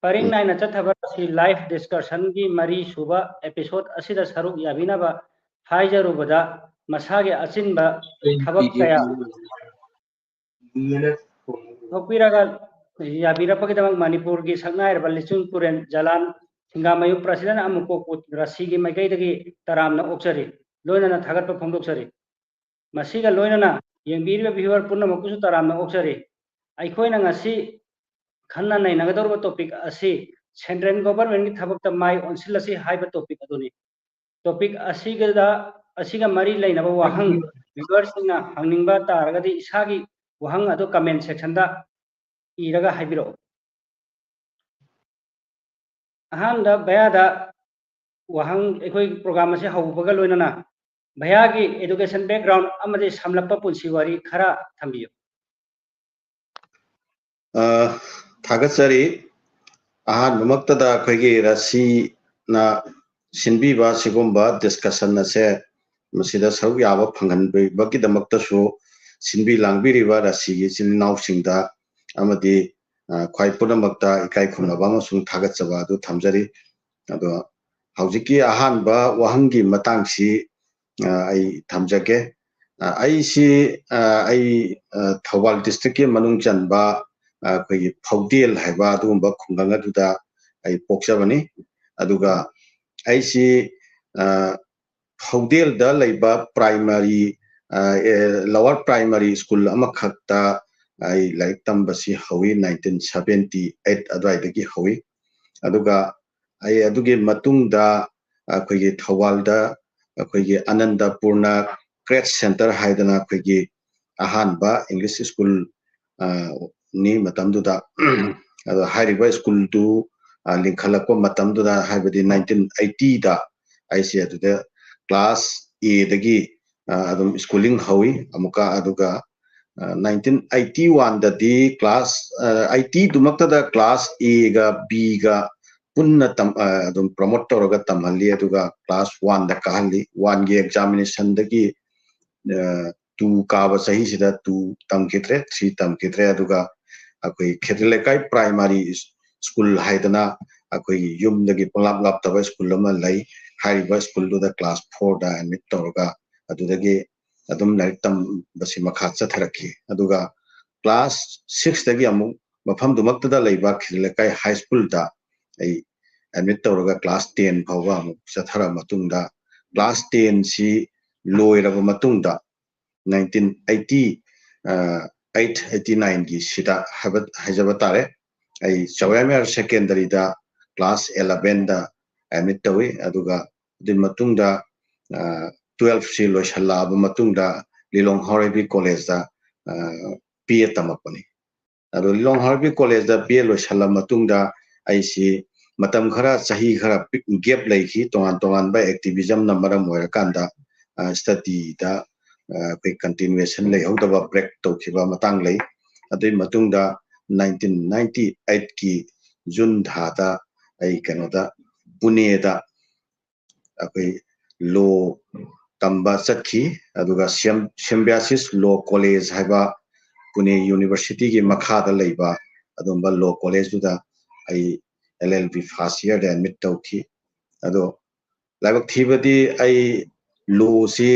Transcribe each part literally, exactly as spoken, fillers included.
ꯄꯔꯤꯡ ꯎꯝ꯫ ꯅꯥꯏꯅ ꯆꯠꯊꯕ ꯑꯁꯤ live discussion ꯒꯤ ꯃꯔꯤ ꯁꯨꯕ episode ꯑꯁꯤꯗ ꯁꯔꯨꯛ ꯌꯥꯕꯤꯅꯕ ꯍꯥꯏꯖꯔꯨꯕꯗ ꯃꯁꯥꯒꯤ ꯑꯆꯤꯟꯕ ꯊꯕꯛ ꯀꯌꯥ ꯊꯣꯛꯄꯤꯔꯒ ꯌꯥꯕꯤꯔꯛꯄꯒꯤꯗꯃꯛ ꯃꯅꯤꯄꯨꯔꯒꯤ ꯁꯛꯅꯥꯏꯔꯕ ꯂꯤꯆꯨꯡ ꯇꯨꯔꯦꯟ ꯖꯂꯥꯟ ꯁꯤꯡꯒꯥꯃꯌꯨꯝ president ꯑꯃꯨꯀꯣꯛꯄꯨ ꯔꯥꯁꯤꯒꯤ ꯃꯥꯏꯀꯩꯗꯒꯤ ꯇꯔꯥꯝꯅ ꯑꯣꯛꯆꯔꯤ, ꯂꯣꯏꯅꯅ ꯊꯥꯒꯠꯄ ꯐꯣꯡꯗꯣꯛꯆꯔꯤ꯫ ꯃꯁꯤꯒ ꯂꯣꯏꯅꯅ ꯌꯦꯡꯕꯤꯔꯤꯕ viewer ꯄꯨꯝꯅꯃꯛꯄꯨꯁꯨ ꯇꯔꯥꯝꯅ ꯑꯣꯛꯆꯔꯤ꯫ ꯑꯩꯈꯣꯏꯅ ꯉꯁꯤ ꯈꯟꯅ ꯅꯩꯅꯒꯗꯧꯔꯤꯕ topic ꯑꯁꯤ central government ꯀꯤ ꯊꯕꯛꯇ ꯃꯥꯏ ꯑꯣꯟꯁꯤꯜꯂꯁꯤ ꯍꯥꯏꯕ topic ꯑꯗꯨꯅꯤ꯫ Topic ꯑꯁꯤꯒꯗ, ꯑꯁꯤꯒ ꯃꯔꯤ ꯂꯩꯅꯕ ꯋꯥꯍꯪ, viewer ꯁꯤꯡꯅ ꯍꯪꯅꯤꯡꯕ ꯇꯥꯔꯒꯗꯤ ꯏꯁꯥꯒꯤ ꯋꯥꯍꯪ ꯑꯗꯨ comment section ꯗ ꯏꯔꯒ ꯍꯥꯏꯕꯤꯔꯛꯎ꯫ ꯑꯍꯥꯟꯕꯗ ꯚꯩꯌꯥꯗ ꯋꯥꯍꯪ, ꯑꯩꯈꯣꯏ program ꯑꯁꯤ ꯍꯧꯕꯒ ꯂꯣꯏꯅꯅ ꯚꯩꯌꯥꯒꯤ education background ꯑꯃꯗꯤ ꯁꯝꯂꯞꯄ ꯄꯨꯟꯁꯤ ꯋꯥꯔꯤ ꯈꯔ ꯊꯝꯕꯤꯌꯨ꯫ ꯑ, ꯊꯥꯒꯠꯆꯔꯤ꯫ ꯑꯍꯥꯟꯕꯃꯛꯇꯗ ꯑꯩꯈꯣꯏꯒꯤ ꯔꯥꯁꯤꯅ ꯁꯤꯟꯕꯤꯕ ꯁꯤꯒꯨꯝꯕ discussion ꯑꯁꯦ ꯃꯁꯤꯗ ꯁꯔꯨꯛ ꯌꯥꯕ ꯐꯪꯍꯟꯕꯤꯕꯒꯤꯗꯃꯛꯇꯁꯨ ꯁꯤꯟꯕꯤ ꯂꯥꯡꯕꯤꯔꯤꯕ ꯔꯥꯁꯤꯒꯤ ꯏꯆꯤꯜ ꯏꯅꯥꯎꯁꯤꯡꯗ ꯑꯃꯗꯤ, ꯑ, ꯈ꯭ꯋꯥꯏ ꯄꯨꯝꯅꯃꯛꯇ ꯏꯀꯥꯏ ꯈꯨꯝꯅꯕ ꯑꯃꯁꯨꯡ ꯊꯥꯒꯠꯆꯕ ꯑꯗꯨ ꯊꯝꯖꯔꯤ꯫ ꯑꯗꯣ ꯍꯧꯖꯤꯛꯀꯤ ꯑꯍꯥꯟꯕ ꯋꯥꯍꯪꯒꯤ ꯃꯇꯥꯡꯁꯤ, ꯑ, ꯑꯩ ꯊꯝꯖꯒꯦ꯫ ꯑ, ꯑꯩꯁꯤ, ꯑ, ꯑꯩ, ꯑ, ꯊꯧꯕꯥꯜ district ꯀꯤ ꯃꯅꯨꯡ ꯆꯟꯕ, ꯑ, ꯑꯩꯈꯣꯏꯒꯤ ꯐꯧꯗꯦꯜ ꯍꯥꯏꯕ ꯑꯗꯨꯒꯨꯝꯕ ꯈꯨꯡꯒꯪ ꯑꯗꯨꯗ ꯑꯩ ꯄꯣꯛꯆꯕꯅꯤ꯫ ꯑꯗꯨꯒ ꯑꯩꯁꯤ, ꯑ, ꯐꯧꯗꯦꯜꯗ ꯂꯩꯕ primary, ꯑ, ꯑꯦ, lower primary school ꯑꯃꯈꯛꯇ ꯑꯩ ꯂꯥꯏꯔꯤꯛ ꯇꯝꯕꯁꯤ ꯍꯧꯏ, nineteen seventy eight ꯑꯗꯨꯋꯥꯏꯗꯒꯤ ꯍꯧꯏ꯫ ꯑꯗꯨꯒ ꯑꯩ ꯑꯗꯨꯒꯤ ꯃꯇꯨꯡꯗ ꯑꯩꯈꯣꯏꯒꯤ ꯊꯧꯕꯥꯜꯗ ꯑꯩꯈꯣꯏꯒꯤ ꯑꯅꯟꯗꯄꯨꯔꯅ Crest Centre ꯍꯥꯏꯗꯅ ꯑꯩꯈꯣꯏꯒꯤ ꯑꯍꯥꯟꯕ English school, ꯑ, ꯅꯤ ꯃꯇꯝꯗꯨꯗ꯫ ꯑꯗꯣ ꯍꯥꯏꯔꯤꯕ school ꯗꯨ, ꯑ, ꯂꯤꯡꯈꯠꯂꯛꯄ ꯃꯇꯝꯗꯨꯗ, ꯍꯥꯏꯕꯗꯤ nineteen eighty ꯗ ꯑꯩꯁꯦ ꯑꯗꯨꯗ class A ꯗꯒꯤ, ꯑ, ꯑꯗꯨꯝ schooling ꯍꯧꯏ ꯑꯃꯨꯛꯀ꯫ ꯑꯗꯨꯒ, ꯑ, nineteen eighty one ꯗꯗꯤ class, ꯑ, eighty ꯗꯨꯃꯛꯇꯗ class A ꯒ B ꯒ ꯄꯨꯟꯅ ꯇꯝ-, ꯑ, ꯑꯗꯨꯝ promote ꯇꯧꯔꯒ ꯇꯝꯍꯜꯂꯤ꯫ ꯑꯗꯨꯒ class one ꯗ ꯀꯥꯍꯜꯂꯤ꯫ One ꯒꯤ examination ꯗꯒꯤ, ꯑ, two ꯀꯥꯕ ꯆꯍꯤꯁꯤꯗ two ꯇꯝꯈꯤꯗ꯭ꯔꯦ, three ꯇꯝꯈꯤꯗ꯭ꯔꯦ꯫ ꯑꯗꯨꯒ ꯑꯩꯈꯣꯏ ꯈꯦꯇ꯭ꯔꯤ ꯂꯩꯀꯥꯏ ꯄ꯭ꯔꯥꯏꯃꯥꯔꯤ ꯁ꯭ꯀꯨꯜ ꯍꯥꯏꯗꯅ ꯑꯩꯈꯣꯏꯒꯤ ꯌꯨꯝꯗꯒꯤ ꯄꯪꯂꯥꯞ ꯂꯥꯞꯇꯕ ꯁ꯭ꯀꯨꯜ ꯑꯃ ꯂꯩ꯫ ꯍꯥꯏꯔꯤꯕ ꯁ꯭ꯀꯨꯜꯗꯨꯗ ꯀ꯭ꯂꯥꯁ ꯐꯣꯔꯗ ꯑꯦꯗꯃꯤꯠ ꯇꯧꯔꯒ ꯑꯗꯨꯗꯒꯤ ꯑꯗꯨꯝ ꯂꯥꯏꯔꯤꯛ ꯇꯝꯕꯁꯤ ꯃꯈꯥ ꯆꯠꯊꯔꯛꯈꯤ꯫ ꯑꯗꯨꯒ ꯀ꯭ꯂꯥꯁ ꯁꯤꯛꯁꯇꯒꯤ ꯑꯃꯨꯛ ꯃꯐꯝꯗꯨꯃꯛꯇꯗ ꯂꯩꯕ ꯈꯦꯇ꯭ꯔꯤ ꯂꯩꯀꯥꯏ ꯍꯥꯏ ꯁ꯭ꯀꯨꯜꯗ ꯑꯩ ꯑꯦꯗꯃꯤꯠ ꯇꯧꯔꯒ ꯀ꯭ꯂꯥꯁ ꯇꯦꯟ ꯐꯥꯎꯕ ꯑꯃꯨꯛ ꯆꯠꯊꯔ ꯃꯇꯨꯡꯗ ꯀ꯭ꯂꯥꯁ ꯇꯦꯟꯁꯤ ꯂꯣꯏꯔꯕ ꯃꯇꯨꯡꯗ ꯅꯥꯏꯟꯇꯤꯟ ꯑꯩꯠꯇꯤ ꯑꯩꯠ ꯑꯩꯠꯇꯤ ꯅꯥꯏꯟꯒꯤ ꯁꯤꯗ ꯍꯥꯏꯕ ꯍꯥꯏꯖꯕ ꯇꯥꯔꯦ꯫ ꯑꯩ ꯆꯥꯎꯌꯥꯝ ꯍꯥꯌꯔ ꯁꯦꯀꯦꯟꯗꯔꯤꯗ ꯀ꯭ꯂꯥꯁ ꯑꯦꯂꯚꯦꯟꯗ ꯑꯦꯗꯃꯤꯠ ꯇꯧꯏ꯫ ꯑꯗꯨꯒ ꯑꯗꯨꯒꯤ ꯃꯇꯨꯡꯗ ꯇꯨꯋꯦꯜꯐꯁꯤ ꯂꯣꯏꯁꯤꯜꯂꯛꯑꯕ ꯃꯇꯨꯡꯗ ꯂꯤꯂꯣꯡ ꯍꯥꯎꯔꯩꯕꯤ ꯀꯣꯂꯦꯖꯇ ꯕꯤ ꯑꯦ ꯇꯝꯃꯛꯄꯅꯤ꯫ ꯑꯗꯣ ꯂꯤꯂꯣꯡ ꯍꯥꯎꯔꯩꯕꯤ ꯀꯣꯂꯦꯖꯇ ꯕꯤ ꯑꯦ ꯂꯣꯏꯁꯤꯜꯂ ꯃꯇꯨꯡꯗ ꯑꯩꯁꯤ ꯃꯇꯝ ꯈꯔ, ꯆꯍꯤ ꯈꯔ ꯒꯦꯞ ꯂꯩꯈꯤ꯫ ꯇꯣꯉꯥꯟ ꯇꯣꯉꯥꯟꯕ ꯑꯦꯛꯇꯤꯚꯤꯖꯝꯅ ꯃꯔꯝ ꯑꯣꯏꯔꯀꯥꯟꯗ ꯁ꯭ꯇꯗꯤꯗ ꯑꯩꯈꯣꯏ ꯀꯟꯇꯤꯅꯨꯋꯦꯁꯟ ꯂꯩꯍꯧꯗꯕ, ꯕ꯭ꯔꯦꯛ ꯇꯧꯈꯤꯕ ꯃꯇꯥꯡ ꯂꯩ꯫ ꯑꯗꯨꯒꯤ ꯃꯇꯨꯡꯗ ꯅꯥꯏꯟꯇꯤꯟ ꯅꯥꯏꯟꯇꯤ ꯑꯩꯠꯀꯤ ꯖꯨꯟ ꯊꯥꯗ ꯑꯩ ꯀꯩꯅꯣꯗ, ꯄꯨꯅꯦꯗ ꯑꯩꯈꯣꯏ ꯂꯣ ꯇꯝꯕ ꯆꯠꯈꯤ꯫ ꯑꯗꯨꯒ ꯁꯤꯝꯕꯤꯌꯥꯁꯤꯁ ꯂꯣ ꯀꯣꯂꯦꯖ ꯍꯥꯏꯕ ꯄꯨꯅꯦ ꯌꯨꯅꯤꯚꯔꯁꯤꯇꯤꯒꯤ ꯃꯈꯥꯗ ꯂꯩꯕ ꯑꯗꯨꯝꯕ ꯂꯣ ꯀꯣꯂꯦꯖꯇꯨꯗ ꯑꯩ ꯑꯦꯜ ꯑꯦꯜ ꯕꯤ ꯐꯥꯔꯁ ꯏꯌꯔꯗ ꯑꯦꯗꯃꯤꯠ ꯇꯧꯈꯤ꯫ ꯑꯗꯣ ꯂꯥꯏꯕꯛ ꯊꯤꯕꯗꯤ ꯑꯩ ꯂꯣꯁꯤ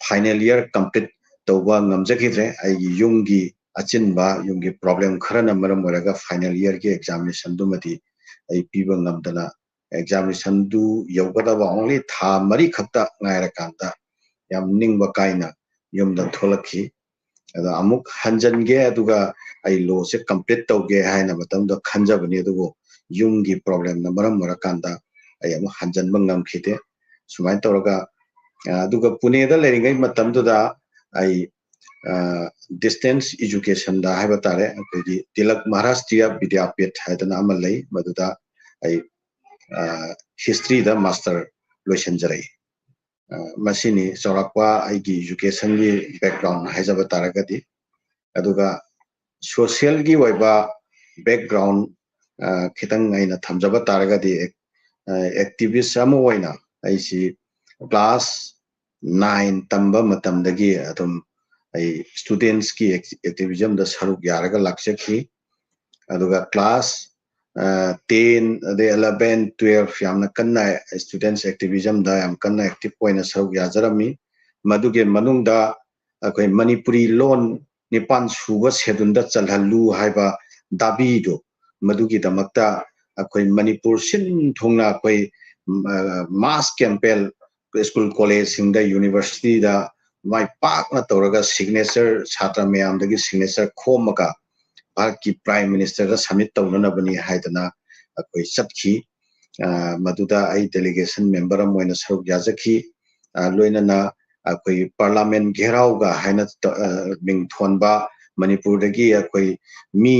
ꯐꯥꯏꯅꯦꯜ ꯏꯌꯔ ꯀꯝꯄ꯭ꯂꯤꯠ ꯇꯧꯕ ꯉꯝꯖꯈꯤꯗ꯭ꯔꯦ꯫ ꯑꯩꯒꯤ ꯌꯨꯝꯒꯤ ꯑꯆꯤꯟꯕ, ꯌꯨꯝꯒꯤ ꯄ꯭ꯔꯣꯕ꯭ꯂꯦꯝ ꯈꯔꯅ ꯃꯔꯝ ꯑꯣꯏꯔꯒ ꯐꯥꯏꯅꯦꯜ ꯏꯌꯔꯒꯤ ꯑꯦꯛꯖꯥꯃꯤꯅꯦꯁꯟꯗꯨꯃꯗꯤ ꯑꯩ ꯄꯤꯕ ꯉꯝꯗꯅ, ꯑꯦꯛꯖꯥꯃꯤꯅꯦꯁꯟꯗꯨ ꯌꯧꯒꯗꯕ ꯑꯣꯡꯂꯤ ꯊꯥ ꯃꯔꯤꯈꯛꯇ ꯉꯥꯏꯔꯀꯥꯟꯗ ꯌꯥꯝ ꯅꯤꯡꯕ ꯀꯥꯏꯅ ꯌꯨꯝꯗ ꯊꯣꯛꯂꯛꯈꯤ꯫ ꯑꯗꯣ ꯑꯃꯨꯛ ꯍꯟꯖꯟꯒꯦ, ꯑꯗꯨꯒ ꯑꯩ ꯂꯣꯁꯦ ꯀꯝꯄ꯭ꯂꯤꯠ ꯇꯧꯒꯦ ꯍꯥꯏꯅ ꯃꯇꯝꯗꯨꯗ ꯈꯟꯖꯕꯅꯤ, ꯑꯗꯨꯕꯨ ꯌꯨꯝꯒꯤ ꯄ꯭ꯔꯣꯕ꯭ꯂꯦꯝꯅ ꯃꯔꯝ ꯑꯣꯏꯔꯀꯥꯟꯗ ꯑꯩ ꯑꯃꯨꯛ ꯍꯟꯖꯟꯕ ꯉꯝꯈꯤꯗꯦ꯫ ꯁꯨꯃꯥꯏꯅ ꯇꯧꯔꯒ, ꯑ, ꯑꯗꯨꯒ ꯄꯨꯅꯦꯗ ꯂꯩꯔꯤꯉꯩ ꯃꯇꯝꯗꯨꯗ ꯑꯩ, ꯑ, ꯗꯤꯁꯇꯦꯟꯁ ꯏꯖꯨꯀꯦꯁꯟꯗ ꯍꯥꯏꯕ ꯇꯥꯔꯦ, ꯑꯩꯈꯣꯏꯒꯤ ꯇꯤꯂꯛ ꯃꯍꯥꯔꯥꯁꯇ꯭ꯔꯤꯌꯥ ꯕꯤꯗ꯭ꯌꯥꯄꯤꯊ ꯍꯥꯏꯗꯅ ꯑꯃ ꯂꯩ, ꯃꯗꯨꯗ ꯑꯩ, ꯑ, ꯍꯤꯁꯇ꯭ꯔꯤꯗ ꯃꯥꯁꯇꯔ ꯂꯣꯏꯁꯤꯟꯖꯔꯛꯏ꯫ ꯑ, ꯃꯁꯤꯅꯤ ꯆꯥꯎꯔꯥꯛꯄ ꯑꯩꯒꯤ ꯏꯖꯨꯀꯦꯁꯟꯒꯤ ꯕꯦꯛꯒ꯭ꯔꯥꯎꯟ ꯍꯥꯏꯖꯕ ꯇꯥꯔꯒꯗꯤ꯫ ꯑꯗꯨꯒ ꯁꯣꯁꯤꯌꯦꯜꯒꯤ ꯑꯣꯏꯕ ꯕꯦꯛꯒ꯭ꯔꯥꯎꯟ, ꯑ, ꯈꯤꯇꯪ ꯑꯩꯅ ꯊꯝꯖꯕ ꯇꯥꯔꯒꯗꯤ, ꯑꯦꯛ-, ꯑ, ꯑꯦꯛꯇꯤꯚꯤꯁ ꯑꯃ ꯑꯣꯏꯅ ꯑꯩꯁꯤ ꯀ꯭ꯂꯥꯁ ꯅꯥꯏꯟ ꯇꯝꯕ ꯃꯇꯝꯗꯒꯤ ꯑꯗꯨꯝ ꯑꯩ ꯁ꯭ꯇꯨꯗꯦꯟꯠꯁꯀꯤ ꯑꯦꯛ-, ꯑꯦꯛꯇꯤꯚꯤꯖꯝꯗ ꯁꯔꯨꯛ ꯌꯥꯔꯒ ꯂꯥꯛꯆꯈꯤ꯫ ꯑꯗꯨꯒ class ten ꯑꯗꯩ eleven twelve ꯌꯥꯝꯅ ꯀꯟꯅ students activismꯗ ꯌꯥꯝ ꯀꯟꯅ active ꯑꯣꯏꯅ ꯁꯔꯨꯛ ꯌꯥꯖꯔꯝꯃꯤ꯫ ꯃꯗꯨꯒꯤ ꯃꯅꯨꯡꯗ ꯑꯩꯈꯣꯏ ꯃꯅꯤꯄꯨꯔꯤ ꯂꯣꯟ ꯅꯤꯄꯥꯟ ꯁꯨꯕ scheduleꯗ ꯆꯜꯍꯜꯂꯨ ꯍꯥꯏꯕ ꯗꯥꯕꯤꯗꯨ, ꯃꯗꯨꯒꯤꯗꯃꯛꯇ ꯑꯩꯈꯣꯏ ꯃꯅꯤꯄꯨꯔ ꯁꯤꯟ ꯊꯨꯡꯅ ꯑꯩꯈꯣꯏ mass campaign school collegeꯁꯤꯡꯗ universityꯗ ꯃꯥꯏ ꯄꯥꯛꯅ ꯇꯧꯔꯒ signature, ꯁꯥꯇ꯭ꯔ ꯃꯌꯥꯝꯗꯒꯤ signature ꯈꯣꯝꯃꯒ ꯚꯥꯔꯠꯀꯤ Prime Ministerꯗ submit ꯇꯧꯅꯅꯕꯅꯤ ꯍꯥꯏꯗꯅ ꯑꯩꯈꯣꯏ ꯆꯠꯈꯤ꯫ ꯃꯗꯨꯗ ꯑꯩ delegation member ꯑꯃ ꯑꯣꯏꯅ ꯁꯔꯨꯛ ꯌꯥꯖꯈꯤ꯫ ꯂꯣꯏꯅꯅ ꯑꯩꯈꯣꯏ parliament ꯘꯦꯔꯥꯎꯒ ꯍꯥꯏꯅ ꯃꯤꯡ ꯊꯣꯟꯕ ꯃꯅꯤꯄꯨꯔꯗꯒꯤ ꯑꯩꯈꯣꯏ ꯃꯤ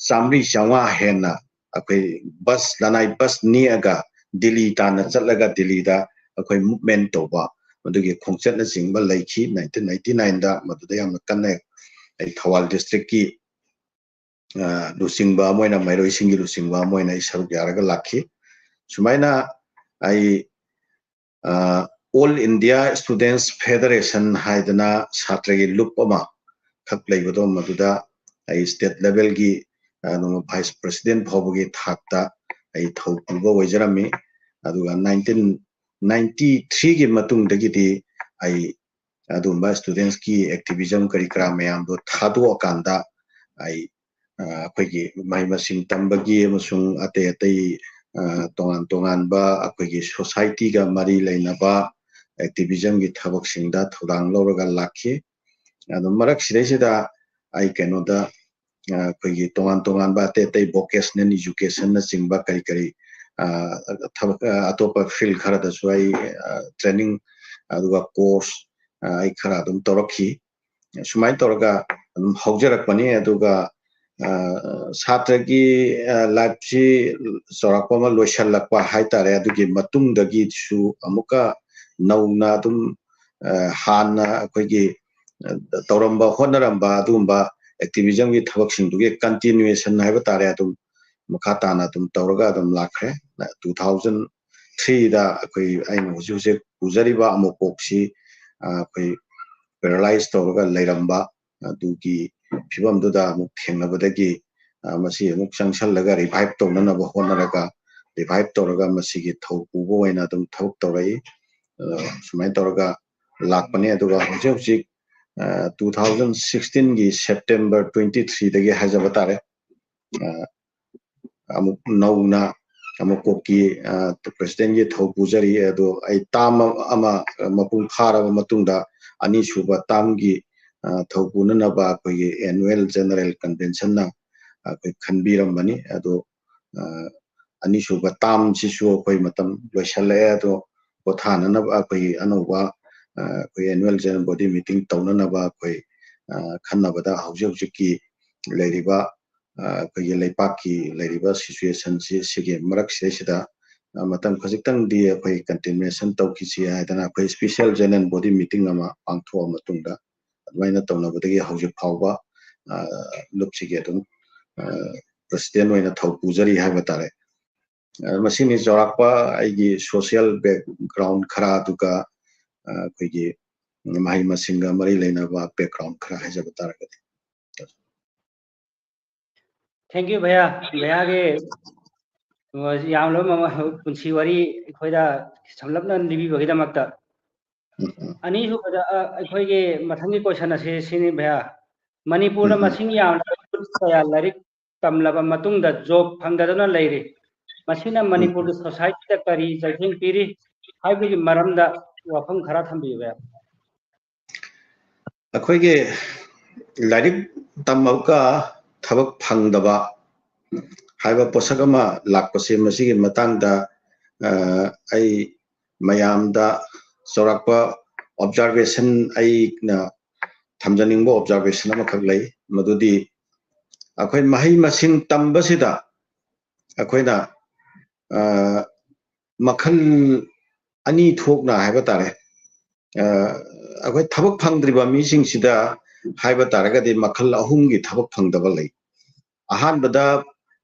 ꯆꯥꯃꯔꯤ ꯆꯥꯃꯉꯥ ꯍꯦꯟꯅ ꯑꯩꯈꯣꯏ bus, ꯂꯅꯥꯏ bus ꯅꯦꯛꯑꯒ ꯗꯤꯜꯂꯤ ꯇꯥꯟꯅ ꯆꯠꯂꯒ ꯗꯤꯜꯂꯤꯗ ꯑꯩꯈꯣꯏ movement ꯇꯧꯕ, ꯃꯗꯨꯒꯤ ꯈꯣꯡꯆꯠꯅꯆꯤꯡꯕ ꯂꯩꯈꯤ nineteen ninety nineꯗ꯫ ꯃꯗꯨꯗ ꯌꯥꯝꯅ ꯀꯟꯅ ꯑꯩ ꯊꯧꯕꯥꯜ districtꯀꯤ ꯂꯨꯆꯤꯡꯕ ꯑꯃ ꯑꯣꯏꯅ, ꯃꯍꯩꯔꯣꯏꯁꯤꯡꯒꯤ ꯂꯨꯆꯤꯡꯕ ꯑꯃ ꯑꯣꯏꯅ ꯑꯩ ꯁꯔꯨꯛ ꯌꯥꯔꯒ ꯂꯥꯛꯈꯤ꯫ ꯁꯨꯃꯥꯏꯅ ꯑꯩ All India Students Federation ꯍꯥꯏꯗꯅ ꯁꯥꯇ꯭ꯔꯒꯤ ꯂꯨꯞ ꯑꯃ ꯈꯛ ꯂꯩꯕꯗꯣ, ꯃꯗꯨꯗ ꯑꯩ state levelꯒꯤ ꯑꯗꯨꯒ vice president ꯐꯥꯎꯕꯒꯤ ꯊꯥꯛꯇ ꯑꯩ ꯊꯧ ꯄꯨꯕ ꯑꯣꯏꯖꯔꯝꯃꯤ꯫ ꯑꯗꯨꯒ nineteen ninety threeꯒꯤ ꯃꯇꯨꯡꯗꯒꯤꯗꯤ ꯑꯩ ꯑꯗꯨꯒꯨꯝꯕ studentsꯀꯤ activism ꯀꯔꯤ ꯀꯔꯥ ꯃꯌꯥꯝꯗꯣ ꯊꯥꯗꯣꯛꯑꯀꯥꯟꯗ ꯑꯩ ꯑꯩꯈꯣꯏꯒꯤ ꯃꯍꯩ ꯃꯁꯤꯡ ꯇꯝꯕꯒꯤ ꯑꯃꯁꯨꯡ ꯑꯇꯩ ꯑꯇꯩ ꯇꯣꯉꯥꯟ ꯇꯣꯉꯥꯟꯕ ꯑꯩꯈꯣꯏꯒꯤ societyꯒ ꯃꯔꯤ ꯂꯩꯅꯕ activismꯒꯤ ꯊꯕꯛꯁꯤꯡꯗ ꯊꯧꯗꯥꯡ ꯂꯧꯔꯒ ꯂꯥꯛꯈꯤ꯫ ꯑꯗꯨ ꯃꯔꯛꯁꯤꯗꯩꯁꯤꯗ ꯑꯩ ꯀꯩꯅꯣꯗ ꯑꯩꯈꯣꯏꯒꯤ ꯇꯣꯉꯥꯟ ꯇꯣꯉꯥꯟꯕ ꯑꯇꯩ ꯑꯇꯩ vocational educationꯅꯆꯤꯡꯕ ꯀꯔꯤ ꯀꯔꯤ ꯊꯕꯛ ꯑꯇꯣꯞꯄ field ꯈꯔꯗꯁꯨ ꯑꯩ training ꯑꯗꯨꯒ course ꯑꯩ ꯈꯔ ꯑꯗꯨꯝ ꯇꯧꯔꯛꯈꯤ꯫ ꯁꯨꯃꯥꯏꯅ ꯇꯧꯔꯒ ꯑꯗꯨꯝ ꯍꯧꯖꯔꯛꯄꯅꯤ꯫ ꯑꯗꯨꯒ ꯁꯥꯇ꯭ꯔꯒꯤ lifeꯁꯤ ꯆꯥꯎꯔꯥꯛꯄ ꯑꯃ ꯂꯣꯏꯁꯤꯜꯂꯛꯄ ꯍꯥꯏꯇꯥꯔꯦ꯫ ꯑꯗꯨꯒꯤ ꯃꯇꯨꯡꯗꯒꯤꯁꯨ ꯑꯃꯨꯛꯀ ꯅꯧꯅ ꯑꯗꯨꯝ ꯍꯥꯟꯅ ꯑꯩꯈꯣꯏꯒꯤ ꯇꯧꯔꯝꯕ ꯍꯣꯠꯅꯔꯝꯕ ꯑꯗꯨꯒꯨꯝꯕ activismꯒꯤ ꯊꯕꯛꯁꯤꯡꯗꯨꯒꯤ continuation ꯍꯥꯏꯕ ꯇꯥꯔꯦ, ꯑꯗꯨꯝ ꯃꯈꯥ ꯇꯥꯅ ꯑꯗꯨꯝ ꯇꯧꯔꯒ ꯑꯗꯨꯝ ꯂꯥꯛꯈ꯭ꯔꯦ꯫ Two thousand threeꯗ ꯑꯩꯈꯣꯏ, ꯑꯩꯅ ꯍꯧꯖꯤꯛ ꯍꯧꯖꯤꯛ ꯄꯨꯖꯔꯤꯕ ꯑꯃꯣꯄꯣꯛꯁꯤ ꯑꯩꯈꯣꯏ paralyze ꯇꯧꯔꯒ ꯂꯩꯔꯝꯕ, ꯑꯗꯨꯒꯤ ꯐꯤꯕꯝꯗꯨꯗ ꯑꯃꯨꯛ ꯊꯦꯡꯅꯕꯗꯒꯤ ꯃꯁꯤ ꯑꯃꯨꯛ ꯆꯪꯁꯜꯂꯒ revive ꯇꯧꯅꯅꯕ ꯍꯣꯠꯅꯔꯒ, revive ꯇꯧꯔꯒ ꯃꯁꯤꯒꯤ ꯊꯧ ꯄꯨꯕ ꯑꯣꯏꯅ ꯑꯗꯨꯝ ꯊꯕꯛ ꯇꯧꯔꯛꯏ꯫ ꯁꯨꯃꯥꯏꯅ ꯇꯧꯔꯒ ꯂꯥꯛꯄꯅꯦ꯫ ꯑꯗꯨꯒ ꯍꯧꯖꯤꯛ ꯍꯧꯖꯤꯛ two thousand sixteen ꯒꯤ September twenty three ꯗꯒꯤ ꯍꯥꯏꯖꯕ ꯇꯥꯔꯦ, ꯑꯃꯨꯛ ꯅꯧꯅ ꯑꯃꯨꯛ ꯀꯣꯛꯀꯤ president ꯒꯤ ꯊꯧ ꯄꯨꯖꯔꯤ꯫ ꯑꯗꯣ ꯑꯩ term ꯑꯃ ꯃꯄꯨꯡ ꯐꯥꯔꯕ ꯃꯇꯨꯡꯗ ꯑꯅꯤꯁꯨꯕ term ꯒꯤ ꯊꯧ ꯄꯨꯅꯅꯕ ꯑꯩꯈꯣꯏꯒꯤ annual general convention ꯅ ꯑꯩꯈꯣꯏ ꯈꯟꯕꯤꯔꯝꯕꯅꯤ꯫ ꯑꯗꯣ ꯑꯅꯤꯁꯨꯕ term ꯁꯤꯁꯨ ꯑꯩꯈꯣꯏ ꯃꯇꯝ ꯂꯣꯏꯁꯜꯂꯛꯑꯦ꯫ ꯑꯗꯣ ꯄꯣꯊꯥꯅꯅꯕ ꯑꯩꯈꯣꯏꯒꯤ ꯑꯅꯧꯕ ꯑꯩꯈꯣꯏ annual general body meeting ꯇꯧꯅꯅꯕ ꯑꯩꯈꯣꯏ ꯈꯟꯅꯕꯗ ꯍꯧꯖꯤꯛ ꯍꯧꯖꯤꯛꯀꯤ ꯂꯩꯔꯤꯕ ꯑꯩꯈꯣꯏꯒꯤ ꯂꯩꯄꯥꯛꯀꯤ ꯂꯩꯔꯤꯕ situation ꯁꯤ, ꯁꯤꯒꯤ ꯃꯔꯛꯁꯤꯗꯩꯁꯤꯗ ꯃꯇꯝ ꯈꯖꯤꯛꯇꯪꯗꯤ ꯑꯩꯈꯣꯏ continuation ꯇꯧꯈꯤꯁꯤ ꯍꯥꯏꯗꯅ ꯑꯩꯈꯣꯏ special general body meeting ꯑꯃ ꯄꯥꯡꯊꯣꯛꯑ ꯃꯇꯨꯡꯗ ꯑꯗꯨꯃꯥꯏꯅ ꯇꯧꯅꯕꯗꯒꯤ ꯍꯧꯖꯤꯛ ꯐꯥꯎꯕ ꯂꯨꯞꯁꯤꯒꯤ ꯑꯗꯨꯝ president ꯑꯣꯏꯅ ꯊꯧ ꯄꯨꯖꯔꯤ ꯍꯥꯏꯕ ꯇꯥꯔꯦ꯫ ꯃꯁꯤꯅꯤ ꯆꯥꯎꯔꯥꯛꯄ ꯑꯩꯒꯤ social background ꯈꯔ, ꯑꯗꯨꯒ ꯑꯩꯈꯣꯏꯒꯤ ꯃꯍꯩ ꯃꯁꯤꯡꯒ ꯃꯔꯤ ꯂꯩꯅꯕ background ꯈꯔ ꯍꯥꯏꯖꯕ ꯇꯥꯔꯒꯗꯤ꯫ Thank you ꯚꯩꯌꯥ, ꯚꯩꯌꯥꯒꯤ ꯌꯥꯝꯂꯕ ꯄꯨꯟꯁꯤ ꯋꯥꯔꯤ ꯑꯩꯈꯣꯏꯗ ꯁꯝꯂꯞꯅ ꯂꯤꯕꯤꯕꯒꯤꯗꯃꯛꯇ꯫ ꯑꯅꯤꯁꯨꯕꯗ ꯑꯩꯈꯣꯏꯒꯤ ꯃꯊꯪꯒꯤ question ꯑꯁꯤ ꯁꯤꯅꯤ ꯚꯩꯌꯥ, ꯃꯅꯤꯄꯨꯔꯗ ꯃꯁꯤꯡ ꯌꯥꯝꯂꯕ ꯌꯨꯠ ꯀꯌꯥ ꯂꯥꯏꯔꯤꯛ ꯇꯝꯂꯕ ꯃꯇꯨꯡꯗ job ꯐꯪꯗꯗꯨꯅ ꯂꯩꯔꯤ꯫ ꯃꯁꯤꯅ ꯃꯅꯤꯄꯨꯔꯒꯤ society ꯗ ꯀꯔꯤ ꯆꯩꯊꯦꯡ ꯄꯤꯔꯤ ꯍꯥꯏꯕꯒꯤ ꯃꯔꯝꯗ ꯋꯥꯐꯝ ꯈꯔ ꯊꯝꯕꯤꯌꯨ ꯚꯩꯌꯥ꯫ ꯑꯩꯈꯣꯏꯒꯤ ꯂꯥꯏꯔꯤꯛ ꯇꯝꯃꯒ ꯊꯕꯛ ꯐꯪꯗꯕ ꯍꯥꯏꯕ ꯄꯣꯠꯁꯛ ꯑꯃ ꯂꯥꯛꯄꯁꯦ, ꯃꯁꯤꯒꯤ ꯃꯇꯥꯡꯗ ꯑꯩ ꯃꯌꯥꯝꯗ ꯆꯥꯎꯔꯥꯛꯄ observation, ꯑꯩꯅ ꯊꯝꯖꯅꯤꯡꯕ observation ꯑꯃꯈꯛ ꯂꯩ꯫ ꯃꯗꯨꯗꯤ ꯑꯩꯈꯣꯏ ꯃꯍꯩ ꯃꯁꯤꯡ ꯇꯝꯕꯁꯤꯗ ꯑꯩꯈꯣꯏꯅ ꯃꯈꯜ ꯑꯅꯤ ꯊꯣꯛꯅ ꯍꯥꯏꯕ ꯇꯥꯔꯦ, ꯑꯩꯈꯣꯏ ꯊꯕꯛ ꯐꯪꯗ꯭ꯔꯤꯕ ꯃꯤꯁꯤꯡꯁꯤꯗ ꯍꯥꯏꯕ ꯇꯥꯔꯒꯗꯤ ꯃꯈꯜ ꯑꯍꯨꯝꯒꯤ ꯊꯕꯛ ꯐꯪꯗꯕ ꯂꯩ꯫ ꯑꯍꯥꯟꯕꯗ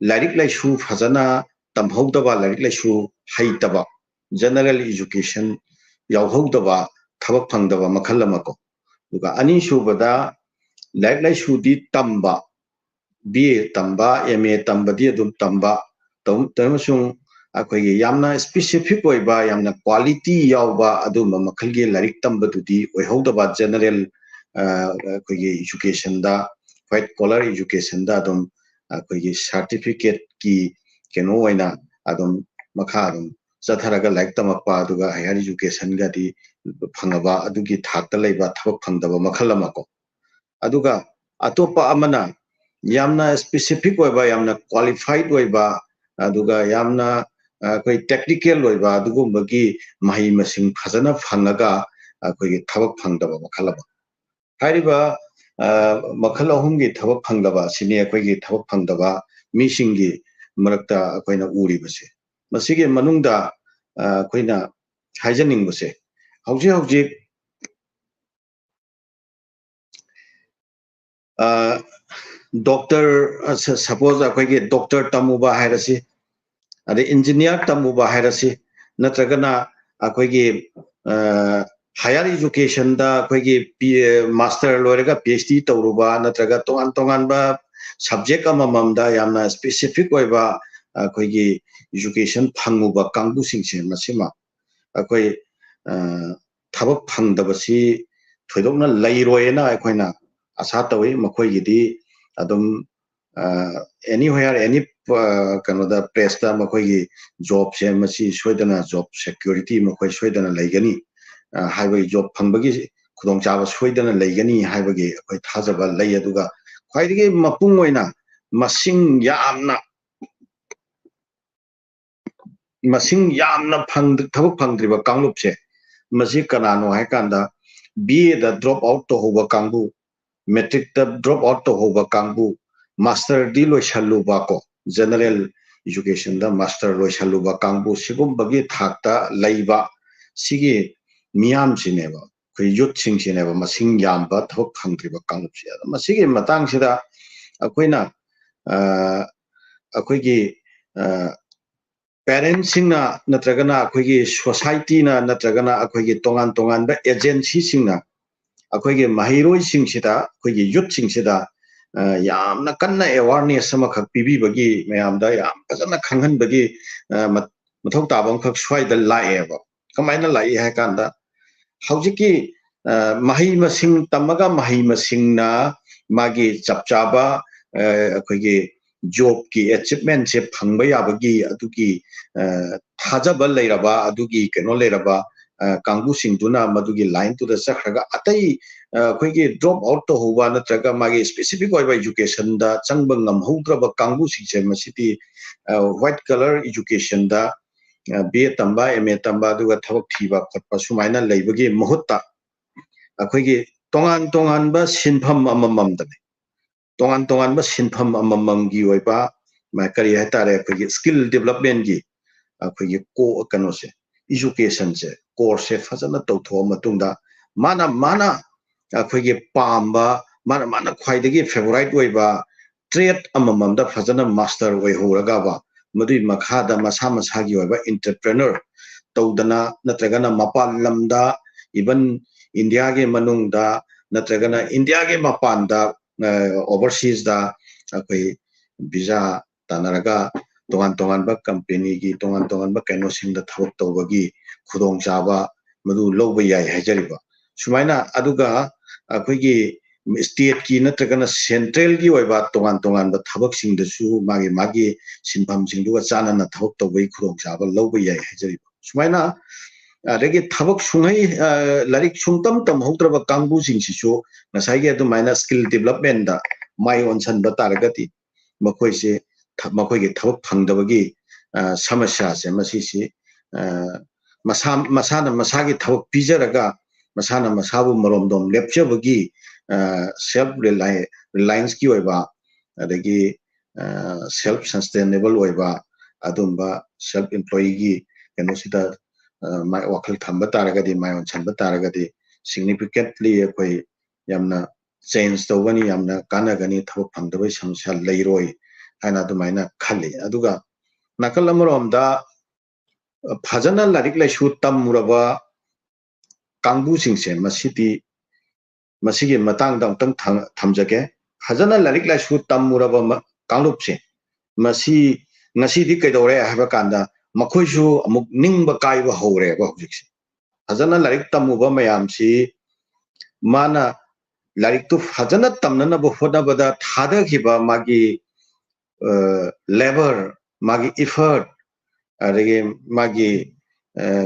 ꯂꯥꯏꯔꯤꯛ ꯂꯥꯏꯁꯨ ꯐꯖꯅ ꯇꯝꯍꯧꯗꯕ, ꯂꯥꯏꯔꯤꯛ ꯂꯥꯏꯁꯨ ꯍꯩꯇꯕ, general education ꯌꯥꯎꯍꯧꯗꯕ, ꯊꯕꯛ ꯐꯪꯗꯕ ꯃꯈꯜ ꯑꯃ ꯀꯣ꯫ ꯑꯗꯨꯒ ꯑꯅꯤꯁꯨꯕꯗ ꯂꯥꯏꯔꯤꯛ ꯂꯥꯏꯁꯨꯗꯤ ꯇꯝꯕ, ꯕꯤ ꯑꯦ ꯇꯝꯕ, ꯑꯦꯝ ꯑꯦ ꯇꯝꯕꯗꯤ ꯑꯗꯨꯝ ꯇꯝꯕ, ꯇꯧ-, ꯇꯧ-, ꯑꯃꯁꯨꯡ ꯑꯩꯈꯣꯏꯒꯤ ꯌꯥꯝꯅ specific ꯑꯣꯏꯕ, ꯌꯥꯝꯅ quality ꯌꯥꯎꯕ ꯑꯗꯨꯒꯨꯝꯕ ꯃꯈꯜꯒꯤ ꯂꯥꯏꯔꯤꯛ ꯇꯝꯕꯗꯨꯗꯤ ꯑꯣꯏꯍꯧꯗꯕ, general, ꯑ, ꯑꯩꯈꯣꯏꯒꯤ educationꯗ, white collar educationꯗ ꯑꯗꯨꯝ ꯑꯩꯈꯣꯏꯒꯤ certificateꯀꯤ ꯀꯩꯅꯣ ꯑꯣꯏꯅ ꯑꯗꯨꯝ ꯃꯈꯥ ꯑꯗꯨꯝ ꯆꯠꯊꯔꯒ ꯂꯥꯏꯔꯤꯛ ꯇꯝꯃꯛꯄ, ꯑꯗꯨꯒ higher educationꯒꯗꯤ ꯐꯪꯉꯕ, ꯑꯗꯨꯒꯤ ꯊꯥꯛꯇ ꯂꯩꯕ ꯊꯕꯛ ꯐꯪꯗꯕ ꯃꯈꯜ ꯑꯃ ꯀꯣ꯫ ꯑꯗꯨꯒ ꯑꯇꯣꯞꯄ ꯑꯃꯅ ꯌꯥꯝꯅ specific ꯑꯣꯏꯕ, ꯌꯥꯝꯅ qualified ꯑꯣꯏꯕ, ꯑꯗꯨꯒ ꯌꯥꯝꯅ, ꯑ, ꯑꯩꯈꯣꯏ technical ꯑꯣꯏꯕ ꯑꯗꯨꯒꯨꯝꯕꯒꯤ ꯃꯍꯩ ꯃꯁꯤꯡ ꯐꯖꯅ ꯐꯪꯉꯒ ꯑꯩꯈꯣꯏꯒꯤ ꯊꯕꯛ ꯐꯪꯗꯕ ꯃꯈꯜ ꯑꯃ꯫ ꯍꯥꯏꯔꯤꯕ, ꯑ, ꯃꯈꯜ ꯑꯍꯨꯝꯒꯤ ꯊꯕꯛ ꯐꯪꯗꯕ ꯑꯁꯤꯅꯤ ꯑꯩꯈꯣꯏꯒꯤ ꯊꯕꯛ ꯐꯪꯗꯕ ꯃꯤꯁꯤꯡꯒꯤ ꯃꯔꯛꯇ ꯑꯩꯈꯣꯏꯅ ꯎꯔꯤꯕꯁꯦ꯫ ꯃꯁꯤꯒꯤ ꯃꯅꯨꯡꯗ, ꯑ, ꯑꯩꯈꯣꯏꯅ ꯍꯥꯏꯖꯅꯤꯡꯕꯁꯦ, ꯍꯧꯖꯤꯛ ꯍꯧꯖꯤꯛ, ꯑ, doctor, ꯑ, ꯁ-, suppose ꯑꯩꯈꯣꯏꯒꯤ doctor ꯇꯝꯃꯨꯕ ꯍꯥꯏꯔꯁꯤ, ꯑꯗꯩ engineer ꯇꯝꯃꯨꯕ ꯍꯥꯏꯔꯁꯤ, ꯅꯠꯇ꯭ꯔꯒꯅ ꯑꯩꯈꯣꯏꯒꯤ, ꯑ, higher educationꯗ ꯑꯩꯈꯣꯏꯒꯤ ꯄꯤ-, master ꯂꯣꯏꯔꯒ PhD ꯇꯧꯔꯨꯕ, ꯅꯠꯇ꯭ꯔꯒ ꯇꯣꯉꯥꯟ ꯇꯣꯉꯥꯟꯕ subject ꯑꯃꯃꯝꯗ ꯌꯥꯝꯅ specific ꯑꯣꯏꯕ ꯑꯩꯈꯣꯏꯒꯤ education ꯐꯪꯉꯨꯕ ꯀꯥꯡꯕꯨꯁꯤꯡꯁꯦ, ꯃꯁꯤꯃ ꯑꯩꯈꯣꯏ, ꯑ, ꯊꯕꯛ ꯐꯪꯗꯕꯁꯤ ꯊꯣꯏꯗꯣꯛꯅ ꯂꯩꯔꯣꯏꯅ ꯑꯩꯈꯣꯏꯅ ꯑꯁꯥ ꯇꯧꯏ꯫ ꯃꯈꯣꯏꯒꯤꯗꯤ ꯑꯗꯨꯝ, ꯑ, anywhere, any, ꯑ, ꯀꯩꯅꯣꯗ, placeꯇ ꯃꯈꯣꯏꯒꯤ jobꯁꯦ, ꯃꯁꯤ ꯁꯣꯏꯗꯅ job security ꯃꯈꯣꯏ ꯁꯣꯏꯗꯅ ꯂꯩꯒꯅꯤ, ꯑ, ꯍꯥꯏꯕꯒꯤ, job ꯐꯪꯕꯒꯤ ꯈꯨꯗꯣꯡꯆꯥꯕ ꯁꯣꯏꯗꯅ ꯂꯩꯒꯅꯤ ꯍꯥꯏꯕꯒꯤ ꯑꯩꯈꯣꯏ ꯊꯥꯖꯕ ꯂꯩ꯫ ꯑꯗꯨꯒ ꯈ꯭ꯋꯥꯏꯗꯒꯤ ꯃꯄꯨꯡ ꯑꯣꯏꯅ ꯃꯁꯤꯡ ꯌꯥꯝꯅ ꯃꯁꯤꯡ ꯌꯥꯝꯅ ꯐꯪꯗ-, ꯊꯕꯛ ꯐꯪꯗ꯭ꯔꯤꯕ ꯀꯥꯡꯂꯨꯞꯁꯦ, ꯃꯁꯤ ꯀꯅꯥꯅꯣ ꯍꯥꯏꯀꯥꯟꯗ, ꯕꯤ ꯑꯦꯗ drop out ꯇꯧꯍꯧꯕ ꯀꯥꯡꯕꯨ, matricꯇ drop out ꯇꯧꯍꯧꯕ ꯀꯥꯡꯕꯨ, masterꯗꯤ ꯂꯣꯏꯁꯜꯂꯨꯕ ꯀꯣ, general educationꯗ master ꯂꯣꯏꯁꯜꯂꯨꯕ ꯀꯥꯡꯕꯨ, ꯁꯤꯒꯨꯝꯕꯒꯤ ꯊꯥꯛꯇ ꯂꯩꯕ ꯁꯤꯒꯤ ꯃꯤꯌꯥꯝꯁꯤꯅꯦꯕ, ꯑꯩꯈꯣꯏ youthꯁꯤꯡꯁꯤꯅꯦꯕ ꯃꯁꯤꯡ ꯌꯥꯝꯕ ꯊꯕꯛ ꯐꯪꯗ꯭ꯔꯤꯕ ꯀꯥꯡꯂꯨꯞꯁꯦ꯫ ꯑꯗꯣ ꯃꯁꯤꯒꯤ ꯃꯇꯥꯡꯁꯤꯗ ꯑꯩꯈꯣꯏꯅ, ꯑ, ꯑꯩꯈꯣꯏꯒꯤ, ꯑ, parentsꯁꯤꯡꯅ, ꯅꯠꯇ꯭ꯔꯒꯅ ꯑꯩꯈꯣꯏꯒꯤ societyꯅ, ꯅꯠꯇ꯭ꯔꯒꯅ ꯑꯩꯈꯣꯏꯒꯤ ꯇꯣꯉꯥꯟ ꯇꯣꯉꯥꯟꯕ agencyꯁꯤꯡꯅ ꯑꯩꯈꯣꯏꯒꯤ ꯃꯍꯩꯔꯣꯏꯁꯤꯡꯁꯤꯗ, ꯑꯩꯈꯣꯏꯒꯤ youthꯁꯤꯡꯁꯤꯗ ꯑ, ꯌꯥꯝꯅ ꯀꯟꯅ awareness ꯑꯃꯈꯛ ꯄꯤꯕꯤꯕꯒꯤ, ꯃꯌꯥꯝꯗ ꯌꯥꯝ ꯐꯖꯅ ꯈꯪꯍꯟꯕꯒꯤ, ꯑ, ꯃ-, ꯃꯊꯧ ꯇꯥꯕ ꯑꯃꯈꯛ ꯁ꯭ꯋꯥꯏꯗ ꯂꯥꯛꯑꯦꯕ꯫ ꯀꯃꯥꯏꯅ ꯂꯥꯛꯏ ꯍꯥꯏ ꯀꯥꯟꯗ, ꯍꯧꯖꯤꯛꯀꯤ, ꯑ, ꯃꯍꯩ ꯃꯁꯤꯡ ꯇꯝꯃꯒ ꯃꯍꯩ ꯃꯁꯤꯡꯅ ꯃꯥꯒꯤ ꯆꯞ ꯆꯥꯕ, ꯑ, ꯑꯩꯈꯣꯏꯒꯤ jobꯀꯤ achievementꯁꯦ ꯐꯪꯕ ꯌꯥꯕꯒꯤ ꯑꯗꯨꯒꯤ, ꯑ, ꯊꯥꯖꯕ ꯂꯩꯔꯕ, ꯑꯗꯨꯒꯤ ꯀꯩꯅꯣ ꯂꯩꯔꯕ, ꯑ, ꯀꯥꯡꯕꯨꯁꯤꯡꯗꯨꯅ ꯃꯗꯨꯒꯤ lineꯗꯨꯗ ꯆꯠꯈ꯭ꯔꯒ, ꯑꯇꯩ, ꯑ, ꯑꯩꯈꯣꯏꯒꯤ drop out ꯇꯧꯍꯧꯕ ꯅꯠꯇ꯭ꯔꯒ ꯃꯥꯒꯤ specific ꯑꯣꯏꯕ educationꯗ ꯆꯪꯕ ꯉꯝꯍꯧꯗ꯭ꯔꯕ ꯀꯥꯡꯕꯨꯁꯤꯡꯁꯦ, ꯃꯁꯤꯗꯤ, ꯑ, white collar educationꯗ, ꯑ, B A ꯇꯝꯕ, M A ꯇꯝꯕ, ꯑꯗꯨꯒ ꯊꯕꯛ ꯊꯤꯕ ꯈꯣꯠꯄ ꯁꯨꯃꯥꯏꯅ ꯂꯩꯕꯒꯤ ꯃꯍꯨꯠꯇ, ꯑꯩꯈꯣꯏꯒꯤ ꯇꯣꯉꯥꯟ ꯇꯣꯉꯥꯟꯕ ꯁꯤꯟꯐꯝ ꯑꯃꯃꯝꯗꯅꯦ, ꯇꯣꯉꯥꯟ ꯇꯣꯉꯥꯟꯕ ꯁꯤꯟꯐꯝ ꯑꯃꯃꯝꯒꯤ ꯑꯣꯏꯕ, ꯃ-, ꯀꯔꯤ ꯍꯥꯏꯇꯥꯔꯦ, ꯑꯩꯈꯣꯏꯒꯤ skill developmentꯀꯤ ꯑꯩꯈꯣꯏꯒꯤ ꯀꯣ-, ꯀꯩꯅꯣꯁꯦ, educationꯁꯦ, courseꯁꯦ ꯐꯖꯅ ꯇꯧꯊꯣꯛꯑ ꯃꯇꯨꯡꯗ, ꯃꯥꯅ, ꯃꯥꯅ ꯑꯩꯈꯣꯏꯒꯤ ꯄꯥꯝꯕ, ꯃꯥꯅ, ꯃꯥꯅ ꯈ꯭ꯋꯥꯏꯗꯒꯤ favourite ꯑꯣꯏꯕ trade ꯑꯃꯃꯝꯗ ꯐꯖꯅ master ꯑꯣꯏꯍꯧꯔꯒꯕ, ꯃꯗꯨꯒꯤ ꯃꯈꯥꯗ ꯃꯁꯥ ꯃꯁꯥꯒꯤ ꯑꯣꯏꯕ entrepreneur ꯇꯧꯗꯅ, ꯅꯠꯇ꯭ꯔꯒꯅ ꯃꯄꯥꯟ ꯂꯝꯗ, even Indiaꯒꯤ ꯃꯅꯨꯡꯗ, ꯅꯠꯇ꯭ꯔꯒꯅ Indiaꯒꯤ ꯃꯄꯥꯟꯗ, ꯑ, overseasꯇ ꯑꯩꯈꯣꯏ visa ꯇꯥꯟꯅꯔꯒ ꯇꯣꯉꯥꯟ ꯇꯣꯉꯥꯟꯕ companyꯒꯤ ꯇꯣꯉꯥꯟ ꯇꯣꯉꯥꯟꯕ ꯀꯩꯅꯣꯁꯤꯡꯗ ꯊꯕꯛ ꯇꯧꯕꯒꯤ ꯈꯨꯗꯣꯡꯆꯥꯕ ꯃꯗꯨ ꯂꯧꯕ ꯌꯥꯏ ꯍꯥꯏꯖꯔꯤꯕ꯫ ꯁꯨꯃꯥꯏꯅ, ꯑꯗꯨꯒ ꯑꯩꯈꯣꯏꯒꯤ stateꯀꯤ ꯅꯠꯇ꯭ꯔꯒꯅ centralꯒꯤ ꯑꯣꯏꯕ ꯇꯣꯉꯥꯟ ꯇꯣꯉꯥꯟꯕ ꯊꯕꯛꯁꯤꯡꯗꯁꯨ ꯃꯥꯒꯤ, ꯃꯥꯒꯤ ꯁꯤꯟꯐꯝꯁꯤꯡꯗꯨꯒ ꯆꯥꯟꯅꯅ ꯊꯕꯛ ꯇꯧꯕꯒꯤ ꯈꯨꯗꯣꯡꯆꯥꯕ ꯂꯧꯕ ꯌꯥꯏ ꯍꯥꯏꯖꯔꯤꯕ꯫ ꯁꯨꯃꯥꯏꯅ, ꯑꯗꯒꯤ ꯊꯕꯛ ꯁꯨꯡꯍꯩ, ꯑ, ꯂꯥꯏꯔꯤꯛ ꯁꯨꯡꯇꯝ ꯇꯝꯍꯧꯗ꯭ꯔꯕ ꯀꯥꯡꯕꯨꯁꯤꯡꯁꯤꯁꯨ ꯉꯁꯥꯏꯒꯤ ꯑꯗꯨꯃꯥꯏꯅ skill developmentꯗ ꯃꯥꯏ ꯑꯣꯟꯁꯤꯟꯕ ꯇꯥꯔꯒꯗꯤ, ꯃꯈꯣꯏꯁꯦ ꯊ-, ꯃꯈꯣꯏꯒꯤ ꯊꯕꯛ ꯐꯪꯗꯕꯒꯤ, ꯑ, ꯁꯃꯁ꯭ꯌꯥꯁꯦ, ꯃꯁꯤꯁꯤ, ꯑ, ꯃꯁꯥ, ꯃꯁꯥꯅ ꯃꯁꯥꯒꯤ ꯊꯕꯛ ꯄꯤꯖꯔꯒ, ꯃꯁꯥꯅ ꯃꯁꯥꯕꯨ ꯃꯔꯣꯝꯗꯣꯝ ꯂꯦꯞꯆꯕꯒꯤ, ꯑ, self rely-, relianceꯀꯤ ꯑꯣꯏꯕ, ꯑꯗꯒꯤ, ꯑ, self sustainable ꯑꯣꯏꯕ, ꯑꯗꯨꯝꯕ self employeeꯒꯤ ꯀꯩꯅꯣꯁꯤꯗ, ꯑ, ꯃꯥꯏ ꯋꯥꯈꯜ ꯊꯝꯕ ꯇꯥꯔꯒꯗꯤ, ꯃꯥꯏ ꯑꯣꯟꯁꯤꯟꯕ ꯇꯥꯔꯒꯗꯤ, significantly ꯑꯩꯈꯣꯏ ꯌꯥꯝꯅ change ꯇꯧꯒꯅꯤ, ꯌꯥꯝꯅ ꯀꯥꯟꯅꯒꯅꯤ, ꯊꯕꯛ ꯐꯪꯗꯕꯒꯤ ꯁꯃꯁ꯭ꯌꯥ ꯂꯩꯔꯣꯏ ꯍꯥꯏꯅ ꯑꯗꯨꯃꯥꯏꯅ ꯈꯜꯂꯤ꯫ ꯑꯗꯨꯒ ꯅꯥꯀꯜ ꯑꯃꯔꯣꯝꯗ, ꯑ, ꯐꯖꯅ ꯂꯥꯏꯔꯤꯛ ꯂꯥꯏꯁꯨ ꯇꯝꯃꯨꯔꯕ ꯀꯥꯡꯕꯨꯁꯤꯡꯁꯦ, ꯃꯁꯤꯗꯤ, ꯃꯁꯤꯒꯤ ꯃꯇꯥꯡꯗ ꯑꯃꯨꯛꯇꯪ ꯊꯝ-, ꯊꯝꯖꯒꯦ꯫ ꯐꯖꯅ ꯂꯥꯏꯔꯤꯛ ꯂꯥꯏꯁꯨ ꯇꯝꯃꯨꯔꯕ ꯀꯥꯡꯂꯨꯞꯁꯦ, ꯃꯁꯤ ꯉꯁꯤꯗꯤ ꯀꯩꯗꯧꯔꯦ ꯍꯥꯏꯕ ꯀꯥꯟꯗ, ꯃꯈꯣꯏꯁꯨ ꯑꯃꯨꯛ ꯅꯤꯡꯕ ꯀꯥꯏꯕ ꯍꯧꯔꯦꯕ ꯍꯧꯖꯤꯛꯁꯦ꯫ ꯐꯖꯅ ꯂꯥꯏꯔꯤꯛ ꯇꯝꯃꯨꯕ ꯃꯌꯥꯝꯁꯤ, ꯃꯥꯅ ꯂꯥꯏꯔꯤꯛꯇꯨ ꯐꯖꯅ ꯇꯝꯅꯅꯕ ꯍꯣꯠꯅꯕꯗ ꯊꯥꯗꯈꯤꯕ ꯃꯥꯒꯤ ꯂꯦꯕꯔ, ꯃꯥꯒꯤ ꯏꯐꯔꯠ, ꯑꯗꯒꯤ ꯃꯥꯒꯤ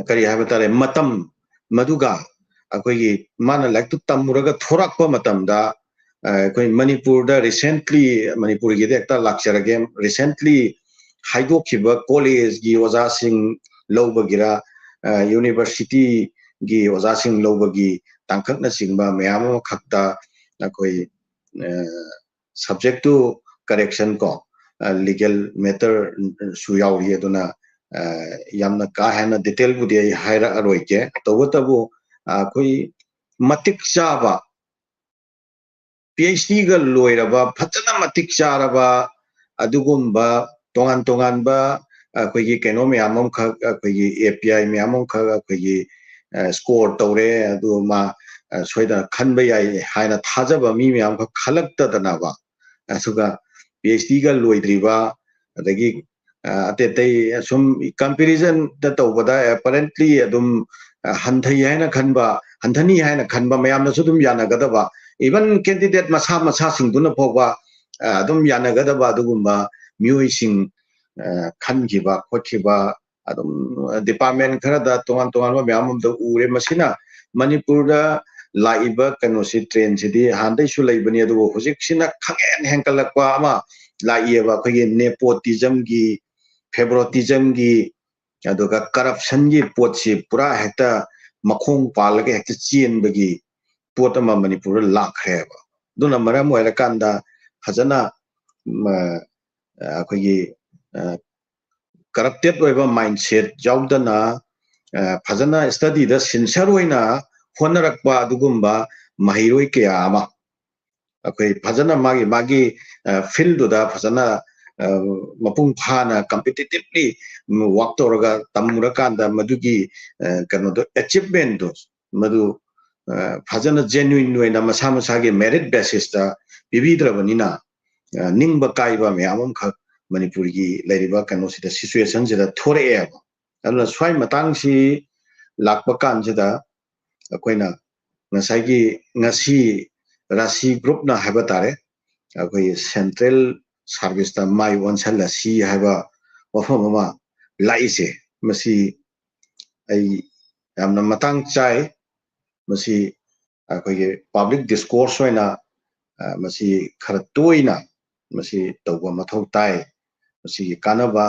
ꯀꯔꯤ ꯍꯥꯏꯕ ꯇꯥꯔꯦ, ꯃꯇꯝ, ꯃꯗꯨꯒ ꯑꯩꯈꯣꯏꯒꯤ ꯃꯥꯅ ꯂꯥꯏꯔꯤꯛꯇꯨ ꯇꯝꯃꯨꯔꯒ ꯊꯣꯔꯛꯄ ꯃꯇꯝꯗ, ꯑꯩꯈꯣꯏ ꯃꯅꯤꯄꯨꯔꯗ ꯔꯤꯁꯦꯟꯠꯂꯤ, ꯃꯅꯤꯄꯨꯔꯒꯤꯗ ꯍꯦꯛꯇ ꯂꯥꯛꯆꯔꯒꯦ, ꯔꯤꯁꯦꯟꯠꯂꯤ ꯍꯥꯏꯗꯣꯛꯈꯤꯕ ꯀꯣꯂꯦꯖꯀꯤ ꯑꯣꯖꯥꯁꯤꯡ ꯂꯧꯕꯒꯤꯔ, ꯌꯨꯅꯤꯚꯔꯁꯤꯇꯤꯒꯤ ꯑꯣꯖꯥꯁꯤꯡ ꯂꯧꯕꯒꯤ ꯇꯥꯡꯀꯛꯅꯆꯤꯡꯕ ꯃꯌꯥꯝ ꯑꯃꯈꯛꯇ ꯑꯩꯈꯣꯏ subject to correction ꯀꯣ, ꯂꯤꯒꯦꯜ ꯃꯦꯇꯔꯁꯨ ꯌꯥꯎꯔꯤ꯫ ꯑꯗꯨꯅ ꯌꯥꯝꯅ ꯀꯥ ꯍꯦꯟꯅ ꯗꯤꯇꯦꯜꯕꯨꯗꯤ ꯑꯩ ꯍꯥꯏꯔꯛꯑꯔꯣꯏꯒꯦ꯫ ꯇꯧꯕꯇꯕꯨ ꯑꯩꯈꯣꯏ ꯃꯇꯤꯛ ꯆꯥꯕ, ꯄꯤ ꯑꯩꯆ ꯗꯤꯒ ꯂꯣꯏꯔꯕ, ꯐꯖꯅ ꯃꯇꯤꯛ ꯆꯥꯔꯕ ꯑꯗꯨꯒꯨꯝꯕ ꯇꯣꯉꯥꯟ ꯇꯣꯉꯥꯟꯕ ꯑꯩꯈꯣꯏꯒꯤ ꯀꯩꯅꯣ ꯃꯌꯥꯝ ꯑꯃꯈꯛ, ꯑꯩꯈꯣꯏꯒꯤ ꯑꯦ ꯄꯤ ꯑꯥꯏ ꯃꯌꯥꯝ ꯑꯃꯈꯛ ꯑꯩꯈꯣꯏꯒꯤ ꯁ꯭ꯀꯣꯔ ꯇꯧꯔꯦ, ꯑꯗꯨ ꯃꯥ ꯁꯣꯏꯗꯅ ꯈꯟꯕ ꯌꯥꯏ ꯍꯥꯏꯅ ꯊꯥꯖꯕ ꯃꯤ ꯃꯌꯥꯝꯈꯛ ꯈꯜꯂꯛꯇꯗꯅꯕ, ꯑꯗꯨꯒ ꯄꯤ ꯑꯩꯆ ꯗꯤꯒ ꯂꯣꯏꯗ꯭ꯔꯤꯕ, ꯑꯗꯒꯤ ꯑꯇꯩ ꯑꯇꯩ ꯁꯨꯝ ꯀꯝꯄꯦꯔꯤꯖꯟꯗ ꯇꯧꯕꯗ ꯑꯦꯄꯔꯦꯟꯠꯂꯤ ꯑꯗꯨꯝ ꯍꯟꯊꯩ ꯍꯥꯏꯅ ꯈꯟꯕ, ꯍꯟꯊꯅꯤ ꯍꯥꯏꯅ ꯈꯟꯕ ꯃꯌꯥꯝꯅꯁꯨ ꯑꯗꯨꯝ ꯌꯥꯅꯒꯗꯕ, ꯏꯚꯟ ꯀꯦꯟꯗꯤꯗꯦꯠ ꯃꯁꯥ ꯃꯁꯥꯁꯤꯡꯗꯨꯅ ꯐꯥꯎꯕ ꯑꯗꯨꯝ ꯌꯥꯅꯒꯗꯕ ꯑꯗꯨꯒꯨꯝꯕ ꯃꯤꯑꯣꯏꯁꯤꯡ ꯈꯟꯈꯤꯕ ꯈꯣꯠꯈꯤꯕ ꯑꯗꯨꯝ ꯗꯤꯄꯥꯔꯠꯃꯦꯟ ꯈꯔꯗ ꯇꯣꯉꯥꯟ ꯇꯣꯉꯥꯟꯕ ꯃꯌꯥꯝ ꯑꯃꯗ ꯎꯔꯦ꯫ ꯃꯁꯤꯅ ꯃꯅꯤꯄꯨꯔꯗ ꯂꯥꯛꯏꯕ ꯀꯩꯅꯣꯁꯤ, ꯇ꯭ꯔꯦꯟꯁꯤꯗꯤ ꯍꯥꯟꯅꯗꯩꯁꯨ ꯂꯩꯕꯅꯤ, ꯑꯗꯨꯕꯨ ꯍꯧꯖꯤꯛꯁꯤꯅ ꯈꯪꯍꯦꯟ ꯍꯦꯟꯀꯠꯂꯛꯄ ꯑꯃ ꯂꯥꯛꯏꯑꯕ꯫ ꯑꯩꯈꯣꯏꯒꯤ ꯅꯦꯄꯣꯇꯤꯖꯝꯒꯤ, ꯐꯦꯕꯣꯔꯇꯤꯖꯝꯒꯤ, ꯑꯗꯨꯒ ꯀꯔꯞꯁꯟꯒꯤ ꯄꯣꯠꯁꯤ ꯄꯨꯔꯥ ꯍꯦꯛꯇ ꯃꯈꯣꯡ ꯄꯥꯜꯂꯒ ꯍꯦꯛꯇ ꯆꯦꯟꯕꯒꯤ ꯄꯣꯠ ꯑꯃ ꯃꯅꯤꯄꯨꯔꯗ ꯂꯥꯛꯈ꯭ꯔꯦꯕ꯫ ꯑꯗꯨꯅ ꯃꯔꯝ ꯑꯣꯏꯔꯀꯥꯟꯗ ꯐꯖꯅ ꯑꯩꯈꯣꯏꯒꯤ ꯀꯔꯞꯇꯦꯠ ꯑꯣꯏꯕ ꯃꯥꯏꯟꯁꯦꯠ ꯌꯥꯎꯗꯅ ꯐꯖꯅ ꯁ꯭ꯇꯗꯤꯗ ꯁꯤꯟꯁꯔ ꯑꯣꯏꯅ ꯍꯣꯠꯅꯔꯛꯄ ꯑꯗꯨꯒꯨꯝꯕ ꯃꯍꯩꯔꯣꯏ ꯀꯌꯥ ꯑꯃ ꯑꯩꯈꯣꯏ ꯐꯖꯅ ꯃꯥꯒꯤ ꯃꯥꯒꯤ ꯐꯤꯜꯗꯨꯗ ꯐꯖꯅ ꯃꯄꯨꯡ ꯐꯥꯅ ꯀꯝꯄꯤꯇꯤꯇꯤꯞꯂꯤ ꯋꯥꯛ ꯇꯧꯔꯒ ꯇꯝꯃꯨꯔꯀꯥꯟꯗ ꯃꯗꯨꯒꯤ ꯀꯩꯅꯣꯗꯣ, ꯑꯦꯆꯤꯞꯃꯦꯟꯗꯣ, ꯃꯗꯨ ꯐꯖꯅ ꯖꯦꯅ꯭ꯌꯨꯏꯟ ꯑꯣꯏꯅ ꯃꯁꯥ ꯃꯁꯥꯒꯤ ꯃꯦꯔꯤꯠ ꯕꯦꯁꯤꯁꯇ ꯄꯤꯕꯤꯗ꯭ꯔꯕꯅꯤꯅ, ꯑ, ꯅꯤꯡꯕ ꯀꯥꯏꯕ ꯃꯌꯥꯝ ꯑꯃꯈꯛ ꯃꯅꯤꯄꯨꯔꯒꯤ ꯂꯩꯔꯤꯕ ꯀꯩꯅꯣꯁꯤꯗ, situationꯁꯤꯗ ꯊꯣꯔꯛꯑꯦꯕ꯫ ꯑꯗꯨꯅ ꯁ꯭ꯋꯥꯏ ꯃꯇꯥꯡꯁꯤ ꯂꯥꯛꯄ ꯀꯥꯟꯁꯤꯗ ꯑꯩꯈꯣꯏꯅ ꯉꯁꯥꯏꯒꯤ ꯉꯁꯤ ꯔꯥꯁꯤ groupꯅ ꯍꯥꯏꯕ ꯇꯥꯔꯦ, ꯑꯩꯈꯣꯏꯒꯤ central serviceꯇ ꯃꯥꯏ ꯑꯣꯟꯁꯤꯜꯂꯁꯤ ꯍꯥꯏꯕ ꯋꯥꯐꯝ ꯑꯃ ꯂꯥꯛꯏꯁꯦ, ꯃꯁꯤ ꯑꯩ ꯌꯥꯝꯅ ꯃꯇꯥꯡ ꯆꯥꯏ꯫ ꯃꯁꯤ ꯑꯩꯈꯣꯏꯒꯤ public discourse ꯑꯣꯏꯅ, ꯑ, ꯃꯁꯤ ꯈꯔ ꯇꯣꯏꯅ ꯃꯁꯤ ꯇꯧꯕ ꯃꯊꯧ ꯇꯥꯏ꯫ ꯃꯁꯤꯒꯤ ꯀꯥꯟꯅꯕ,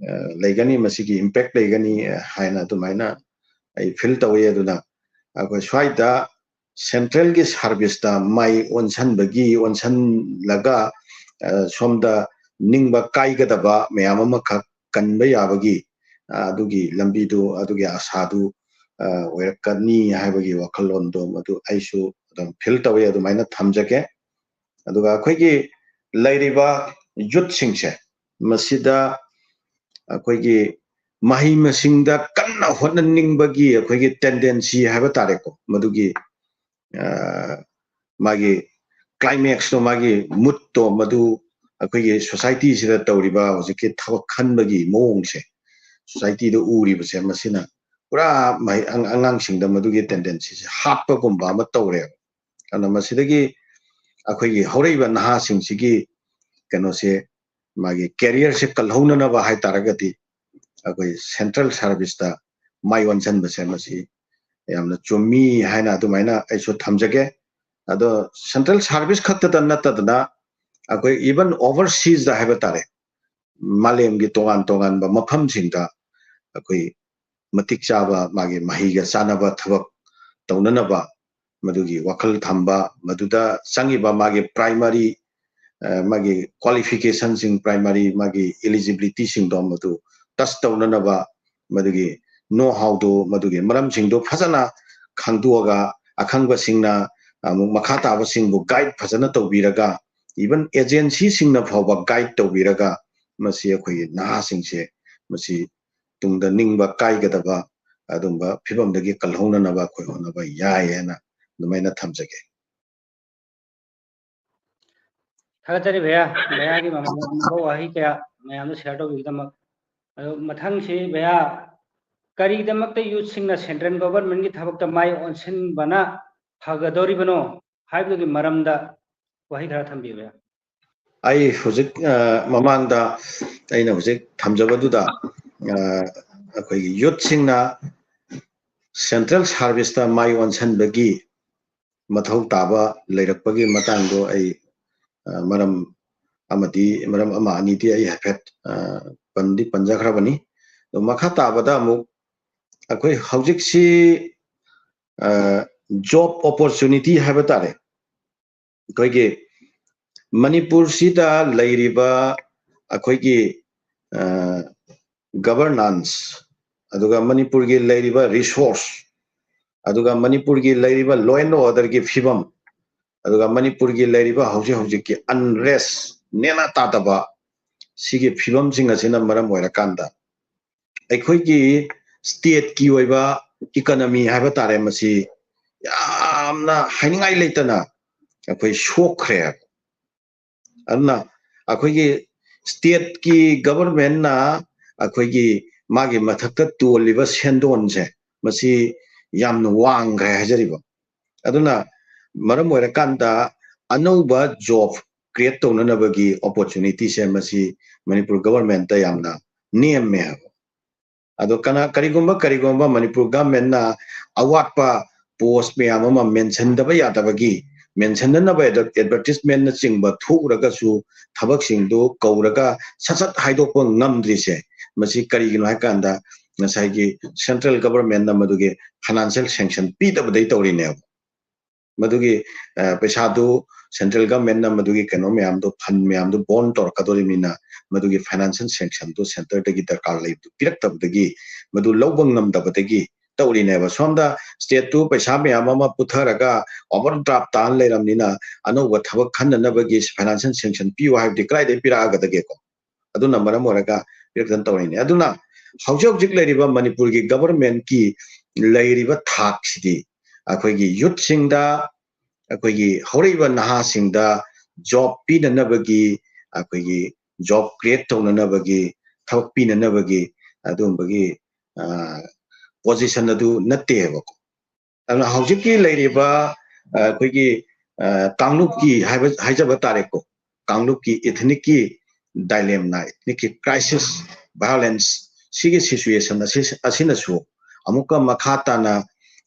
ꯑ, ꯂꯩꯒꯅꯤ, ꯃꯁꯤꯒꯤ impact ꯂꯩꯒꯅꯤ, ꯑ, ꯍꯥꯏꯅ ꯑꯗꯨꯃꯥꯏꯅ ꯑꯩ feel ꯇꯧꯏ꯫ ꯑꯗꯨꯅ ꯑꯩꯈꯣꯏ ꯁ꯭ꯋꯥꯏꯗ centralꯒꯤ serviceꯇ ꯃꯥꯏ ꯑꯣꯟꯁꯟꯕꯒꯤ, ꯑꯣꯟꯁꯜꯂꯒ, ꯑ, ꯁꯣꯝꯗ ꯅꯤꯡꯕ ꯀꯥꯏꯒꯗꯕ ꯃꯌꯥꯝ ꯑꯃꯈꯛ ꯀꯟꯕ ꯌꯥꯕꯒꯤ, ꯑ, ꯑꯗꯨꯒꯤ ꯂꯝꯕꯤꯗꯨ, ꯑꯗꯨꯒꯤ ꯑꯁꯥꯗꯨ, ꯑ, ꯑꯣꯏꯔꯛꯀꯅꯤ ꯍꯥꯏꯕꯒꯤ ꯋꯥꯈꯜꯂꯣꯟꯗꯣ ꯃꯗꯨ ꯑꯩꯁꯨ ꯑꯗꯨꯝ feel ꯇꯧꯏ, ꯑꯗꯨꯃꯥꯏꯅ ꯊꯝꯖꯒꯦ꯫ ꯑꯗꯨꯒ ꯑꯩꯈꯣꯏꯒꯤ ꯂꯩꯔꯤꯕ youthꯁꯤꯡꯁꯦ, ꯃꯁꯤꯗ ꯑꯩꯈꯣꯏꯒꯤ ꯃꯍꯩ ꯃꯁꯤꯡꯗ ꯀꯟꯅ ꯍꯣꯠꯅꯅꯤꯡꯕꯒꯤ ꯑꯩꯈꯣꯏꯒꯤ tendency ꯍꯥꯏꯕ ꯇꯥꯔꯦꯀꯣ, ꯃꯗꯨꯒꯤ, ꯑ, ꯃꯥꯒꯤ climaxꯇꯣ, ꯃꯥꯒꯤ moodꯇꯣ, ꯃꯗꯨ ꯑꯩꯈꯣꯏꯒꯤ societyꯁꯤꯗ ꯇꯧꯔꯤꯕ ꯍꯧꯖꯤꯛꯀꯤ ꯊꯕꯛ ꯈꯟꯕꯒꯤ ꯃꯑꯣꯡꯁꯦ, societyꯗ ꯎꯔꯤꯕꯁꯦ, ꯃꯁꯤꯅ ꯄꯨꯔꯥ ꯃꯍꯩ-, ꯑꯉꯥꯡꯁꯤꯡꯗ ꯃꯗꯨꯒꯤ tendencyꯁꯦ ꯍꯥꯠꯄꯒꯨꯝꯕ ꯑꯃ ꯇꯧꯔꯦꯕ꯫ ꯑꯗꯨꯅ ꯃꯁꯤꯗꯒꯤ ꯑꯩꯈꯣꯏꯒꯤ ꯍꯧꯔꯛꯏꯕ ꯅꯍꯥꯁꯤꯡꯁꯤꯒꯤ ꯀꯩꯅꯣꯁꯦ, ꯃꯥꯒꯤ careerꯁꯦ ꯀꯜꯍꯧꯅꯅꯕ ꯍꯥꯏ ꯇꯥꯔꯒꯗꯤ, ꯑꯩꯈꯣꯏ central serviceꯇ ꯃꯥꯏ ꯑꯣꯟꯁꯤꯟꯕꯁꯦ, ꯃꯁꯤ ꯌꯥꯝꯅ ꯆꯨꯝꯃꯤ ꯍꯥꯏꯅ ꯑꯗꯨꯃꯥꯏꯅ ꯑꯩꯁꯨ ꯊꯝꯖꯒꯦ꯫ ꯑꯗꯣ central service ꯈꯛꯇꯗ ꯅꯠꯇꯗꯅ, ꯑꯩꯈꯣꯏ even overseasꯇ ꯍꯥꯏꯕ ꯇꯥꯔꯦ, ꯃꯥꯂꯦꯝꯒꯤ ꯇꯣꯉꯥꯟ ꯇꯣꯉꯥꯟꯕ ꯃꯐꯝꯁꯤꯡꯗ ꯑꯩꯈꯣꯏ ꯃꯇꯤꯛ ꯆꯥꯕ, ꯃꯥꯒꯤ ꯃꯍꯩꯒ ꯆꯥꯟꯅꯕ ꯊꯕꯛ ꯇꯧꯅꯅꯕ, ꯃꯗꯨꯒꯤ ꯋꯥꯈꯜ ꯊꯝꯕ, ꯃꯗꯨꯗ ꯆꯪꯉꯤꯕ ꯃꯥꯒꯤ primary, ꯑ, ꯃꯥꯒꯤ qualificationꯁꯤꯡ, primary ꯃꯥꯒꯤ eligibilityꯁꯤꯡꯗꯣ ꯃꯗꯨ touch ꯇꯧꯅꯅꯕ, ꯃꯗꯨꯒꯤ know howꯗꯨ, ꯃꯗꯨꯒꯤ ꯃꯔꯝꯁꯤꯡꯗꯨ ꯐꯖꯅ ꯈꯪꯗꯣꯛꯑꯒ, ꯑꯈꯪꯕꯁꯤꯡꯅ ꯑꯃꯨꯛ ꯃꯈꯥ ꯇꯥꯕꯁꯤꯡꯕꯨ guide ꯐꯖꯅ ꯇꯧꯕꯤꯔꯒ, even agencyꯁꯤꯡꯅ ꯐꯥꯎꯕ guide ꯇꯧꯕꯤꯔꯒ, ꯃꯁꯤ ꯑꯩꯈꯣꯏꯒꯤ ꯅꯍꯥꯁꯤꯡꯁꯦ, ꯃꯁꯤ ꯇꯨꯡꯗ ꯅꯤꯡꯕ ꯀꯥꯏꯒꯗꯕ ꯑꯗꯨꯝꯕ ꯐꯤꯕꯝꯗꯒꯤ ꯀꯜꯍꯧꯅꯅꯕ ꯑꯩꯈꯣꯏ ꯍꯣꯠꯅꯕ ꯌꯥꯏ ꯍꯥꯏꯅ ꯑꯗꯨꯃꯥꯏꯅ ꯊꯝꯖꯒꯦ꯫ ꯊꯥꯒꯠꯆꯔꯤ ꯚꯩꯌꯥ, ꯚꯩꯌꯥꯒꯤ ꯃꯃꯥꯡꯗ ꯋꯥꯍꯩ ꯀꯌꯥ ꯃꯌꯥꯝꯗ ꯁꯤꯌꯔ ꯇꯧꯕꯤꯒꯤꯗꯃꯛ꯫ ꯑꯗꯣ ꯃꯊꯪꯁꯤ ꯚꯩꯌꯥ, ꯀꯔꯤꯒꯤꯗꯃꯛꯇ ꯌꯨꯠꯁꯤꯡꯅ ꯁꯦꯟꯇ꯭ꯔꯦꯜ ꯒꯣꯚꯔꯟꯃꯦꯟꯠꯀꯤ ꯊꯕꯛꯇ ꯃꯥꯏ ꯑꯣꯟꯁꯤꯟꯕꯅ ꯐꯒꯗꯧꯔꯤꯕꯅꯣ ꯍꯥꯏꯕꯗꯨꯒꯤ ꯃꯔꯝꯗ ꯋꯥꯍꯩ ꯈꯔ ꯊꯝꯕꯤꯌꯨ ꯚꯩꯌꯥ꯫ ꯑꯩ ꯍꯧꯖꯤꯛ ꯃꯃꯥꯡꯗ ꯑꯩꯅ ꯍꯧꯖꯤꯛ ꯊꯝꯖꯕꯗꯨꯗ ꯑꯩꯈꯣꯏꯒꯤ ꯌꯨꯠꯁꯤꯡꯅ ꯁꯦꯟꯇ꯭ꯔꯦꯜ ꯁꯥꯔꯚꯤꯁꯇ ꯃꯥꯏ ꯑꯣꯟꯁꯤꯟꯕꯒꯤ ꯃꯊꯧ ꯇꯥꯕ ꯂꯩꯔꯛꯄꯒꯤ ꯃꯇꯥꯡꯗꯣ ꯑꯩ ꯃꯔꯝ ꯑꯃꯗꯤ ꯃꯔꯝ ꯑꯃ ꯑꯅꯤꯗꯤ ꯑꯩ ꯍꯥꯏꯐꯦꯠ ꯄꯟꯗꯤ ꯄꯟꯖꯈ꯭ꯔꯕꯅꯤ꯫ ꯑꯗꯣ ꯃꯈꯥ ꯇꯥꯕꯗ ꯑꯃꯨꯛ ꯑꯩꯈꯣꯏ ꯍꯧꯖꯤꯛꯁꯤ ꯖꯣꯕ ꯑꯣꯄꯣꯔꯆꯨꯅꯤꯇꯤ ꯍꯥꯏꯕ ꯇꯥꯔꯦ, ꯑꯩꯈꯣꯏꯒꯤ ꯃꯅꯤꯄꯨꯔꯁꯤꯗ ꯂꯩꯔꯤꯕ ꯑꯩꯈꯣꯏꯒꯤ ꯒꯕꯔꯅꯥꯟꯁ, ꯑꯗꯨꯒ ꯃꯅꯤꯄꯨꯔꯒꯤ ꯂꯩꯔꯤꯕ ꯔꯤꯁꯣꯔꯁ, ꯑꯗꯨꯒ ꯃꯅꯤꯄꯨꯔꯒꯤ ꯂꯩꯔꯤꯕ law and orderꯒꯤ ꯐꯤꯕꯝ, ꯑꯗꯨꯒ ꯃꯅꯤꯄꯨꯔꯒꯤ ꯂꯩꯔꯤꯕ ꯍꯧꯖꯤꯛ ꯍꯧꯖꯤꯛꯀꯤ ꯑꯟꯔꯦꯁ, ꯅꯦꯅꯥ ꯇꯥꯗꯕ, ꯁꯤꯒꯤ ꯐꯤꯕꯝꯁꯤꯡ ꯑꯁꯤꯅ ꯃꯔꯝ ꯑꯣꯏꯔꯀꯥꯟꯗ ꯑꯩꯈꯣꯏꯒꯤ ꯁ꯭ꯇꯦꯠꯀꯤ ꯑꯣꯏꯕ ꯏꯀꯣꯅꯣꯃꯤ ꯍꯥꯏꯕ ꯇꯥꯔꯦ, ꯃꯁꯤ ꯌꯥꯝꯅ ꯍꯥꯏꯅꯤꯡꯉꯥꯏ ꯂꯩꯇꯅ ꯑꯩꯈꯣꯏ ꯁꯣꯛꯈ꯭ꯔꯦ꯫ ꯑꯗꯨꯅ ꯑꯩꯈꯣꯏꯒꯤ ꯁ꯭ꯇꯦꯠꯀꯤ ꯒꯕꯔꯃꯦꯟꯅ ꯑꯩꯈꯣꯏꯒꯤ ꯃꯥꯒꯤ ꯃꯊꯛꯇ ꯇꯣꯜꯂꯤꯕ ꯁꯦꯟꯗꯣꯟꯁꯦ, ꯃꯁꯤ ꯌꯥꯝꯅ ꯋꯥꯡꯈ꯭ꯔꯦ ꯍꯥꯏꯖꯔꯤꯕ꯫ ꯑꯗꯨꯅ ꯃꯔꯝ ꯑꯣꯏꯔꯀꯥꯟꯗ ꯑꯅꯧꯕ ꯖꯣꯕ ꯀ꯭ꯔꯤꯌꯦꯠ ꯇꯧꯅꯅꯕꯒꯤ ꯑꯣꯄꯣꯔꯆꯨꯅꯤꯇꯤꯁꯦ ꯃꯁꯤ ꯃꯅꯤꯄꯨꯔ ꯒꯕꯔꯃꯦꯟꯠꯇ ꯌꯥꯝꯅ ꯅꯦꯝꯃꯦ ꯍꯥꯏꯕ꯫ ꯑꯗꯣ ꯀꯅꯥ, ꯀꯔꯤꯒꯨꯝꯕ, ꯀꯔꯤꯒꯨꯝꯕ ꯃꯅꯤꯄꯨꯔ ꯒꯕꯔꯃꯦꯟꯠꯅ ꯑꯋꯥꯠꯄ ꯄꯣꯁ ꯃꯌꯥꯝ ꯑꯃ ꯃꯦꯟꯁꯤꯟꯗꯕ ꯌꯥꯗꯕꯒꯤ, ꯃꯦꯟꯁꯤꯟꯗꯅꯕ ꯑꯦꯗꯚꯔꯇꯤꯁꯃꯦꯟꯠꯅꯆꯤꯡꯕ ꯊꯣꯛꯎꯔꯒꯁꯨ ꯊꯕꯛꯁꯤꯡꯗꯨ ꯀꯧꯔꯒ ꯁꯠ ꯁꯠ ꯍꯥꯏꯗꯣꯛꯄ ꯉꯝꯗ꯭ꯔꯤꯁꯦ, ꯃꯁꯤ ꯀꯔꯤꯒꯤꯅꯣ ꯍꯥꯏ ꯀꯥꯟꯗ ꯉꯁꯥꯏꯒꯤ ꯁꯦꯟꯇ꯭ꯔꯦꯜ ꯒꯕꯔꯃꯦꯟꯠꯅ ꯃꯗꯨꯒꯤ ꯐꯥꯏꯅꯥꯟꯁꯤꯌꯦꯜ ꯁꯦꯡꯁꯟ ꯄꯤꯗꯕꯗꯩ ꯇꯧꯔꯤꯅꯦꯕ꯫ ꯃꯗꯨꯒꯤ ꯄꯩꯁꯥꯗꯨ ꯁꯦꯟꯇ꯭ꯔꯦꯜ ꯒꯕꯔꯃꯦꯟꯠꯅ ꯃꯗꯨꯒꯤ ꯀꯩꯅꯣ ꯃꯌꯥꯝꯗꯣ, ꯐꯟ ꯃꯌꯥꯝꯗꯣ ꯕꯣꯟ ꯇꯧꯔꯛꯀꯗꯧꯔꯤꯕꯅꯤꯅ ꯃꯗꯨꯒꯤ ꯐꯥꯏꯅꯥꯟꯁꯤꯌꯦꯜ ꯁꯦꯡꯁꯟꯗꯨ ꯁꯦꯟꯇꯔꯗꯒꯤ ꯗꯔꯀꯥꯔ ꯂꯩꯕꯗꯨ ꯄꯤꯔꯛꯇꯕꯗꯒꯤ, ꯃꯗꯨ ꯂꯧꯕ ꯉꯝꯗꯕꯗꯒꯤ ꯇꯧꯔꯤꯅꯦꯕ꯫ ꯁꯣꯝꯗ ꯁ꯭ꯇꯦꯠꯇꯨ ꯄꯩꯁꯥ ꯃꯌꯥꯝ ꯑꯃ ꯄꯨꯊꯔꯒ ꯑꯣꯚꯔ ꯗ꯭ꯔꯥꯐ ꯇꯥꯅ ꯂꯩꯔꯕꯅꯤꯅ ꯑꯅꯧꯕ ꯊꯕꯛ ꯈꯟꯅꯅꯕꯒꯤ ꯐꯥꯏꯅꯥꯟꯁꯤꯌꯦꯜ ꯁꯦꯡꯁꯟ ꯄꯤꯌꯨ ꯍꯥꯏꯕꯗꯤ ꯀꯗꯥꯏꯗꯒꯤ ꯄꯤꯔꯛꯑꯒꯗꯒꯦꯀꯣ? ꯑꯗꯨꯅ ꯃꯔꯝ ꯑꯣꯏꯔꯒ ꯄꯤꯔꯛꯇꯅ ꯇꯧꯔꯤꯅꯦ꯫ ꯑꯗꯨꯅ ꯍꯧꯖꯤꯛ ꯍꯧꯖꯤꯛ ꯂꯩꯔꯤꯕ ꯃꯅꯤꯄꯨꯔꯒꯤ ꯒꯕꯔꯃꯦꯟꯠꯀꯤ ꯂꯩꯔꯤꯕ ꯊꯥꯛꯁꯤꯗꯤ ꯑꯩꯈꯣꯏꯒꯤ ꯌꯨꯠꯁꯤꯡꯗ, ꯑꯩꯈꯣꯏꯒꯤ ꯍꯧꯔꯛꯏꯕ ꯅꯍꯥꯁꯤꯡꯗ ꯖꯣꯕ ꯄꯤꯅꯅꯕꯒꯤ, ꯑꯩꯈꯣꯏꯒꯤ ꯖꯣꯕ ꯀ꯭ꯔꯤꯌꯦꯠ ꯇꯧꯅꯅꯕꯒꯤ, ꯊꯕꯛ ꯄꯤꯅꯅꯕꯒꯤ ꯑꯗꯨꯒꯨꯝꯕꯒꯤ ꯄꯣꯖꯤꯁꯟ ꯑꯗꯨ ꯅꯠꯇꯦꯕꯀꯣ꯫ ꯑꯗꯨꯅ ꯍꯧꯖꯤꯛꯀꯤ ꯂꯩꯔꯤꯕ ꯑꯩꯈꯣꯏꯒꯤ ꯀꯥꯡꯂꯨꯞꯀꯤ ꯍꯥꯏꯕ, ꯍꯥꯏꯖꯕ ꯇꯥꯔꯦꯀꯣ, ꯀꯥꯡꯂꯨꯞꯀꯤ ꯏꯊꯅꯤꯛꯀꯤ ꯗꯥꯏꯂꯦꯝꯅ, ꯏꯊꯅꯤꯛꯀꯤ ꯀ꯭ꯔꯥꯏꯁꯤꯁ, ꯚꯥꯏꯑꯣꯂꯦꯟꯁ, ꯁꯤꯒꯤ ꯁꯤꯆꯨꯋꯦꯁꯟ ꯑꯁꯤ, ꯑꯁꯤꯅꯁꯨ ꯑꯃꯨꯛꯀ ꯃꯈꯥ ꯇꯥꯅ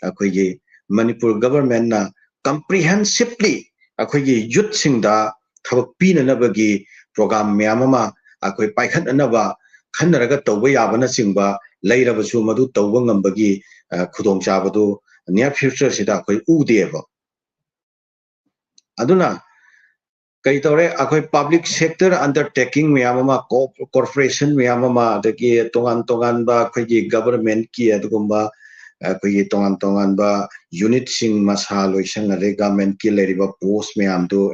ꯑꯩꯈꯣꯏꯒꯤ ꯃꯅꯤꯄꯨꯔ ꯒꯚꯔꯟꯃꯦꯟꯅ ꯀꯝꯄ꯭ꯔꯤꯍꯦꯟꯁꯤꯞꯂꯤ ꯑꯩꯈꯣꯏꯒꯤ ꯌꯨꯠꯁꯤꯡꯗ ꯊꯕꯛ ꯄꯤꯅꯅꯕꯒꯤ ꯄ꯭ꯔꯣꯒ꯭ꯔꯥꯝ ꯃꯌꯥꯝ ꯑꯃ ꯑꯩꯈꯣꯏ ꯄꯥꯏꯈꯠꯅꯅꯕ ꯈꯟꯅꯔꯒ ꯇꯧꯕ ꯌꯥꯕꯅꯆꯤꯡꯕ ꯂꯩꯔꯕꯁꯨ, ꯃꯗꯨ ꯇꯧꯕ ꯉꯝꯕꯒꯤ ꯈꯨꯗꯣꯡꯆꯥꯕꯗꯨ ꯅꯤꯌꯔ ꯐ꯭ꯌꯨꯆꯔꯁꯤꯗ ꯑꯩꯈꯣꯏ ꯎꯗꯦꯕ꯫ ꯑꯗꯨꯅ ꯀꯔꯤ ꯇꯧꯔꯦ, ꯑꯩꯈꯣꯏ ꯄꯕ꯭ꯂꯤꯛ ꯁꯦꯛꯇꯔ ꯑꯟꯗꯔꯇꯦꯀꯤꯡ ꯃꯌꯥꯝ ꯑꯃ, ꯀꯣꯔꯄꯣꯔꯦꯁꯟ ꯃꯌꯥꯝ ꯑꯃ, ꯑꯗꯒꯤ ꯇꯣꯉꯥꯟ ꯇꯣꯉꯥꯟꯕ ꯑꯩꯈꯣꯏꯒꯤ ꯒꯚꯔꯟꯃꯦꯟꯠꯀꯤ ꯑꯗꯨꯒꯨꯝꯕ ꯑꯩꯈꯣꯏꯒꯤ ꯇꯣꯉꯥꯟ ꯇꯣꯉꯥꯟꯕ ꯌꯨꯅꯤꯠꯁꯤꯡ, ꯃꯁꯥ ꯂꯣꯏꯁꯪ, ꯑꯗꯩ ꯒꯚꯔꯟꯃꯦꯟꯠꯀꯤ ꯂꯩꯔꯤꯕ ꯄꯣꯁ ꯃꯌꯥꯝꯗꯨ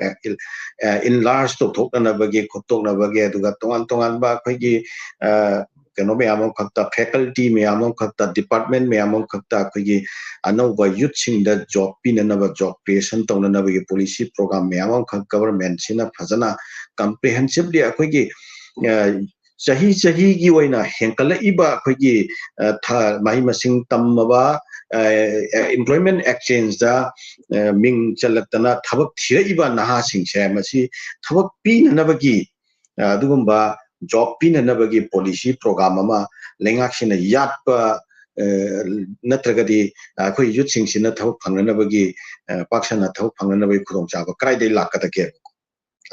ꯏꯟꯂꯥꯔꯖ ꯇꯧꯊꯣꯛꯅꯅꯕꯒꯤ, ꯈꯣꯠꯇꯣꯛꯅꯕꯒꯤ, ꯑꯗꯨꯒ ꯇꯣꯉꯥꯟ ꯇꯣꯉꯥꯟꯕ ꯑꯩꯈꯣꯏꯒꯤ ꯀꯩꯅꯣ ꯃꯌꯥꯝ ꯑꯃꯈꯛꯇ, ꯐꯦꯀꯜꯇꯤ ꯃꯌꯥꯝ ꯑꯃꯈꯛꯇ, ꯗꯤꯄꯥꯔꯠꯃꯦꯟꯠ ꯃꯌꯥꯝ ꯑꯃꯈꯛꯇ ꯑꯩꯈꯣꯏꯒꯤ ꯑꯅꯧꯕ ꯌꯨꯠꯁꯤꯡꯗ ꯖꯣꯕ ꯄꯤꯅꯅꯕ, ꯖꯣꯕ ꯀ꯭ꯔꯤꯌꯦꯁꯟ ꯇꯧꯅꯅꯕꯒꯤ ꯄꯣꯂꯤꯁꯤ ꯄ꯭ꯔꯣꯒ꯭ꯔꯥꯝ ꯃꯌꯥꯝ ꯑꯃꯈꯛ ꯒꯚꯔꯟꯃꯦꯟꯠꯁꯤꯅ ꯐꯖꯅ ꯀꯝꯄ꯭ꯔꯤꯍꯦꯟꯁꯤꯞꯂꯤ ꯑꯩꯈꯣꯏꯒꯤ ꯆꯍꯤ ꯆꯍꯤꯒꯤ ꯑꯣꯏꯅ ꯍꯦꯟꯒꯠꯂꯛꯏꯕ ꯑꯩꯈꯣꯏꯒꯤ ꯃꯍꯩ ꯃꯁꯤꯡ ꯇꯝꯃꯕ, ꯏꯝꯄ꯭ꯂꯣꯏꯃꯦꯟꯠ ꯑꯦꯛꯆꯦꯟꯖꯇ ꯃꯤꯡ ꯆꯜꯂꯛꯇꯅ ꯊꯕꯛ ꯊꯤꯔꯛꯏꯕ ꯅꯍꯥꯁꯤꯡꯁꯦ ꯃꯁꯤ ꯊꯕꯛ ꯄꯤꯅꯅꯕꯒꯤ ꯑꯗꯨꯒꯨꯝꯕ ꯖꯣꯕ ꯄꯤꯅꯅꯕꯒꯤ ꯄꯣꯂꯤꯁꯤ ꯄ꯭ꯔꯣꯒ꯭ꯔꯥꯝ ꯑꯃ ꯂꯩꯉꯥꯛꯁꯤꯅ ꯌꯥꯠꯄ ꯅꯠꯇ꯭ꯔꯒꯗꯤ ꯑꯩꯈꯣꯏ ꯌꯨꯠꯁꯤꯡꯁꯤꯅ ꯊꯕꯛ ꯐꯪꯅꯅꯕꯒꯤ, ꯄꯥꯛ ꯁꯟꯅ ꯊꯕꯛ ꯐꯪꯅꯅꯕꯒꯤ ꯈꯨꯗꯣꯡꯆꯥꯕ ꯀꯗꯥꯏꯗꯒꯤ ꯂꯥꯛꯀꯗꯒꯦ?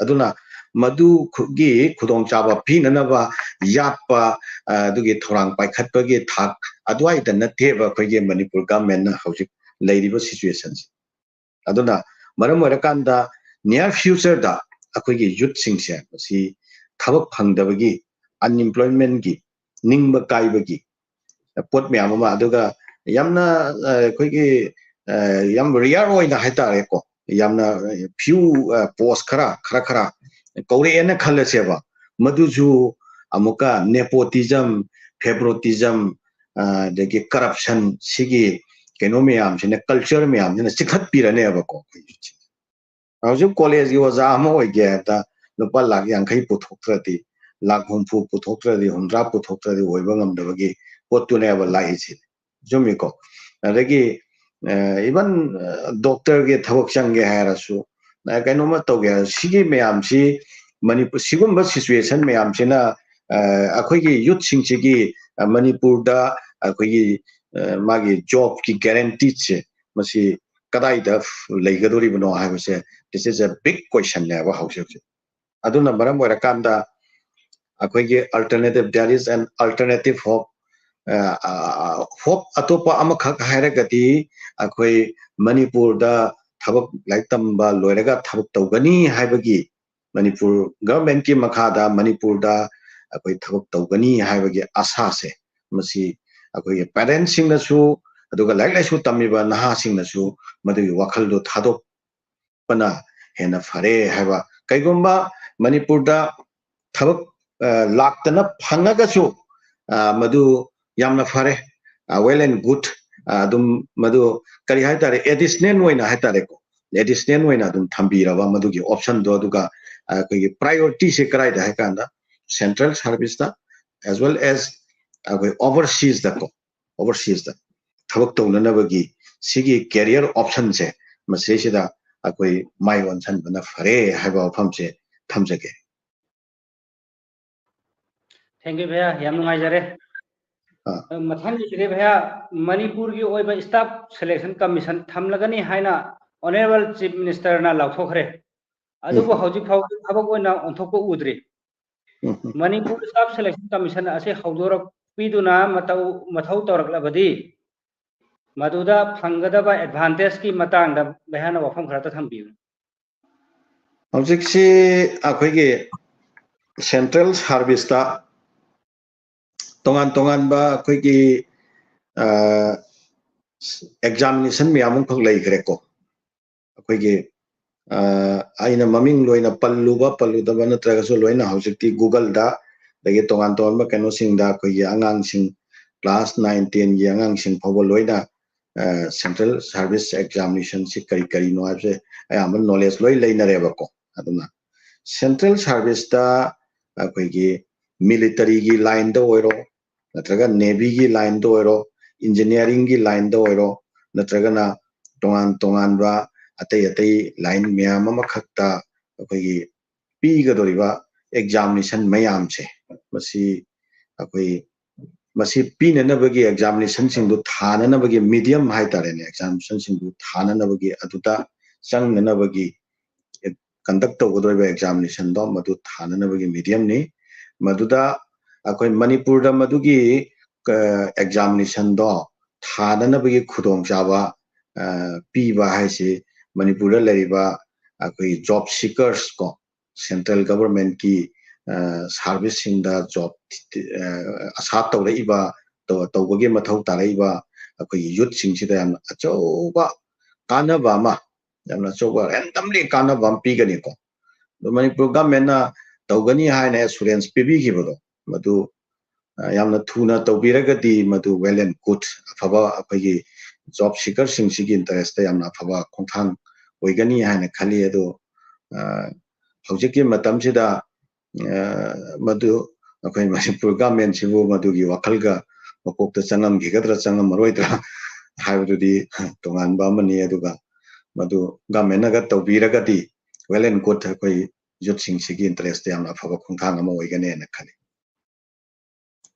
ꯑꯗꯨꯅ ꯃꯗꯨꯒꯤ ꯈꯨꯗꯣꯡꯆꯥꯕ ꯄꯤꯅꯅꯕ ꯌꯥꯠꯄ, ꯑꯗꯨꯒꯤ ꯊꯧꯔꯥꯡ ꯄꯥꯏꯈꯠꯄꯒꯤ ꯊꯥꯛ ꯑꯗꯨꯋꯥꯏꯗ ꯅꯠꯇꯦꯕ ꯑꯩꯈꯣꯏꯒꯤ ꯃꯅꯤꯄꯨꯔ ꯒꯚꯔꯟꯃꯦꯟꯠꯅ ꯍꯧꯖꯤꯛ ꯂꯩꯔꯤꯕ ꯁꯤꯆꯨꯋꯦꯁꯟꯁꯦ꯫ ꯑꯗꯨꯅ ꯃꯔꯝ ꯑꯣꯏꯔꯀꯥꯟꯗ ꯅꯤꯌꯔ ꯐ꯭ꯌꯨꯆꯔꯗ ꯑꯩꯈꯣꯏꯒꯤ ꯌꯨꯠꯁꯤꯡꯁꯦ ꯃꯁꯤ ꯊꯕꯛ ꯐꯪꯗꯕꯒꯤ, ꯑꯟꯏꯝꯄ꯭ꯂꯣꯏꯃꯦꯟꯠꯀꯤ, ꯅꯤꯡꯕ ꯀꯥꯏꯕꯒꯤ ꯄꯣꯠ ꯃꯌꯥꯝ ꯑꯃ, ꯑꯗꯨꯒ ꯌꯥꯝꯅ ꯑꯩꯈꯣꯏꯒꯤ ꯌꯥꯝ ꯔꯤꯌꯔ ꯑꯣꯏꯅ ꯍꯥꯏꯇꯥꯔꯦꯀꯣ, ꯌꯥꯝꯅ ꯐ꯭ꯌꯨ ꯄꯣꯁ ꯈꯔ ꯈꯔ ꯈꯔ ꯀꯧꯔꯛꯑꯦꯅ ꯈꯜꯂꯁꯦꯕ, ꯃꯗꯨꯁꯨ ꯑꯃꯨꯛꯀ ꯅꯦꯄꯣꯇꯤꯖꯝ, ꯐꯦꯕ꯭ꯔꯣꯇꯤꯖꯝ, ꯑꯗꯒꯤ ꯀꯔꯞꯁꯟ, ꯁꯤꯒꯤ ꯀꯩꯅꯣ ꯃꯌꯥꯝꯁꯤꯅ, ꯀꯜꯆꯔ ꯃꯌꯥꯝꯁꯤꯅ ꯆꯤꯛꯈꯠꯄꯤꯔꯅꯦꯕꯀꯣ ꯑꯩꯈꯣꯏ ꯌꯨꯠꯁꯤꯡꯁꯦ꯫ ꯍꯧꯖꯤꯛ ꯀꯣꯂꯦꯖꯀꯤ ꯑꯣꯖꯥ ꯑꯃ ꯑꯣꯏꯒꯦ ꯍꯥꯏꯕꯗ ꯂꯨꯄꯥ ꯂꯥꯛ ꯌꯥꯡꯈꯩ ꯄꯨꯊꯣꯛꯇ꯭ꯔꯗꯤ, ꯂꯥꯛ ꯍꯨꯝꯐꯨ ꯄꯨꯊꯣꯛꯇ꯭ꯔꯗꯤ, ꯍꯨꯝꯗ꯭ꯔꯥ ꯄꯨꯊꯣꯛꯇ꯭ꯔꯗꯤ ꯑꯣꯏꯕ ꯉꯝꯗꯕꯒꯤ ꯄꯣꯠꯇꯨꯅꯦꯕ ꯂꯥꯛꯏꯁꯦ꯫ ꯆꯨꯝꯃꯤꯀꯣ? ꯑꯗꯒꯤ ꯏꯚꯟ ꯗꯣꯛꯇꯔꯒꯤ ꯊꯕꯛ ꯆꯪꯒꯦ ꯍꯥꯏꯔꯁꯨ, ꯑ, ꯀꯩꯅꯣꯝꯃ ꯇꯧꯒꯦ ꯍꯥꯏꯔꯁꯨ, ꯁꯤꯒꯤ ꯃꯌꯥꯝꯁꯤ, ꯃꯅꯤꯄꯨꯔ, ꯁꯤꯒꯨꯝꯕ ꯁꯤꯆꯨꯋꯦꯁꯟ ꯃꯌꯥꯝꯁꯤꯅ, ꯑ, ꯑꯩꯈꯣꯏꯒꯤ ꯌꯨꯠꯁꯤꯡꯁꯤꯒꯤ, ꯑ, ꯃꯅꯤꯄꯨꯔꯗ ꯑꯩꯈꯣꯏꯒꯤ, ꯑ, ꯃꯥꯒꯤ ꯖꯣꯕꯀꯤ ꯒꯦꯔꯦꯟꯇꯤꯁꯦ, ꯃꯁꯤ ꯀꯗꯥꯏꯗ ꯂꯩꯒꯗꯧꯔꯤꯕꯅꯣ ꯍꯥꯏꯕꯁꯦ, this is a big question ꯅꯦꯕ ꯍꯧꯖꯤꯛ ꯍꯧꯖꯤꯛ꯫ ꯑꯗꯨꯅ ꯃꯔꯝ ꯑꯣꯏꯔꯀꯥꯟꯗ ꯑꯩꯈꯣꯏꯒꯤ alternative, there is an alternative hope꯫ ꯍꯣꯞ ꯑꯇꯣꯞꯄ ꯑꯃꯈꯛ ꯍꯥꯏꯔꯒꯗꯤ, ꯑꯩꯈꯣꯏ ꯃꯅꯤꯄꯨꯔꯗ ꯊꯕꯛ, ꯂꯥꯏꯔꯤꯛ ꯇꯝꯕ ꯂꯣꯏꯔꯒ ꯊꯕꯛ ꯇꯧꯒꯅꯤ ꯍꯥꯏꯕꯒꯤ, ꯃꯅꯤꯄꯨꯔ ꯒꯚꯔꯟꯃꯦꯟꯠꯀꯤ ꯃꯈꯥꯗ ꯃꯅꯤꯄꯨꯔꯗ ꯑꯩꯈꯣꯏ ꯊꯕꯛ ꯇꯧꯒꯅꯤ ꯍꯥꯏꯕꯒꯤ ꯑꯁꯥꯁꯦ, ꯃꯁꯤ ꯑꯩꯈꯣꯏꯒꯤ ꯄꯦꯔꯦꯟꯠꯁꯤꯡꯅꯁꯨ, ꯑꯗꯨꯒ ꯂꯥꯏꯔꯤꯛ ꯂꯥꯏꯁꯨ ꯇꯝꯃꯤꯕ ꯅꯍꯥꯁꯤꯡꯅꯁꯨ ꯃꯗꯨꯒꯤ ꯋꯥꯈꯜꯗꯣ ꯊꯥꯗꯣꯛ ꯄꯅ ꯍꯦꯟꯅ ꯐꯔꯦ ꯍꯥꯏꯕ꯫ ꯀꯩꯒꯨꯝꯕ ꯃꯅꯤꯄꯨꯔꯗ ꯊꯕꯛ, ꯑ, ꯂꯥꯛꯇꯅ ꯐꯪꯉꯒꯁꯨ, ꯑ, ꯃꯗꯨ ꯌꯥꯝꯅ ꯐꯔꯦ, ꯑ, well and good꯫ ꯑ, ꯑꯗꯨꯝ ꯃꯗꯨ ꯀꯔꯤ ꯍꯥꯏꯇꯥꯔꯦ, ꯑꯦꯗꯤꯁꯅꯦꯜ ꯑꯣꯏꯅ ꯍꯥꯏꯇꯥꯔꯦꯀꯣ, ꯑꯦꯗꯤꯁꯅꯦꯜ ꯑꯣꯏꯅ ꯑꯗꯨꯝ ꯊꯝꯕꯤꯔꯕ ꯃꯗꯨꯒꯤ ꯑꯣꯞꯁꯟꯗꯣ꯫ ꯑꯗꯨꯒ, ꯑ, ꯑꯩꯈꯣꯏꯒꯤ ꯄ꯭ꯔꯥꯏꯌꯣꯔꯤꯇꯤꯁꯦ ꯀꯗꯥꯏꯗ ꯍꯥꯏ ꯀꯥꯟꯗ, ꯁꯦꯟꯇ꯭ꯔꯦꯜ ꯁꯥꯔꯚꯤꯁꯇ, as well as ꯑꯩꯈꯣꯏ ꯑꯣꯚꯔꯁꯤꯁꯇꯀꯣ, ꯑꯣꯚꯔꯁꯤꯁꯇ ꯊꯕꯛ ꯇꯧꯅꯅꯕꯒꯤ ꯁꯤꯒꯤ ꯀꯦꯔꯤꯌꯔ ꯑꯣꯞꯁꯟꯁꯦ, ꯃꯁꯤꯁꯤꯗ ꯑꯩꯈꯣꯏ ꯃꯥꯏ ꯑꯣꯟꯁꯤꯟꯕꯅ ꯐꯔꯦ ꯍꯥꯏꯕ ꯋꯥꯐꯝꯁꯦ ꯊꯝꯖꯒꯦ꯫ Thank you ꯚꯩꯌꯥ, ꯌꯥꯝ ꯅꯨꯡꯉꯥꯏꯖꯔꯦ꯫ ꯑꯥ꯫ ꯑ, ꯃꯊꯪꯒꯤꯁꯤꯗꯤ ꯚꯩꯌꯥ, ꯃꯅꯤꯄꯨꯔꯒꯤ ꯑꯣꯏꯕ staff selection commission ꯊꯝꯂꯒꯅꯤ ꯍꯥꯏꯅ Honourable Chief Minister ꯅ ꯂꯥꯎꯊꯣꯛꯈ꯭ꯔꯦ꯫ ꯑꯗꯨꯕꯨ ꯎꯝ꯫ ꯍꯧꯖꯤꯛ ꯐꯥꯎꯕ ꯊꯕꯛ ꯑꯣꯏꯅ ꯑꯣꯟꯊꯣꯛꯄ ꯎꯗ꯭ꯔꯤ꯫ ꯎꯝ, ꯎꯝ꯫ ꯃꯅꯤꯄꯨꯔ staff selection commission ꯑꯁꯤ ꯍꯧꯗꯣꯔꯛꯄꯤꯗꯨꯅ ꯃꯇꯧ, ꯃꯊꯧ ꯇꯧꯔꯛꯂꯕꯗꯤ ꯃꯗꯨꯗ ꯐꯪꯒꯗꯕ advantage ꯀꯤ ꯃꯇꯥꯡꯗ ꯚꯩꯌꯥꯅ ꯋꯥꯐꯝ ꯈꯔꯇ ꯊꯝꯕꯤꯌꯨ꯫ ꯍꯧꯖꯤꯛꯁꯤ ꯑꯩꯈꯣꯏꯒꯤ ꯁꯦꯟꯇ꯭ꯔꯦꯜ ꯁꯥꯔꯚꯤꯁꯇ ꯇꯣꯉꯥꯟ ꯇꯣꯉꯥꯟꯕ ꯑꯩꯈꯣꯏꯒꯤ, ꯑ, examination ꯃꯌꯥꯝ ꯑꯃꯈꯛ ꯂꯩꯈ꯭ꯔꯦꯀꯣ꯫ ꯑꯩꯈꯣꯏꯒꯤ, ꯑ, ꯑꯩꯅ ꯃꯃꯤꯡ ꯂꯣꯏꯅ ꯄꯜꯂꯨꯕ ꯄꯜꯂꯨꯗꯕ ꯅꯠꯇ꯭ꯔꯒꯁꯨ ꯂꯣꯏꯅ ꯍꯧꯖꯤꯛꯇꯤ Google ꯗ, ꯑꯗꯒꯤ ꯇꯣꯉꯥꯟ ꯇꯣꯉꯥꯟꯕ ꯀꯩꯅꯣꯁꯤꯡꯗ ꯑꯩꯈꯣꯏꯒꯤ ꯑꯉꯥꯡꯁꯤꯡ class nine ten ꯒꯤ ꯑꯉꯥꯡꯁꯤꯡ ꯐꯥꯎꯕ ꯂꯣꯏꯅ ꯁꯦꯟꯇ꯭ꯔꯦꯜ ꯁꯥꯔꯚꯤꯁ ꯑꯦꯛꯖꯥꯃꯤꯅꯦꯁꯟꯁꯤ ꯀꯔꯤ ꯀꯔꯤꯅꯣ ꯍꯥꯏꯕꯁꯦ ꯑꯌꯥꯝꯕ ꯅꯣꯂꯦꯖ ꯂꯣꯏ ꯂꯩꯅꯔꯦꯕꯀꯣ꯫ ꯑꯗꯨꯅ ꯁꯦꯟꯇ꯭ꯔꯦꯜ ꯁꯥꯔꯚꯤꯁꯇ ꯑꯩꯈꯣꯏꯒꯤ ꯃꯤꯂꯤꯇꯔꯤꯒꯤ ꯂꯥꯏꯟꯗ ꯑꯣꯏꯔꯣ, ꯅꯠꯇ꯭ꯔꯒ ꯅꯦꯚꯤꯒꯤ ꯂꯥꯏꯟꯗ ꯑꯣꯏꯔꯣ, ꯏꯟꯖꯤꯅꯤꯌꯥꯔꯤꯡꯒꯤ ꯂꯥꯏꯟꯗ ꯑꯣꯏꯔꯣ, ꯅꯠꯇ꯭ꯔꯒꯅ ꯇꯣꯉꯥꯟ ꯇꯣꯉꯥꯟꯕ ꯑꯇꯩ ꯑꯇꯩ ꯂꯥꯏꯟ ꯃꯌꯥꯝ ꯑꯃꯈꯛꯇ ꯑꯩꯈꯣꯏꯒꯤ ꯄꯤꯒꯗꯧꯔꯤꯕ ꯑꯦꯛꯖꯥꯃꯤꯅꯦꯁꯟ ꯃꯌꯥꯝꯁꯦ, ꯃꯁꯤ ꯑꯩꯈꯣꯏ ꯃꯁꯤ ꯄꯤꯅꯅꯕꯒꯤ ꯑꯦꯛꯖꯥꯃꯤꯅꯦꯁꯟꯁꯤꯡꯗꯨ ꯊꯥꯅꯅꯕꯒꯤ ꯃꯤꯗꯤꯌꯝ ꯍꯥꯏꯇꯥꯔꯦꯅꯦ, ꯑꯦꯛꯖꯥꯃꯤꯅꯦꯁꯟꯁꯤꯡꯗꯨ ꯊꯥꯅꯅꯕꯒꯤ, ꯑꯗꯨꯗ ꯆꯪꯅꯅꯕꯒꯤ, ꯀꯟꯗꯛ ꯇꯧꯒꯗꯧꯔꯤꯕ ꯑꯦꯛꯖꯥꯃꯤꯅꯦꯁꯟꯗꯣ ꯃꯗꯨ ꯊꯥꯅꯅꯕꯒꯤ ꯃꯤꯗꯤꯌꯝꯅꯤ꯫ ꯃꯗꯨꯗ ꯑꯩꯈꯣꯏ ꯃꯅꯤꯄꯨꯔꯗ ꯃꯗꯨꯒꯤ ꯑꯦꯛꯖꯥꯃꯤꯅꯦꯁꯟꯗꯣ ꯊꯥꯅꯅꯕꯒꯤ ꯈꯨꯗꯣꯡꯆꯥꯕ ꯄꯤꯕ ꯍꯥꯏꯁꯤ ꯃꯅꯤꯄꯨꯔꯗ ꯂꯩꯔꯤꯕ ꯑꯩꯈꯣꯏ ꯖꯣꯕ ꯁꯤꯀꯔꯁ ꯀꯣ, ꯁꯦꯟꯇ꯭ꯔꯦꯜ ꯒꯚꯔꯟꯃꯦꯟꯠꯀꯤ ꯁꯥꯔꯚꯤꯁꯁꯤꯡꯗ ꯖꯣꯕ ꯑꯁꯥ ꯇꯧꯔꯛꯏꯕ, ꯇꯧꯕꯒꯤ ꯃꯊꯧ ꯇꯥꯔꯛꯏꯕ ꯑꯩꯈꯣꯏꯒꯤ ꯌꯨꯠꯁꯤꯡꯁꯤꯗ ꯌꯥꯝꯅ ꯑꯆꯧꯕ ꯀꯥꯟꯅꯕ ꯑꯃ, ꯌꯥꯝꯅ ꯑꯆꯧꯕ ꯔꯦꯟꯗꯝꯂꯤ ꯀꯥꯟꯅꯕ ꯑꯃ ꯄꯤꯒꯅꯤꯀꯣ꯫ ꯑꯗꯣ ꯃꯅꯤꯄꯨꯔ ꯒꯚꯔꯟꯃꯦꯟꯠꯅ ꯇꯧꯒꯅꯤ ꯍꯥꯏꯅ ꯑꯦꯁꯨꯔꯦꯟꯁ ꯄꯤꯕꯤꯈꯤꯕꯗꯣ, ꯃꯗꯨ ꯌꯥꯝꯅ ꯊꯨꯅ ꯇꯧꯕꯤꯔꯒꯗꯤ ꯃꯗꯨ ꯋꯦꯜ ꯑꯦꯟ ꯒꯨꯗ, ꯑꯐꯕ ꯑꯩꯈꯣꯏꯒꯤ ꯖꯣꯕ ꯁꯤꯀꯔꯁꯤꯡꯁꯤꯒꯤ ꯏꯟꯇꯔꯦꯁꯇ ꯌꯥꯝꯅ ꯑꯐꯕ ꯈꯣꯡꯊꯥꯡ ꯑꯣꯏꯒꯅꯤ ꯍꯥꯏꯅ ꯈꯜꯂꯤ꯫ ꯑꯗꯣ ꯍꯧꯖꯤꯛꯀꯤ ꯃꯇꯝꯁꯤꯗ ꯃꯗꯨ ꯑꯩꯈꯣꯏ ꯃꯅꯤꯄꯨꯔ ꯒꯚꯔꯟꯃꯦꯟꯠꯁꯤꯕꯨ ꯃꯗꯨꯒꯤ ꯋꯥꯈꯜꯒ ꯃꯀꯣꯛꯇ ꯆꯪꯉꯝꯈꯤꯒꯗ꯭ꯔꯥ ꯆꯪꯉꯝꯃꯔꯣꯏꯗ꯭ꯔꯥ ꯍꯥꯏꯕꯗꯨꯗꯤ ꯇꯣꯉꯥꯟꯕ ꯑꯃꯅꯤ꯫ ꯑꯗꯨꯒ ꯃꯗꯨ ꯒꯚꯔꯟꯃꯦꯟꯠꯅꯒ ꯇꯧꯕꯤꯔꯒꯗꯤ ꯋꯦꯜ ꯑꯦꯟ ꯒꯨꯗ, ꯑꯩꯈꯣꯏ ꯌꯨꯠꯁꯤꯡꯁꯤꯒꯤ ꯏꯟꯇꯔꯦꯁꯇ ꯌꯥꯝꯅ ꯑꯐꯕ ꯈꯣꯡꯊꯥꯡ ꯑꯃ ꯑꯣꯏꯒꯅꯦꯅ ꯈꯜꯂꯤ꯫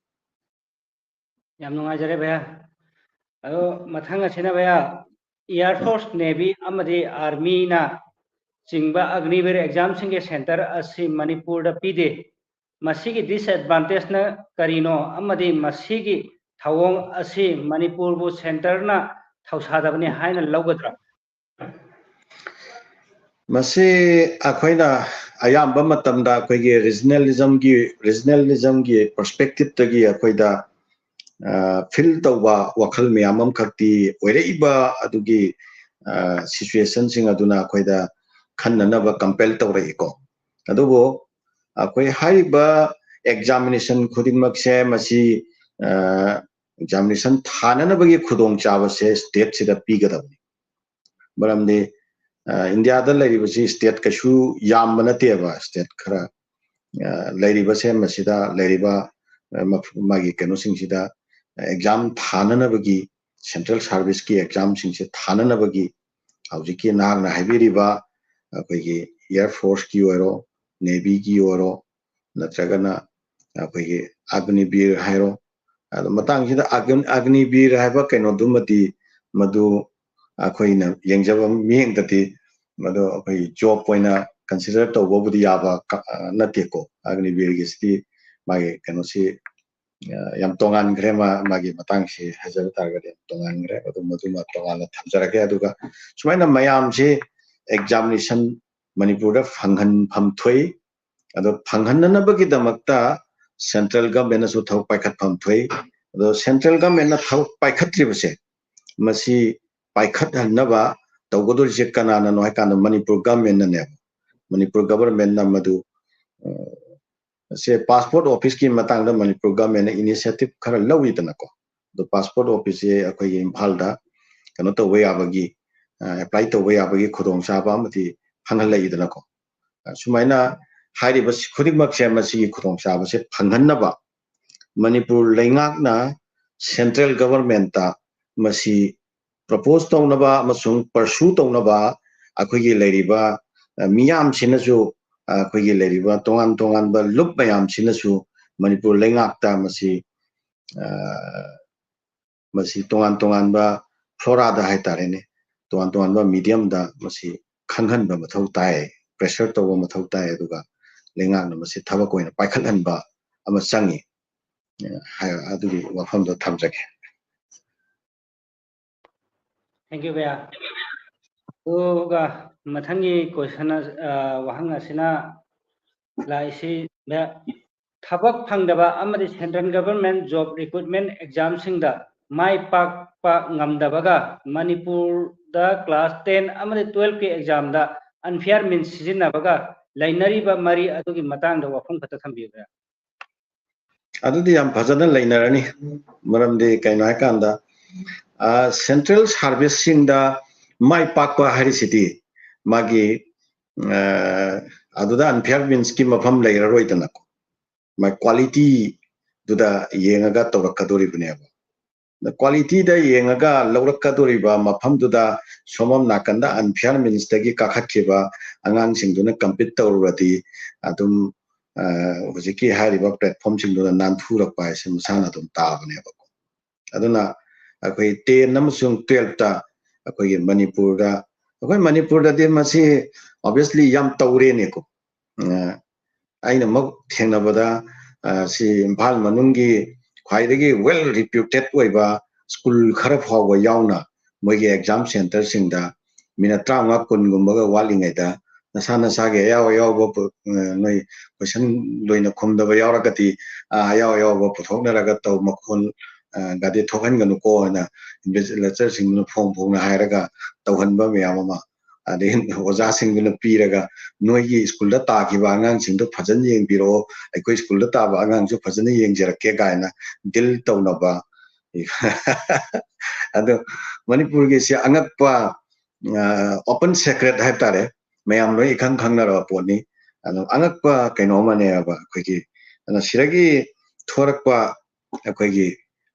ꯌꯥꯝ ꯅꯨꯡꯉꯥꯏꯖꯔꯦ ꯚꯩꯌꯥ꯫ ꯑꯗꯣ ꯃꯊꯪ ꯑꯁꯤꯅ ꯚꯩꯌꯥ, ꯏꯌꯥꯔ ꯐꯣꯔꯁ, ꯅꯦꯚꯤ ꯑꯃꯗꯤ ꯑꯥꯔꯃꯤꯅ ꯆꯤꯡꯕ ꯑꯒꯅꯤꯕꯤꯔ ꯑꯦꯛꯖꯥꯝꯁꯤꯡꯒꯤ ꯁꯦꯟꯇꯔ ꯑꯁꯤ ꯃꯅꯤꯄꯨꯔꯗ ꯄꯤꯗꯦ꯫ ꯃꯁꯤꯒꯤ ꯗꯤꯁꯑꯦꯗꯚꯥꯟꯇꯦꯖꯅ ꯀꯔꯤꯅꯣ ꯑꯃꯗꯤ ꯃꯁꯤꯒꯤ ꯊꯧꯑꯣꯡ ꯑꯁꯤ ꯃꯅꯤꯄꯨꯔꯕꯨ ꯁꯦꯟꯇꯔꯅ ꯊꯧꯁꯥꯗꯕꯅꯤ ꯍꯥꯏꯅ ꯂꯧꯒꯗ꯭ꯔꯥ? ꯃꯁꯤ ꯑꯩꯈꯣꯏꯅ ꯑꯌꯥꯝꯕ ꯃꯇꯝꯗ ꯑꯩꯈꯣꯏꯒꯤ ꯔꯤꯖꯅꯦꯂꯤꯖꯝꯒꯤ, ꯔꯤꯖꯅꯦꯂꯤꯖꯝꯒꯤ ꯄꯔꯁꯄꯦꯛꯇꯤꯞꯇꯒꯤ ꯑꯩꯈꯣꯏꯗ ꯐꯤꯜ ꯇꯧꯕ ꯋꯥꯈꯜ ꯃꯌꯥꯝ ꯑꯃꯈꯛꯇꯤ ꯑꯣꯏꯔꯛꯏꯕ ꯑꯗꯨꯒꯤ ꯁꯤꯆꯨꯋꯦꯁꯟꯁꯤꯡ ꯑꯗꯨꯅ ꯑꯩꯈꯣꯏꯗ ꯈꯟꯅꯅꯕ ꯀꯝꯄꯦꯜ ꯇꯧꯔꯛꯏꯀꯣ꯫ ꯑꯗꯨꯕꯨ ꯑꯩꯈꯣꯏ ꯍꯥꯏꯔꯤꯕ ꯑꯦꯛꯖꯥꯃꯤꯅꯦꯁꯟ ꯈꯨꯗꯤꯡꯃꯛꯁꯦ ꯃꯁꯤ ꯑꯦꯛꯖꯥꯃꯤꯅꯦꯁꯟ ꯊꯥꯅꯅꯕꯒꯤ ꯈꯨꯗꯣꯡꯆꯥꯕꯁꯦ ꯁ꯭ꯇꯦꯠꯁꯤꯗ ꯄꯤꯒꯗꯕꯅꯤ꯫ ꯃꯔꯝꯗꯤ ꯏꯟꯗꯤꯌꯥꯗ ꯂꯩꯔꯤꯕꯁꯤ ꯁ꯭ꯇꯦꯠ ꯀꯩꯁꯨ ꯌꯥꯝꯕ ꯅꯠꯇꯦꯕ꯫ ꯁ꯭ꯇꯦꯠ ꯈꯔ ꯂꯩꯔꯤꯕꯁꯦ ꯃꯁꯤꯗ ꯂꯩꯔꯤꯕ ꯃꯥꯒꯤ ꯀꯩꯅꯣꯁꯤꯡꯁꯤꯗ ꯑꯦꯛꯖꯥꯝ ꯊꯥꯅꯅꯕꯒꯤ, ꯁꯦꯟꯇ꯭ꯔꯦꯜ ꯁꯥꯔꯚꯤꯁꯀꯤ ꯑꯦꯛꯖꯥꯝꯁꯤꯡꯁꯦ ꯊꯥꯅꯅꯕꯒꯤ ꯍꯧꯖꯤꯛꯀꯤ ꯅꯍꯥꯛꯅ ꯍꯥꯏꯕꯤꯔꯤꯕ ꯑꯩꯈꯣꯏꯒꯤ ꯏꯌꯥꯔ ꯐꯣꯔꯁꯀꯤ ꯑꯣꯏꯔꯣ, ꯅꯦꯚꯤꯒꯤ ꯑꯣꯏꯔꯣ, ꯅꯠꯇ꯭ꯔꯒꯅ ꯑꯩꯈꯣꯏꯒꯤ ꯑꯒꯅꯤꯕꯤꯔ ꯍꯥꯏꯔꯣ, ꯑꯗꯣ ꯃꯇꯥꯡꯁꯤꯗ ꯑꯒꯅꯤꯕꯤꯔ ꯍꯥꯏꯕ ꯀꯩꯅꯣꯗꯨꯃꯗꯤ ꯃꯗꯨ ꯑꯩꯈꯣꯏꯅ ꯌꯦꯡꯖꯕ ꯃꯤꯠꯌꯦꯡꯗꯗꯤ ꯃꯗꯨ ꯑꯩꯈꯣꯏ ꯖꯣꯕ ꯑꯣꯏꯅ ꯀꯟꯁꯤꯗꯔ ꯇꯧꯕꯕꯨꯗꯤ ꯌꯥꯕ ꯅꯠꯇꯦꯀꯣ꯫ ꯑꯒꯅꯤꯕꯤꯔꯒꯤꯁꯤꯗꯤ ꯃꯥꯒꯤ ꯀꯩꯅꯣꯁꯤ ꯌꯥꯝ ꯇꯣꯉꯥꯟꯈ꯭ꯔꯦ꯫ ꯃꯥ ꯃꯥꯒꯤ ꯃꯇꯥꯡꯁꯤ ꯍꯥꯏꯖꯕ ꯇꯥꯔꯒꯗꯤ ꯌꯥꯝ ꯇꯣꯉꯥꯟꯈ꯭ꯔꯦ꯫ ꯑꯗꯨ ꯃꯗꯨꯃ ꯇꯣꯉꯥꯟꯅ ꯊꯝꯖꯔꯒꯦ꯫ ꯑꯗꯨꯒ ꯁꯨꯃꯥꯏꯅ ꯃꯌꯥꯝꯁꯤ ꯑꯦꯛꯖꯥꯃꯤꯅꯦꯁꯟ ꯃꯅꯤꯄꯨꯔꯗ ꯐꯪꯍꯟꯐꯝ ꯊꯣꯛꯏ꯫ ꯑꯗꯣ ꯐꯪꯍꯟꯅꯅꯕꯒꯤꯗꯃꯛꯇ ꯁꯦꯟꯇ꯭ꯔꯦꯜ ꯒꯚꯔꯟꯃꯦꯟꯅꯁꯨ ꯊꯕꯛ ꯄꯥꯏꯈꯠꯐꯝ ꯊꯣꯛꯏ꯫ ꯑꯗꯣ ꯁꯦꯟꯇ꯭ꯔꯦꯜ ꯒꯚꯔꯟꯃꯦꯟꯅ ꯊꯕꯛ ꯄꯥꯏꯈꯠꯇ꯭ꯔꯤꯕꯁꯦ, ꯃꯁꯤ ꯄꯥꯏꯈꯠꯍꯟꯅꯕ ꯇꯧꯒꯗꯧꯔꯤꯁꯦ ꯀꯅꯥꯅꯅꯣ ꯍꯥꯏ ꯀꯥꯟꯗ ꯃꯅꯤꯄꯨꯔ ꯒꯚꯔꯟꯃꯦꯟꯅꯅꯦꯕ꯫ ꯃꯅꯤꯄꯨꯔ ꯒꯚꯔꯟꯃꯦꯟꯅ ꯃꯗꯨ ꯁꯦ ꯄꯥꯁꯄꯣꯔꯠ ꯑꯣꯐꯤꯁꯀꯤ ꯃꯇꯥꯡꯗ ꯃꯅꯤꯄꯨꯔ ꯒꯚꯔꯟꯃꯦꯟꯅ ꯏꯅꯤꯁꯤꯌꯦꯇꯤꯚ ꯈꯔ ꯂꯧꯔꯤꯗꯅꯀꯣ꯫ ꯑꯗꯣ ꯄꯥꯁꯄꯣꯔꯠ ꯑꯣꯐꯤꯁꯁꯦ ꯑꯩꯈꯣꯏꯒꯤ ꯏꯝꯐꯥꯜꯗ ꯀꯩꯅꯣ ꯇꯧꯕ ꯌꯥꯕꯒꯤ, ꯑꯦꯄ꯭ꯂꯥꯏ ꯇꯧꯕ ꯌꯥꯕꯒꯤ ꯈꯨꯗꯣꯡꯆꯥꯕ ꯑꯃꯗꯤ ꯐꯪꯍꯜꯂꯛꯏꯗꯅꯀꯣ꯫ ꯁꯨꯃꯥꯏꯅ ꯍꯥꯏꯔꯤꯕ ꯈꯨꯗꯤꯡꯃꯛꯁꯦ ꯃꯁꯤꯒꯤ ꯈꯨꯗꯣꯡꯆꯥꯕꯁꯦ ꯐꯪꯍꯟꯅꯕ ꯃꯅꯤꯄꯨꯔ ꯂꯩꯉꯥꯛꯅ ꯁꯦꯟꯇ꯭ꯔꯦꯜ ꯒꯚꯔꯟꯃꯦꯟꯠꯇ ꯃꯁꯤ ꯄ꯭ꯔꯣꯄꯣꯁ ꯇꯧꯅꯕ ꯑꯃꯁꯨꯡ ꯄꯔꯁꯨ ꯇꯧꯅꯕ ꯑꯩꯈꯣꯏꯒꯤ ꯂꯩꯔꯤꯕ ꯃꯤꯌꯥꯝꯁꯤꯅꯁꯨ, ꯑꯩꯈꯣꯏꯒꯤ ꯂꯩꯔꯤꯕ ꯇꯣꯉꯥꯟ ꯇꯣꯉꯥꯟꯕ ꯂꯨꯞ ꯃꯌꯥꯝꯁꯤꯅꯁꯨ ꯃꯅꯤꯄꯨꯔ ꯂꯩꯉꯥꯛꯇ ꯃꯁꯤ ꯃꯁꯤ ꯇꯣꯉꯥꯟ ꯇꯣꯉꯥꯟꯕ ꯐ꯭ꯂꯣꯔꯥꯗ ꯍꯥꯏꯇꯥꯔꯦꯅꯦ, ꯇꯣꯉꯥꯟ ꯇꯣꯉꯥꯟꯕ ꯃꯤꯗꯤꯌꯝꯗ ꯃꯁꯤ ꯈꯪꯍꯟꯕ ꯃꯊꯧ ꯇꯥꯏ, ꯄ꯭ꯔꯦꯁꯔ ꯇꯧꯕ ꯃꯊꯧ ꯇꯥꯏ꯫ ꯑꯗꯨꯒ ꯂꯩꯉꯥꯛꯅ ꯃꯁꯤ ꯊꯕꯛ ꯑꯣꯏꯅ ꯄꯥꯏꯈꯠꯍꯟꯕ ꯑꯃ ꯆꯪꯉꯤ꯫ ꯑꯗꯨꯒꯤ ꯋꯥꯐꯝꯗꯣ ꯊꯝꯖꯒꯦ꯫ Thank you, ꯚꯩꯌꯥ꯫ ꯑꯗꯨꯒ ꯃꯊꯪꯒꯤ ꯀꯣꯏꯁꯟ, ꯋꯥꯍꯪ ꯑꯁꯤꯅ ꯂꯥꯛꯏꯁꯤ, ꯊꯕꯛ ꯐꯪꯗꯕ ꯑꯃꯗꯤ ꯁꯦꯟꯇ꯭ꯔꯦꯜ ꯒꯚꯔꯟꯃꯦꯟꯠ ꯖꯣꯕ ꯔꯤꯀ꯭ꯔꯨꯠꯃꯦꯟꯠ ꯑꯦꯛꯖꯥꯝꯁꯤꯡꯗ ꯃꯥꯏ ꯄꯥꯛꯄ ꯉꯝꯗꯕꯒ ꯃꯅꯤꯄꯨꯔꯗ ꯀ꯭ꯂꯥꯁ ꯇꯦꯟ ꯑꯃꯗꯤ ꯇꯨꯋꯦꯜꯐꯀꯤ ꯑꯦꯛꯖꯥꯝꯗ ꯑꯟꯐꯤꯌꯥꯔ ꯃꯤꯟꯁ ꯁꯤꯖꯤꯟꯅꯕꯒ ꯂꯩꯅꯔꯤꯕ ꯃꯔꯤ ꯑꯗꯨꯒꯤ ꯃꯇꯥꯡꯗ ꯋꯥꯐꯝ ꯈꯛꯇ ꯊꯝꯕꯤꯌꯨ꯫ ꯑꯗꯨꯗꯤ ꯌꯥꯝ ꯐꯖꯅ ꯂꯩꯅꯔꯅꯤ꯫ ꯃꯔꯝꯗꯤ ꯀꯩꯅꯣ ꯍꯥꯏꯀꯥꯟꯗ, ꯑ, central service ꯁꯤꯡꯗ ꯃꯥꯏ ꯄꯥꯛꯄ ꯍꯥꯏꯔꯤꯁꯤꯗꯤ ꯃꯥꯒꯤ, ꯑ, ꯑꯗꯨꯗ unfair means ꯀꯤ ꯃꯐꯝ ꯂꯩꯔꯔꯣꯏꯗꯅꯀꯣ꯫ ꯃꯥꯏ quality ꯗꯨꯗ ꯌꯦꯡꯉꯒ ꯇꯧꯔꯛꯀꯗꯣꯔꯤꯕꯅꯦꯕ꯫ Quality ꯗ ꯌꯦꯡꯉꯒ ꯂꯧꯔꯛꯀꯗꯣꯔꯤꯕ ꯃꯐꯝꯗꯨꯗ ꯁꯣꯝꯂꯣꯝ ꯅꯥꯀꯟꯗ unfair means ꯇꯒꯤ ꯀꯥꯈꯠꯈꯤꯕ ꯑꯉꯥꯡꯁꯤꯡꯗꯨꯅ compete ꯇꯧꯔꯨꯔꯗꯤ ꯑꯗꯨꯝ, ꯑ, ꯍꯧꯖꯤꯛꯀꯤ ꯍꯥꯏꯔꯤꯕ platform ꯁꯤꯡꯗꯨꯗ ꯅꯥꯟꯊꯨꯔꯛꯄ ꯍꯥꯏꯁꯦ ꯃꯁꯥꯅ ꯑꯗꯨꯝ ꯇꯥꯕꯅꯦꯕꯀꯣ꯫ ꯑꯗꯨꯅ ꯑꯩꯈꯣꯏ ten ꯑꯃꯁꯨꯡ twelve ꯇ ꯑꯩꯈꯣꯏꯒꯤ ꯃꯅꯤꯄꯨꯔꯗ, ꯑꯩꯈꯣꯏ ꯃꯅꯤꯄꯨꯔꯗꯗꯤ ꯃꯁꯤ obviously ꯌꯥꯝ ꯇꯧꯔꯦꯅꯦꯀꯣ꯫ ꯑ, ꯑꯩꯅ ꯃꯛ ꯊꯦꯡꯅꯕꯗ, ꯑ, ꯁꯤ ꯏꯝꯐꯥꯜ ꯃꯅꯨꯡꯒꯤ ꯈ꯭ꯋꯥꯏꯗꯒꯤ well reputed ꯑꯣꯏꯕ school ꯈꯔ ꯐꯥꯎꯕ ꯌꯥꯎꯅ ꯃꯣꯏꯒꯤ exam centre ꯁꯤꯡꯗ minute ꯇꯔꯥꯃꯉꯥ ꯀꯨꯟꯒꯨꯝꯕꯒ ꯋꯥꯠꯂꯤꯉꯩꯗ ꯅꯁꯥ ꯅꯁꯥꯒꯤ ꯑꯌꯥꯎ ꯑꯌꯥꯎꯕ ꯄꯨ-, ꯑ, ꯅꯣꯏ question ꯂꯣꯏꯅ ꯈꯨꯝꯗꯕ ꯌꯥꯎꯔꯒꯗꯤ, ꯑ, ꯑꯌꯥꯎ ꯑꯌꯥꯎꯕ ꯄꯨꯊꯣꯛꯅꯔꯒ ꯇꯧ, ꯃꯈꯣꯜ, ꯑ, ꯒꯗꯤ ꯊꯣꯛꯍꯟꯒꯅꯨꯀꯣ ꯍꯥꯏꯅ invigilator ꯁꯤꯡꯗꯨꯅ ꯐꯣꯡ ꯐꯣꯡꯅ ꯍꯥꯏꯔꯒ ꯇꯧꯍꯟꯕ ꯃꯌꯥꯝ ꯑꯃ, ꯑꯗꯩ ꯑꯣꯖꯥꯁꯤꯡꯗꯨꯅ ꯄꯤꯔꯒ ꯅꯣꯏꯒꯤ school ꯗ ꯇꯥꯈꯤꯕ ꯑꯉꯥꯡꯁꯤꯡꯗꯣ ꯐꯖꯅ ꯌꯦꯡꯕꯤꯔꯛꯑꯣ, ꯑꯩꯈꯣꯏ school ꯗ ꯇꯥꯕ ꯑꯉꯥꯡꯁꯨ ꯐꯖꯅ ꯌꯦꯡꯖꯔꯛꯀꯦ ꯀꯥꯏꯅ deal ꯇꯧꯅꯕ꯫ ꯑꯗꯣ ꯃꯅꯤꯄꯨꯔꯒꯤꯁꯦ ꯑꯉꯛꯄ, ꯑ, open secret ꯍꯥꯏꯕ ꯇꯥꯔꯦ, ꯃꯌꯥꯝ ꯂꯣꯏ ꯏꯈꯪ ꯈꯪꯅꯔꯕ ꯄꯣꯠꯅꯤ꯫ ꯑꯗꯣ ꯑꯉꯛꯄ ꯀꯩꯅꯣ ꯑꯃꯅꯦꯕ ꯑꯩꯈꯣꯏꯒꯤ, ꯑꯗꯨꯅ ꯁꯤꯗꯒꯤ ꯊꯣꯔꯛꯄ ꯑꯩꯈꯣꯏꯒꯤ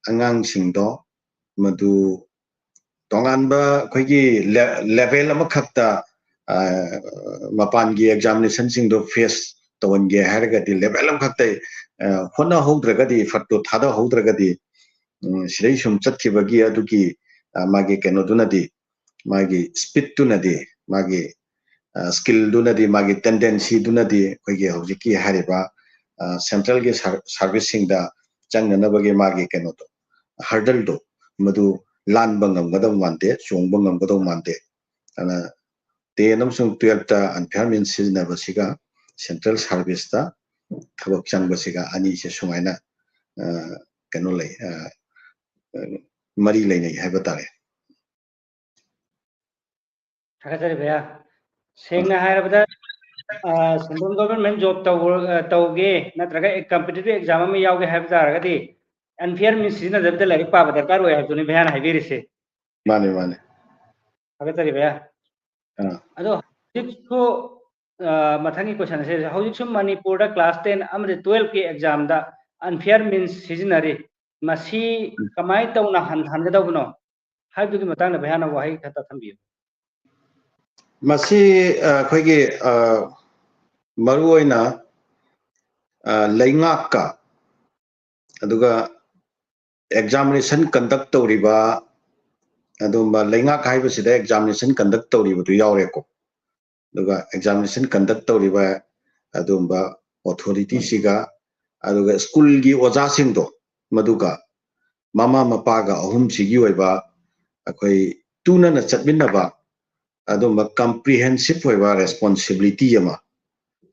ꯑꯉꯥꯡꯁꯤꯡꯗꯣ ꯃꯗꯨ ꯇꯣꯉꯥꯟꯕ ꯑꯩꯈꯣꯏꯒꯤ le-, level ꯑꯃꯈꯛꯇ, ꯑ, ꯃꯄꯥꯟꯒꯤ examination ꯁꯤꯡꯗꯣ face ꯇꯧꯍꯟꯒꯦ ꯍꯥꯏꯔꯒꯗꯤ level ꯑꯃꯈꯛꯇ, ꯑ, ꯍꯣꯠꯅꯍꯧꯗ꯭ꯔꯒꯗꯤ, effort ꯇꯣ ꯊꯥꯗꯍꯧꯗ꯭ꯔꯒꯗꯤ, ꯎꯝ, ꯁꯤꯗꯩ ꯁꯨꯝ ꯆꯠꯈꯤꯕꯒꯤ ꯑꯗꯨꯒꯤ, ꯑ, ꯃꯥꯒꯤ ꯀꯩꯅꯣꯗꯨꯅꯗꯤ, ꯃꯥꯒꯤ speed ꯇꯨꯅꯗꯤ, ꯃꯥꯒꯤ, ꯑ, skill ꯗꯨꯅꯗꯤ, ꯃꯥꯒꯤ tendency ꯗꯨꯅꯗꯤ ꯑꯩꯈꯣꯏꯒꯤ ꯍꯧꯖꯤꯛꯀꯤ ꯍꯥꯏꯔꯤꯕ, ꯑ, central ꯒꯤ ꯁꯔ-, service ꯁꯤꯡꯗ ꯆꯪꯅꯅꯕꯒꯤ ꯃꯥꯒꯤ ꯀꯩꯅꯣꯗꯣ, hurdle ꯗꯣ, ꯃꯗꯨ ꯂꯥꯟꯕ ꯉꯝꯒꯗꯧ ꯃꯥꯟꯗꯦ, ꯆꯣꯡꯕ ꯉꯝꯒꯗꯧ ꯃꯥꯟꯗꯦ꯫ ꯑꯗꯨꯅ ten ꯑꯃꯁꯨꯡ twelve ꯇ unfair means ꯁꯤꯖꯤꯟꯅꯕꯁꯤꯒ central service ꯇ ꯊꯕꯛ ꯆꯪꯕꯁꯤꯒ ꯑꯅꯤꯁꯦ ꯁꯨꯃꯥꯏꯅ, ꯑ, ꯀꯩꯅꯣ ꯂꯩ, ꯑ, ꯑ, ꯃꯔꯤ ꯂꯩꯅꯩ ꯍꯥꯏꯕ ꯇꯥꯔꯦ꯫ ꯊꯥꯒꯠꯆꯔꯤ ꯚꯩꯌꯥ꯫ ꯁꯦꯡꯅ ꯍꯥꯏꯔꯕꯗ ꯑ, central government job ꯇꯧꯕ, ꯑ, ꯇꯧꯒꯦ ꯅꯠꯇ꯭ꯔꯒ competitive exam ꯑꯃ ꯌꯥꯎꯒꯦ ꯍꯥꯏꯕ ꯇꯥꯔꯒꯗꯤ unfair means ꯁꯤꯖꯤꯟꯅꯗꯕꯤꯗ ꯂꯥꯏꯔꯤꯛ ꯄꯥꯕ ꯗꯔꯀꯥꯔ ꯑꯣꯏ ꯍꯥꯏꯕꯗꯨꯅꯤ ꯚꯩꯌꯥꯅ ꯍꯥꯏꯕꯤꯔꯤꯁꯦ꯫ ꯃꯥꯅꯦ, ꯃꯥꯅꯦ꯫ ꯊꯥꯒꯠꯆꯔꯤ ꯚꯩꯌꯥ꯫ ꯑꯥ꯫ ꯑꯗꯣ ꯍꯧꯖꯤꯛꯁꯨ, ꯑ, ꯃꯊꯪꯒꯤ question ꯁꯦ, ꯍꯧꯖꯤꯛꯁꯨ ꯃꯅꯤꯄꯨꯔꯗ class ten ꯑꯃꯗꯤ twelve ꯀꯤ exam ꯗ unfair means ꯁꯤꯖꯤꯟꯅꯔꯤ꯫ ꯃꯁꯤ ꯀꯃꯥꯏꯅ ꯇꯧꯅ ꯍꯟꯊꯍꯟꯒꯗꯧꯕꯅꯣ ꯍꯥꯏꯕꯗꯨꯒꯤ ꯃꯇꯥꯡꯗ ꯚꯩꯌꯥꯅ ꯋꯥꯍꯩ ꯈꯛꯇ ꯊꯝꯕꯤꯌꯨ꯫ ꯃꯁꯤ, ꯑ, ꯑꯩꯈꯣꯏꯒꯤ, ꯑ, ꯃꯔꯨꯑꯣꯏꯅ, ꯑ, ꯂꯩꯉꯥꯛꯀ ꯑꯗꯨꯒ examination conduct ꯇꯧꯔꯤꯕ, ꯑꯗꯨꯝꯕ ꯂꯩꯉꯥꯛ ꯍꯥꯏꯕꯁꯤꯗ examination conduct ꯇꯧꯔꯤꯕꯗꯨ ꯌꯥꯎꯔꯦꯀꯣ꯫ ꯑꯗꯨꯒ examination conduct ꯇꯧꯔꯤꯕ ꯑꯗꯨꯝꯕ authority ꯁꯤꯒ, ꯑꯗꯨꯒ school ꯒꯤ ꯑꯣꯖꯥꯁꯤꯡꯗꯣ, ꯃꯗꯨꯒ ꯃꯃꯥ ꯃꯄꯥꯒ ꯑꯍꯨꯝꯁꯤꯒꯤ ꯑꯣꯏꯕ ꯑꯩꯈꯣꯏ ꯇꯨꯅꯅ ꯆꯠꯃꯤꯟꯅꯕ ꯑꯗꯨꯝꯕ comprehensive ꯑꯣꯏꯕ responsibility ꯑꯃ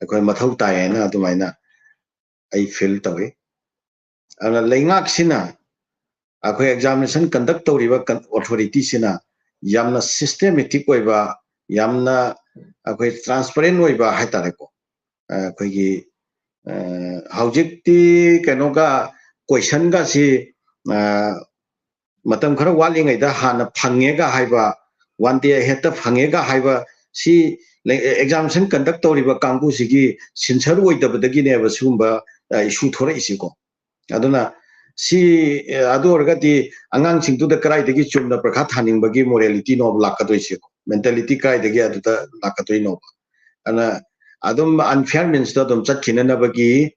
ꯑꯩꯈꯣꯏ ꯃꯊꯧ ꯇꯥꯏ ꯍꯥꯏꯅ ꯑꯗꯨꯃꯥꯏꯅ ꯑꯩ feel ꯇꯧꯏ꯫ ꯑꯗꯨꯅ ꯂꯩꯉꯥꯛꯁꯤꯅ, ꯑꯩꯈꯣꯏ examination conduct ꯇꯧꯔꯤꯕ con-, authority ꯁꯤꯅ ꯌꯥꯝꯅ systematic ꯑꯣꯏꯕ, ꯌꯥꯝꯅ ꯑꯩꯈꯣꯏ transparent ꯑꯣꯏꯕ ꯍꯥꯏꯇꯥꯔꯦꯀꯣ꯫ ꯑ, ꯑꯩꯈꯣꯏꯒꯤ, ꯑ, ꯍꯧꯖꯤꯛꯇꯤ ꯀꯩꯅꯣꯒ question ꯒꯁꯤ, ꯑ, ꯃꯇꯝ ꯈꯔ ꯋꯥꯠꯂꯤꯉꯩꯗ ꯍꯥꯟꯅ ꯐꯪꯉꯦꯒ ꯍꯥꯏꯕ, one day ahead ꯇ ꯐꯪꯉꯦꯒ ꯍꯥꯏꯕ, ꯁꯤ ꯂꯩ-, examination conduct ꯇꯧꯔꯤꯕ ꯀꯥꯡꯕꯨꯁꯤꯒꯤ sincere ꯑꯣꯏꯗꯕꯗꯒꯤꯅꯦꯕ ꯁꯤꯒꯨꯝꯕ, ꯑ, issue ꯊꯣꯔꯛꯏꯁꯤꯀꯣ꯫ ꯑꯗꯨꯅ ꯁꯤ, ꯑ, ꯑꯗꯨ ꯑꯣꯏꯔꯒꯗꯤ ꯑꯉꯥꯡꯁꯤꯡꯗꯨꯗ ꯀꯗꯥꯏꯗꯒꯤ ꯆꯨꯝꯅ ꯄꯔꯤꯈꯥ ꯊꯥꯅꯤꯡꯕꯒꯤ morality ꯅꯣꯕ ꯂꯥꯛꯀꯗꯣꯏꯁꯦꯀꯣ? Mentality ꯀꯗꯥꯏꯗꯒꯤ ꯑꯗꯨꯗ ꯂꯥꯛꯀꯗꯣꯏꯅꯣꯕ? ꯑꯗꯨꯅ ꯑꯗꯨꯝ unfair means ꯇ ꯑꯗꯨꯝ ꯆꯠꯈꯤꯅꯅꯕꯒꯤ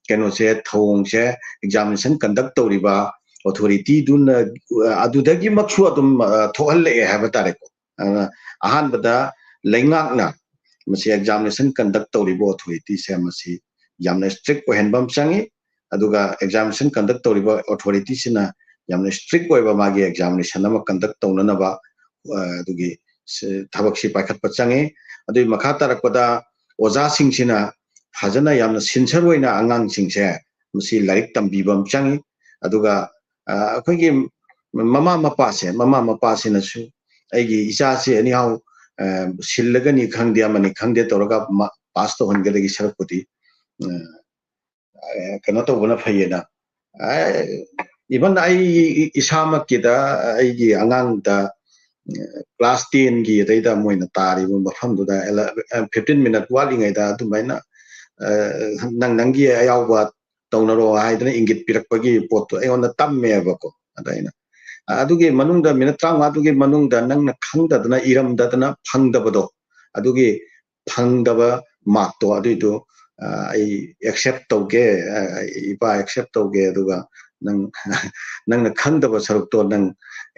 ꯀꯩꯅꯣꯁꯦ, ꯊꯧꯑꯣꯡꯁꯦ, examination conduct ꯇꯧꯔꯤꯕ authority ꯗꯨꯅ, ꯑ, ꯑꯗꯨꯗꯒꯤꯃꯛꯁꯨ ꯑꯗꯨꯝ, ꯑ, ꯊꯣꯛꯍꯜꯂꯛꯑꯦ ꯍꯥꯏꯕ ꯇꯥꯔꯦꯀꯣ꯫ ꯑꯗꯨꯅ ꯑꯍꯥꯟꯕꯗ ꯂꯩꯉꯥꯛꯅ ꯃꯁꯤ examination conduct ꯇꯧꯔꯤꯕ authority ꯁꯦ ꯃꯁꯤ ꯌꯥꯝꯅ strict ꯑꯣꯏꯍꯟꯕ ꯑꯃ ꯆꯪꯉꯤ꯫ ꯑꯗꯨꯒ examination conduct ꯇꯧꯔꯤꯕ authority ꯁꯤꯅ ꯌꯥꯝꯅ strict ꯑꯣꯏꯕ ꯃꯥꯒꯤ examination ꯑꯃ conduct ꯇꯧꯅꯅꯕ, ꯑ, ꯑꯗꯨꯒꯤ ꯁ-, ꯊꯕꯛꯁꯤ ꯄꯥꯏꯈꯠꯄ ꯆꯪꯉꯤ꯫ ꯑꯗꯨꯒꯤ ꯃꯈꯥ ꯇꯥꯔꯛꯄꯗ ꯑꯣꯖꯥꯁꯤꯡꯁꯤꯅ ꯐꯖꯅ ꯌꯥꯝꯅ sincere ꯑꯣꯏꯅ ꯑꯉꯥꯡꯁꯤꯡꯁꯦ ꯃꯁꯤ ꯂꯥꯏꯔꯤꯛ ꯇꯝꯕꯤꯕ ꯑꯃ ꯆꯪꯉꯤ꯫ ꯑꯗꯨꯒ, ꯑ, ꯑꯩꯈꯣꯏꯒꯤ ꯃꯃꯥ ꯃꯄꯥꯁꯦ, ꯃꯃꯥ ꯃꯄꯥꯁꯤꯅꯁꯨ ꯑꯩꯒꯤ ꯏꯆꯥꯁꯦ anyhow, ꯑ, ꯁꯤꯜꯂꯒꯅꯤ ꯈꯪꯗꯦ, ꯑꯃꯅꯤ ꯈꯪꯗꯦ ꯇꯧꯔꯒ ꯃ-, ꯄꯥꯁ ꯇꯧꯍꯟꯒꯗꯒꯤ ꯁꯔꯨꯛꯄꯨꯗꯤ, ꯑ, ꯑ, ꯀꯩꯅꯣ ꯇꯧꯕꯅ ꯐꯩꯌꯦꯅ꯫ ꯑ, ꯏꯚꯟ ꯑꯩ ꯏꯁꯥꯃꯛꯀꯤꯗ, ꯑꯩꯒꯤ ꯑꯉꯥꯡꯗ, ꯑ, ꯀ꯭ꯂꯥꯁ ꯇꯦꯟꯒꯤ ꯑꯗꯩꯗ ꯃꯣꯏꯅ ꯇꯥꯔꯤꯕ ꯃꯐꯝꯗꯨꯗ ꯑꯦꯂ-, ꯑ, ꯐꯤꯐꯇꯤꯟ ꯃꯤꯅꯠ ꯋꯥꯠꯂꯤꯉꯩꯗ ꯑꯗꯨꯃꯥꯏꯅ, ꯑ, ꯅꯪ ꯅꯪꯒꯤ ꯑꯌꯥꯎꯕ ꯇꯧꯅꯔꯣ ꯍꯥꯏꯗꯅ ꯏꯪꯒꯤꯠ ꯄꯤꯔꯛꯄꯒꯤ ꯄꯣꯠꯇꯣ ꯑꯩꯉꯣꯟꯗ ꯇꯝꯃꯦꯕꯀꯣ꯫ ꯑꯗ ꯑꯩꯅ, ꯑ, ꯑꯗꯨꯒꯤ ꯃꯅꯨꯡꯗ ꯃꯤꯅꯠ ꯇꯔꯥꯃꯉꯥꯗꯨꯒꯤ ꯃꯅꯨꯡꯗ ꯅꯪꯅ ꯈꯪꯗꯗꯅ, ꯏꯔꯝꯗꯗꯅ ꯐꯪꯗꯕꯗꯣ, ꯑꯗꯨꯒꯤ ꯐꯪꯗꯕ ꯃꯥꯔꯛꯇꯣ ꯑꯗꯨꯏꯗꯣ, ꯑ, ꯑꯩ ꯑꯦꯛꯁꯦꯞ ꯇꯧꯒꯦ, ꯑ, ꯏꯄꯥ ꯑꯦꯛꯁꯦꯞ ꯇꯧꯒꯦ, ꯑꯗꯨꯒ ꯅꯪ, ꯅꯪꯅ ꯈꯪꯗꯕ ꯁꯔꯨꯛꯇꯣ ꯅꯪ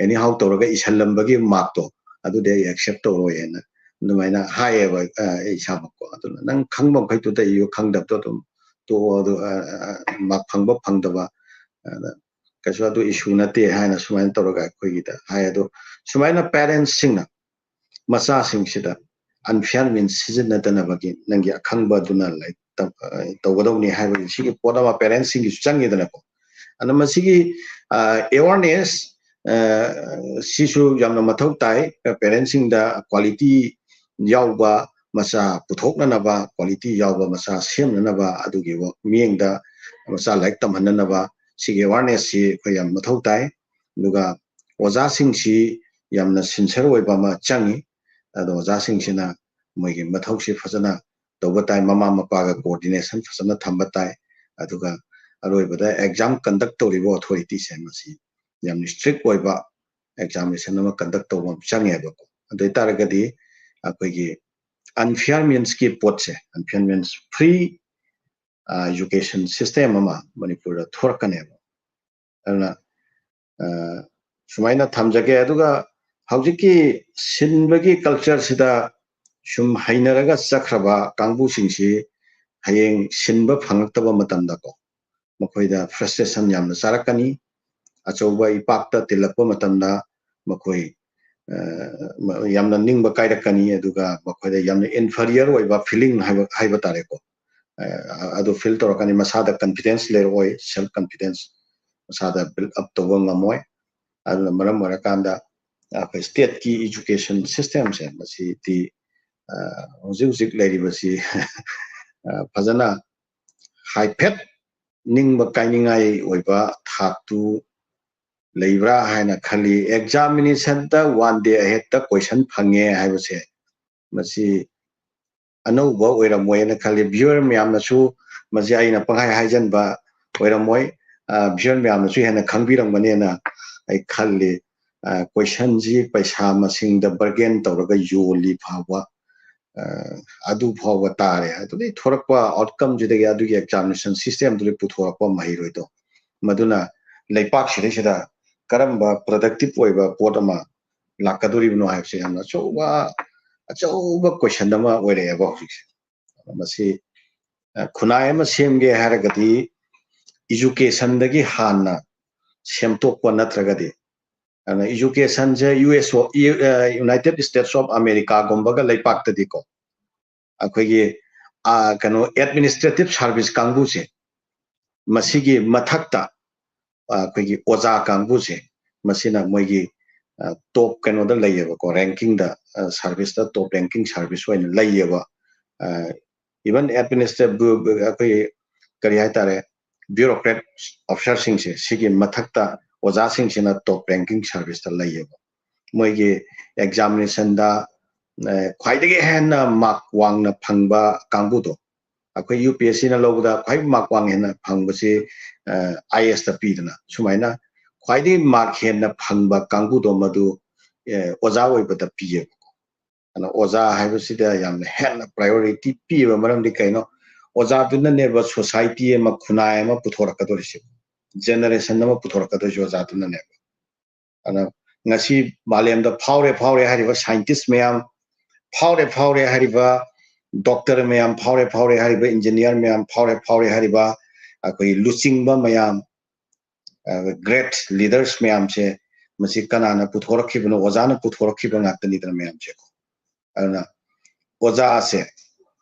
ꯑꯦꯅꯤꯍꯥꯎ ꯇꯧꯔꯒ ꯏꯁꯜꯂꯝꯕꯒꯤ ꯃꯥꯔꯛꯇꯣ, ꯑꯗꯨꯗꯤ ꯑꯩ ꯑꯦꯛꯁꯦꯞ ꯇꯧꯔꯣꯏ ꯍꯥꯏꯅ ꯑꯗꯨꯃꯥꯏꯅ ꯍꯥꯏꯌꯦꯕ, ꯑ, ꯑꯩ ꯏꯁꯥꯃꯛꯀꯣ꯫ ꯑꯗꯨꯅ ꯅꯪ ꯈꯪꯕ ꯃꯈꯩꯗꯨꯗ ꯑꯩꯁꯨ ꯈꯪꯗꯕꯗꯣ ꯑꯗꯨꯝ ꯇꯣꯛꯑꯣ, ꯑꯗꯨ, ꯑ, ꯑ, ꯃꯥꯔꯛ ꯐꯪꯕ ꯐꯪꯗꯕ, ꯑꯗ ꯀꯩꯁꯨ ꯑꯗꯨ ꯏꯁꯨ ꯅꯠꯇꯦ ꯍꯥꯏꯅ ꯁꯨꯃꯥꯏꯅ ꯇꯧꯔꯒ ꯑꯩꯈꯣꯏꯒꯤꯗ ꯍꯥꯏ꯫ ꯑꯗꯣ ꯁꯨꯃꯥꯏꯅ ꯄꯦꯔꯦꯟꯁꯁꯤꯡꯅ ꯃꯆꯥꯁꯤꯡꯁꯤꯗ ꯑꯟꯐꯤꯌꯥꯔ ꯃꯤꯟꯁ ꯁꯤꯖꯤꯟꯅꯗꯅꯕꯒꯤ ꯅꯪꯒꯤ ꯑꯈꯪꯕ ꯑꯗꯨꯅ ꯂꯥꯏꯔꯤꯛ ꯇꯝ-, ꯑ, ꯇꯧꯒꯗꯧꯅꯤ ꯍꯥꯏꯕꯒꯤ ꯁꯤꯒꯤ ꯄꯣꯠ ꯑꯃ ꯄꯦꯔꯦꯟꯁꯁꯤꯡꯒꯤꯁꯨ ꯆꯪꯉꯤꯗꯅꯀꯣ꯫ ꯑꯗꯨꯅ ꯃꯁꯤꯒꯤ, ꯑ, ꯑꯦꯋꯥꯔꯅꯦꯁ, ꯑ, ꯁꯤꯁꯨ ꯌꯥꯝꯅ ꯃꯊꯧ ꯇꯥꯏ꯫ ꯄꯦꯔꯦꯟꯁꯁꯤꯡꯗ ꯀ꯭ꯋꯥꯂꯤꯇꯤ ꯌꯥꯎꯕ ꯃꯆꯥ ꯄꯨꯊꯣꯛꯅꯅꯕ, ꯀ꯭ꯋꯥꯂꯤꯇꯤ ꯌꯥꯎꯕ ꯃꯆꯥ ꯁꯦꯝꯅꯅꯕ, ꯑꯗꯨꯒꯤ ꯋ-, ꯃꯤꯠꯌꯦꯡꯗ ꯃꯆꯥ ꯂꯥꯏꯔꯤꯛ ꯇꯝꯍꯟꯅꯅꯕ ꯁꯤꯒꯤ ꯑꯦꯋꯥꯔꯅꯦꯁꯁꯤ ꯑꯩꯈꯣꯏ ꯌꯥꯝ ꯃꯊꯧ ꯇꯥꯏ꯫ ꯑꯗꯨꯒ ꯑꯣꯖꯥꯁꯤꯡꯁꯤ ꯌꯥꯝꯅ ꯁꯤꯟꯁꯤꯌꯔ ꯑꯣꯏꯕ ꯑꯃ ꯆꯪꯉꯤ꯫ ꯑꯗꯣ ꯑꯣꯖꯥꯁꯤꯡꯁꯤꯅ ꯃꯣꯏꯒꯤ ꯃꯊꯧꯁꯤ ꯐꯖꯅ ꯇꯧꯕ ꯇꯥꯏ, ꯃꯃꯥ ꯃꯄꯥꯒ ꯀꯣꯑꯣꯔꯗꯤꯅꯦꯁꯟ ꯐꯖꯅ ꯊꯝꯕ ꯇꯥꯏ꯫ ꯑꯗꯨꯒ ꯑꯔꯣꯏꯕꯗ ꯑꯦꯛꯖꯥꯝ ꯀꯟꯗꯛ ꯇꯧꯔꯤꯕ ꯑꯣꯊꯣꯔꯤꯇꯤꯁꯦ ꯃꯁꯤ ꯌꯥꯝꯅ ꯏꯁꯇ꯭ꯔꯤꯛ ꯑꯣꯏꯕ ꯑꯦꯛꯖꯥꯃꯤꯅꯦꯁꯟ ꯑꯃ ꯀꯟꯗꯛ ꯇꯧꯕ ꯑꯃ ꯆꯪꯉꯦꯕꯀꯣ꯫ ꯑꯗꯨ ꯑꯣꯏꯇꯥꯔꯒꯗꯤ ꯑꯩꯈꯣꯏꯒꯤ ꯑꯟꯐꯤꯌꯥꯔ ꯃꯤꯟꯁꯀꯤ ꯄꯣꯠꯁꯦ, ꯑꯟꯐꯤꯌꯥꯔ ꯃꯤꯟꯁ ꯐ꯭ꯔꯤ, ꯑ, ꯑꯦꯖꯨꯀꯦꯁꯟ ꯁꯤꯁꯇꯦꯝ ꯑꯃ ꯃꯅꯤꯄꯨꯔꯗ ꯊꯣꯔꯛꯀꯅꯦꯕ꯫ ꯑꯗꯨꯅ, ꯑ, ꯁꯨꯃꯥꯏꯅ ꯊꯝꯖꯒꯦ꯫ ꯑꯗꯨꯒ ꯍꯧꯖꯤꯛꯀꯤ ꯁꯤꯟꯕꯒꯤ ꯀꯜꯆꯔꯁꯤꯗ ꯁꯨꯝ ꯍꯩꯅꯔꯒ ꯆꯠꯈ꯭ꯔꯕ ꯀꯥꯡꯕꯨꯁꯤꯡꯁꯤ ꯍꯌꯦꯡ ꯁꯤꯟꯕ ꯐꯪꯉꯛꯇꯕ ꯃꯇꯝꯗꯀꯣ, ꯃꯈꯣꯏꯗ ꯐ꯭ꯔꯁꯇ꯭ꯔꯦꯁꯟ ꯌꯥꯝꯅ ꯆꯥꯔꯛꯀꯅꯤ꯫ ꯑꯆꯧꯕ ꯏꯄꯥꯛꯇ ꯇꯤꯜꯂꯛꯄ ꯃꯇꯝꯗ ꯃꯈꯣꯏ, ꯑ, ꯌꯥꯝꯅ ꯅꯤꯡꯕ ꯀꯥꯏꯔꯛꯀꯅꯤ, ꯑꯗꯨꯒ ꯃꯈꯣꯏꯗ ꯌꯥꯝꯅ ꯏꯟꯐꯔꯤꯌꯔ ꯑꯣꯏꯕ ꯐꯤꯂꯤꯡ ꯍꯥꯏꯕ, ꯍꯥꯏꯕ ꯇꯥꯔꯦꯀꯣ, ꯑ, ꯑꯗꯨ ꯐꯤꯜ ꯇꯧꯔꯛꯀꯅꯤ꯫ ꯃꯁꯥꯗ ꯀꯟꯐꯤꯗꯦꯟꯁ ꯂꯩꯔꯛꯑꯣꯏ, ꯁꯦꯜꯐ ꯀꯟꯐꯤꯗꯦꯟꯁ ꯃꯁꯥꯗ ꯕꯤꯜ ꯑꯞ ꯇꯧꯕ ꯉꯝꯃꯣꯏ꯫ ꯑꯗꯨꯅ ꯃꯔꯝ ꯑꯣꯏꯔꯀꯥꯟꯗ ꯑꯩꯈꯣꯏ ꯁ꯭ꯇꯦꯠꯀꯤ ꯑꯦꯖꯨꯀꯦꯁꯟ ꯁꯤꯁꯇꯦꯝꯁꯦ ꯃꯁꯤꯗꯤ ꯍꯧꯖꯤꯛ ꯍꯧꯖꯤꯛ ꯂꯩꯔꯤꯕꯁꯤ ꯐꯖꯅ ꯍꯥꯏꯐꯦꯠ ꯅꯤꯡꯕ ꯀꯥꯏꯅꯤꯡꯉꯥꯏ ꯑꯣꯏꯕ ꯊꯥꯛꯇꯨ ꯂꯩꯕ꯭ꯔꯥ ꯍꯥꯏꯅ ꯈꯜꯂꯤ꯫ ꯑꯦꯛꯖꯥꯃꯤꯅꯦꯁꯟꯗ ꯋꯥꯟ ꯗꯦ ꯑꯍꯦꯠꯇ ꯀꯣꯏꯁꯟ ꯐꯪꯉꯦ ꯍꯥꯏꯕꯁꯦ ꯃꯁꯤ ꯑꯅꯧꯕ ꯑꯣꯏꯔꯝꯃꯣꯏꯅ ꯈꯜꯂꯤ꯫ ꯚ꯭ꯌꯨꯋꯔ ꯃꯌꯥꯝꯅꯁꯨ ꯃꯁꯤ ꯑꯩꯅ ꯄꯪꯍꯥꯏ ꯍꯥꯏꯖꯟꯕ ꯑꯣꯏꯔꯝꯃꯣꯏ꯫ ꯚ꯭ꯌꯨꯋꯔ ꯃꯌꯥꯝꯅꯁꯨ ꯍꯦꯟꯅ ꯈꯪꯕꯤꯔꯝꯒꯅꯦꯅ ꯑꯩ ꯈꯜꯂꯤ꯫ ꯀꯣꯏꯁꯟꯁꯤ ꯄꯩꯁꯥ ꯃꯁꯤꯡꯗ ꯕꯔꯒꯦꯟ ꯇꯧꯔꯒ ꯌꯣꯜꯂꯤ ꯐꯥꯎꯕ, ꯑꯗꯨ ꯐꯥꯎꯕ ꯇꯥꯔꯦ꯫ ꯑꯗꯨꯗꯒꯤ ꯊꯣꯔꯛꯄ ꯑꯥꯎꯠꯀꯝꯁꯤꯗꯒꯤ ꯑꯗꯨꯒꯤ ꯑꯦꯛꯖꯥꯃꯤꯅꯦꯁꯟ ꯁꯤꯁꯇꯦꯝꯗꯨꯗꯒꯤ ꯄꯨꯊꯣꯔꯛꯄ ꯃꯍꯩꯔꯣꯏꯗꯣ, ꯃꯗꯨꯅ ꯂꯩꯄꯥꯛꯁꯤꯗꯩꯁꯤꯗ ꯀꯔꯝꯕ ꯄ꯭ꯔꯗꯛꯇꯤꯞ ꯑꯣꯏꯕ ꯄꯣꯠ ꯑꯃ ꯂꯥꯛꯀꯗꯣꯔꯤꯕꯅꯣ ꯍꯥꯏꯕꯁꯦ ꯌꯥꯝꯅ ꯑꯆꯧꯕ, ꯑꯆꯧꯕ ꯀꯣꯏꯁꯟ ꯑꯃ ꯑꯣꯏꯔꯛꯑꯦꯕ ꯍꯧꯖꯤꯛꯁꯦ꯫ ꯃꯁꯤ ꯈꯨꯟꯅꯥꯏ ꯑꯃ ꯁꯦꯝꯒꯦ ꯍꯥꯏꯔꯒꯗꯤ ꯏꯖꯨꯀꯦꯁꯟꯗꯒꯤ ꯍꯥꯟꯅ ꯁꯦꯝꯗꯣꯛꯄ ꯅꯠꯇ꯭ꯔꯒꯗꯤ, ꯑꯗꯨꯅ ꯏꯖꯨꯀꯦꯁꯟꯁꯦ ꯌꯨ ꯑꯦꯁ ꯑꯣ, United States of Americaꯒꯨꯝꯕꯒ ꯂꯩꯄꯥꯛꯇꯗꯤꯀꯣ, ꯑꯩꯈꯣꯏꯒꯤ ꯀꯩꯅꯣ, ꯑꯦꯗꯃꯤꯅꯤꯁꯇ꯭ꯔꯦꯇꯤꯞ ꯁꯥꯔꯚꯤꯁ ꯀꯥꯡꯕꯨꯁꯦ, ꯃꯁꯤꯒꯤ ꯃꯊꯛꯇ ꯑꯩꯈꯣꯏꯒꯤ ꯑꯣꯖꯥ ꯀꯥꯡꯕꯨꯁꯦ, ꯃꯁꯤꯅ ꯃꯣꯏꯒꯤ ꯇꯣꯞ ꯀꯩꯅꯣꯗ ꯂꯩꯌꯦꯕꯀꯣ, ꯔꯦꯡꯀꯤꯡꯗ, ꯁꯥꯔꯚꯤꯁꯇ ꯇꯣꯞ ꯔꯦꯡꯀꯤꯡ ꯁꯥꯔꯚꯤꯁ ꯑꯣꯏꯅ ꯂꯩꯌꯦꯕ꯫ ꯏꯚꯟ ꯑꯦꯗꯃꯤꯅꯤꯁꯇ꯭ꯔꯦ-, ꯑꯩꯈꯣꯏ ꯀꯔꯤ ꯍꯥꯏꯇꯥꯔꯦ, ꯕ꯭ꯌꯨꯔꯣꯀ꯭ꯔꯦꯠ ꯑꯣꯐꯤꯁꯥꯔꯁꯤꯡꯁꯦ, ꯁꯤꯒꯤ ꯃꯊꯛꯇ ꯑꯣꯖꯥꯁꯤꯡꯁꯤꯅ ꯇꯣꯞ ꯔꯦꯡꯀꯤꯡ ꯁꯥꯔꯚꯤꯁꯇ ꯂꯩꯌꯦꯕ꯫ ꯃꯣꯏꯒꯤ ꯑꯦꯛꯖꯥꯃꯤꯅꯦꯁꯟꯗ ꯈ꯭ꯋꯥꯏꯗꯒꯤ ꯍꯦꯟꯅ ꯃꯥꯔꯛ ꯋꯥꯡꯅ ꯐꯪꯕ ꯀꯥꯡꯕꯨꯗꯣ, ꯑꯩꯈꯣꯏ ꯌꯨ ꯄꯤ ꯑꯦꯁ ꯁꯤꯅ ꯂꯧꯕꯗ ꯈ꯭ꯋꯥꯏ ꯃꯥꯔꯛ ꯋꯥꯡ ꯍꯦꯟꯅ ꯐꯪꯕꯁꯤ ꯑꯥꯏ ꯑꯦꯁꯇ ꯄꯤꯗꯅ, ꯁꯨꯃꯥꯏꯅ ꯈ꯭ꯋꯥꯏꯗꯒꯤ ꯃꯥꯔꯛ ꯍꯦꯟꯅ ꯐꯪꯕ ꯀꯥꯡꯕꯨꯗꯣ ꯃꯗꯨ ꯑꯣꯖꯥ ꯑꯣꯏꯕꯗ ꯄꯤꯌꯦꯕꯀꯣ꯫ ꯑꯗꯨꯅ ꯑꯣꯖꯥ ꯍꯥꯏꯕꯁꯤꯗ ꯌꯥꯝꯅ ꯍꯦꯟꯅ ꯄ꯭ꯔꯥꯏꯌꯣꯔꯤꯇꯤ ꯄꯤꯕ ꯃꯔꯝꯗꯤ ꯀꯩꯅꯣ? ꯑꯣꯖꯥꯗꯨꯅꯅꯦꯕ ꯁꯣꯁꯥꯏꯇꯤ ꯑꯃ, ꯈꯨꯟꯅꯥꯏ ꯑꯃ ꯄꯨꯊꯣꯔꯛꯀꯗꯣꯔꯤꯁꯦ, ꯖꯦꯅꯦꯔꯦꯁꯟ ꯑꯃ ꯄꯨꯊꯣꯔꯛꯀꯗꯣꯏꯁꯦ ꯑꯣꯖꯥꯗꯨꯅꯅꯦꯕ꯫ ꯑꯗꯨꯅ ꯉꯁꯤ ꯃꯥꯂꯦꯝꯗ ꯐꯥꯎꯔꯦ ꯐꯥꯎꯔꯦ ꯍꯥꯏꯔꯤꯕ ꯁꯥꯏꯟꯇꯤꯁ ꯃꯌꯥꯝ, ꯐꯥꯎꯔꯦ ꯐꯥꯎꯔꯦ ꯍꯥꯏꯔꯤꯕ ꯗꯣꯛꯇꯔ ꯃꯌꯥꯝ, ꯐꯥꯎꯔꯦ ꯐꯥꯎꯔꯦ ꯍꯥꯏꯔꯤꯕ ꯏꯟꯖꯤꯅꯤꯌꯥꯔ ꯃꯌꯥꯝ, ꯐꯥꯎꯔꯦ ꯐꯥꯎꯔꯦ ꯍꯥꯏꯔꯤꯕ ꯑꯩꯈꯣꯏ ꯂꯨꯆꯤꯡꯕ ꯃꯌꯥꯝ, ꯒ꯭ꯔꯦꯠ ꯂꯤꯗꯔꯁ ꯃꯌꯥꯝꯁꯦ, ꯃꯁꯤ ꯀꯅꯥꯅ ꯄꯨꯊꯣꯔꯛꯈꯤꯕꯅꯣ? ꯑꯣꯖꯥꯅ ꯄꯨꯊꯣꯔꯛꯈꯤꯕ ꯉꯥꯛꯇꯅꯤꯗꯅ ꯃꯌꯥꯝꯁꯦꯀꯣ꯫ ꯑꯗꯨꯅ ꯑꯣꯖꯥꯁꯦ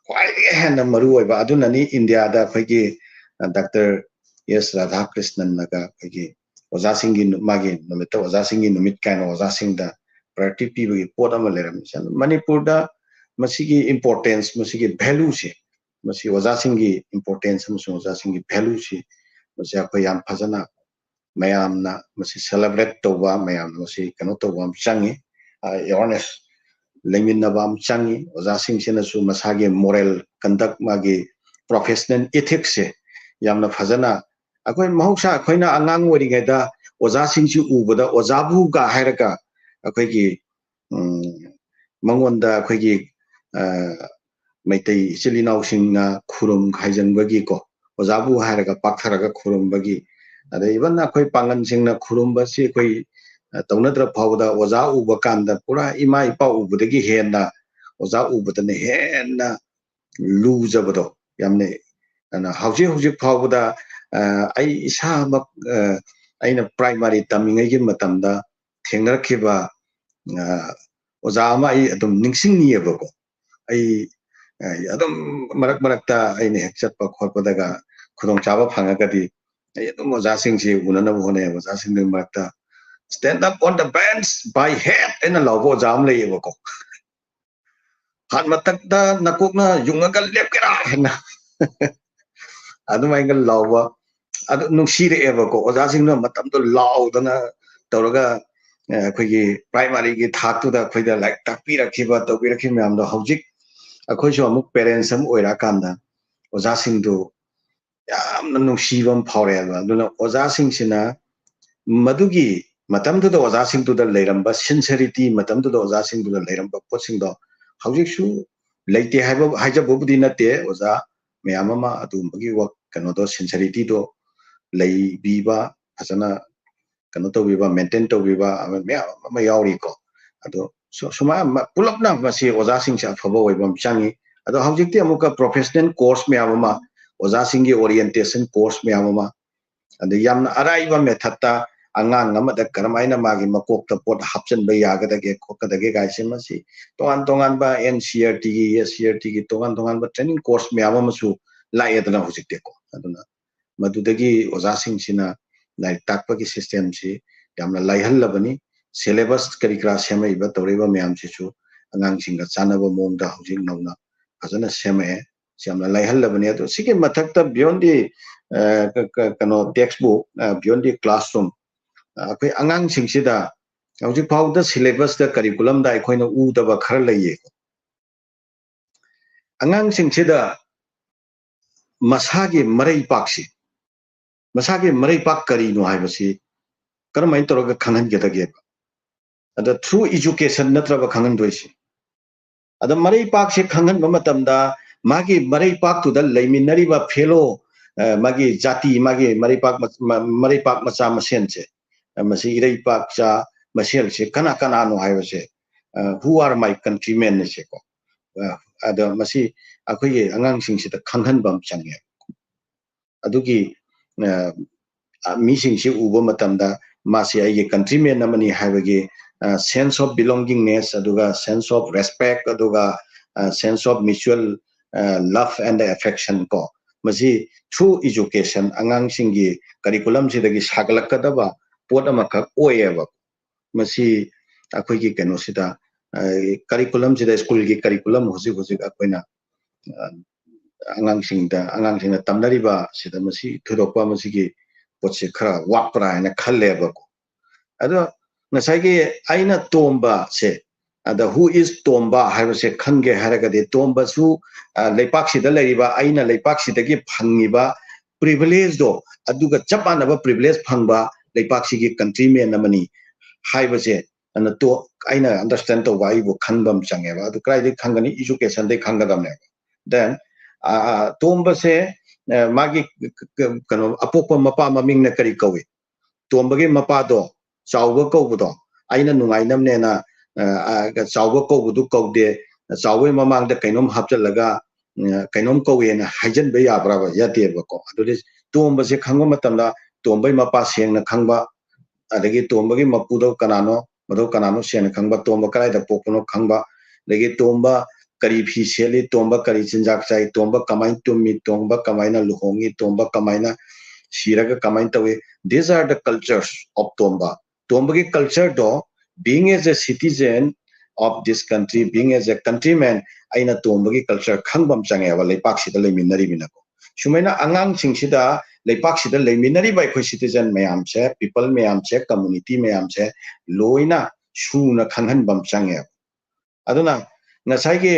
ꯈ꯭ꯋꯥꯏꯗꯒꯤ ꯍꯦꯟꯅ ꯃꯔꯨ ꯑꯣꯏꯕ꯫ ꯑꯗꯨꯅꯅꯤ ꯏꯟꯗꯤꯌꯥꯗ ꯑꯩꯈꯣꯏꯒꯤ ꯗꯥꯛꯇꯔ ꯑꯦꯁ ꯔꯥꯙꯥꯀ꯭ꯔꯤꯁꯅꯟꯅꯒ ꯑꯩꯈꯣꯏꯒꯤ ꯑꯣꯖꯥꯁꯤꯡꯒꯤ ꯅꯨ-, ꯃꯥꯒꯤ ꯅꯨꯃꯤꯠꯇ ꯑꯣꯖꯥꯁꯤꯡꯒꯤ ꯅꯨꯃꯤꯠ ꯀꯥꯏꯅ ꯑꯣꯖꯥꯁꯤꯡꯗ ꯄ꯭ꯔꯥꯏꯌꯣꯔꯤꯇꯤ ꯄꯤꯕꯒꯤ ꯄꯣꯠ ꯑꯃ ꯂꯩꯔꯝꯃꯤꯁꯦ꯫ ꯑꯗꯨ ꯃꯅꯤꯄꯨꯔꯗ ꯃꯁꯤꯒꯤ importance, ꯃꯁꯤꯒꯤ value ꯁꯦ, ꯃꯁꯤ ꯑꯣꯖꯥꯁꯤꯡꯒꯤ importance ꯑꯃꯁꯨꯡ ꯑꯣꯖꯥꯁꯤꯡꯒꯤ value ꯁꯤ, ꯃꯁꯤ ꯑꯩꯈꯣꯏ ꯌꯥꯝ ꯐꯖꯅ ꯃꯌꯥꯝꯅ ꯃꯁꯤ celebrate ꯇꯧꯕ, ꯃꯌꯥꯝꯅ ꯃꯁꯤ ꯀꯩꯅꯣ ꯇꯧꯕ ꯑꯃ ꯆꯪꯉꯤ, ꯑ, awareness ꯂꯩꯃꯤꯟꯅꯕ ꯑꯃ ꯆꯪꯉꯤ꯫ ꯑꯣꯖꯥꯁꯤꯡꯁꯤꯅꯁꯨ ꯃꯁꯥꯒꯤ moral conduct, ꯃꯥꯒꯤ professional ethics ꯁꯦ ꯌꯥꯝꯅ ꯐꯖꯅ, ꯑꯩꯈꯣꯏ ꯃꯍꯧꯁꯥ ꯑꯩꯈꯣꯏꯅ ꯑꯉꯥꯡ ꯑꯣꯏꯔꯤꯉꯩꯗ ꯑꯣꯖꯥꯁꯤꯡꯁꯤ ꯎꯕꯗ ꯑꯣꯖꯥꯕꯨꯒ ꯍꯥꯏꯔꯒ ꯑꯩꯈꯣꯏꯒꯤ, ꯎꯝ, ꯃꯉꯣꯟꯗ ꯑꯩꯈꯣꯏꯒꯤ, ꯑ, ꯃꯩꯇꯩ ꯏꯆꯤꯜ ꯏꯅꯥꯎꯁꯤꯡꯅ ꯈꯨꯔꯨꯝ ꯍꯥꯏꯖꯟꯕꯒꯤꯀꯣ, ꯑꯣꯖꯥꯕꯨ ꯍꯥꯏꯔꯒ ꯄꯥꯛꯊꯔꯒ ꯈꯨꯔꯨꯝꯕꯒꯤ, ꯑꯗꯩ even ꯑꯩꯈꯣꯏ ꯄꯥꯡꯒꯜꯁꯤꯡꯅ ꯈꯨꯔꯨꯝꯕꯁꯤ ꯑꯩꯈꯣꯏ, ꯑ, ꯇꯧꯅꯗ꯭ꯔ ꯐꯥꯎꯕꯗ ꯑꯣꯖꯥ ꯎꯕ ꯀꯥꯟꯗ ꯄꯨꯔꯥ ꯏꯃꯥ ꯏꯄꯥ ꯎꯕꯗꯒꯤ ꯍꯦꯟꯅ ꯑꯣꯖꯥ ꯎꯕꯗꯅ ꯍꯦꯟꯅ ꯂꯨꯖꯕꯗꯣ ꯌꯥꯝꯅ, ꯑꯗꯨꯅ ꯍꯧꯖꯤꯛ ꯍꯧꯖꯤꯛ ꯐꯥꯎꯕꯗ, ꯑ, ꯑꯩ ꯏꯁꯥꯃꯛ, ꯑ, ꯑꯩꯅ primary ꯇꯝꯃꯤꯉꯩꯒꯤ ꯃꯇꯝꯗ ꯊꯦꯡꯅꯔꯛꯈꯤꯕ, ꯑ, ꯑꯣꯖꯥ ꯑꯃ ꯑꯩ ꯑꯗꯨꯝ ꯅꯤꯡꯁꯤꯡꯉꯤꯑꯕꯀꯣ꯫ ꯑꯩ, ꯑ, ꯑꯗꯨꯝ ꯃꯔꯛ ꯃꯔꯛꯇ ꯑꯩꯅ ꯍꯦꯛ ꯆꯠꯄ ꯈꯣꯠꯄꯗꯒ ꯈꯨꯗꯣꯡꯆꯥꯕ ꯐꯪꯉꯒꯗꯤ ꯑꯩ ꯑꯗꯨꯝ ꯑꯣꯖꯥꯁꯤꯡꯁꯤ ꯎꯅꯅꯕ ꯍꯣꯠꯅꯩ꯫ ꯑꯣꯖꯥꯁꯤꯡꯗꯨꯒꯤ ꯃꯔꯛꯇ "Stand up on the bench, by head" ꯍꯥꯏꯅ ꯂꯥꯎꯕ ꯑꯣꯖꯥ ꯑꯃ ꯂꯩꯌꯦꯕꯀꯣ꯫ "ꯍꯥꯟ ꯃꯊꯛꯇ ꯅꯀꯣꯛꯅ ꯌꯨꯡꯉꯒ ꯂꯦꯞꯀꯦꯔꯥ?" ꯍꯥꯏꯅ ꯑꯗꯨꯃꯥꯏꯅ ꯂꯥꯎꯕ꯫ ꯑꯗꯨ ꯅꯨꯡꯁꯤꯔꯛꯑꯦꯕꯀꯣ, ꯑꯣꯖꯥꯁꯤꯡꯅ ꯃꯇꯝꯗꯣ ꯂꯥꯎꯗꯅ ꯇꯧꯔꯒ, ꯑ, ꯑꯩꯈꯣꯏꯒꯤ primaryꯒꯤ ꯊꯥꯛꯇꯨꯗ ꯑꯩꯈꯣꯏꯗ ꯂꯥꯏꯔꯤꯛ ꯇꯥꯛꯄꯤꯔꯛꯈꯤꯕ, ꯇꯧꯕꯤꯔꯛꯈꯤꯕ ꯃꯌꯥꯝꯗꯣ ꯍꯧꯖꯤꯛ ꯑꯩꯈꯣꯏꯁꯨ ꯑꯃꯨꯛ parents ꯑꯃ ꯑꯣꯏꯔꯛꯑꯀꯥꯟꯗ ꯑꯣꯖꯥꯁꯤꯡꯗꯨ ꯌꯥꯝꯅ ꯅꯨꯡꯁꯤꯕ ꯑꯃ ꯐꯥꯎꯔꯛꯑꯦꯕ꯫ ꯑꯗꯨꯅ ꯑꯣꯖꯥꯁꯤꯡꯁꯤꯅ ꯃꯗꯨꯒꯤ ꯃꯇꯝꯗꯨꯗ ꯑꯣꯖꯥꯁꯤꯡꯗꯨꯗ ꯂꯩꯔꯝꯕ sincerity, ꯃꯇꯝꯗꯨꯗ ꯑꯣꯖꯥꯁꯤꯡꯗꯨꯗ ꯂꯩꯔꯝꯕ ꯄꯣꯠꯁꯤꯡꯗꯣ ꯍꯧꯖꯤꯛꯁꯨ ꯂꯩꯇꯦ ꯍꯥꯏꯕ, ꯍꯥꯏꯖꯕꯕꯨꯗꯤ ꯅꯠꯇꯦ꯫ ꯑꯣꯖꯥ ꯃꯌꯥꯝ ꯑꯃ ꯑꯗꯨꯒꯨꯝꯕꯒꯤ ꯋꯥ-, ꯀꯩꯅꯣꯗꯣ, sincerityꯗꯣ ꯂꯩꯕꯤꯕ, ꯐꯖꯅ ꯀꯩꯅꯣ ꯇꯧꯕꯤꯕ, maintain ꯇꯧꯕꯤꯕ, ꯑꯃ ꯃꯌꯥꯝ ꯑꯃ ꯌꯥꯎꯔꯤꯀꯣ꯫ ꯑꯗꯣ ꯁꯨ-, ꯁꯨꯃꯥꯏꯅ ꯃ-, ꯄꯨꯂꯞꯅ ꯃꯁꯤ ꯑꯣꯖꯥꯁꯤꯡꯁꯦ ꯑꯐꯕ ꯑꯣꯏꯕ ꯑꯃ ꯆꯪꯉꯤ꯫ ꯑꯗꯣ ꯍꯧꯖꯤꯛꯇꯤ ꯑꯃꯨꯛꯀ professional course ꯃꯌꯥꯝ ꯑꯃ, ꯑꯣꯖꯥꯁꯤꯡꯒꯤ orientation course ꯃꯌꯥꯝ ꯑꯃ, ꯑꯗꯩ ꯌꯥꯝꯅ ꯑꯔꯥꯏꯕ methodꯇ ꯑꯉꯥꯡ ꯑꯃꯗ ꯀꯔꯝꯍꯥꯏꯅ ꯃꯥꯒꯤ ꯃꯀꯣꯛꯇ ꯄꯣꯠ ꯍꯥꯞꯆꯤꯟꯕ ꯌꯥꯒꯗꯒꯦ, ꯈꯣꯠꯀꯗꯒꯦ ꯀꯥꯏꯁꯦ, ꯃꯁꯤ ꯇꯣꯉꯥꯟ ꯇꯣꯉꯥꯟꯕ NCERTꯒꯤ, SCERTꯒꯤ ꯇꯣꯉꯥꯟ ꯇꯣꯉꯥꯟꯕ training course ꯃꯌꯥꯝ ꯑꯃꯁꯨ ꯂꯥꯛꯑꯦꯗꯅ ꯍꯧꯖꯤꯛꯇꯤꯀꯣ꯫ ꯑꯗꯨꯅ ꯃꯗꯨꯗꯒꯤ ꯑꯣꯖꯥꯁꯤꯡꯁꯤꯅ ꯂꯥꯏꯔꯤꯛ ꯇꯥꯛꯄꯒꯤ systemꯁꯤ ꯌꯥꯝꯅ ꯂꯥꯏꯍꯜꯂꯕꯅꯤ꯫ Syllabus ꯀꯔꯤ ꯀꯔꯥ ꯁꯦꯝꯃꯛꯏꯕ, ꯇꯧꯔꯛꯏꯕ ꯃꯌꯥꯝꯁꯤꯁꯨ ꯑꯉꯥꯡꯁꯤꯡꯒ ꯆꯥꯟꯅꯕ ꯃꯑꯣꯡꯗ ꯍꯧꯖꯤꯛ ꯅꯧꯅ ꯐꯖꯅ ꯁꯦꯝꯃꯛꯑꯦ꯫ ꯁꯤ ꯌꯥꯝꯅ ꯂꯥꯏꯍꯜꯂꯕꯅꯤ꯫ ꯑꯗꯣ ꯁꯤꯒꯤ ꯃꯊꯛꯇ beyond the, ꯑ, ꯀ-, ꯀ-, ꯀꯩꯅꯣ, textbook, ꯑ, beyond the classroom, ꯑ, ꯑꯩꯈꯣꯏ ꯑꯉꯥꯡꯁꯤꯡꯁꯤꯗ ꯍꯧꯖꯤꯛ ꯐꯥꯎꯕꯗ syllabus ꯇ, curriculum ꯗ ꯑꯩꯈꯣꯏꯅ ꯎꯗꯕ ꯈꯔ ꯂꯩꯌꯦ꯫ ꯑꯉꯥꯡꯁꯤꯡꯁꯤꯗ ꯃꯁꯥꯒꯤ ꯃꯔꯩꯄꯥꯛꯁꯤ, ꯃꯁꯥꯒꯤ ꯃꯔꯩꯄꯥꯛ ꯀꯔꯤꯅꯣ ꯍꯥꯏꯕꯁꯤ ꯀꯔꯝꯍꯥꯏꯅ ꯇꯧꯔꯒ ꯈꯪꯍꯟꯒꯗꯒꯦꯕ? ꯑꯗ through education ꯅꯠꯇ꯭ꯔꯕ ꯈꯪꯍꯟꯗꯣꯏꯁꯤ? ꯑꯗ ꯃꯔꯩꯄꯥꯛꯁꯦ ꯈꯪꯍꯟꯕ ꯃꯇꯝꯗ ꯃꯥꯒꯤ ꯃꯔꯩꯄꯥꯛꯇꯨꯗ ꯂꯩꯃꯤꯟꯅꯔꯤꯕ fellow, ꯑ, ꯃꯥꯒꯤ ꯖꯥꯇꯤ, ꯃꯥꯒꯤ ꯃꯔꯩꯄꯥꯛ ꯃ-, ꯃ-, ꯃꯔꯩꯄꯥꯛ ꯃꯆꯥ ꯃꯁꯦꯟꯁꯦ, ꯑ, ꯃꯁꯤ ꯏꯔꯩꯄꯥꯛꯆꯥ ꯃꯁꯦꯜꯁꯦ ꯀꯅꯥ ꯀꯅꯥꯅꯣ ꯍꯥꯏꯕꯁꯦ, ꯑ, "Who are my countrymen?" ꯁꯦꯀꯣ꯫ ꯑ, ꯑꯗ ꯃꯁꯤ ꯑꯩꯈꯣꯏꯒꯤ ꯑꯉꯥꯡꯁꯤꯡꯁꯤꯗ ꯈꯪꯍꯟꯕ ꯑꯃ ꯆꯪꯉꯦ꯫ ꯑꯗꯨꯒꯤ, ꯑ, ꯑ, ꯃꯤꯁꯤꯡꯁꯤ ꯎꯕ ꯃꯇꯝꯗ ꯃꯥꯁꯤ ꯑꯩꯒꯤ countrymen ꯑꯃꯅꯤ ꯍꯥꯏꯕꯒꯤ, ꯑ, sense of belongingness, ꯑꯗꯨꯒ sense of respect, ꯑꯗꯨꯒ, ꯑ, sense of mutual, ꯑ, love and affection ꯀꯣ, ꯃꯁꯤ through education, ꯑꯉꯥꯡꯁꯤꯡꯒꯤ curriculum ꯁꯤꯗꯒꯤ ꯁꯥꯒꯠꯂꯛꯀꯗꯕ ꯄꯣꯠ ꯑꯃꯈꯛ ꯑꯣꯏꯌꯦꯕ꯫ ꯃꯁꯤ ꯑꯩꯈꯣꯏꯒꯤ ꯀꯩꯅꯣꯁꯤꯗ, ꯑ, curriculum ꯁꯤꯗ, school ꯒꯤ curriculum ꯍꯧꯖꯤꯛ ꯍꯧꯖꯤꯛ ꯑꯩꯈꯣꯏꯅ, ꯑ, ꯑꯉꯥꯡꯁꯤꯡꯗ, ꯑꯉꯥꯡꯁꯤꯡꯅ ꯇꯝꯅꯔꯤꯕ ꯁꯤꯗ ꯃꯁꯤ ꯊꯣꯏꯗꯣꯛꯄ ꯃꯁꯤꯒꯤ ꯄꯣꯠꯁꯦ ꯈꯔ ꯋꯥꯠꯄ꯭ꯔꯥ ꯍꯥꯏꯅ ꯈꯜꯂꯦꯕꯀꯣ꯫ ꯑꯗꯣ ꯉꯁꯥꯏꯒꯤ ꯑꯩꯅ ꯇꯣꯝꯕꯁꯦ, ꯑꯗ "Who is ꯇꯣꯝꯕ?" ꯍꯥꯏꯕꯁꯦ ꯈꯪꯒꯦ ꯍꯥꯏꯔꯒꯗꯤ ꯇꯣꯝꯕꯁꯨ, ꯑ, ꯂꯩꯄꯥꯛꯁꯤꯗ ꯂꯩꯔꯤꯕ, ꯑꯩꯅ ꯂꯩꯄꯥꯛꯁꯤꯗꯒꯤ ꯐꯪꯉꯤꯕ privilege ꯗꯣ, ꯑꯗꯨꯒ ꯆꯞ ꯃꯥꯟꯅꯕ privilege ꯐꯪꯕ ꯂꯩꯄꯥꯛꯁꯤꯒꯤ countrymen ꯑꯃꯅꯤ ꯍꯥꯏꯕꯁꯦ ꯑꯗꯨꯅ ꯇꯣ-, ꯑꯩꯅ understand ꯇꯧꯕ ꯑꯩꯕꯨ ꯈꯪꯕ ꯑꯃ ꯆꯪꯉꯦꯕ꯫ ꯑꯗꯨ ꯀꯗꯥꯏꯗꯒꯤ ꯈꯪꯒꯅꯤ? Education ꯗꯩ ꯈꯪꯒꯗꯕꯅꯦꯕ꯫ Then, ꯑ, ꯑ, ꯇꯣꯝꯕꯁꯦ, ꯑ, ꯃꯥꯒꯤ ꯀ-, ꯀ-, ꯀꯩꯅꯣ, ꯑꯄꯣꯛꯄ ꯃꯄꯥ ꯃꯃꯤꯡꯅ ꯀꯔꯤ ꯀꯧꯏ? ꯇꯣꯝꯕꯒꯤ ꯃꯄꯥꯗꯣ ꯆꯥꯎꯕ ꯀꯧꯕꯗꯣ, ꯑꯩꯅ ꯅꯨꯡꯉꯥꯏꯅꯕꯅꯦꯅ, ꯑ, ꯑ, ꯆꯥꯎꯕ ꯀꯧꯕꯗꯨ ꯀꯧꯗꯦ, ꯆꯥꯎꯕꯒꯤ ꯃꯃꯥꯡꯗ ꯀꯩꯅꯣꯝ ꯍꯥꯞꯆꯤꯜꯂꯒ, ꯑ, ꯀꯩꯅꯣꯝ ꯀꯧꯏꯅ ꯍꯥꯏꯖꯟꯕ ꯌꯥꯕ꯭ꯔꯕ? ꯌꯥꯗꯦꯕꯀꯣ꯫ ꯑꯗꯨꯗꯤ ꯇꯣꯝꯕꯁꯦ ꯈꯪꯕ ꯃꯇꯝꯗ ꯇꯣꯝꯕꯒꯤ ꯃꯄꯥ ꯁꯦꯡꯅ ꯈꯪꯕ, ꯑꯗꯒꯤ ꯇꯣꯝꯕꯒꯤ ꯃꯄꯨꯗꯣ ꯀꯅꯥꯅꯣ, ꯃꯗꯨ ꯀꯅꯥꯅꯣ ꯁꯦꯡꯅ ꯈꯪꯕ, ꯇꯣꯝꯕ ꯀꯗꯥꯏꯗ ꯄꯣꯛꯄꯅꯣ ꯈꯪꯕ, ꯑꯗꯒꯤ ꯇꯣꯝꯕ ꯀꯔꯤ ꯐꯤ ꯁꯦꯠꯂꯤ, ꯇꯣꯝꯕ ꯀꯔꯤ ꯆꯤꯟꯖꯥꯛ ꯆꯥꯏ, ꯇꯣꯝꯕ ꯀꯃꯥꯏꯅ ꯇꯨꯝꯃꯤ, ꯇꯣꯝꯕ ꯀꯃꯥꯏꯅ ꯂꯨꯍꯣꯡꯉꯤ, ꯇꯣꯝꯕ ꯀꯃꯥꯏꯅ ꯁꯤꯔꯒ ꯀꯃꯥꯏꯅ ꯇꯧꯏ꯫ These are the cultures of Tomba. ꯇꯣꯝꯕꯒꯤ culture ꯗꯣ, being as a citizen of this country, being as a countryman, ꯑꯩꯅ ꯇꯣꯝꯕꯒꯤ culture ꯈꯪꯕ ꯑꯃ ꯆꯪꯉꯦꯕ, ꯂꯩꯄꯥꯛꯁꯤꯗ ꯂꯩꯃꯤꯟꯅꯔꯤꯕꯅꯤꯅꯀꯣ꯫ ꯁꯨꯃꯥꯏꯅ ꯑꯉꯥꯡꯁꯤꯡꯁꯤꯗ, ꯂꯩꯄꯥꯛꯁꯤꯗ ꯂꯩꯃꯤꯟꯅꯔꯤꯕ ꯑꯩꯈꯣꯏ citizen ꯃꯌꯥꯝꯁꯦ, people ꯃꯌꯥꯝꯁꯦ, community ꯃꯌꯥꯝꯁꯦ ꯂꯣꯏꯅ ꯁꯨꯅ ꯈꯪꯍꯟꯕ ꯑꯃ ꯆꯪꯉꯦꯕ꯫ ꯑꯗꯨꯅ ꯉꯁꯥꯏꯒꯤ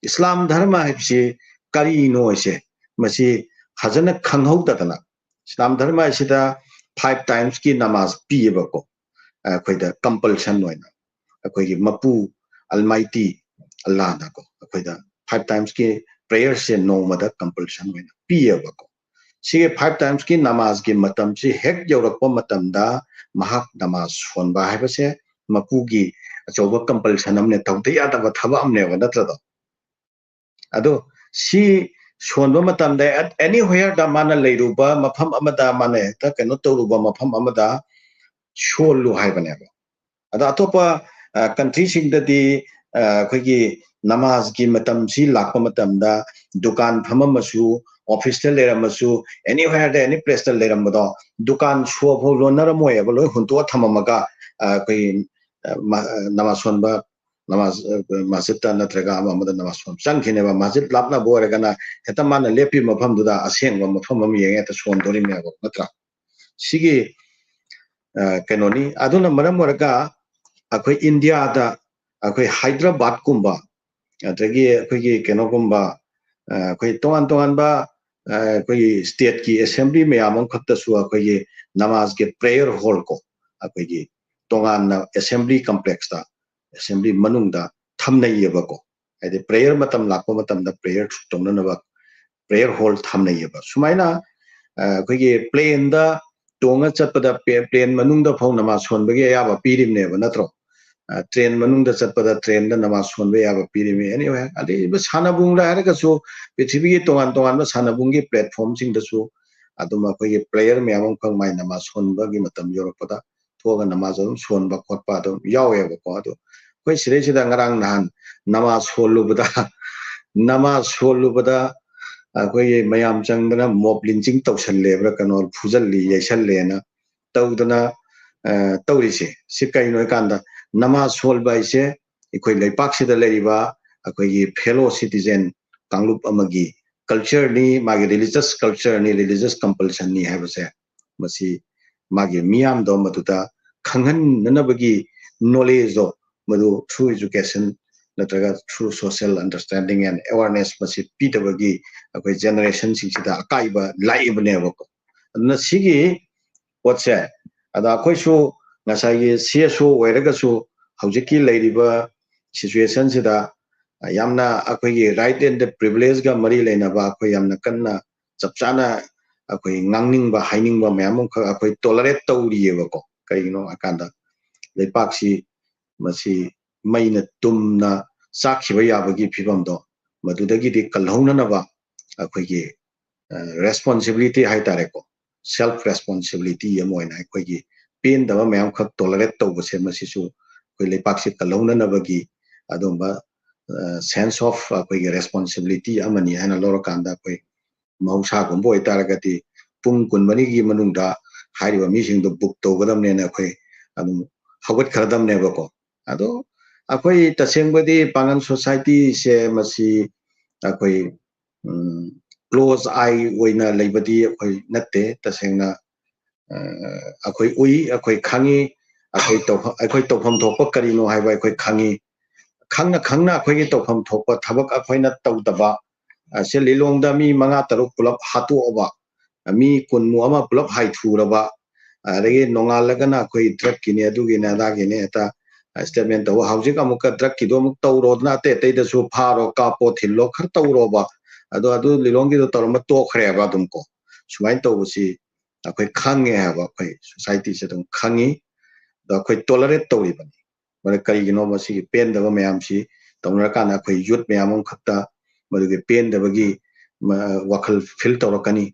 ꯏꯁꯂꯥꯝ ꯙꯔꯃ ꯍꯥꯏꯕꯁꯤ ꯀꯔꯤꯅꯣ ꯍꯥꯏꯁꯦ ꯃꯁꯤ ꯐꯖꯅ ꯈꯪꯍꯧꯗꯗꯅ, ꯏꯁꯂꯥꯝ ꯙꯔꯃ ꯑꯁꯤꯗ five timesꯀꯤ ꯅꯃꯥꯖ ꯄꯤꯌꯦꯕꯀꯣ, ꯑꯩꯈꯣꯏꯗ compulsion ꯑꯣꯏꯅ꯫ ꯑꯩꯈꯣꯏꯒꯤ ꯃꯄꯨ Almighty Allahꯅꯀꯣ, ꯑꯩꯈꯣꯏꯗ five timesꯀꯤ prayerꯁꯦ ꯅꯣꯡꯃꯗ compulsion ꯑꯣꯏꯅ ꯄꯤꯌꯦꯕꯀꯣ꯫ ꯁꯤꯒꯤ five timesꯀꯤ ꯅꯃꯥꯖꯀꯤ ꯃꯇꯝꯁꯤ ꯍꯦꯛ ꯌꯧꯔꯛꯄ ꯃꯇꯝꯗ ꯃꯍꯥꯛ ꯅꯃꯥꯖ ꯁꯣꯟꯕ ꯍꯥꯏꯕꯁꯦ ꯃꯄꯨꯒꯤ ꯑꯆꯧꯕ compulsion ꯑꯃꯅꯦ, ꯇꯧꯗ ꯌꯥꯗꯕ ꯊꯕꯛ ꯑꯃꯅꯦꯕ, ꯅꯠꯇ꯭ꯔꯗꯣ? ꯑꯗꯣ ꯁꯤ ꯁꯣꯟꯕ ꯃꯇꯝꯗ, at anywhereꯗ ꯃꯥꯅ ꯂꯩꯔꯨꯕ ꯃꯐꯝ ꯑꯃꯗ, ꯃꯥꯅ ꯍꯦꯛꯇ ꯀꯩꯅꯣ ꯇꯧꯔꯨꯕ ꯃꯐꯝ ꯑꯃꯗ ꯁꯣꯜꯂꯨ ꯍꯥꯏꯕꯅꯦꯕ꯫ ꯑꯗꯣ ꯑꯇꯣꯞꯄ, ꯑ, countryꯁꯤꯡꯗꯗꯤ, ꯑ, ꯑꯩꯈꯣꯏꯒꯤ ꯅꯃꯥꯖꯀꯤ ꯃꯇꯝꯁꯤ ꯂꯥꯛꯄ ꯃꯇꯝꯗ ꯗꯨꯀꯥꯟ ꯐꯝꯃꯝꯃꯁꯨ, officeꯇ ꯂꯩꯔꯝꯃꯁꯨ, anywhereꯗ, any placeꯇ ꯂꯩꯔꯝꯕꯗꯣ, ꯗꯨꯀꯥꯟ ꯁꯣꯐꯥꯎ ꯂꯣꯟꯅꯔꯝꯃꯣꯏꯕ, ꯂꯣꯏ ꯍꯨꯟꯇꯣꯛꯑ ꯊꯝꯃꯝꯃꯒ, ꯑ, ꯑꯩꯈꯣꯏ, ꯑ, ꯃ-, ꯑ, ꯅꯃꯥꯖ ꯁꯣꯟꯕ, ꯅꯃꯥꯖ, ꯑ, ꯃꯁꯖꯤꯗꯇ ꯅꯠꯇ꯭ꯔꯒ ꯑꯃ ꯑꯃꯗ ꯅꯃꯥꯖ ꯁꯣꯟꯕ ꯆꯪꯈꯤꯅꯦꯕ꯫ ꯃꯁꯖꯤꯗ ꯂꯥꯞꯅꯕ ꯑꯣꯏꯔꯒꯅ ꯍꯦꯛꯇ ꯃꯥꯅ ꯂꯦꯞꯄꯤꯕ ꯃꯐꯝꯗꯨꯗ ꯑꯁꯦꯡꯕ ꯃꯐꯝ ꯑꯃ ꯌꯦꯡꯉ ꯍꯦꯛꯇ ꯁꯣꯟꯗꯣꯔꯤꯅꯦꯕ, ꯅꯠꯇ꯭ꯔꯥ? ꯁꯤꯒꯤ, ꯑ, ꯀꯩꯅꯣꯅꯤ꯫ ꯑꯗꯨꯅ ꯃꯔꯝ ꯑꯣꯏꯔꯒ ꯑꯩꯈꯣꯏ ꯏꯟꯗꯤꯌꯥꯗ, ꯑꯩꯈꯣꯏ ꯍꯥꯏꯗ꯭ꯔꯕꯥꯗꯀꯨꯝꯕ, ꯑꯗꯒꯤ ꯑꯩꯈꯣꯏꯒꯤ ꯀꯩꯅꯣꯒꯨꯝꯕ, ꯑ, ꯑꯩꯈꯣꯏ ꯇꯣꯉꯥꯟ ꯇꯣꯉꯥꯟꯕ, ꯑ, ꯑꯩꯈꯣꯏꯒꯤ stateꯀꯤ assembly ꯃꯌꯥꯝ ꯑꯃꯈꯛꯇꯁꯨ ꯑꯩꯈꯣꯏꯒꯤ ꯅꯃꯥꯖꯀꯤ prayer hall ꯀꯣ, ꯑꯩꯈꯣꯏꯒꯤ ꯇꯣꯉꯥꯟꯅ assembly complexꯇ, assembly ꯃꯅꯨꯡꯗ ꯊꯝꯅꯩꯌꯦꯕꯀꯣ꯫ ꯍꯥꯏꯗꯤ prayer ꯃꯇꯝ ꯂꯥꯛꯄ ꯃꯇꯝꯗ prayer ꯇꯧꯅꯅꯕ prayer hall ꯊꯝꯅꯩꯌꯦꯕ꯫ ꯁꯨꯃꯥꯏꯅ, ꯑ, ꯑꯩꯈꯣꯏꯒꯤ planeꯗ ꯇꯣꯡꯉ ꯆꯠꯄꯗ ꯄꯦ-, plane ꯃꯅꯨꯡꯗ ꯐꯥꯎ ꯅꯃꯥꯖ ꯁꯣꯟꯕꯒꯤ ꯑꯌꯥꯕ ꯄꯤꯔꯤꯕꯅꯦꯕ, ꯅꯠꯇ꯭ꯔꯣ? ꯑ, train ꯃꯅꯨꯡꯗ ꯆꯠꯄꯗ trainꯗ ꯅꯃꯥꯖ ꯁꯣꯟꯕ ꯑꯌꯥꯕ ꯄꯤꯔꯤꯕꯅꯤ꯫ Anyway, ꯑꯗꯩ ꯁꯥꯟꯅꯕꯨꯡꯗ ꯍꯥꯏꯔꯒꯁꯨ ꯄ꯭ꯔꯤꯊꯤꯕꯤꯒꯤ ꯇꯣꯉꯥꯟ ꯇꯣꯉꯥꯟꯕ ꯁꯥꯟꯅꯕꯨꯡꯒꯤ platformꯁꯤꯡꯗꯁꯨ ꯑꯗꯨꯝ ꯑꯩꯈꯣꯏꯒꯤ player ꯃꯌꯥꯝ ꯑꯃꯈꯛ ꯃꯥꯏ ꯅꯃꯥꯖ ꯁꯣꯟꯕꯒꯤ ꯃꯇꯝ ꯌꯧꯔꯛꯄꯗ ꯊꯣꯛꯑꯒ ꯅꯃꯥꯖ ꯑꯗꯨꯝ ꯁꯣꯟꯕ ꯈꯣꯠꯄ ꯑꯗꯨꯝ ꯌꯥꯎꯋꯦꯕꯀꯣ꯫ ꯑꯗꯣ ꯑꯩꯈꯣꯏ ꯁꯤꯗꯩꯁꯤꯗ ꯉꯔꯥꯡ ꯅꯍꯥꯟ ꯅꯃꯥꯖ ꯁꯣꯜꯂꯨꯕꯗ, ꯅꯃꯥꯖ ꯁꯣꯜꯂꯨꯕꯗ ꯑꯩꯈꯣꯏꯒꯤ ꯃꯌꯥꯝ ꯆꯪꯗꯅ mob lynching ꯇꯧꯁꯜꯂꯦꯕ꯭ꯔꯥ, ꯀꯩꯅꯣ, ꯐꯨꯖꯜꯂꯤ, ꯌꯩꯁꯜꯂꯦꯅ ꯇꯧꯗꯅ, ꯑ, ꯇꯧꯔꯤꯁꯦ꯫ ꯁꯤ ꯀꯩꯅꯣ ꯍꯥꯏꯀꯥꯟꯗ, ꯅꯃꯥꯖ ꯁꯣꯜꯕ ꯍꯥꯏꯁꯦ ꯑꯩꯈꯣꯏ ꯂꯩꯄꯥꯛꯁꯤꯗ ꯂꯩꯔꯤꯕ ꯑꯩꯈꯣꯏꯒꯤ fellow citizen ꯀꯥꯡꯂꯨꯞ ꯑꯃꯒꯤ culture ꯅꯤ, ꯃꯥꯒꯤ religious culture ꯅꯤ, religious compulsion ꯅꯤ ꯍꯥꯏꯕꯁꯦ, ꯃꯁꯤ ꯃꯥꯒꯤ ꯃꯤꯌꯥꯝꯗꯣ ꯃꯗꯨꯗ ꯈꯪꯍꯟꯅꯅꯕꯒꯤ knowledge ꯗꯣ ꯃꯗꯨ through education ꯅꯠꯇ꯭ꯔꯒ through social understanding and awareness ꯃꯁꯤ ꯄꯤꯗꯕꯒꯤ ꯑꯩꯈꯣꯏ generation ꯁꯤꯡꯁꯤꯗ ꯑꯀꯥꯏꯕ ꯂꯥꯛꯏꯕꯅꯦꯕꯀꯣ꯫ ꯑꯗꯨꯅ ꯁꯤꯒꯤ ꯄꯣꯠꯁꯦ, ꯑꯗ ꯑꯩꯈꯣꯏꯁꯨ ꯉꯁꯥꯏꯒꯤ C S O ꯑꯣꯏꯔꯒꯁꯨ ꯍꯧꯖꯤꯛꯀꯤ ꯂꯩꯔꯤꯕ situation ꯁꯤꯗ ꯌꯥꯝꯅ ꯑꯩꯈꯣꯏꯒꯤ right and privilege ꯒ ꯃꯔꯤ ꯂꯩꯅꯕ ꯑꯩꯈꯣꯏ ꯌꯥꯝꯅ ꯀꯟꯅ ꯆꯞ ꯆꯥꯅ ꯑꯩꯈꯣꯏ ꯉꯥꯡꯅꯤꯡꯕ ꯍꯥꯏꯅꯤꯡꯕ ꯃꯌꯥꯝ ꯑꯃꯈꯛ ꯑꯩꯈꯣꯏ tolerate ꯇꯧꯔꯤꯑꯕꯀꯣ꯫ ꯀꯩꯒꯤꯅꯣ ꯍꯥꯏꯀꯥꯟꯗ ꯂꯩꯄꯥꯛꯁꯤ ꯃꯁꯤ ꯃꯩꯅ ꯇꯨꯝꯅ ꯆꯥꯛꯈꯤꯕ ꯌꯥꯕꯒꯤ ꯐꯤꯕꯝꯗꯣ ꯃꯗꯨꯗꯒꯤꯗꯤ ꯀꯜꯍꯧꯅꯅꯕ ꯑꯩꯈꯣꯏꯒꯤ responsibility ꯍꯥꯏꯇꯥꯔꯦꯀꯣ, self responsibility ꯑꯃ ꯑꯣꯏꯅ ꯑꯩꯈꯣꯏꯒꯤ ꯄꯦꯟꯗꯕ ꯃꯌꯥꯝꯈꯛ tolerate ꯇꯧꯕꯁꯦ ꯃꯁꯤꯁꯨ ꯑꯩꯈꯣꯏ ꯂꯩꯄꯥꯛꯁꯤ ꯀꯜꯍꯧꯅꯅꯕꯒꯤ ꯑꯗꯨꯝꯕ sense of ꯑꯩꯈꯣꯏꯒꯤ responsibility ꯑꯃꯅꯤ ꯍꯥꯏꯅ ꯂꯧꯔꯀꯥꯟꯗ ꯑꯩꯈꯣꯏ ꯃꯍꯧꯁꯥꯒꯨꯝꯕ ꯑꯣꯏꯇꯥꯔꯒꯗꯤ ꯄꯨꯡ ꯀꯨꯟꯃꯔꯤꯒꯤ ꯃꯅꯨꯡꯗ ꯍꯥꯏꯔꯤꯕ ꯃꯤꯁꯤꯡꯗꯣ book ꯇꯧꯒꯗꯕꯅꯦꯅ ꯑꯩꯈꯣꯏ ꯑꯗꯨꯝ ꯍꯧꯒꯠꯈ꯭ꯔꯗꯕꯅꯦꯕꯀꯣ꯫ ꯑꯗꯣ ꯑꯩꯈꯣꯏ ꯇꯁꯦꯡꯕꯗꯤ ꯄꯥꯡꯒꯜ society ꯁꯦ ꯃꯁꯤ ꯑꯩꯈꯣꯏ close eye ꯑꯣꯏꯅ ꯂꯩꯕꯗꯤ ꯑꯩꯈꯣꯏ ꯅꯠꯇꯦ꯫ ꯇꯁꯦꯡꯅ ꯑꯩꯈꯣꯏ ꯎꯏ, ꯑꯩꯈꯣꯏ ꯈꯪꯉꯤ, ꯑꯩꯈꯣꯏ ꯑꯩꯈꯣꯏ ꯇꯧꯐꯝ ꯊꯣꯛꯄ ꯀꯔꯤꯅꯣ ꯍꯥꯏꯕ ꯑꯩꯈꯣꯏ ꯈꯪꯉꯤ꯫ ꯈꯪꯅ ꯈꯪꯅ ꯑꯩꯈꯣꯏꯒꯤ ꯇꯧꯐꯝ ꯊꯣꯛꯄ ꯊꯕꯛ ꯑꯩꯈꯣꯏꯅ ꯇꯧꯗꯕ, ꯁꯦ ꯂꯤꯂꯣꯡꯗ ꯃꯤ ꯃꯉꯥ ꯇꯔꯨꯛ ꯄꯨꯂꯞ ꯍꯥꯠꯇꯣꯛꯑꯕ, ꯃꯤ ꯀꯨꯟꯃꯨꯛ ꯑꯃ ꯄꯨꯂꯞ ꯍꯥꯏꯊꯨꯔꯕ, ꯑꯗꯒꯤ ꯅꯣꯡꯉꯥꯜꯂꯒꯅ ꯑꯩꯈꯣꯏ drug ꯀꯤꯅꯦ, ꯑꯗꯨꯒꯤꯅꯦ, ꯑꯗꯥꯒꯤꯅꯦ ꯍꯦꯛꯇ statement ꯇꯧꯕ꯫ ꯍꯧꯖꯤꯛ ꯑꯃꯨꯛꯀ drug ꯀꯤꯗꯣ ꯑꯃꯨꯛ ꯇꯧꯔꯣꯗꯅ, ꯑꯇꯩ ꯑꯇꯩꯗꯁꯨ ꯐꯥꯔꯣ, ꯀꯥꯞꯄꯣ, ꯊꯤꯜꯂꯣ, ꯈꯔ ꯇꯧꯔꯣꯕ꯫ ꯑꯗꯣ ꯑꯗꯨ ꯂꯤꯂꯣꯡꯒꯤꯗꯣ ꯇꯧꯔꯝꯕ ꯇꯣꯛꯈ꯭ꯔꯦꯕ ꯑꯗꯨꯝ ꯀꯣ꯫ ꯁꯨꯃꯥꯏꯅ ꯇꯧꯕꯁꯤ ꯑꯩꯈꯣꯏ ꯈꯪꯉꯦ ꯍꯥꯏꯕ, ꯑꯩꯈꯣꯏ society ꯁꯦ ꯑꯗꯨꯝ ꯈꯪꯉꯤ꯫ ꯑꯗꯣ ꯑꯩꯈꯣꯏ tolerate ꯇꯧꯔꯤꯕꯅꯤ꯫ ꯃꯔꯝ ꯀꯔꯤꯒꯤꯅꯣ ꯃꯁꯤꯒꯤ ꯄꯦꯟꯗꯕ ꯃꯌꯥꯝꯁꯤ ꯇꯧꯅꯔꯀꯥꯟꯗ ꯑꯩꯈꯣꯏ youth ꯃꯌꯥꯝ ꯑꯃꯈꯛꯇ ꯃꯗꯨꯒꯤ ꯄꯦꯟꯗꯕꯒꯤ ꯋꯥꯈꯜ feel ꯇꯧꯔꯛꯀꯅꯤ꯫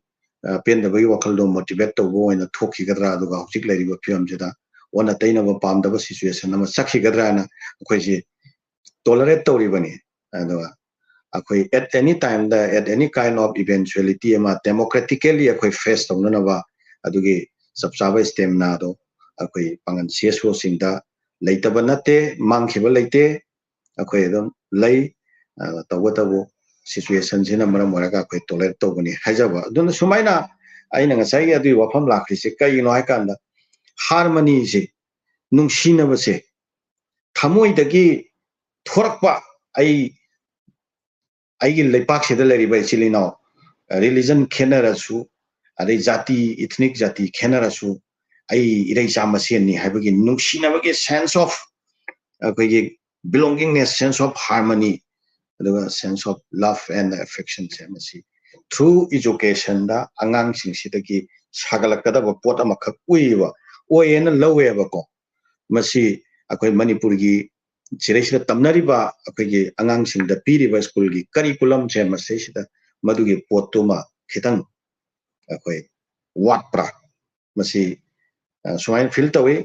ꯄꯦꯟꯗꯕꯒꯤ ꯋꯥꯈꯜꯗꯣ motivate ꯇꯧꯕ ꯑꯣꯏꯅ ꯊꯣꯛꯈꯤꯒꯗ꯭ꯔꯥ, ꯑꯗꯨꯒ ꯍꯧꯖꯤꯛ ꯂꯩꯔꯤꯕ ꯐꯤꯕꯝꯁꯤꯗ ꯑꯣꯟꯅ ꯇꯩꯅꯕ ꯄꯥꯝꯗꯕ situation ꯑꯃ ꯆꯠꯈꯤꯒꯗ꯭ꯔꯥ ꯍꯥꯏꯅ ꯑꯩꯈꯣꯏꯁꯤ tolerate ꯇꯧꯔꯤꯕꯅꯤ꯫ ꯑꯗꯨꯒ ꯑꯩꯈꯣꯏ at any time the, at any kind of eventuality ꯑꯃ democratically ꯑꯩꯈꯣꯏ face ꯇꯧꯅꯅꯕ ꯑꯗꯨꯒꯤ ꯆꯞ ꯆꯥꯕ stamina ꯗꯣ ꯑꯩꯈꯣꯏ ꯄꯥꯡꯒꯜ C S O ꯁꯤꯡꯗ ꯂꯩꯇꯕ ꯅꯠꯇꯦ, ꯃꯥꯡꯈꯤꯕ ꯂꯩꯇꯦ꯫ ꯑꯩꯈꯣꯏ ꯑꯗꯨꯝ ꯂꯩ꯫ ꯑ, ꯇꯧꯕꯇꯕꯨ situationꯁꯤꯅ ꯃꯔꯝ ꯑꯣꯏꯔꯒ ꯑꯩꯈꯣꯏ tolerate ꯇꯧꯕꯅꯤ ꯍꯥꯏꯖꯕ꯫ ꯑꯗꯨꯅ ꯁꯨꯃꯥꯏꯅ ꯑꯩꯅ ꯉꯁꯥꯏꯒꯤ ꯑꯗꯨꯒꯤ ꯋꯥꯐꯝ ꯂꯥꯛꯈ꯭ꯔꯤꯁꯦ ꯀꯩꯒꯤꯅꯣ ꯍꯥꯏ ꯀꯥꯟꯗ, harmonyꯁꯦ, ꯅꯨꯡꯁꯤꯅꯕꯁꯦ, ꯊꯃꯣꯏꯗꯒꯤ ꯊꯣꯔꯛꯄ, ꯑꯩ, ꯑꯩꯒꯤ ꯂꯩꯄꯥꯛꯁꯤꯗ ꯂꯩꯔꯤꯕ ꯏꯆꯤꯜ ꯏꯅꯥꯎ, religion ꯈꯦꯠꯅꯔꯁꯨ, ꯑꯗꯩ ꯖꯥꯇꯤ, ethnic ꯖꯥꯇꯤ ꯈꯦꯠꯅꯔꯁꯨ, ꯑꯩ ꯏꯔꯩꯆꯥ ꯃꯁꯦꯟꯅꯤ ꯍꯥꯏꯕꯒꯤ ꯅꯨꯡꯁꯤꯅꯕꯒꯤ sense of, ꯑꯩꯈꯣꯏꯒꯤ belongingness, sense of harmony, ꯑꯗꯨꯒ sense of love and affectionꯁꯦ, ꯃꯁꯤ through educationꯗ ꯑꯉꯥꯡꯁꯤꯡꯁꯤꯗꯒꯤ ꯁꯥꯒꯠꯂꯛꯀꯗꯕ ꯄꯣꯠ ꯑꯃꯈꯛ ꯑꯣꯏꯌꯦꯕ, ꯑꯣꯏꯌꯦꯅ ꯂꯧꯋꯦꯕꯀꯣ꯫ ꯃꯁꯤ ꯑꯩꯈꯣꯏ ꯃꯅꯤꯄꯨꯔꯒꯤ ꯁꯤꯗꯩꯁꯤꯗ ꯇꯝꯅꯔꯤꯕ ꯑꯩꯈꯣꯏꯒꯤ ꯑꯉꯥꯡꯁꯤꯡꯗ ꯄꯤꯔꯤꯕ ꯁ꯭ꯀꯨꯜꯒꯤ curriculumꯁꯦ, ꯃꯁꯤꯗꯩꯁꯤꯗ ꯃꯗꯨꯒꯤ ꯄꯣꯠꯇꯨꯃ ꯈꯤꯇꯪ ꯑꯩꯈꯣꯏ ꯋꯥꯠꯄ꯭ꯔꯥ, ꯃꯁꯤ, ꯑ, ꯁꯨꯃꯥꯏꯅ feel ꯇꯧꯏ꯫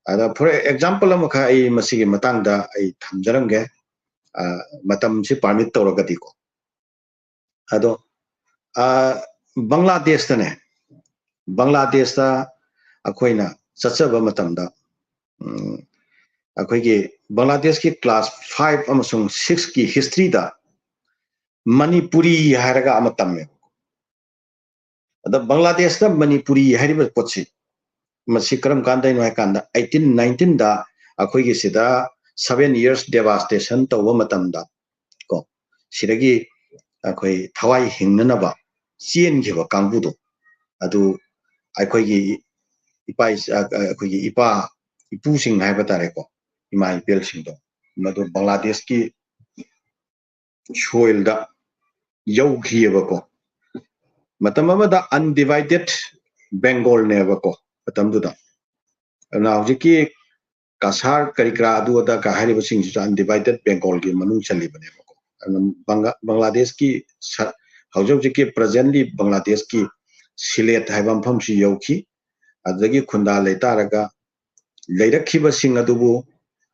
ꯑꯗ for example ꯑꯃꯈꯛ ꯑꯩ ꯃꯁꯤꯒꯤ ꯃꯇꯥꯡꯗ ꯑꯩ ꯊꯝꯖꯔꯝꯒꯦ, ꯑ, ꯃꯇꯝꯁꯤ permit ꯇꯧꯔꯒꯗꯤꯀꯣ꯫ ꯑꯗꯣ, ꯑ, ꯕꯪꯒ꯭ꯂꯥꯗꯦꯁꯇꯅꯦ, ꯕꯪꯒ꯭ꯂꯥꯗꯦꯁꯇ ꯑꯩꯈꯣꯏꯅ ꯆꯠꯆꯕ ꯃꯇꯝꯗ, ꯎꯝ, ꯑꯩꯈꯣꯏꯒꯤ ꯕꯪꯒ꯭ꯂꯥꯗꯦꯁꯀꯤ class five ꯑꯃꯁꯨꯡ sixꯀꯤ historyꯗ ꯃꯅꯤꯄꯨꯔꯤ ꯍꯥꯏꯔꯒ ꯑꯃ ꯇꯝꯃꯦ꯫ ꯑꯗ ꯕꯪꯒ꯭ꯂꯥꯗꯦꯁꯇ ꯃꯅꯤꯄꯨꯔꯤ ꯍꯥꯏꯔꯤꯕ ꯄꯣꯠꯁꯤ, ꯃꯁꯤ ꯀꯔꯝ ꯀꯥꯟꯗꯩꯅꯣ ꯍꯥꯏ ꯀꯥꯟꯗ, eighteen nineteenꯗ ꯑꯩꯈꯣꯏꯒꯤ ꯁꯤꯗ seven years devastation ꯇꯧꯕ ꯃꯇꯝꯗ ꯀꯣ, ꯁꯤꯗꯒꯤ ꯑꯩꯈꯣꯏ ꯊꯋꯥꯏ ꯍꯤꯡꯅꯅꯕ ꯆꯦꯟꯈꯤꯕ ꯀꯥꯡꯕꯨꯗꯣ, ꯑꯗꯨ ꯑꯩꯈꯣꯏꯒꯤ ꯏꯄꯥ ꯏꯆꯥ, ꯑꯩꯈꯣꯏꯒꯤ ꯏꯄꯥ ꯏꯄꯨꯁꯤꯡ ꯍꯥꯏꯕ ꯇꯥꯔꯦꯀꯣ, ꯏꯃꯥ ꯏꯄꯦꯜꯁꯤꯡꯗꯣ, ꯃꯗꯨ ꯕꯪꯒ꯭ꯂꯥꯗꯦꯁꯀꯤ soilꯗ ꯌꯧꯈꯤꯑꯕꯀꯣ꯫ ꯃꯇꯝ ꯑꯃꯗ undivided Bengalꯅꯦꯕꯀꯣ ꯃꯇꯝꯗꯨꯗ꯫ ꯑꯗꯨꯅ ꯍꯧꯖꯤꯛꯀꯤ ꯀꯁꯥꯔ ꯀꯔꯤ ꯀꯔꯥ ꯑꯗꯨ ꯑꯗꯥ ꯀ ꯍꯥꯏꯔꯤꯕꯁꯤꯡꯁꯤꯁꯨ undivided Bengalꯒꯤ ꯃꯅꯨꯡ ꯆꯜꯂꯤꯕꯅꯦꯕꯀꯣ꯫ ꯑꯗꯨꯅ ꯕꯪꯒ꯭ꯂꯥ-, ꯕꯪꯒ꯭ꯂꯥꯗꯦꯁꯀꯤ ꯁ-, ꯍꯧꯖꯤꯛ ꯍꯧꯖꯤꯛꯀꯤ presently ꯕꯪꯒ꯭ꯂꯥꯗꯦꯁꯀꯤ ꯁꯤꯂꯦꯠ ꯍꯥꯏꯕ ꯃꯐꯝꯁꯤ ꯌꯧꯈꯤ꯫ ꯑꯗꯨꯗꯒꯤ ꯈꯨꯟꯗꯥ ꯂꯩꯇꯥꯔꯒ ꯂꯩꯔꯛꯈꯤꯕꯁꯤꯡ ꯑꯗꯨꯕꯨ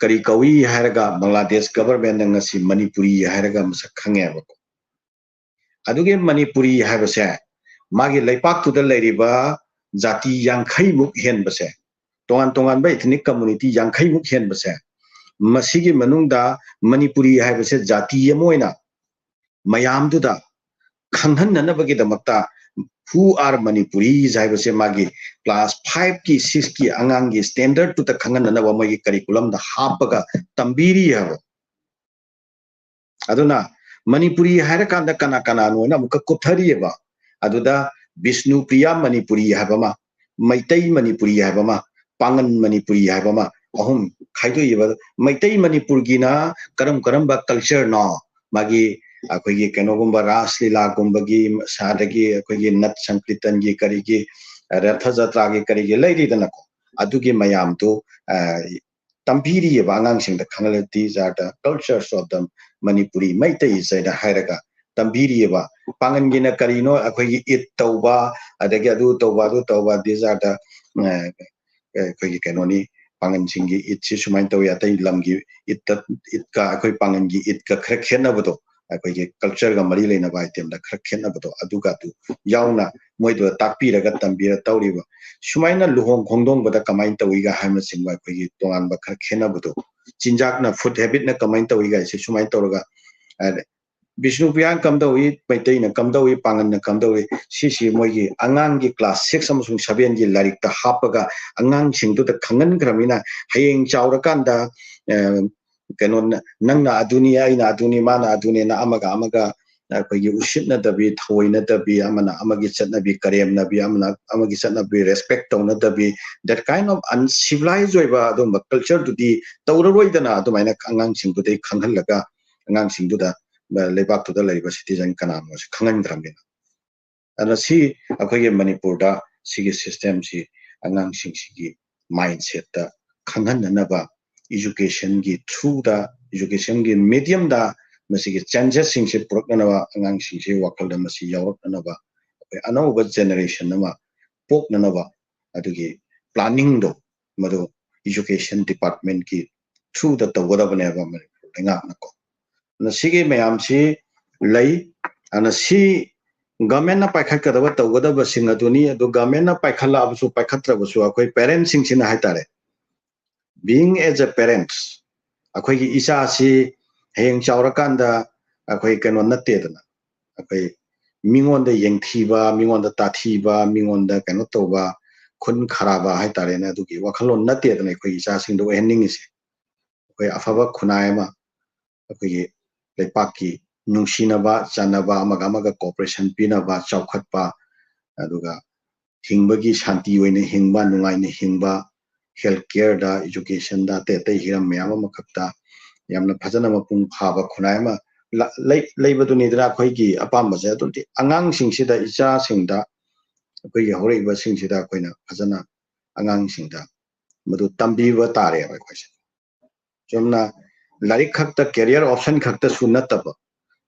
ꯀꯔꯤ ꯀꯧꯏ ꯍꯥꯏꯔꯒ ꯕꯪꯒ꯭ꯂꯥꯗꯦꯁ governmentꯅ ꯉꯁꯤ ꯃꯅꯤꯄꯨꯔꯤ ꯍꯥꯏꯔꯒ ꯃꯁꯛ ꯈꯪꯉꯦꯕꯀꯣ꯫ ꯑꯗꯨꯒꯤ ꯃꯅꯤꯄꯨꯔꯤ ꯍꯥꯏꯕꯁꯦ ꯃꯥꯒꯤ ꯂꯩꯄꯥꯛꯇꯨꯗ ꯂꯩꯔꯤꯕ ꯖꯥꯇꯤ ꯌꯥꯡꯈꯩꯃꯨꯛ ꯍꯦꯟꯕꯁꯦ, ꯇꯣꯉꯥꯟ ꯇꯣꯉꯥꯟꯕ ethnic community ꯌꯥꯡꯈꯩꯃꯨꯛ ꯍꯦꯟꯕꯁꯦ ꯃꯁꯤꯒꯤ ꯃꯅꯨꯡꯗ ꯃꯅꯤꯄꯨꯔꯤ ꯍꯥꯏꯕꯁꯦ ꯖꯥꯇꯤ ꯑꯃ ꯑꯣꯏꯅ ꯃꯌꯥꯝꯗꯨꯗ ꯈꯪꯍꯟꯅꯅꯕꯒꯤꯗꯃꯛꯇ Who are Manipuris ꯍꯥꯏꯕꯁꯦ ꯃꯥꯒꯤ class five ꯀꯤ six ꯀꯤ ꯑꯉꯥꯡꯒꯤ standard ꯇꯨꯗ ꯈꯪꯍꯟꯅꯅꯕ ꯃꯣꯏꯒꯤ curriculum ꯗ ꯍꯥꯞꯄꯒ ꯇꯝꯕꯤꯔꯤ ꯍꯥꯏꯕ꯫ ꯑꯗꯨꯅ ꯃꯅꯤꯄꯨꯔꯤ ꯍꯥꯏꯔꯀꯥꯟꯗ ꯀꯅꯥ ꯀꯅꯥꯅꯣꯅ ꯑꯃꯨꯛꯀ ꯀꯨꯞꯊꯔꯤꯑꯕ꯫ ꯑꯗꯨꯗ ꯕꯤꯁꯅꯨꯄ꯭ꯔꯤꯌꯥ ꯃꯅꯤꯄꯨꯔꯤ ꯍꯥꯏꯕ ꯑꯃ, ꯃꯩꯇꯩ ꯃꯅꯤꯄꯨꯔꯤ ꯍꯥꯏꯕ ꯑꯃ, ꯄꯥꯉꯟ ꯃꯅꯤꯄꯨꯔꯤ ꯍꯥꯏꯕ ꯑꯃ, ꯑꯍꯨꯝ ꯈꯥꯏꯗꯣꯛꯏꯕ꯫ ꯃꯩꯇꯩ ꯃꯅꯤꯄꯨꯔꯒꯤꯅ ꯀꯔꯝ ꯀꯔꯝꯕ culture ꯅꯣ? ꯃꯥꯒꯤ ꯑꯩꯈꯣꯏꯒꯤ ꯀꯩꯅꯣꯒꯨꯝꯕ ꯔꯥꯁ ꯂꯤꯂꯥꯒꯨꯝꯕꯒꯤ, ꯑꯗꯒꯤ ꯑꯩꯈꯣꯏꯒꯤ ꯅꯠ ꯁꯪꯀ꯭ꯔꯤꯇꯟꯒꯤ ꯀꯔꯤꯒꯤ, ꯔꯊ ꯖꯇ꯭ꯔꯥꯒꯤ ꯀꯔꯤꯒꯤ ꯂꯩꯔꯤꯗꯅꯀꯣ, ꯑꯗꯨꯒꯤ ꯃꯌꯥꯝꯗꯨ, ꯑ, ꯇꯝꯕꯤꯔꯤꯑꯕ ꯑꯉꯥꯡꯁꯤꯡꯗ ꯈꯪꯍꯜꯂ, "These are the cultures of the Manipuri Meiteis" ꯍꯥꯏꯅ ꯍꯥꯏꯔꯒ ꯇꯝꯕꯤꯔꯤꯑꯕ꯫ ꯄꯥꯉꯟꯒꯤꯅ ꯀꯔꯤꯅꯣ? ꯑꯩꯈꯣꯏꯒꯤ ꯏꯠ ꯇꯧꯕ, ꯑꯗꯒꯤ ꯑꯗꯨ ꯇꯧꯕ, ꯑꯗꯨ ꯇꯧꯕ, these are the, ꯑ, ꯑꯩꯈꯣꯏꯒꯤ ꯀꯩꯅꯣꯅꯤ, ꯄꯥꯉꯟꯁꯤꯡꯒꯤ ꯏꯠꯁꯤ ꯁꯨꯃꯥꯏꯅ ꯇꯧꯏ, ꯑꯇꯩ ꯂꯝꯒꯤ ꯏꯠꯇ, ꯏꯠꯀ ꯑꯩꯈꯣꯏ ꯄꯥꯉꯟꯒꯤ ꯏꯠꯀ ꯈꯔ ꯈꯦꯠꯅꯕꯗꯣ, ꯑꯩꯈꯣꯏꯒꯤ culture ꯒ ꯃꯔꯤ ꯂꯩꯅꯕ item ꯗ ꯈꯔ ꯈꯦꯠꯅꯕꯗꯣ, ꯑꯗꯨꯒ ꯑꯗꯨ ꯌꯥꯎꯅ ꯃꯣꯏꯗꯨꯗ ꯇꯥꯛꯄꯤꯔꯒ ꯇꯝꯕꯤꯔ ꯇꯧꯔꯤꯕ꯫ ꯁꯨꯃꯥꯏꯅ ꯂꯨꯍꯣꯡ ꯈꯣꯡꯗꯣꯡꯕꯗ ꯀꯃꯥꯏꯅ ꯇꯧꯏꯒ ꯍꯥꯏꯕꯅꯆꯤꯡꯕ ꯑꯩꯈꯣꯏꯒꯤ ꯇꯣꯉꯥꯟꯕ ꯈꯔ ꯈꯦꯠꯅꯕꯗꯣ, ꯆꯤꯟꯖꯥꯛꯅ, food habit ꯅ ꯀꯃꯥꯏꯅ ꯇꯧꯏꯒ ꯍꯥꯏꯁꯦ ꯁꯨꯃꯥꯏꯅ ꯇꯧꯔꯒ, ꯑ, ꯕꯤꯁꯅꯨꯄ꯭ꯔꯤꯌꯥꯅ ꯀꯝꯗꯧꯏ, ꯃꯩꯇꯩꯅ ꯀꯝꯗꯧꯏ, ꯄꯥꯉꯟꯅ ꯀꯝꯗꯧꯏ, ꯁꯤꯁꯤ ꯃꯣꯏꯒꯤ ꯑꯉꯥꯡꯒꯤ class six ꯑꯃꯁꯨꯡ seven ꯒꯤ ꯂꯥꯏꯔꯤꯛꯇ ꯍꯥꯞꯄꯒ ꯑꯉꯥꯡꯁꯤꯡꯗꯨꯗ ꯈꯪꯍꯟꯈ꯭ꯔꯕꯅꯤꯅ ꯍꯌꯦꯡ ꯆꯥꯎꯔꯀꯥꯟꯗ, ꯑ, ꯀꯩꯅꯣ, ꯅ-, ꯅꯪꯅ ꯑꯗꯨꯅꯤ, ꯑꯩꯅ ꯑꯗꯨꯅꯤ, ꯃꯥꯅ ꯑꯗꯨꯅꯤꯅ ꯑꯃꯒ ꯑꯃꯒ ꯑꯩꯈꯣꯏꯒꯤ ꯎꯁꯤꯠꯅꯗꯕꯤ, ꯊꯧꯑꯣꯏꯅꯗꯕꯤ, ꯑꯃꯅ ꯑꯃꯒꯤ ꯆꯠꯅꯕꯤ ꯀꯔꯦꯝꯅꯕꯤ, ꯑꯃꯅ ꯑꯃꯒꯤ ꯆꯠꯅꯕꯤ respect ꯇꯧꯅꯗꯕꯤ, that kind of uncivilized ꯑꯣꯏꯕ ꯑꯗꯨꯝꯕ culture ꯗꯨꯗꯤ ꯇꯧꯔꯔꯣꯏꯗꯅ꯫ ꯑꯗꯨꯃꯥꯏꯅ ꯑꯉꯥꯡꯁꯤꯡꯗꯨꯗꯩ ꯈꯪꯍꯜꯂꯒ ꯑꯉꯥꯡꯁꯤꯡꯗꯨꯗ, ꯑ, ꯂꯩꯕꯥꯛꯇꯨꯗ ꯂꯩꯔꯤꯕ citizen ꯀꯅꯥꯅꯣꯁꯤ ꯈꯪꯍꯟꯈ꯭ꯔꯕꯅꯤꯅ꯫ ꯑꯗꯨꯅ ꯁꯤ ꯑꯩꯈꯣꯏꯒꯤ ꯃꯅꯤꯄꯨꯔꯗ ꯁꯤꯒꯤ system ꯁꯤ ꯑꯉꯥꯡꯁꯤꯡꯁꯤꯒꯤ mindset ꯇ ꯈꯪꯍꯟꯅꯅꯕ education ꯒꯤ through ꯗ, education ꯒꯤ medium ꯗ ꯃꯁꯤꯒꯤ changes ꯁꯤꯡꯁꯤ ꯄꯨꯔꯛꯅꯅꯕ, ꯑꯉꯥꯡꯁꯤꯡꯁꯤ ꯋꯥꯈꯜꯗ ꯃꯁꯤ ꯌꯥꯎꯔꯛꯅꯅꯕ, ꯑꯩꯈꯣꯏ ꯑꯅꯧꯕ generation ꯑꯃ ꯄꯣꯛꯅꯅꯕ ꯑꯗꯨꯒꯤ planning ꯗꯣ ꯃꯗꯨ education department ꯀꯤ through ꯗ ꯇꯧꯒꯗꯕꯅꯦꯕ ꯃꯅꯤꯄꯨꯔ ꯂꯩꯉꯥꯛꯅꯀꯣ꯫ ꯑꯗꯨꯅ ꯁꯤꯒꯤ ꯃꯌꯥꯝꯁꯤ ꯂꯩ꯫ ꯑꯗꯨꯅ ꯁꯤ government ꯅ ꯄꯥꯏꯈꯠꯀꯗꯕ ꯇꯧꯒꯗꯕꯁꯤꯡ ꯑꯗꯨꯅꯤ꯫ ꯑꯗꯨ government ꯅ ꯄꯥꯏꯈꯠꯂꯛꯑꯕꯁꯨ ꯄꯥꯏꯈꯠꯇ꯭ꯔꯕꯁꯨ ꯑꯩꯈꯣꯏ parent ꯁꯤꯡꯁꯤꯅ ꯍꯥꯏꯇꯥꯔꯦ, being as a parents, ꯑꯩꯈꯣꯏꯒꯤ ꯏꯆꯥꯁꯤ ꯍꯌꯦꯡ ꯆꯥꯎꯔꯀꯥꯟꯗ ꯑꯩꯈꯣꯏ ꯀꯩꯅꯣ ꯅꯠꯇꯦꯗꯅ, ꯑꯩꯈꯣꯏ ꯃꯤꯉꯣꯟꯗ ꯌꯦꯡꯊꯤꯕ, ꯃꯤꯉꯣꯟꯗ ꯇꯥꯊꯤꯕ, ꯃꯤꯉꯣꯟꯗ ꯀꯩꯅꯣ ꯇꯧꯕ, ꯈꯨꯟ ꯈꯔꯥꯕ ꯍꯥꯏꯇꯥꯔꯦꯅꯦ, ꯑꯗꯨꯒꯤ ꯋꯥꯈꯜꯂꯣꯟ ꯅꯠꯇꯦꯗꯅ ꯑꯩꯈꯣꯏꯒꯤ ꯏꯆꯥꯁꯤꯡꯗ ꯑꯣꯏꯍꯟꯅꯤꯡꯉꯤꯁꯦ꯫ ꯑꯩꯈꯣꯏ ꯑꯐꯕ ꯈꯨꯟꯅꯥꯏ ꯑꯃ, ꯑꯩꯈꯣꯏꯒꯤ ꯂꯩꯄꯥꯛꯀꯤ ꯅꯨꯡꯁꯤꯅꯕ ꯆꯥꯟꯅꯕ, ꯑꯃꯒ ꯑꯃꯒ cooperation ꯄꯤꯅꯕ, ꯆꯥꯎꯈꯠꯄ, ꯑꯗꯨꯒ ꯍꯤꯡꯕꯒꯤ ꯁꯥꯟꯇꯤ ꯑꯣꯏꯅ ꯍꯤꯡꯕ, ꯅꯨꯡꯉꯥꯏꯅ ꯍꯤꯡꯕ, health careꯗ, educationꯗ, ꯑꯇꯩ ꯑꯇꯩ ꯍꯤꯔꯝ ꯃꯌꯥꯝ ꯑꯃꯈꯛꯇ ꯌꯥꯝꯅ ꯐꯖꯅ ꯃꯄꯨꯡ ꯐꯥꯕ ꯈꯨꯟꯅꯥꯏ ꯑꯃ ꯂ- ꯂꯩ- ꯂꯩꯕꯗꯨꯅꯤꯗꯅ ꯑꯩꯈꯣꯏꯒꯤ ꯑꯄꯥꯝꯕꯁꯦ꯫ ꯑꯗꯨꯗꯤ ꯑꯉꯥꯡꯁꯤꯡꯁꯤꯗ, ꯏꯆꯥꯁꯤꯡꯗ, ꯑꯩꯈꯣꯏꯒꯤ ꯍꯧꯔꯛꯏꯕꯁꯤꯡꯁꯤꯗ ꯑꯩꯈꯣꯏꯅ ꯐꯖꯅ ꯑꯉꯥꯡꯁꯤꯡꯗ ꯃꯗꯨ ꯇꯝꯕꯤꯕ ꯇꯥꯔꯦꯕ ꯑꯩꯈꯣꯏꯁꯦ꯫ ꯆꯨꯝꯅ ꯂꯥꯏꯔꯤꯛ ꯈꯛꯇ, career option ꯈꯛꯇꯁꯨ ꯅꯠꯇꯕ,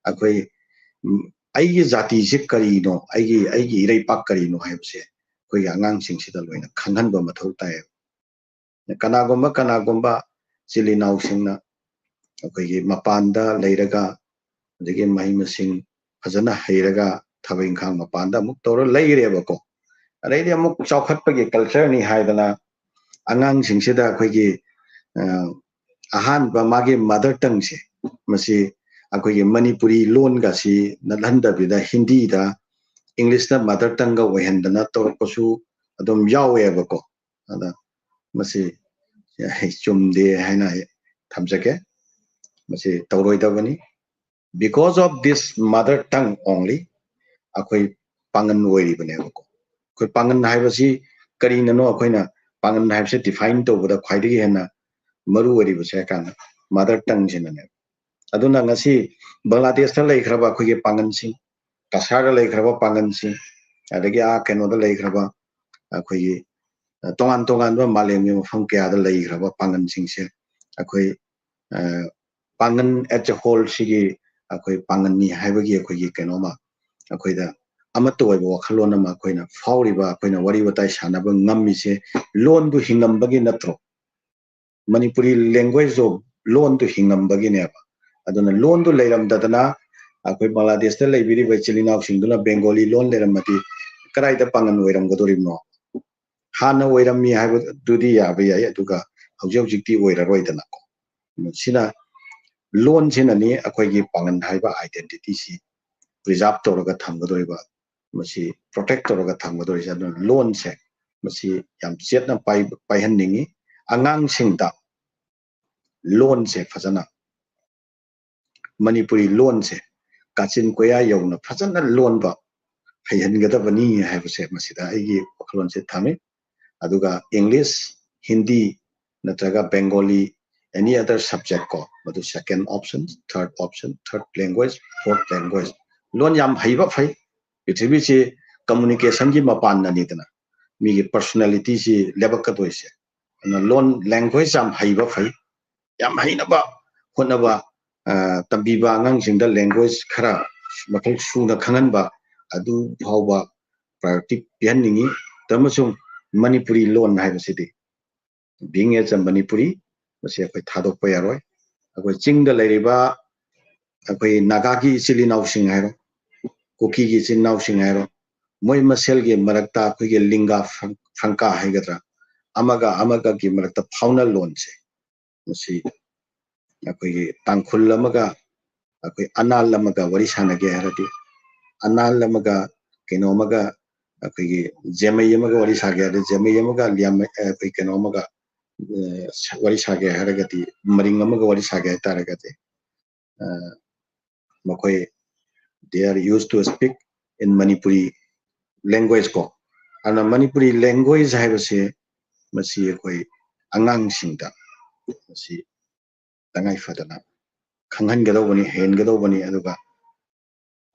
ꯑꯩꯈꯣꯏ, ꯎꯝ, ꯑꯩꯒꯤ ꯖꯥꯇꯤꯁꯤ ꯀꯔꯤꯅꯣ, ꯑꯩꯒꯤ, ꯑꯩꯒꯤ ꯏꯔꯩꯄꯥꯛ ꯀꯔꯤꯅꯣ ꯍꯥꯏꯕꯁꯦ ꯑꯩꯈꯣꯏꯒꯤ ꯑꯉꯥꯡꯁꯤꯡꯁꯤꯗ ꯂꯣꯏꯅ ꯈꯪꯍꯟꯕ ꯃꯊꯧ ꯇꯥꯏꯌꯦꯕ꯫ ꯀꯅꯥꯒꯨꯝꯕ, ꯀꯅꯥꯒꯨꯝꯕ ꯏꯆꯤꯜ ꯏꯅꯥꯎꯁꯤꯡꯅ ꯑꯩꯈꯣꯏꯒꯤ ꯃꯄꯥꯟꯗ ꯂꯩꯔꯒ, ꯑꯗꯒꯤ ꯃꯍꯩ ꯃꯁꯤꯡ ꯐꯖꯅ ꯍꯩꯔꯒ, ꯊꯕꯛ ꯏꯪꯈꯥꯡ ꯃꯄꯥꯟꯗ ꯑꯃꯨꯛ ꯇꯧꯔ ꯂꯩꯈ꯭ꯔꯦꯕꯀꯣ꯫ ꯑꯗꯩꯗꯤ ꯑꯃꯨꯛ ꯆꯥꯎꯈꯠꯄꯒꯤ cultureꯅꯤ ꯍꯥꯏꯗꯅ ꯑꯉꯥꯡꯁꯤꯡꯁꯤꯗ ꯑꯩꯈꯣꯏꯒꯤ, ꯑ, ꯑꯍꯥꯟꯕ ꯃꯥꯒꯤ mother tongueꯁꯦ, ꯃꯁꯤ ꯑꯩꯈꯣꯏꯒꯤ ꯃꯅꯤꯄꯨꯔꯤ ꯂꯣꯟꯒꯁꯤ ꯅꯠꯍꯟꯗꯕꯤꯗ ꯍꯤꯟꯗꯤꯗ, Englishꯇ mother tongueꯒ ꯑꯣꯏꯍꯟꯗꯅ ꯇꯧꯔꯛꯄꯁꯨ ꯑꯗꯨꯝ ꯌꯥꯎꯋꯦꯕꯀꯣ꯫ ꯑꯗ ꯃꯁꯤ ꯑꯩ ꯆꯨꯝꯗꯦ ꯍꯥꯏꯅ ꯑꯩ ꯊꯝꯖꯒꯦ꯫ ꯃꯁꯤ ꯇꯧꯔꯣꯏꯗꯕꯅꯤ꯫ Because of this mother tongue only ꯑꯩꯈꯣꯏ ꯄꯥꯡꯒꯟ ꯑꯣꯏꯔꯤꯕꯅꯦꯕꯀꯣ꯫ ꯑꯩꯈꯣꯏ ꯄꯥꯡꯒꯟ ꯍꯥꯏꯕꯁꯤ ꯀꯔꯤꯅꯅꯣ? ꯑꯩꯈꯣꯏꯅ ꯄꯥꯡꯒꯟ ꯍꯥꯏꯕꯁꯦ define ꯇꯧꯕꯗ ꯈ꯭ꯋꯥꯏꯗꯒꯤ ꯍꯦꯟꯅ ꯃꯔꯨ ꯑꯣꯏꯔꯤꯕꯁꯦ ꯍꯥꯏ ꯀꯥꯟꯗ mother tongueꯁꯤꯅꯅꯦꯕ꯫ ꯑꯗꯨꯅ ꯉꯁꯤ ꯕꯪꯒ꯭ꯂꯥꯗꯦꯁꯇ ꯂꯩꯈ꯭ꯔꯕ ꯑꯩꯈꯣꯏꯒꯤ ꯄꯥꯡꯒꯟꯁꯤꯡ, ꯀꯁꯥꯔꯗ ꯂꯩꯈ꯭ꯔꯕ ꯄꯥꯡꯒꯟꯁꯤꯡ, ꯑꯗꯒꯤ ꯑꯥ ꯀꯩꯅꯣꯗ ꯂꯩꯈ꯭ꯔꯕ ꯑꯩꯈꯣꯏꯒꯤ, ꯑ, ꯇꯣꯉꯥꯟ ꯇꯣꯉꯥꯟꯕ ꯃꯥꯂꯦꯝꯒꯤ ꯃꯐꯝ ꯀꯌꯥꯗ ꯂꯩꯈ꯭ꯔꯕ ꯄꯥꯡꯒꯟꯁꯤꯡꯁꯦ ꯑꯩꯈꯣꯏ, ꯑ, ꯄꯥꯡꯒꯟ as a whole ꯁꯤꯒꯤ ꯑꯩꯈꯣꯏ ꯄꯥꯡꯒꯟꯅꯤ ꯍꯥꯏꯕꯒꯤ ꯑꯩꯈꯣꯏꯒꯤ ꯀꯩꯅꯣꯃ ꯑꯩꯈꯣꯏꯗ ꯑꯃꯠꯇ ꯑꯣꯏꯕ ꯋꯥꯈꯜꯂꯣꯟ ꯑꯃ ꯑꯩꯈꯣꯏꯅ ꯐꯥꯎꯔꯤꯕ, ꯑꯩꯈꯣꯏꯅ ꯋꯥꯔꯤ ꯋꯥꯇꯥꯏ ꯁꯥꯟꯅꯕ ꯉꯝꯃꯤꯁꯦ ꯂꯣꯟꯗꯨ ꯍꯤꯡꯉꯝꯕꯒꯤ ꯅꯠꯇ꯭ꯔꯣ? ꯃꯅꯤꯄꯨꯔꯤ language of ꯂꯣꯟꯗꯨ ꯍꯤꯡꯉꯝꯕꯒꯤꯅꯦꯕ꯫ ꯑꯗꯨꯅ ꯂꯣꯟꯗꯨ ꯂꯩꯔꯝꯗꯗꯅ ꯑꯩꯈꯣꯏ ꯕꯪꯒ꯭ꯂꯥꯗꯦꯁꯇ ꯂꯩꯕꯤꯔꯤꯕ ꯏꯆꯤꯜ ꯏꯅꯥꯎꯁꯤꯡꯗꯨꯅ ꯕꯦꯡꯒꯣꯂꯤ ꯂꯣꯟ ꯂꯩꯔꯝꯃꯗꯤ ꯀꯗꯥꯏꯗ ꯄꯥꯡꯒꯟ ꯑꯣꯏꯔꯝꯒꯗꯣꯔꯤꯕꯅꯣ? ꯍꯥꯟꯅ ꯑꯣꯏꯔꯝꯃꯤ ꯍꯥꯏꯕꯗꯨꯗꯤ ꯌꯥꯕ ꯌꯥꯏ, ꯑꯗꯨꯒ ꯍꯧꯖꯤꯛ ꯍꯧꯖꯤꯛꯇꯤ ꯑꯣꯏꯔꯔꯣꯏꯗꯅꯀꯣ꯫ ꯁꯤꯅ, ꯂꯣꯟꯁꯤꯅꯅꯤ ꯑꯩꯈꯣꯏꯒꯤ ꯄꯥꯉꯟ ꯍꯥꯏꯕ identity ꯁꯤ preserve ꯇꯧꯔꯒ ꯊꯝꯒꯗꯧꯔꯤꯕ, ꯃꯁꯤ protect ꯇꯧꯔꯒ ꯊꯝꯒꯗꯧꯔꯤꯁꯦ꯫ ꯑꯗꯨꯅ ꯂꯣꯟꯁꯦ ꯃꯁꯤ ꯌꯥꯝ ꯆꯦꯠꯅ ꯄꯥꯏ-, ꯄꯥꯏꯍꯟꯅꯤꯡꯉꯤ꯫ ꯑꯉꯥꯡꯁꯤꯡꯗ ꯂꯣꯟꯁꯦ ꯐꯖꯅ, ꯃꯅꯤꯄꯨꯔꯤ ꯂꯣꯟꯁꯦ ꯀꯥꯆꯤꯟ ꯀꯣꯌꯥ ꯌꯧꯅ ꯐꯖꯅ ꯂꯣꯟꯕ ꯍꯩꯍꯟꯒꯗꯕꯅꯤ ꯍꯥꯏꯕꯁꯦ ꯃꯁꯤꯗ ꯑꯩꯒꯤ ꯋꯥꯈꯜꯂꯣꯟꯁꯦ ꯊꯝꯃꯤ꯫ ꯑꯗꯨꯒ English, Hindi ꯅꯠꯇ꯭ꯔꯒ Bengali, any other subject ꯀꯣ, ꯃꯗꯨ second option, third option, third language, fourth language꯫ ꯂꯣꯟ ꯌꯥꯝ ꯍꯩꯕ ꯐꯩ꯫ ꯄ꯭ꯔꯤꯊꯤꯕꯤꯁꯤ communication ꯒꯤ ꯃꯄꯥꯟꯅꯅꯤꯗꯅ, ꯃꯤꯒꯤ personality ꯁꯤ ꯂꯦꯞꯄꯛꯀꯗꯣꯏꯁꯦ꯫ ꯑꯗꯨꯅ ꯂꯣꯟ, language ꯌꯥꯝ ꯍꯩꯕ ꯐꯩ꯫ ꯌꯥꯝ ꯍꯩꯅꯕ ꯍꯣꯠꯅꯕ, ꯑ, ꯇꯝꯕꯤꯕ ꯑꯉꯥꯡꯁꯤꯡꯗ language ꯈꯔ ꯃꯈꯜ ꯁꯨꯅ ꯈꯪꯍꯟꯕ, ꯑꯗꯨ ꯐꯥꯎꯕ priority ꯄꯤꯍꯟꯅꯤꯡꯉꯤ꯫ ꯑꯃꯁꯨꯡ ꯃꯅꯤꯄꯨꯔꯤ ꯂꯣꯟ ꯍꯥꯏꯕꯁꯤꯗꯤ, being as a Manipuri, ꯃꯁꯤ ꯑꯩꯈꯣꯏ ꯊꯥꯗꯣꯛꯄ ꯌꯥꯔꯣꯏ꯫ ꯑꯩꯈꯣꯏ ꯆꯤꯡꯗ ꯂꯩꯔꯤꯕ ꯑꯩꯈꯣꯏ ꯅꯥꯒꯥꯒꯤ ꯏꯆꯤꯜ ꯏꯅꯥꯎꯁꯤꯡ ꯍꯥꯏꯔꯣ, ꯀꯨꯀꯤꯒꯤ ꯏꯆꯤꯜ ꯏꯅꯥꯎꯁꯤꯡ ꯍꯥꯏꯔꯣ, ꯃꯣꯏ ꯃꯁꯦꯜꯒꯤ ꯃꯔꯛꯇ ꯑꯩꯈꯣꯏꯒꯤ ꯂꯤꯡꯒꯥ ꯐꯪ-, ꯐꯪꯀꯥ ꯍꯥꯏꯒꯗ꯭ꯔꯥ, ꯑꯃꯒ ꯑꯃꯒꯒꯤ ꯃꯔꯛꯇ ꯐꯥꯎꯅ ꯂꯣꯟꯁꯦ, ꯃꯁꯤ ꯑꯩꯈꯣꯏꯒꯤ ꯇꯥꯡꯈꯨꯜ ꯑꯃꯒ ꯑꯩꯈꯣꯏ ꯑꯅꯥꯜ ꯑꯃꯒ ꯋꯥꯔꯤ ꯁꯥꯟꯅꯒꯦ ꯍꯥꯏꯔꯗꯤ, ꯑꯅꯥꯜ ꯑꯃꯒ ꯀꯩꯅꯣ ꯑꯃꯒ, ꯑꯩꯈꯣꯏꯒꯤ ꯖꯦꯃꯩ ꯑꯃꯒ ꯋꯥꯔꯤ ꯁꯥꯒꯦ ꯍꯥꯏꯔꯗꯤ, ꯖꯦꯃꯩ ꯑꯃꯒ ꯂꯤꯌꯥꯃꯩ, ꯑꯩꯈꯣꯏ ꯀꯩꯅꯣ ꯑꯃꯒ, ꯑ, ꯋꯥꯔꯤ ꯁꯥꯒꯦ ꯍꯥꯏꯔꯒꯗꯤ, ꯃꯔꯤꯡ ꯑꯃꯒ ꯋꯥꯔꯤ ꯁꯥꯒꯦ ꯍꯥꯏꯇꯥꯔꯒꯗꯤ, ꯑ, ꯃꯈꯣꯏ, they are used to speak in Manipuri language ꯀꯣ꯫ ꯑꯗꯨꯅ ꯃꯅꯤꯄꯨꯔꯤ language ꯍꯥꯏꯕꯁꯤ, ꯃꯁꯤ ꯑꯩꯈꯣꯏ ꯑꯉꯥꯡꯁꯤꯡꯗ ꯃꯁꯤ ꯇꯉꯥꯏ ꯐꯗꯅ ꯈꯪꯍꯟꯒꯗꯧꯕꯅꯤ, ꯍꯩꯍꯟꯒꯗꯧꯕꯅꯤ꯫ ꯑꯗꯨꯒ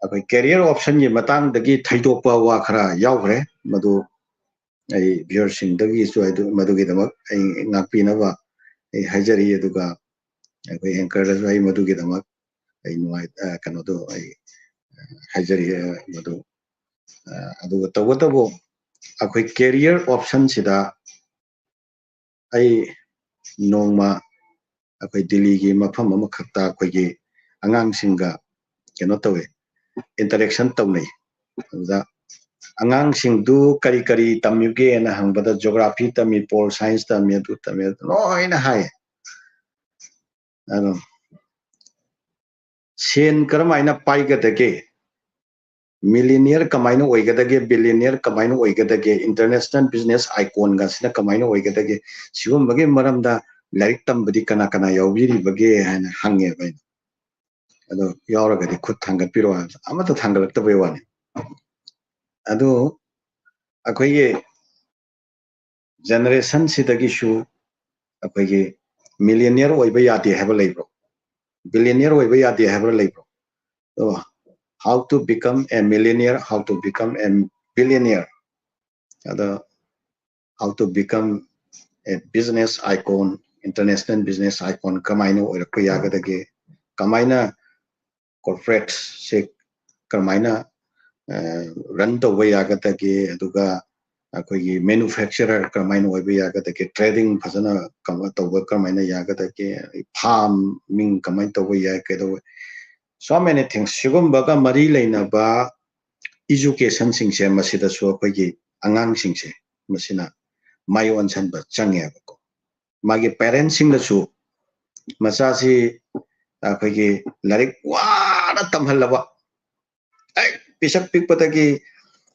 ꯑꯩꯈꯣꯏ career option ꯒꯤ ꯃꯇꯥꯡꯗꯒꯤ ꯊꯩꯗꯣꯛꯄ ꯋꯥ ꯈꯔ ꯌꯥꯎꯈ꯭ꯔꯦ, ꯃꯗꯨ ꯑꯩ viewer ꯁꯤꯡꯗꯒꯤꯁꯨ ꯑꯗꯨ, ꯃꯗꯨꯒꯤꯗꯃꯛ ꯑꯩ ꯉꯥꯛꯄꯤꯅꯕ ꯑꯩ ꯍꯥꯏꯖꯔꯤ꯫ ꯑꯗꯨꯒ ꯑꯩꯈꯣꯏ anchor ꯗꯁꯨ ꯑꯩ ꯃꯗꯨꯒꯤꯗꯃꯛ ꯑꯩ ꯅꯨꯡꯉꯥꯏ-, ꯑ, ꯀꯩꯅꯣꯗꯣ ꯑꯩ, ꯑ, ꯍꯥꯏꯖꯔꯤ, ꯑ, ꯃꯗꯨ꯫ ꯑ, ꯑꯗꯨꯒ ꯇꯧꯕꯇꯕꯨ ꯑꯩꯈꯣꯏ career option ꯁꯤꯗ ꯑꯩ ꯅꯣꯡꯃ ꯑꯩꯈꯣꯏ ꯗꯤꯜꯂꯤꯒꯤ ꯃꯐꯝ ꯑꯃꯈꯛꯇ ꯑꯩꯈꯣꯏꯒꯤ ꯑꯉꯥꯡꯁꯤꯡꯒ ꯀꯩꯅꯣ ꯇꯧꯋꯦ, interaction ꯇꯧꯅꯩ꯫ ꯑꯗꯨꯗ ꯑꯉꯥꯡꯁꯤꯡꯗꯨ ꯀꯔꯤ ꯀꯔꯤ ꯇꯝꯃꯤꯒꯦꯅ ꯍꯪꯕꯗ, geography ꯇꯝꯃꯤ, pol science ꯇꯝꯃꯤ, ꯑꯗꯨ ꯇꯝꯃꯤ, ꯑꯗꯨ ꯂꯣꯏꯅ ꯍꯥꯏꯌꯦ꯫ ꯑꯗꯣ ꯁꯦꯟ ꯀꯔꯝꯍꯥꯏꯅ ꯄꯥꯏꯒꯗꯒꯦ, ꯃꯤꯂꯤꯅꯤꯌꯔ ꯀꯃꯥꯏꯅ ꯑꯣꯏꯒꯗꯒꯦ, ꯕꯤꯂꯤꯅꯤꯌꯔ ꯀꯃꯥꯏꯅ ꯑꯣꯏꯒꯗꯒꯦ, ꯏꯟꯇꯔꯅꯦꯁꯅꯦꯜ ꯕꯤꯖꯤꯅꯦꯁ ꯑꯥꯏꯀꯣꯟꯒꯁꯤꯅ ꯀꯃꯥꯏꯅ ꯑꯣꯏꯒꯗꯒꯦ, ꯁꯤꯒꯨꯝꯕꯒꯤ ꯃꯔꯝꯗ ꯂꯥꯏꯔꯤꯛ ꯇꯝꯕꯗꯤ ꯀꯅꯥ ꯀꯅꯥ ꯌꯥꯎꯕꯤꯔꯤꯕꯒꯦ ꯍꯥꯏꯅ ꯍꯪꯉꯦꯕ ꯑꯩꯅ꯫ ꯑꯗꯣ ꯌꯥꯎꯔꯒꯗꯤ ꯈꯨꯠ ꯊꯥꯡꯒꯠꯄꯤꯔꯣ ꯍꯥꯏꯕꯗ ꯑꯃꯠꯇ ꯊꯥꯡꯒꯠꯂꯛꯇꯕꯩ ꯋꯥꯅꯤ꯫ ꯑꯗꯨ ꯑꯩꯈꯣꯏꯒꯤ ꯖꯦꯅꯦꯔꯦꯁꯟꯁꯤꯗꯒꯤꯁꯨ ꯑꯩꯈꯣꯏꯒꯤ ꯃꯤꯂꯤꯅꯤꯌꯔ ꯑꯣꯏꯕ ꯌꯥꯗꯦ ꯍꯥꯏꯕ ꯂꯩꯕ꯭ꯔꯣ? ꯕꯤꯂꯤꯅꯤꯌꯔ ꯑꯣꯏꯕ ꯌꯥꯗꯦ ꯍꯥꯏꯕ ꯂꯩꯕ꯭ꯔꯣ? ꯑꯣ, how to become a millionaire, how to become a billionaire, ꯑꯗ how to become a business icon, international business icon ꯀꯃꯥꯏꯅ ꯑꯣꯏꯔꯛꯄ ꯌꯥꯒꯗꯒꯦ, ꯀꯃꯥꯏꯅ ꯀꯣꯔꯄꯣꯔꯦꯠꯁꯦ ꯀꯔꯝꯍꯥꯏꯅ ꯔꯟ ꯇꯧꯕ ꯌꯥꯒꯗꯒꯦ, ꯑꯗꯨꯒ ꯑꯩꯈꯣꯏꯒꯤ ꯃꯦꯅꯨꯐꯦꯛꯆꯔꯔ ꯀꯔꯝꯍꯥꯏꯅ ꯑꯣꯏꯕ ꯌꯥꯒꯗꯒꯦ, ꯇ꯭ꯔꯦꯗꯤꯡ ꯐꯖꯅ ꯀꯃ-, ꯇꯧꯕ ꯀꯔꯝꯍꯥꯏꯅ ꯌꯥꯒꯗꯒꯦ, ꯐꯥꯔꯃꯤꯡ ꯀꯃꯥꯏꯅ ꯇꯧꯕ ꯌꯥꯏ, ꯀꯩꯗꯧꯕ, so many things, ꯁꯤꯒꯨꯝꯕꯒ ꯃꯔꯤ ꯂꯩꯅꯕ ꯏꯖꯨꯀꯦꯁꯟꯁꯤꯡꯁꯦ ꯃꯁꯤꯗꯁꯨ ꯑꯩꯈꯣꯏꯒꯤ ꯑꯉꯥꯡꯁꯤꯡꯁꯦ ꯃꯁꯤꯅ ꯃꯥꯏ ꯑꯣꯟꯁꯤꯟꯕ ꯆꯪꯉꯦꯕꯀꯣ꯫ ꯃꯥꯒꯤ ꯄꯦꯔꯦꯟꯁꯁꯤꯡꯅꯁꯨ ꯃꯆꯥꯁꯤ ꯑꯩꯈꯣꯏꯒꯤ ꯂꯥꯏꯔꯤꯛ ꯋꯥꯅ ꯇꯝꯍꯜꯂꯕ, ꯍꯦꯛ ꯄꯤꯁꯛ ꯄꯤꯛꯄꯗꯒꯤ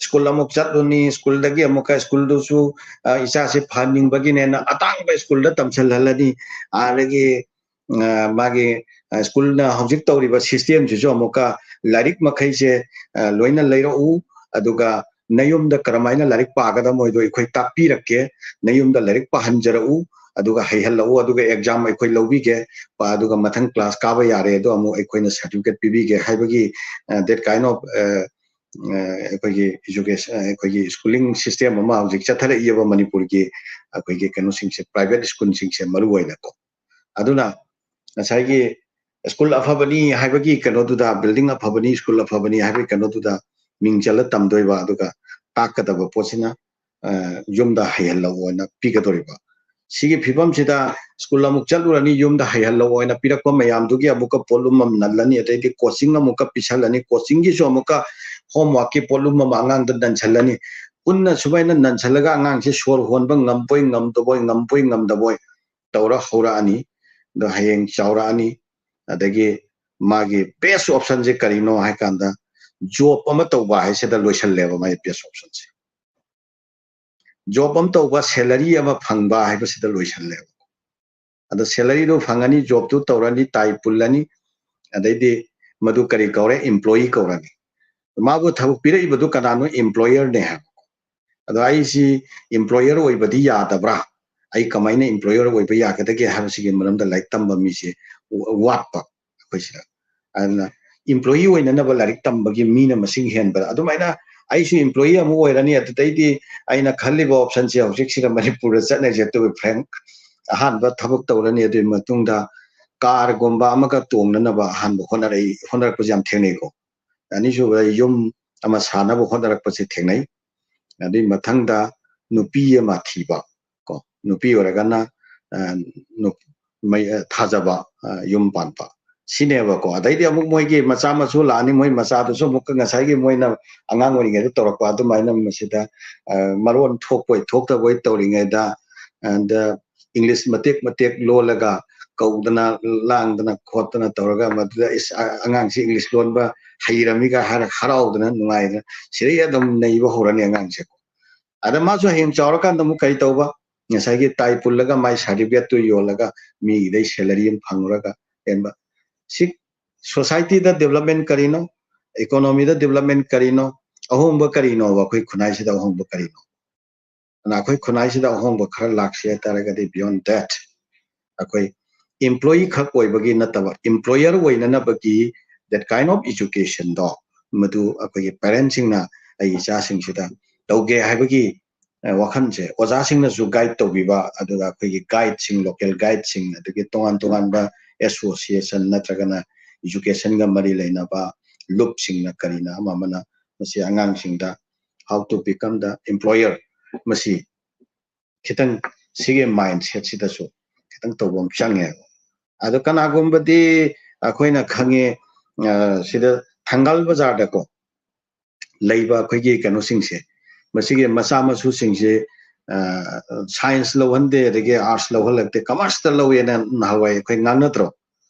ꯁ꯭ꯀꯨꯜ ꯑꯃꯨꯛ ꯆꯠꯂꯨꯅꯤ, ꯁ꯭ꯀꯨꯜꯗꯒꯤ ꯑꯃꯨꯛꯀ ꯁ꯭ꯀꯨꯜꯗꯨꯁꯨ, ꯑ, ꯏꯆꯥꯁꯤ ꯐꯍꯟꯅꯤꯡꯕꯒꯤꯅꯦꯅ ꯑꯇꯥꯡꯕ ꯁ꯭ꯀꯨꯜꯗ ꯇꯝꯁꯤꯜꯍꯜꯂꯅꯤ, ꯑꯗꯒꯤ, ꯑ, ꯃꯥꯒꯤ, ꯑ, ꯁ꯭ꯀꯨꯜꯅ ꯍꯧꯖꯤꯛ ꯇꯧꯔꯤꯕ ꯁꯤꯁꯇꯦꯝꯁꯤꯁꯨ ꯑꯃꯨꯛꯀ ꯂꯥꯏꯔꯤꯛ ꯃꯈꯩꯁꯦ, ꯑ, ꯂꯣꯏꯅ ꯂꯩꯔꯛꯎ, ꯑꯗꯨꯒ ꯅꯌꯨꯝꯗ ꯀꯔꯝꯍꯥꯏꯅ ꯂꯥꯏꯔꯤꯛ ꯄꯥꯒꯗꯕ ꯃꯣꯏꯗꯣ ꯑꯩꯈꯣꯏ ꯇꯥꯛꯄꯤꯔꯛꯀꯦ, ꯅꯌꯨꯝꯗ ꯂꯥꯏꯔꯤꯛ ꯄꯥꯍꯟꯖꯔꯛꯎ, ꯑꯗꯨꯒ ꯍꯩꯍꯜꯂꯛꯎ, ꯑꯗꯨꯒ ꯑꯦꯛꯖꯥꯝ ꯑꯩꯈꯣꯏ ꯂꯧꯕꯤꯒꯦ, ꯄ-, ꯑꯗꯨꯒ ꯃꯊꯪ ꯀ꯭ꯂꯥꯁ ꯀꯥꯕ ꯌꯥꯔꯦ, ꯑꯗꯣ ꯑꯃꯨꯛ ꯑꯩꯈꯣꯏꯅ ꯁꯥꯔꯇꯤꯐꯤꯀꯦꯠ ꯄꯤꯕꯤꯒꯦ ꯍꯥꯏꯕꯒꯤ, ꯑ, that kind of, ꯑ, ꯑ, ꯑꯩꯈꯣꯏꯒꯤ ꯏꯖꯨꯀꯦꯁꯟ, ꯑ, ꯑꯩꯈꯣꯏꯒꯤ ꯁ꯭ꯀꯨꯂꯤꯡ ꯁꯤꯁꯇꯦꯝ ꯑꯃ ꯍꯧꯖꯤꯛ ꯆꯠꯊꯔꯛꯏꯑꯕ ꯃꯅꯤꯄꯨꯔꯒꯤ ꯑꯩꯈꯣꯏꯒꯤ ꯀꯩꯅꯣꯁꯤꯡꯁꯦ, ꯄ꯭ꯔꯥꯏꯚꯦꯠ ꯁ꯭ꯀꯨꯜꯁꯤꯡꯁꯦ ꯃꯔꯨ ꯑꯣꯏꯅꯀꯣ꯫ ꯑꯗꯨꯅ ꯉꯁꯥꯏꯒꯤ ꯁ꯭ꯀꯨꯜ ꯑꯐꯕꯅꯤ ꯍꯥꯏꯕꯒꯤ ꯀꯩꯅꯣꯗꯨꯗ, ꯕꯤꯜꯗꯤꯡ ꯑꯐꯕꯅꯤ, ꯁ꯭ꯀꯨꯜ ꯑꯐꯕꯅꯤ ꯍꯥꯏꯕꯒꯤ ꯀꯩꯅꯣꯗꯨꯗ ꯃꯤꯡ ꯆꯜꯂ ꯇꯝꯗꯣꯏꯕ, ꯑꯗꯨꯒ ꯇꯥꯛꯀꯗꯕ ꯄꯣꯠꯁꯤꯅ, ꯑ, ꯌꯨꯝꯗ ꯍꯩꯍꯜꯂꯛꯑꯣꯅ ꯄꯤꯒꯗꯧꯔꯤꯕ꯫ ꯁꯤꯒꯤ ꯐꯤꯕꯝꯁꯤꯗ ꯁ꯭ꯀꯨꯜ ꯑꯃꯨꯛ ꯆꯠꯂꯨꯔꯅꯤ, ꯌꯨꯝꯗ ꯍꯩꯍꯜꯂꯛꯑꯣꯅ ꯄꯤꯔꯛꯄ ꯃꯌꯥꯝꯗꯨꯒꯤ ꯑꯃꯨꯛꯀ ꯄꯣꯠꯂꯨꯝ ꯑꯃ ꯅꯜꯂꯅꯤ, ꯑꯗꯩꯗꯤ ꯀꯣꯆꯤꯡ ꯑꯃꯨꯛꯀ ꯄꯤꯁꯜꯂꯅꯤ, ꯀꯣꯆꯤꯡꯒꯤꯁꯨ ꯑꯃꯨꯛꯀ ꯍꯣꯝꯋꯥꯔꯛꯀꯤ ꯄꯣꯠꯂꯨꯝ ꯑꯃ ꯑꯉꯥꯡꯗ ꯅꯟꯁꯜꯂꯅꯤ꯫ ꯄꯨꯟꯅ ꯁꯨꯃꯥꯏꯅ ꯅꯟꯁꯜꯂꯒ ꯑꯉꯥꯡꯁꯦ ꯁꯣꯔ ꯍꯣꯟꯕ ꯉꯝꯕꯣꯏ ꯉꯝꯗꯕꯣꯏ, ꯉꯝꯕꯣꯏ ꯉꯝꯗꯕꯣꯏ ꯇꯧꯔ ꯍꯧꯔꯛꯑꯅꯤ꯫ ꯑꯗꯣ ꯍꯌꯦꯡ ꯆꯥꯎꯔꯛꯑꯅꯤ꯫ ꯑꯗꯒꯤ ꯃꯥꯒꯤ best option ꯁꯦ ꯀꯔꯤꯅꯣ ꯍꯥꯏ ꯀꯥꯟꯗ, job ꯑꯃ ꯇꯧꯕ ꯍꯥꯏꯁꯤꯗ ꯂꯣꯏꯁꯜꯂꯦꯕ ꯃꯥꯒꯤ best option ꯁꯦ꯫ Job ꯑꯃ ꯇꯧꯕ, salary ꯑꯃ ꯐꯪꯕ ꯍꯥꯏꯕꯁꯤꯗ ꯂꯣꯏꯁꯜꯂꯦꯕ꯫ ꯑꯗꯣ salary ꯗꯨ ꯐꯪꯉꯅꯤ, job ꯇꯨ ꯇꯧꯔꯅꯤ, tie ꯄꯨꯜꯂꯅꯤ, ꯑꯗꯩꯗꯤ ꯃꯗꯨ ꯀꯔꯤ ꯀꯧꯔꯦ? Employee ꯀꯧꯔꯅꯤ꯫ ꯃꯥꯕꯨ ꯊꯕꯛ ꯄꯤꯔꯛꯏꯕꯗꯨ ꯀꯅꯥꯅꯣ? Employer ꯅꯦ ꯍꯥꯏꯕ꯫ ꯑꯗꯣ ꯑꯩꯁꯤ employer ꯑꯣꯏꯕꯗꯤ ꯌꯥꯗꯕ꯭ꯔꯥ? ꯑꯩ ꯀꯃꯥꯏꯅ employer ꯑꯣꯏꯕ ꯌꯥꯒꯗꯒꯦ ꯍꯥꯏꯕꯁꯤꯒꯤ ꯃꯔꯝꯗ ꯂꯥꯏꯔꯤꯛ ꯇꯝꯕ ꯃꯤꯁꯦ ꯋꯥꯠꯄ ꯑꯩꯈꯣꯏꯁꯤꯗ꯫ ꯑꯗꯨꯅ employee ꯑꯣꯏꯅꯅꯕ ꯂꯥꯏꯔꯤꯛ ꯇꯝꯕꯒꯤ ꯃꯤꯅ ꯃꯁꯤꯡ ꯍꯦꯟꯕꯗ, ꯑꯗꯨꯃꯥꯏꯅ ꯑꯩꯁꯨ employee ꯑꯃ ꯑꯣꯏꯔꯅꯤ, ꯑꯗꯨꯗꯩꯗꯤ ꯑꯩꯅ ꯈꯜꯂꯤꯕ option ꯁꯦ ꯍꯧꯖꯤꯛꯁꯤꯗ ꯃꯅꯤꯄꯨꯔꯗ ꯆꯠꯅꯔꯤꯁꯦ, to be frank, ꯑꯍꯥꯟꯕ ꯊꯕꯛ ꯇꯧꯔꯅꯤ, ꯑꯗꯨꯒꯤ ꯃꯇꯨꯡꯗ car ꯒꯨꯝꯕ ꯑꯃꯒ ꯇꯣꯡꯅꯅꯕ ꯑꯍꯥꯟꯕ ꯍꯣꯠꯅꯔꯛꯏ, ꯍꯣꯠꯅꯔꯛꯄꯁꯦ ꯌꯥꯝ ꯊꯦꯡꯅꯩꯀꯣ꯫ ꯑꯅꯤꯁꯨꯕꯗ ꯌꯨꯝ ꯑꯃ ꯁꯥꯅꯕ ꯍꯣꯠꯅꯔꯛꯄꯁꯦ ꯊꯦꯡꯅꯩ꯫ ꯑꯗꯨꯒꯤ ꯃꯊꯪꯗ ꯅꯨꯄꯤ ꯑꯃ ꯊꯤꯕ ꯀꯣ, ꯅꯨꯄꯤ ꯑꯣꯏꯔꯒꯅ, ꯑ, ꯅꯨ-, ꯃꯩ-, ꯑ, ꯊꯥꯖꯕ, ꯑ, ꯌꯨꯝ ꯄꯥꯟꯕ ꯁꯤꯅꯦꯕꯀꯣ꯫ ꯑꯗꯩꯗꯤ ꯑꯃꯨꯛ ꯃꯣꯏꯒꯤ ꯃꯆꯥ ꯃꯁꯨ ꯂꯥꯛꯑꯅꯤ, ꯃꯣꯏ ꯃꯆꯥꯗꯨꯁꯨ ꯑꯃꯨꯛꯀ ꯉꯁꯥꯏꯒꯤ ꯃꯣꯏꯅ ꯑꯉꯥꯡ ꯑꯣꯏꯔꯤꯉꯩꯗ ꯇꯧꯔꯛꯄ ꯑꯗꯨꯃꯥꯏꯅ ꯃꯁꯤꯗ, ꯑ, ꯃꯔꯣꯟ ꯊꯣꯛꯄꯣꯏ ꯊꯣꯛꯇꯕꯣꯏ ꯇꯧꯔꯤꯉꯩꯗ, ꯑꯗ English ꯃꯇꯦꯛ ꯃꯇꯦꯛ ꯂꯣꯜꯂꯒ ꯀꯧꯗꯅ ꯂꯥꯡꯗꯅ ꯈꯣꯠꯇꯅ ꯇꯧꯔꯒ ꯃꯗꯨꯗ, "ꯏꯁ, ꯑ-, ꯑꯉꯥꯡꯁꯤ English ꯂꯣꯟꯕ ꯍꯩꯔꯝꯃꯤꯒ" ꯍꯥꯏꯔ ꯍꯔꯥꯎꯗꯅ ꯅꯨꯡꯉꯥꯏꯗꯅ ꯁꯤꯗꯩ ꯑꯗꯨꯝ ꯅꯩꯕ ꯍꯧꯔꯅꯤ ꯑꯉꯥꯡꯁꯦ꯫ ꯑꯗ ꯃꯥꯁꯨ ꯍꯌꯦꯡ ꯆꯥꯎꯔꯀꯥꯟꯗ ꯑꯃꯨꯛ ꯀꯔꯤ ꯇꯧꯕ? ꯉꯁꯥꯏꯒꯤ tie ꯄꯨꯜꯂꯒ ꯃꯥꯏ certificate ꯇꯨ ꯌꯣꯜꯂꯒ ꯃꯤꯒꯤꯗꯩ salary ꯑꯃ ꯐꯪꯉꯨꯔꯒ ꯍꯦꯟꯕ꯫ ꯁꯤ society ꯗ development ꯀꯔꯤꯅꯣ? Economy ꯗ development ꯀꯔꯤꯅꯣ? ꯑꯍꯣꯡꯕ ꯀꯔꯤꯅꯣꯕ? ꯑꯩꯈꯣꯏ ꯈꯨꯟꯅꯥꯏꯁꯤꯗ ꯑꯍꯣꯡꯕ ꯀꯔꯤꯅꯣ? ꯑꯗꯨꯅ ꯑꯩꯈꯣꯏ ꯈꯨꯟꯅꯥꯏꯁꯤꯗ ꯑꯍꯣꯡꯕ ꯈꯔ ꯂꯥꯛꯁꯤ ꯍꯥꯏꯇꯥꯔꯒꯗꯤ, beyond that, ꯑꯩꯈꯣꯏ employee ꯈꯛ ꯑꯣꯏꯕꯒꯤ ꯅꯠꯇꯕ, employer ꯑꯣꯏꯅꯅꯕꯒꯤ that kind of education ꯗꯣ, ꯃꯗꯨ ꯑꯩꯈꯣꯏꯒꯤ parent ꯁꯤꯡꯅ ꯑꯩꯒꯤ ꯏꯆꯥꯁꯤꯡꯁꯤꯗ ꯇꯧꯒꯦ ꯍꯥꯏꯕꯒꯤ, ꯑ, ꯋꯥꯈꯜꯁꯦ ꯑꯣꯖꯥꯁꯤꯡꯅꯁꯨ guide ꯇꯧꯕꯤꯕ, ꯑꯗꯨꯒ ꯑꯩꯈꯣꯏꯒꯤ guide ꯁꯤꯡ, local guide ꯁꯤꯡ, ꯑꯗꯒꯤ ꯇꯣꯉꯥꯟ ꯇꯣꯉꯥꯟꯕ association ꯅꯠꯇ꯭ꯔꯒꯅ education ꯒ ꯃꯔꯤ ꯂꯩꯅꯕ ꯂꯨꯞꯁꯤꯡꯅ ꯀꯔꯤꯅ ꯑꯃ ꯑꯃꯅ ꯃꯁꯤ ꯑꯉꯥꯡꯁꯤꯡꯗ how to become the employer, ꯃꯁꯤ ꯈꯤꯇꯪ ꯁꯤꯒꯤ mindset ꯁꯤꯗꯁꯨ ꯈꯤꯇꯪ ꯇꯧꯕ ꯑꯃ ꯆꯪꯉꯦꯕ꯫ ꯑꯗꯣ ꯀꯅꯥꯒꯨꯝꯕꯗꯤ ꯑꯩꯈꯣꯏꯅ ꯈꯪꯉꯦ, ꯑ, ꯁꯤꯗ ꯊꯪꯒꯥꯜ ꯕꯖꯥꯔꯗꯀꯣ ꯂꯩꯕ ꯑꯩꯈꯣꯏꯒꯤ ꯀꯩꯅꯣꯁꯤꯡꯁꯦ, ꯃꯁꯤꯒꯤ ꯃꯆꯥ ꯃꯁꯨꯁꯤꯡꯁꯦ ꯁꯥꯏꯟꯁ ꯂꯧꯍꯟꯗꯦ, ꯑꯗꯒꯤ ꯑꯥꯔꯠꯁ ꯂꯧꯍꯜꯂꯛꯇꯦ, ꯀꯃꯔꯁꯇ ꯂꯧꯋꯦꯅ ꯅꯍꯥꯟꯋꯥꯏ ꯑꯩꯈꯣꯏ ꯉꯥꯡꯅꯗ꯭ꯔꯣ?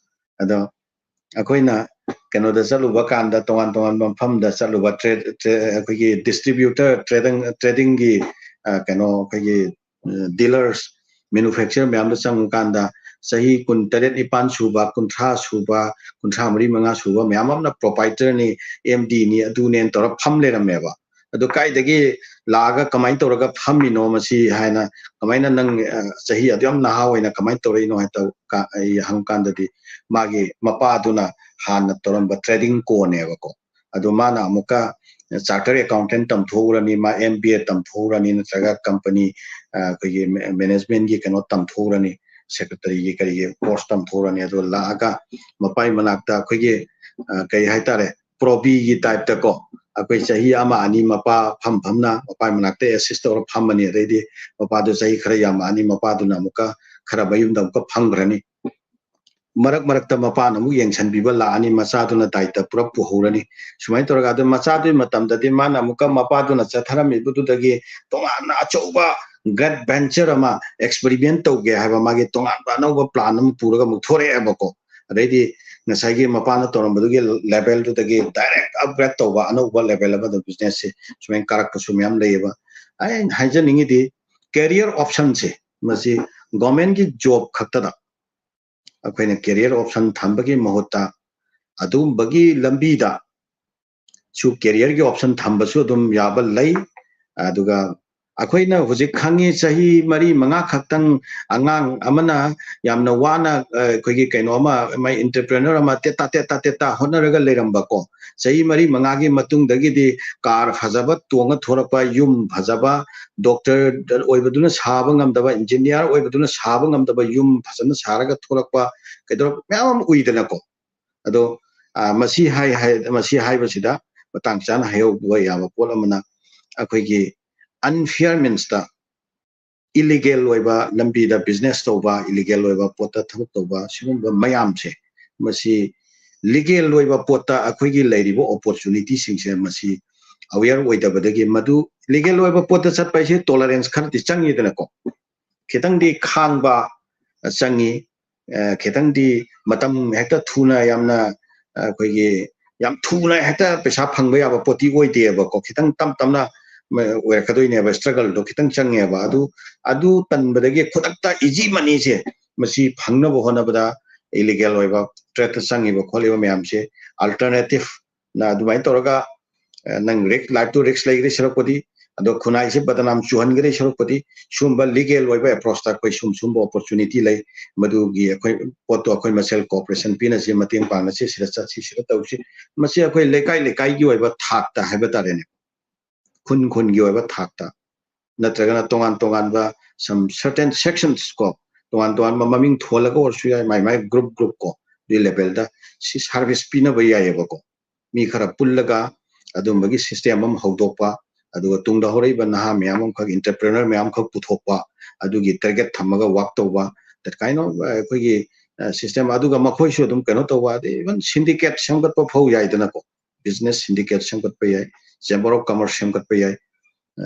ꯑꯗꯣ ꯑꯩꯈꯣꯏꯅ ꯀꯩꯅꯣꯗ ꯆꯠꯂꯨꯕ ꯀꯥꯟꯗ, ꯇꯣꯉꯥꯟ ꯇꯣꯉꯥꯟꯕ ꯃꯐꯝꯗ ꯆꯠꯂꯨꯕ, ꯇ꯭ꯔꯦ-, ꯇ꯭ꯔꯦ-, ꯑꯩꯈꯣꯏꯒꯤ ꯗꯤꯁꯇ꯭ꯔꯤꯕ꯭ꯌꯨꯇꯔ, ꯇ꯭ꯔꯦꯗꯤꯡ, ꯇ꯭ꯔꯦꯗꯤꯡꯒꯤ, ꯑ, ꯀꯩꯅꯣ, ꯑꯩꯈꯣꯏꯒꯤ, ꯑ, ꯗꯤꯂꯔꯁ, ꯃꯦꯅꯨꯐꯦꯛꯆꯔ ꯃꯌꯥꯝꯗ ꯆꯪꯉꯀꯥꯟꯗ, ꯆꯍꯤ ꯀꯨꯟ ꯇꯔꯦꯠ ꯅꯤꯄꯥꯟ ꯁꯨꯕ, ꯀꯨꯟꯊ꯭ꯔꯥ ꯁꯨꯕ, ꯀꯨꯟꯊ꯭ꯔꯥ ꯃꯔꯤ ꯃꯉꯥ ꯁꯨꯕ ꯃꯌꯥꯝ ꯑꯃꯅ ꯄ꯭ꯔꯣꯄꯥꯏꯇꯔꯅꯤ, ꯑꯦꯝ ꯗꯤꯅꯤ, ꯑꯗꯨꯅꯦꯅ ꯇꯧꯔ ꯐꯝ ꯂꯩꯔꯝꯃꯦꯕ꯫ ꯑꯗꯨ ꯀꯥꯏꯗꯒꯤ ꯂꯥꯛꯑꯒ ꯀꯃꯥꯏꯅ ꯇꯧꯔꯒ ꯐꯝꯃꯤꯅꯣ ꯃꯁꯤ ꯍꯥꯏꯅ, ꯀꯃꯥꯏꯅ ꯅꯪ, ꯑ, ꯆꯍꯤ ꯑꯗꯨ ꯌꯥꯝ ꯅꯍꯥ ꯑꯣꯏꯅ ꯀꯃꯥꯏꯅ ꯇꯧꯔꯛꯏꯅꯣ ꯍꯥꯏꯅ ꯇꯧ-, ꯀ-, ꯑꯩ ꯍꯪꯀꯥꯟꯗꯗꯤ, ꯃꯥꯒꯤ ꯃꯄꯥꯗꯨꯅ ꯍꯥꯟꯅ ꯇꯧꯔꯝꯕ ꯇ꯭ꯔꯦꯗꯤꯡ ꯀꯣꯅꯦꯕꯀꯣ꯫ ꯑꯗꯨ ꯃꯥꯅ ꯑꯃꯨꯛꯀ ꯆꯥꯔꯇꯔ ꯑꯦꯀꯥꯎꯟꯇꯦꯟ ꯇꯝꯊꯣꯛꯎꯔꯅꯤ, ꯃꯥ ꯑꯦꯝ ꯕꯤ ꯑꯦ ꯇꯝꯊꯣꯛꯎꯔꯅꯤ, ꯅꯠꯇ꯭ꯔꯒ ꯀꯝꯄꯅꯤ, ꯑ, ꯑꯩꯈꯣꯏꯒꯤ ꯃꯦ-, ꯃꯦꯅꯦꯖꯃꯦꯟꯒꯤ ꯀꯩꯅꯣ ꯇꯝꯊꯣꯛꯎꯔꯅꯤ, ꯁꯦꯀ꯭ꯔꯦꯇꯔꯤꯒꯤ ꯀꯔꯤꯒꯤ ꯀꯣꯔꯁ ꯇꯝꯊꯣꯛꯎꯔꯅꯤ꯫ ꯑꯗꯨꯒ ꯂꯥꯛꯑꯒ ꯃꯄꯥꯏ ꯃꯅꯥꯛꯇ ꯑꯩꯈꯣꯏꯒꯤ, ꯑ, ꯀꯩ ꯍꯥꯏꯇꯥꯔꯦ, ꯄ꯭ꯔꯣꯕꯤꯒꯤ ꯇꯥꯏꯞꯇꯀꯣ, ꯑꯩꯈꯣꯏ ꯆꯍꯤ ꯑꯃ ꯑꯅꯤ ꯃꯄꯥ ꯐꯝ ꯐꯝꯅ ꯃꯄꯥꯏ ꯃꯅꯥꯛꯇ ꯑꯦꯁꯤꯁ ꯇꯧꯔ ꯐꯝꯃꯅꯤ꯫ ꯑꯗꯩꯗꯤ ꯃꯄꯥꯗꯨ ꯆꯍꯤ ꯈꯔ ꯌꯥꯝꯃꯛꯑꯅꯤ, ꯃꯄꯥꯗꯨꯅ ꯑꯃꯨꯛꯀ ꯈꯔ ꯃꯌꯨꯝꯗ ꯑꯃꯨꯛꯀ ꯐꯝꯈ꯭ꯔꯅꯤ꯫ ꯃꯔꯛ ꯃꯔꯛꯇ ꯃꯄꯥꯅ ꯑꯃꯨꯛ ꯌꯦꯡꯁꯤꯟꯕꯤꯕ ꯂꯥꯛꯑꯅꯤ, ꯃꯆꯥꯗꯨꯅ ꯗꯥꯏꯇ ꯄꯨꯔꯞ ꯄꯨꯍꯧꯔꯅꯤ꯫ ꯁꯨꯃꯥꯏꯅ ꯇꯧꯔꯒ, ꯑꯗꯨ ꯃꯆꯥꯗꯨꯒꯤ ꯃꯇꯝꯗꯗꯤ ꯃꯥꯅ ꯑꯃꯨꯛꯀ ꯃꯄꯥꯗꯨꯅ ꯆꯠꯊꯔꯝꯃꯤꯕꯗꯨꯗꯒꯤ ꯇꯣꯉꯥꯟꯅ ꯑꯆꯧꯕ ꯒ꯭ꯔꯦꯠ ꯚꯦꯟꯆꯔ ꯑꯃ ꯑꯦꯛꯁꯄꯦꯔꯤꯃꯦꯟ ꯇꯧꯒꯦ ꯍꯥꯏꯕ ꯃꯥꯒꯤ ꯇꯣꯉꯥꯟꯕ ꯑꯅꯧꯕ ꯄ꯭ꯂꯥꯟ ꯑꯃ ꯄꯨꯔꯒ ꯑꯃꯨꯛ ꯊꯣꯔꯛꯑꯦꯕꯀꯣ꯫ ꯑꯗꯩꯗꯤ ꯉꯁꯥꯏꯒꯤ ꯃꯄꯥꯅ ꯇꯧꯔꯝꯕꯗꯨꯒꯤ ꯂꯦꯚꯦꯜꯗꯨꯗꯒꯤ ꯗꯥꯏꯔꯦꯛ ꯑꯞꯒ꯭ꯔꯦꯗ ꯇꯧꯕ ꯑꯅꯧꯕ ꯂꯦꯚꯦꯜ ꯑꯃꯗ ꯕꯤꯖꯤꯅꯦꯁꯁꯦ ꯁꯨꯃꯥꯏꯅ ꯀꯥꯔꯛꯄꯁꯨ ꯃꯌꯥꯝ ꯂꯩꯌꯦꯕ꯫ ꯑꯩꯅ ꯍꯥꯏꯖꯅꯤꯡꯉꯤꯗꯤ, ꯀꯦꯔꯤꯌꯔ ꯑꯣꯞꯁꯟꯁꯦ ꯃꯁꯤ ꯒꯣꯔꯃꯦꯟꯒꯤ ꯖꯣꯕ ꯈꯛꯇꯗ ꯑꯩꯈꯣꯏꯅ ꯀꯦꯔꯤꯌꯔ ꯑꯣꯞꯁꯟ ꯊꯝꯕꯒꯤ ꯃꯍꯨꯠꯇ ꯑꯗꯨꯒꯨꯝꯕꯒꯤ ꯂꯝꯕꯤꯗ ꯁꯨ ꯀꯦꯔꯤꯌꯔꯒꯤ ꯑꯣꯞꯁꯟ ꯊꯝꯕꯁꯨ ꯑꯗꯨꯝ ꯌꯥꯕ ꯂꯩ꯫ ꯑꯗꯨꯒ ꯑꯩꯈꯣꯏꯅ ꯍꯧꯖꯤꯛ ꯈꯪꯉꯤ, ꯆꯍꯤ ꯃꯔꯤ ꯃꯉꯥ ꯈꯛꯇꯪ ꯑꯉꯥꯡ ꯑꯃꯅ ꯌꯥꯝꯅ ꯋꯥꯅ, ꯑ, ꯑꯩꯈꯣꯏꯒꯤ ꯀꯩꯅꯣ ꯑꯃ, ꯃꯥꯏ ꯑꯦꯟꯇꯔꯄ꯭ꯔꯦꯅꯔ ꯑꯃ ꯇꯦꯇꯥ ꯇꯦꯇꯥ ꯇꯦꯇꯥ ꯍꯣꯠꯅꯔꯒ ꯂꯩꯔꯝꯕꯀꯣ, ꯆꯍꯤ ꯃꯔꯤ ꯃꯉꯥꯒꯤ ꯃꯇꯨꯡꯗꯒꯤꯗꯤ ꯀꯥꯔ ꯐꯖꯕ ꯇꯣꯡꯉ ꯊꯣꯔꯛꯄ, ꯌꯨꯝ ꯐꯖꯕ, ꯗꯣꯛꯇꯔ ꯑꯣꯏꯕꯗꯨꯅ ꯁꯥꯕ ꯉꯝꯗꯕ, ꯏꯟꯖꯤꯅꯤꯌꯥꯔ ꯑꯣꯏꯕꯗꯨꯅ ꯁꯥꯕ ꯉꯝꯗꯕ ꯌꯨꯝ ꯐꯖꯅ ꯁꯥꯔꯒ ꯊꯣꯔꯛꯄ, ꯀꯩꯗꯧꯔꯛꯄ ꯃꯌꯥꯝ ꯑꯃ ꯎꯏꯗꯅꯀꯣ꯫ ꯑꯗꯣ, ꯑ, ꯃꯁꯤ ꯍꯥꯏ-, ꯍꯥꯏ-, ꯃꯁꯤ ꯍꯥꯏꯕꯁꯤꯗ ꯃꯇꯥꯡ ꯆꯥꯅ ꯍꯥꯏꯍꯧꯕ ꯌꯥꯕ ꯄꯣꯠ ꯑꯃꯅ, ꯑꯩꯈꯣꯏꯒꯤ ꯑꯟꯐꯤꯌꯔ ꯃꯤꯟꯁꯇ ꯏꯂꯤꯒꯦꯜ ꯑꯣꯏꯕ ꯂꯝꯕꯤꯗ ꯕꯤꯖꯤꯅꯦꯁ ꯇꯧꯕ, ꯏꯂꯤꯒꯦꯜ ꯑꯣꯏꯕ ꯄꯣꯠꯇ ꯊꯕꯛ ꯇꯧꯕ, ꯁꯤꯒꯨꯝꯕ ꯃꯌꯥꯝꯁꯦ, ꯃꯁꯤ ꯂꯤꯒꯦꯜ ꯑꯣꯏꯕ ꯄꯣꯠꯇ ꯑꯩꯈꯣꯏꯒꯤ ꯂꯩꯔꯤꯕ ꯑꯣꯄꯣꯔꯆꯨꯅꯤꯇꯤꯁꯤꯡꯁꯦ ꯃꯁꯤ ꯑꯋꯦꯌꯔ ꯑꯣꯏꯗꯕꯗꯒꯤ ꯃꯗꯨ ꯏꯂꯤꯒꯦꯜ ꯑꯣꯏꯕ ꯄꯣꯠꯇ ꯆꯠꯄ ꯍꯥꯏꯁꯦ ꯇꯣꯂꯔꯦꯟꯁ ꯈꯔꯗꯤ ꯆꯪꯉꯤꯗꯅꯀꯣ, ꯈꯤꯇꯪꯗꯤ ꯈꯥꯡꯕ ꯆꯪꯉꯤ, ꯈꯤꯇꯪꯗꯤ ꯃꯇꯝ ꯍꯦꯛꯇ ꯊꯨꯅ ꯌꯥꯝꯅ ꯑꯩꯈꯣꯏꯒꯤ ꯌꯥꯝ ꯊꯨꯅ ꯍꯦꯛꯇ ꯄꯩꯁꯥ ꯐꯪꯕ ꯌꯥꯕ ꯄꯣꯠꯇꯤ ꯑꯣꯏꯗꯦꯕꯀꯣ, ꯈꯤꯇꯪ ꯇꯞ ꯇꯞꯅ ꯑꯣꯏꯔꯛꯀꯗꯣꯏꯅꯦꯕ, ꯁ꯭ꯇ꯭ꯔꯒꯜꯗꯣ ꯈꯤꯇꯪ ꯆꯪꯉꯦꯕ꯫ ꯑꯗꯨ ꯑꯗꯨ ꯇꯟꯕꯗꯒꯤ ꯈꯨꯗꯛꯇ ꯏꯖꯤ ꯃꯅꯤꯁꯦ ꯃꯁꯤ ꯐꯪꯅꯕ ꯍꯣꯠꯅꯕꯗ ꯏꯂꯤꯒꯦꯜ ꯑꯣꯏꯕ ꯇ꯭ꯔꯦꯗꯇ ꯆꯪꯉꯤꯕ ꯈꯣꯠꯂꯤꯕ ꯃꯌꯥꯝꯁꯦ ꯑꯜꯇꯔꯅꯦꯇꯤꯞꯅ ꯑꯗꯨꯃꯥꯏꯅ ꯇꯧꯔꯒ ꯅꯪ ꯔꯤꯛꯁ, ꯂꯥꯏꯐꯇꯨ ꯔꯤꯛꯁ ꯂꯩꯒꯗꯧ ꯁꯔꯨꯛꯄꯨꯗꯤ, ꯑꯗꯣ ꯈꯨꯟꯅꯥꯏꯁꯦ ꯕꯗꯅꯥꯝ ꯆꯨꯍꯟꯒꯗꯧ ꯁꯔꯨꯛꯄꯨꯗꯤ ꯁꯤꯒꯨꯝꯕ ꯂꯤꯒꯦꯜ ꯑꯣꯏꯕ ꯑꯦꯄ꯭ꯔꯣꯆꯇ ꯑꯩꯈꯣꯏ ꯁꯨꯝ ꯁꯨꯝꯕ ꯑꯣꯄꯣꯔꯆꯨꯅꯤꯇꯤ ꯂꯩ, ꯃꯗꯨꯒꯤ ꯑꯩꯈꯣꯏ ꯄꯣꯠꯇꯣ ꯑꯩꯈꯣꯏ ꯃꯁꯦꯜ ꯀꯣꯑꯣꯄꯔꯦꯁꯟ ꯄꯤꯅꯁꯤ, ꯃꯇꯦꯡ ꯄꯥꯡꯅꯁꯤ, ꯁꯤꯗ ꯆꯠꯁꯤ, ꯁꯤꯗ ꯇꯧꯁꯤ꯫ ꯃꯁꯤ ꯑꯩꯈꯣꯏ ꯂꯩꯀꯥꯏ ꯂꯩꯀꯥꯏꯒꯤ ꯑꯣꯏꯕ ꯊꯥꯛꯇ ꯍꯥꯏꯕ ꯇꯥꯔꯦꯅꯦ, ꯈꯨꯟ ꯈꯨꯟꯒꯤ ꯑꯣꯏꯕ ꯊꯥꯛꯇ ꯅꯠꯇ꯭ꯔꯒꯅ ꯇꯣꯉꯥꯟ ꯇꯣꯉꯥꯟꯕ some certain sections ꯀꯣ, ꯇꯣꯉꯥꯟ ꯇꯣꯉꯥꯟꯕ ꯃꯃꯤꯡ ꯊꯣꯜꯂꯒ ꯑꯣꯏꯔꯁꯨ ꯌꯥꯏ, ꯃꯥꯏ ꯃꯥꯏ ꯒ꯭ꯔꯨꯞ ꯒ꯭ꯔꯨꯞ ꯀꯣ, ꯑꯗꯨꯒꯤ ꯂꯦꯚꯦꯜꯗ ꯁꯤ ꯁꯥꯔꯚꯤꯁ ꯄꯤꯅꯕ ꯌꯥꯏꯑꯕꯀꯣ꯫ ꯃꯤ ꯈꯔ ꯄꯨꯜꯂꯒ ꯑꯗꯨꯝꯕꯒꯤ ꯁꯤꯁꯇꯦꯝ ꯑꯃ ꯍꯧꯗꯣꯛꯄ, ꯑꯗꯨꯒ ꯇꯨꯡꯗ ꯍꯧꯔꯛꯏꯕ ꯅꯍꯥ ꯃꯌꯥꯝ ꯑꯃꯈꯛ, ꯑꯦꯟꯇꯔꯄ꯭ꯔꯦꯅꯔ ꯃꯌꯥꯝ ꯑꯃꯈꯛ ꯄꯨꯊꯣꯛꯄ, ꯑꯗꯨꯒꯤ ꯇꯥꯔꯒꯦꯠ ꯊꯝꯃꯒ ꯋꯥꯛ ꯇꯧꯕ, that kind of ꯑꯩꯈꯣꯏꯒꯤ ꯁꯤꯁꯇꯦꯝ꯫ ꯑꯗꯨꯒ ꯃꯈꯣꯏꯁꯨ ꯑꯗꯨꯝ ꯀꯩꯅꯣ ꯇꯧꯕ, ꯑꯗꯩ ꯏꯚꯟ ꯁꯤꯟꯗꯤꯀꯦꯠ ꯁꯦꯝꯒꯠꯄ ꯐꯥꯎ ꯌꯥꯏꯗꯅꯀꯣ, ꯕꯤꯖꯤꯅꯦꯁ ꯁꯤꯟꯗꯤꯀꯦꯠ ꯁꯦꯝꯒꯠꯄ ꯌꯥꯏ, ꯆꯦꯝꯕꯔ ꯑꯣꯐ ꯀꯃꯔꯁ ꯁꯦꯝꯒꯠꯄ ꯌꯥꯏ,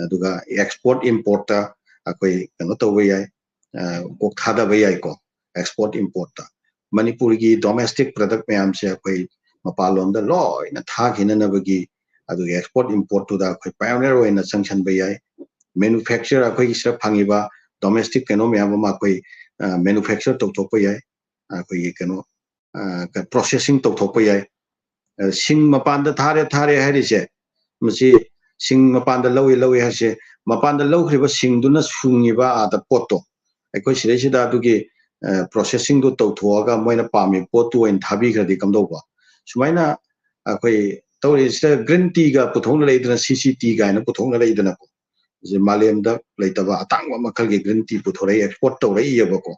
ꯑꯗꯨꯒ ꯑꯦꯛꯁꯄꯣꯔꯠ ꯏꯝꯄꯣꯔꯠꯇ ꯑꯩꯈꯣꯏ ꯀꯩꯅꯣ ꯇꯧꯕ ꯌꯥꯏ, ꯀꯣꯛ ꯊꯥꯗꯕ ꯌꯥꯏꯀꯣ꯫ ꯑꯦꯛꯁꯄꯣꯔꯠ ꯏꯝꯄꯣꯔꯠꯇ ꯃꯅꯤꯄꯨꯔꯒꯤ ꯗꯣꯃꯦꯁꯇꯤꯛ ꯄ꯭ꯔꯗꯛ ꯃꯌꯥꯝꯁꯦ ꯑꯩꯈꯣꯏ ꯃꯄꯥꯟꯂꯣꯝꯗ ꯂꯣꯏꯅ ꯊꯥꯈꯤꯅꯅꯕꯒꯤ, ꯑꯗꯨꯒ ꯑꯦꯛꯁꯄꯣꯔꯠ ꯏꯝꯄꯣꯔꯠꯇꯨꯗ ꯑꯩꯈꯣꯏ ꯄꯥꯏꯑꯣꯅꯤꯌꯔ ꯑꯣꯏꯅ ꯆꯪꯁꯟꯕ ꯌꯥꯏ꯫ ꯃꯦꯅꯨꯐꯦꯛꯆꯔ, ꯑꯩꯈꯣꯏꯒꯤ ꯁꯤꯗ ꯐꯪꯉꯤꯕ ꯗꯣꯃꯦꯁꯇꯤꯛ ꯀꯩꯅꯣ ꯃꯌꯥꯝ ꯑꯃ ꯑꯩꯈꯣꯏ ꯃꯦꯅꯨꯐꯦꯛꯆꯔ ꯇꯧꯊꯣꯛꯄ ꯌꯥꯏ, ꯑꯩꯈꯣꯏꯒꯤ ꯀꯩꯅꯣ ꯄ꯭ꯔꯣꯁꯦꯁꯤꯡ ꯇꯧꯊꯣꯛꯄ ꯌꯥꯏ꯫ ꯁꯤꯡ ꯃꯄꯥꯟꯗ ꯊꯥꯔꯦ ꯊꯥꯔꯦ ꯍꯥꯏꯔꯤꯁꯦ, ꯃꯁꯤ ꯁꯤꯡ ꯃꯄꯥꯟꯗ ꯂꯧꯏ ꯂꯧꯏ ꯍꯥꯏꯁꯦ, ꯃꯄꯥꯟꯗ ꯂꯧꯈ꯭ꯔꯤꯕ ꯁꯤꯡꯗꯨꯅ ꯁꯨꯡꯉꯤꯕ ꯑꯥꯗ ꯄꯣꯠꯇꯣ ꯑꯩꯈꯣꯏ ꯁꯤꯗꯩꯁꯤꯗ ꯑꯗꯨꯒꯤ ꯄ꯭ꯔꯣꯁꯦꯁꯤꯡꯗꯨ ꯇꯧꯊꯣꯛꯑꯒ ꯃꯣꯏꯅ ꯄꯥꯝꯃꯤ ꯄꯣꯠꯇꯨ ꯑꯣꯏꯅ ꯊꯥꯕꯤꯈ꯭ꯔꯗꯤ ꯀꯝꯗꯧꯕ? ꯁꯨꯃꯥꯏꯅ ꯑꯩꯈꯣꯏ ꯇꯧꯔꯤꯁꯤꯗ ꯒ꯭ꯔꯤꯟ ꯇꯤꯒ ꯄꯨꯊꯣꯛꯅꯔꯛꯏꯗꯅ, ꯁꯤ ꯁꯤ ꯇꯤ ꯀꯥꯏꯅ ꯄꯨꯊꯣꯛꯅꯔꯛꯏꯗꯅꯀꯣ꯫ ꯃꯥꯂꯦꯝꯗ ꯂꯩꯇꯕ ꯑꯇꯥꯡꯕ ꯃꯈꯜꯒꯤ ꯒ꯭ꯔꯤꯟ ꯇꯤ ꯄꯨꯊꯣꯔꯛꯏ, ꯑꯦꯛꯁꯄꯣꯔꯠ ꯇꯧꯔꯛꯏꯑꯕꯀꯣ꯫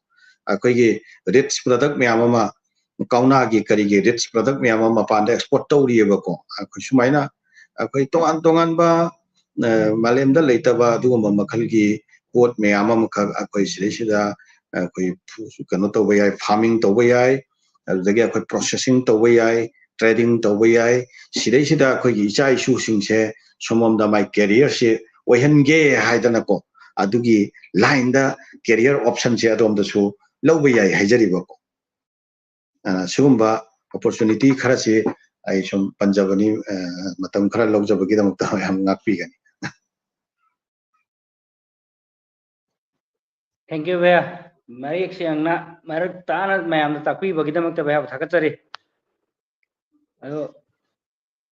ꯑꯩꯈꯣꯏꯒꯤ ꯔꯤꯆ ꯄ꯭ꯔꯗꯛ ꯃꯌꯥꯝ ꯑꯃ, ꯀꯧꯅꯥꯒꯤ ꯀꯔꯤꯒꯤ ꯔꯤꯆ ꯄ꯭ꯔꯗꯛ ꯃꯌꯥꯝ ꯑꯃ ꯃꯄꯥꯟꯗ ꯑꯦꯛꯁꯄꯣꯔꯠ ꯇꯧꯔꯤꯑꯕꯀꯣ꯫ ꯑꯩꯈꯣꯏ ꯁꯨꯃꯥꯏꯅ ꯑꯩꯈꯣꯏ ꯇꯣꯉꯥꯟ ꯇꯣꯉꯥꯟꯕ ꯃꯥꯂꯦꯝꯗ ꯂꯩꯇꯕ ꯑꯗꯨꯒꯨꯝꯕ ꯃꯈꯜꯒꯤ ꯄꯣꯠ ꯃꯌꯥꯝ ꯑꯃꯈꯛ ꯑꯩꯈꯣꯏ ꯁꯤꯗꯩꯁꯤꯗ ꯑꯩꯈꯣꯏ ꯀꯩꯅꯣ ꯇꯧꯕ ꯌꯥꯏ, ꯐꯥꯔꯃꯤꯡ ꯇꯧꯕ ꯌꯥꯏ, ꯑꯗꯨꯗꯒꯤ ꯑꯩꯈꯣꯏ ꯄ꯭ꯔꯣꯁꯦꯁꯤꯡ ꯇꯧꯕ ꯌꯥꯏ, ꯇ꯭ꯔꯦꯗꯤꯡ ꯇꯧꯕ ꯌꯥꯏ꯫ ꯁꯤꯗꯩꯁꯤꯗ ꯑꯩꯈꯣꯏꯒꯤ ꯏꯆꯥ ꯏꯁꯨꯁꯤꯡꯁꯦ ꯁꯣꯝꯂꯣꯝꯗ ꯃꯥꯏ ꯀꯦꯔꯤꯌꯔꯁꯦ ꯑꯣꯏꯍꯟꯒꯦ ꯍꯥꯏꯗꯅꯀꯣ, ꯑꯗꯨꯒꯤ ꯂꯥꯏꯟꯗ ꯀꯦꯔꯤꯌꯔ ꯑꯣꯞꯁꯟꯁꯦ ꯑꯗꯣꯝꯗꯁꯨ ꯂꯧꯕ ꯌꯥꯏ ꯍꯥꯏꯖꯔꯤꯕꯀꯣ꯫ ꯑ, ꯁꯤꯒꯨꯝꯕ ꯑꯣꯄꯣꯔꯆꯨꯅꯤꯇꯤ ꯈꯔꯁꯤ ꯑꯩ ꯁꯨꯝ ꯄꯟꯖꯕꯅꯤ, ꯑ, ꯃꯇꯝ ꯈꯔ ꯂꯧꯖꯕꯒꯤꯗꯃꯛꯇ ꯃꯌꯥꯝ ꯉꯥꯛꯄꯤꯒꯅꯤ꯫ Thank you, ꯚꯩꯌꯥ꯫ ꯃꯌꯦꯛ ꯁꯦꯡꯅ, ꯃꯔꯤꯛ ꯇꯥꯅ ꯃꯌꯥꯝꯗ ꯇꯥꯛꯄꯤꯕꯒꯤꯗꯃꯛꯇ ꯚꯩꯌꯥꯕꯨ ꯊꯥꯒꯠꯆꯔꯤ꯫ ꯑꯗꯣ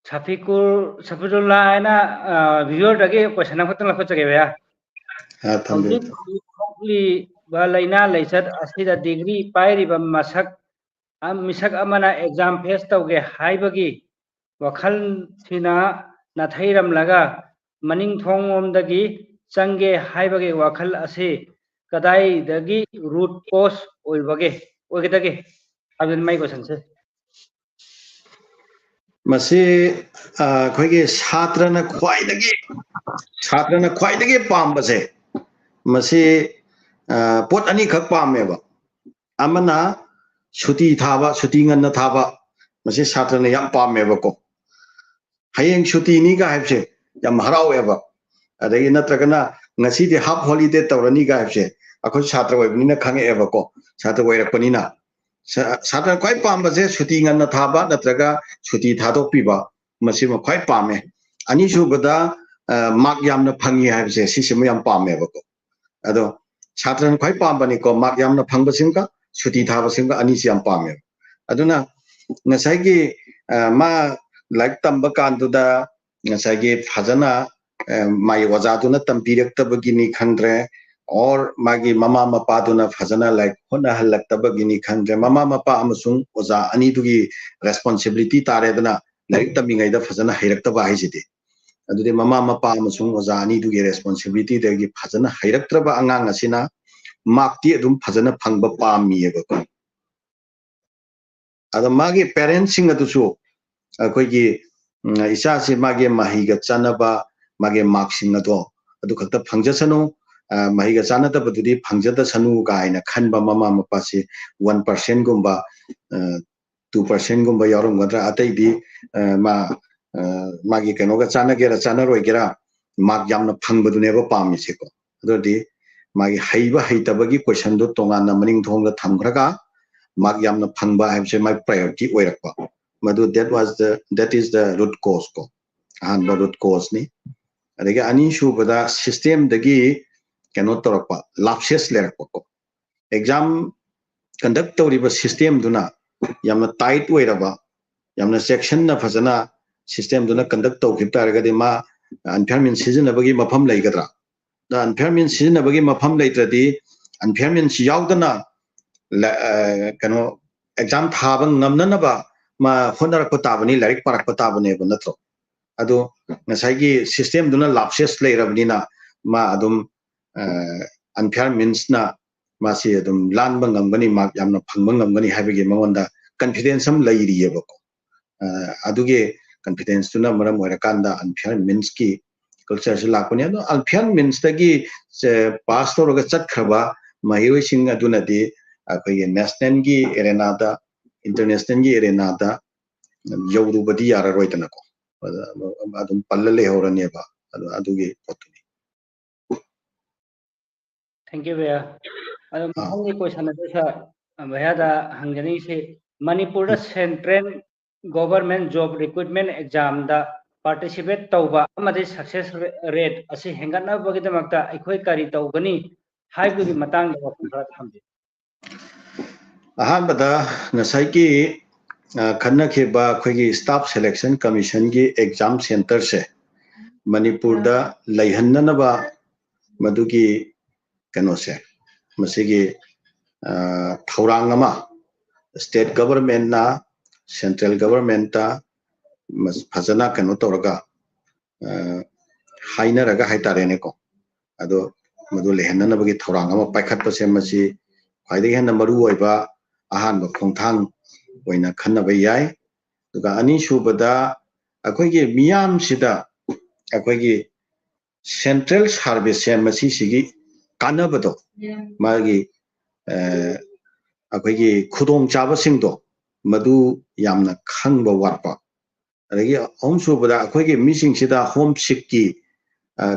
ꯁꯐꯤꯀꯨꯔ, ꯁꯐꯤꯔꯨꯜꯂꯥ ꯍꯥꯏꯅ, ꯑ, viewerꯗꯒꯤ question ꯑꯃꯈꯛꯇꯪ ꯂꯧꯈꯠꯆꯒꯦ, ꯚꯩꯌꯥ꯫ ꯑ, ꯊꯝꯕꯤꯌꯨ, ꯍꯧꯖꯤꯛ ꯊꯝꯕꯤꯌꯨ꯫ ꯍꯧꯖꯤꯛ ꯊꯣꯛꯂꯤꯕ ꯂꯥꯏꯅꯥ ꯂꯥꯏꯆꯠ ꯑꯁꯤꯗ degree ꯄꯥꯏꯔꯤꯕ ꯃꯁꯛ, ꯑ, ꯃꯤꯁꯛ ꯑꯃꯅ exam face ꯇꯧꯒꯦ ꯍꯥꯏꯕꯒꯤ ꯋꯥꯈꯜꯁꯤꯅ ꯅꯥꯊꯩꯔꯝꯂꯒ ꯃꯅꯤꯡ ꯊꯣꯡꯂꯣꯝꯗꯒꯤ ꯆꯪꯒꯦ ꯍꯥꯏꯕꯒꯤ ꯋꯥꯈꯜ ꯑꯁꯤ ꯀꯗꯥꯏꯗꯒꯤ root cause ꯑꯣꯏꯕꯒꯦ, ꯑꯣꯏꯒꯗꯒꯦ ꯍꯥꯏꯕꯗꯨꯅꯤ ꯃꯥꯏ questionꯁꯦ꯫ ꯃꯁꯤ, ꯑ, ꯑꯩꯈꯣꯏꯒꯤ ꯁꯥꯇ꯭ꯔꯅ ꯈ꯭ꯋꯥꯏꯗꯒꯤ, ꯁꯥꯇ꯭ꯔꯅ ꯈ꯭ꯋꯥꯏꯗꯒꯤ ꯄꯥꯝꯕꯁꯦ, ꯃꯁꯤ, ꯑ, ꯄꯣꯠ ꯑꯅꯤꯈꯛ ꯄꯥꯝꯃꯦꯕ꯫ ꯑꯃꯅ ꯁꯨꯇꯤ ꯊꯥꯕ, ꯁꯨꯇꯤ ꯉꯟꯅ ꯊꯥꯕ, ꯃꯁꯤ ꯁꯥꯇ꯭ꯔꯅ ꯌꯥꯝ ꯄꯥꯝꯃꯦꯕꯀꯣ꯫ ꯍꯌꯦꯡ ꯁꯨꯇꯤꯅꯤꯒ ꯍꯥꯏꯕꯁꯦ ꯌꯥꯝ ꯍꯔꯥꯎꯋꯦꯕ꯫ ꯑꯗꯒꯤ ꯅꯠꯇ꯭ꯔꯒꯅ ꯉꯁꯤꯗꯤ half holiday ꯇꯧꯔꯅꯤꯒ ꯍꯥꯏꯕꯁꯦ ꯑꯩꯈꯣꯏ ꯁꯥꯇ꯭ꯔ ꯑꯣꯏꯕꯅꯤꯅ ꯈꯪꯉꯛꯑꯦꯕꯀꯣ, ꯁꯥꯇ꯭ꯔ ꯑꯣꯏꯔꯛꯄꯅꯤꯅ꯫ ꯁꯥ-, ꯁꯥꯇ꯭ꯔ ꯈ꯭ꯋꯥꯏ ꯄꯥꯝꯕꯁꯦ ꯁꯨꯇꯤ ꯉꯟꯅ ꯊꯥꯕ ꯅꯠꯇ꯭ꯔꯒ ꯁꯨꯇꯤ ꯊꯥꯗꯣꯛꯄꯤꯕ, ꯃꯁꯤꯃ ꯈ꯭ꯋꯥꯏ ꯄꯥꯝꯃꯦ꯫ ꯑꯅꯤꯁꯨꯕꯗ, ꯑ, mark ꯌꯥꯝꯅ ꯐꯪꯉꯤ ꯍꯥꯏꯕꯁꯦ, ꯁꯤꯁꯤꯃ ꯌꯥꯝ ꯄꯥꯝꯃꯦꯕꯀꯣ꯫ ꯑꯗꯣ ꯁꯥꯇ꯭ꯔꯅ ꯈ꯭ꯋꯥꯏ ꯄꯥꯝꯕꯅꯤꯀꯣ, mark ꯌꯥꯝꯅ ꯐꯪꯕꯁꯤꯡꯒ ꯁꯨꯇꯤ ꯊꯥꯕꯁꯤꯡꯒ ꯑꯅꯤꯁꯤ ꯌꯥꯝ ꯄꯥꯝꯃꯦꯕ꯫ ꯑꯗꯨꯅ ꯉꯁꯥꯏꯒꯤ, ꯑ, ꯃꯥ ꯂꯥꯏꯔꯤꯛ ꯇꯝꯕ ꯀꯥꯟꯗꯨꯗ ꯉꯁꯥꯏꯒꯤ ꯐꯖꯅ, ꯑ, ꯃꯥꯒꯤ ꯑꯣꯖꯥꯗꯨꯅ ꯇꯝꯕꯤꯔꯛꯇꯕꯒꯤꯅꯤ ꯈꯪꯗ꯭ꯔꯦ, or ꯃꯥꯒꯤ ꯃꯃꯥ ꯃꯄꯥꯗꯨꯅ ꯐꯖꯅ ꯂꯥꯏꯔꯤꯛ ꯍꯣꯠꯅꯍꯜꯂꯛꯇꯕꯒꯤꯅꯤ ꯈꯪꯗ꯭ꯔꯦ, ꯃꯃꯥ ꯃꯄꯥ ꯑꯃꯁꯨꯡ ꯑꯣꯖꯥ ꯑꯅꯤꯗꯨꯒꯤ responsibility ꯇꯥꯔꯦꯗꯅ, ꯂꯥꯏꯔꯤꯛ ꯇꯝꯃꯤꯉꯩꯗ ꯐꯖꯅ ꯍꯩꯔꯛꯇꯕ ꯍꯥꯏꯁꯤꯗꯤ꯫ ꯑꯗꯨꯗꯤ ꯃꯃꯥ ꯃꯄꯥ ꯑꯃꯁꯨꯡ ꯑꯣꯖꯥ ꯑꯅꯤꯗꯨꯒꯤ responsibilityꯗꯒꯤ ꯐꯖꯅ ꯍꯩꯔꯛꯇ꯭ꯔꯕ ꯑꯉꯥꯡ ꯑꯁꯤꯅ markꯇꯤ ꯑꯗꯨꯝ ꯐꯖꯅ ꯐꯪꯕ ꯄꯥꯝꯃꯤꯑꯕꯀꯣ꯫ ꯑꯗꯣ ꯃꯥꯒꯤ parentsꯁꯤꯡ ꯑꯗꯨꯁꯨ ꯑꯩꯈꯣꯏꯒꯤ, ꯎꯝ, ꯏꯆꯥꯁꯤ ꯃꯥꯒꯤ ꯃꯍꯩꯒ ꯆꯥꯟꯅꯕ ꯃꯥꯒꯤ markꯁꯤꯡ ꯑꯗꯣ ꯑꯗꯨ ꯈꯛꯇ ꯐꯪꯖꯁꯅꯨ, ꯑ, ꯃꯍꯩꯒ ꯆꯥꯟꯅꯗꯕꯗꯨꯗꯤ ꯐꯪꯖꯗꯁꯅꯨ ꯀꯥꯏꯅ ꯈꯟꯕ ꯃꯃꯥ ꯃꯄꯥꯁꯤ one percentꯒꯨꯝꯕ, ꯑ, two percent ꯒꯨꯝꯕ ꯌꯥꯎꯔꯝꯒꯗ꯭ꯔꯥ, ꯑꯇꯩꯗꯤ ꯑ, ꯃꯥ ꯑ, ꯃꯥꯒꯤ ꯀꯩꯅꯣꯒ ꯆꯥꯟꯅꯒꯦꯔꯥ ꯆꯥꯟꯅꯔꯣꯏꯒꯦꯔꯥ, ꯃꯥꯔꯛ ꯌꯥꯝꯅ ꯐꯪꯕꯗꯨꯅꯦꯕ ꯄꯥꯝꯃꯤꯁꯦꯀꯣ꯫ ꯑꯗꯨꯗꯤ ꯃꯥꯒꯤ ꯍꯩꯕ ꯍꯩꯇꯕꯒꯤ ꯀꯣꯏꯁꯟꯗꯣ ꯇꯣꯉꯥꯟꯅ ꯃꯅꯤꯡ ꯊꯣꯡꯗ ꯊꯝꯈ꯭ꯔꯒ ꯃꯥꯔꯛ ꯌꯥꯝꯅ ꯐꯪꯕ ꯍꯥꯏꯕꯁꯦ ꯃꯥꯏ ꯄ꯭ꯔꯥꯏꯌꯣꯔꯤꯇꯤ ꯑꯣꯏꯔꯛꯄ꯫ ꯃꯗꯨ that was the, that is the root cause ꯀꯣ, ꯑꯍꯥꯟꯕ ꯔꯨꯠ ꯀꯣꯁꯅꯤ꯫ ꯑꯗꯒꯤ ꯑꯅꯤꯁꯨꯕꯗ ꯁꯤꯁꯇꯦꯝꯗꯒꯤ ꯀꯩꯅꯣ ꯇꯧꯔꯛꯄ, ꯂꯥꯞꯁꯦꯁ ꯂꯩꯔꯛꯄꯀꯣ꯫ ꯑꯦꯛꯖꯥꯝ ꯀꯟꯗꯛ ꯇꯧꯔꯤꯕ ꯁꯤꯁꯇꯦꯝꯗꯨꯅ ꯌꯥꯝꯅ ꯇꯥꯏꯠ ꯑꯣꯏꯔꯕ, ꯌꯥꯝꯅ ꯆꯦꯛꯁꯤꯟꯅ ꯐꯖꯅ ꯁꯤꯁꯇꯦꯝꯗꯨꯅ ꯀꯟꯗꯛ ꯇꯧꯈꯤꯕ ꯇꯥꯔꯒꯗꯤ ꯃꯥ ꯑꯟꯐꯤꯌꯥꯔ ꯃꯤꯟꯁ ꯁꯤꯖꯤꯟꯅꯕꯒꯤ ꯃꯐꯝ ꯂꯩꯒꯗ꯭ꯔꯥ? ꯑꯗ ꯑꯟꯐꯤꯌꯥꯔ ꯃꯤꯟꯁ ꯁꯤꯖꯤꯟꯅꯕꯒꯤ ꯃꯐꯝ ꯂꯩꯇ꯭ꯔꯗꯤ ꯑꯟꯐꯤꯌꯥꯔ ꯃꯤꯟꯁ ꯌꯥꯎꯗꯅ ꯂ- ꯑ, ꯀꯩꯅꯣ ꯑꯦꯛꯖꯥꯝ ꯊꯥꯕ ꯉꯝꯅꯅꯕ ꯃꯥ ꯍꯣꯠꯅꯔꯛꯄ ꯇꯥꯕꯅꯤ, ꯂꯥꯏꯔꯤꯛ ꯄꯥꯔꯛꯄ ꯇꯥꯕꯅꯦꯕ, ꯅꯠꯇ꯭ꯔꯣ? ꯑꯗꯣ ꯉꯁꯥꯏꯒꯤ ꯁꯤꯁꯇꯦꯝꯗꯨꯅ ꯂꯥꯞꯁꯦꯁ ꯂꯩꯔꯕꯅꯤꯅ ꯃꯥ ꯑꯗꯨꯝ ꯑꯟꯐꯤꯌꯥꯔ ꯃꯤꯟꯁꯅ ꯃꯥꯁꯤ ꯑꯗꯨꯝ ꯂꯥꯟꯕ ꯉꯝꯒꯅꯤ, ꯃꯥꯔꯛ ꯌꯥꯝꯅ ꯐꯪꯕ ꯉꯝꯒꯅꯤ ꯍꯥꯏꯕꯒꯤ ꯃꯉꯣꯟꯗ ꯀꯟꯐꯤꯗꯦꯟꯁ ꯑꯃ ꯂꯩꯔꯤꯑꯕꯀꯣ꯫ ꯑ, ꯑꯗꯨꯒꯤ ꯀꯟꯐꯤꯗꯦꯟꯁꯇꯨꯅ ꯃꯔꯝ ꯑꯣꯏꯔꯀꯥꯟꯗ ꯑꯟꯐꯤꯌꯥꯔ ꯃꯤꯟꯁꯀꯤ ꯀꯜꯆꯔꯁꯤ ꯂꯥꯛꯄꯅꯤ꯫ ꯑꯗꯣ ꯑꯟꯐꯤꯌꯥꯔ ꯃꯤꯟꯁꯇꯒꯤ ꯄꯥꯁ ꯇꯧꯔꯒ ꯆꯠꯈ꯭ꯔꯕ ꯃꯍꯩꯔꯣꯏꯁꯤꯡ ꯑꯗꯨꯅꯗꯤ ꯑꯩꯈꯣꯏꯒꯤ ꯅꯦꯁꯅꯦꯜꯒꯤ ꯑꯦꯔꯦꯅꯥꯗ, ꯏꯟꯇꯔꯅꯦꯁꯅꯦꯜꯒꯤ ꯑꯦꯔꯦꯅꯥꯗ ꯌꯧꯔꯨꯕꯗꯤ ꯌꯥꯔꯔꯣꯏꯗꯅꯀꯣ꯫ ꯑꯗ ꯑꯗꯨꯝ ꯄꯜꯂ ꯂꯩꯍꯧꯔꯅꯦꯕ꯫ ꯑꯗꯨ ꯑꯗꯨꯒꯤ ꯄꯣꯠꯇꯨꯅꯤ꯫ Thank you, ꯚꯩꯌꯥ꯫ ꯑꯗꯣ ꯃꯊꯪꯒꯤ ꯀꯣꯏꯁꯟ ꯑꯗꯨ ꯁꯥꯔ, ꯚꯩꯌꯥꯗ ꯍꯪꯖꯅꯤꯡꯉꯤꯁꯤ, ꯃꯅꯤꯄꯨꯔꯗ ꯁꯦꯟꯇ꯭ꯔꯦꯜ ꯒꯣꯚꯔꯟꯃꯦꯟꯠ ꯖꯣꯕ ꯔꯤꯀ꯭ꯔꯨꯠꯃꯦꯟꯠ ꯑꯦꯛꯖꯥꯝꯗ ꯄꯥꯔꯇꯤꯁꯤꯄꯦꯠ ꯇꯧꯕ ꯑꯃꯗꯤ ꯁꯛꯁꯦꯁ ꯔꯦꯠ ꯑꯁꯤ ꯍꯦꯟꯒꯠꯅꯕꯒꯤꯗꯃꯛꯇ ꯑꯩꯈꯣꯏ ꯀꯔꯤ ꯇꯧꯒꯅꯤ ꯍꯥꯏꯕꯒꯤ ꯃꯇꯥꯡꯗ ꯋꯥꯐꯝ ꯈꯔ ꯊꯝꯕꯤꯌꯨ꯫ ꯑꯍꯥꯟꯕꯗ ꯉꯁꯥꯏꯒꯤ ꯑ, ꯈꯟꯅꯈꯤꯕ ꯑꯩꯈꯣꯏꯒꯤ ꯁ꯭ꯇꯥꯐ ꯁꯦꯂꯦꯛꯁꯟ ꯀꯃꯤꯁꯟꯒꯤ ꯑꯦꯛꯖꯥꯝ ꯁꯦꯟꯇꯔꯁꯦ ꯃꯅꯤꯄꯨꯔꯗ ꯂꯩꯍꯟꯅꯅꯕ ꯃꯗꯨꯒꯤ ꯀꯩꯅꯣꯁꯦ, ꯃꯁꯤꯒꯤ ꯑ, ꯊꯧꯔꯥꯡ ꯑꯃ ꯁ꯭ꯇꯦꯠ ꯒꯕꯔꯟꯃꯦꯟꯠꯅ ꯁꯦꯟꯇ꯭ꯔꯦꯜ ꯒꯕꯔꯟꯃꯦꯟꯠꯇ ꯃꯁ- ꯐꯖꯅ ꯀꯩꯅꯣ ꯇꯧꯔꯒ ꯑ, ꯍꯥꯏꯅꯔꯒ ꯍꯥꯏꯇꯥꯔꯦꯅꯦꯀꯣ, ꯑꯗꯣ ꯃꯗꯨ ꯂꯩꯍꯟꯅꯅꯕꯒꯤ ꯊꯧꯔꯥꯡ ꯑꯃ ꯄꯥꯏꯈꯠꯄꯁꯦ ꯃꯁꯤ ꯈ꯭ꯋꯥꯏꯗꯒꯤ ꯍꯦꯟꯅ ꯃꯔꯨ ꯑꯣꯏꯕ ꯑꯍꯥꯟꯕ ꯈꯣꯡꯊꯥꯡ ꯑꯣꯏꯅ ꯈꯟꯅꯕ ꯌꯥꯏ꯫ ꯑꯗꯨꯒ ꯑꯅꯤꯁꯨꯕꯗ ꯑꯩꯈꯣꯏꯒꯤ ꯃꯤꯌꯥꯝꯁꯤꯗ ꯑꯩꯈꯣꯏꯒꯤ ꯁꯦꯟꯇ꯭ꯔꯦꯜ ꯁꯥꯔꯚꯤꯁꯁꯦ ꯃꯁꯤꯁꯤꯒꯤ ꯀꯥꯟꯅꯕꯗꯣ, ꯃꯥꯒꯤ ꯑ, ꯑꯩꯈꯣꯏꯒꯤ ꯈꯨꯗꯣꯡꯆꯥꯕꯁꯤꯡꯗꯣ ꯃꯗꯨ ꯌꯥꯝꯅ ꯈꯪꯕ ꯋꯥꯠꯄ꯫ ꯑꯗꯒꯤ ꯑꯍꯨꯝꯁꯨꯕꯗ ꯑꯩꯈꯣꯏꯒꯤ ꯃꯤꯁꯤꯡꯁꯤꯗ ꯍꯣꯝ ꯁꯤꯛꯀꯤ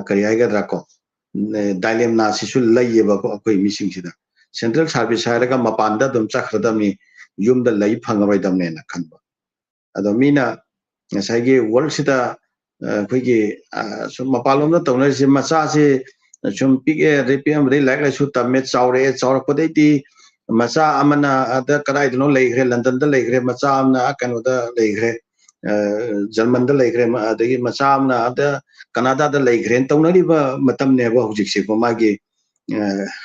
ꯀꯔꯤ ꯍꯥꯏꯒꯗ꯭ꯔꯥ ꯀꯣ, ꯗꯥꯏꯂꯦꯝꯅꯥꯁꯤꯁꯨ ꯂꯩꯌꯦꯕꯀꯣ ꯑꯩꯈꯣꯏ ꯃꯤꯁꯤꯡꯁꯤꯗ꯫ ꯁꯦꯟꯇ꯭ꯔꯦꯜ ꯁꯥꯔꯚꯤꯁ ꯍꯥꯏꯔꯒ ꯃꯄꯥꯟꯗ ꯑꯗꯨꯝ ꯆꯠꯈ꯭ꯔꯗꯕꯅꯤ, ꯌꯨꯝꯗ ꯂꯩ ꯐꯪꯉꯔꯣꯏꯗꯕꯅꯦꯅ ꯈꯟꯕ꯫ ꯑꯗꯣ ꯃꯤꯅ ꯉꯁꯥꯏꯒꯤ ꯋꯥꯔꯜꯁꯤꯗ ꯑꯩꯈꯣꯏꯒꯤ ꯁꯨꯝ ꯃꯄꯥꯟꯂꯣꯝꯗ ꯇꯧꯅꯔꯤꯁꯦ, ꯃꯆꯥꯁꯤ ꯁꯨꯝ ꯄꯤꯛꯑꯦ, ꯑꯗꯩ ꯄꯤꯛꯑꯝꯕꯗꯩ ꯂꯥꯏꯔꯤꯛ ꯂꯥꯏꯁꯨ ꯇꯝꯃꯦ, ꯆꯥꯎꯔꯛꯑꯦ, ꯆꯥꯎꯔꯛꯄꯗꯩꯗꯤ ꯃꯆꯥ ꯑꯃꯅ ꯑꯗ ꯀꯗꯥꯏꯗꯅꯣ ꯂꯩꯈ꯭ꯔꯦ, ꯂꯟꯗꯟꯗ ꯂꯩꯈ꯭ꯔꯦ, ꯃꯆꯥ ꯑꯃꯅ ꯑꯥ ꯀꯩꯅꯣꯗ ꯂꯩꯈ꯭ꯔꯦ, ꯖꯔꯃꯟꯗ ꯂꯩꯈ꯭ꯔꯦ, ꯑꯗꯒꯤ ꯃꯆꯥ ꯑꯃꯅ ꯑꯗ ꯀꯅꯥꯗꯥꯗ ꯂꯩꯈ꯭ꯔꯦꯅ ꯇꯧꯅꯔꯤꯕ ꯃꯇꯝꯅꯦꯕ ꯍꯧꯖꯤꯛꯁꯦꯀꯣ꯫ ꯃꯥꯒꯤ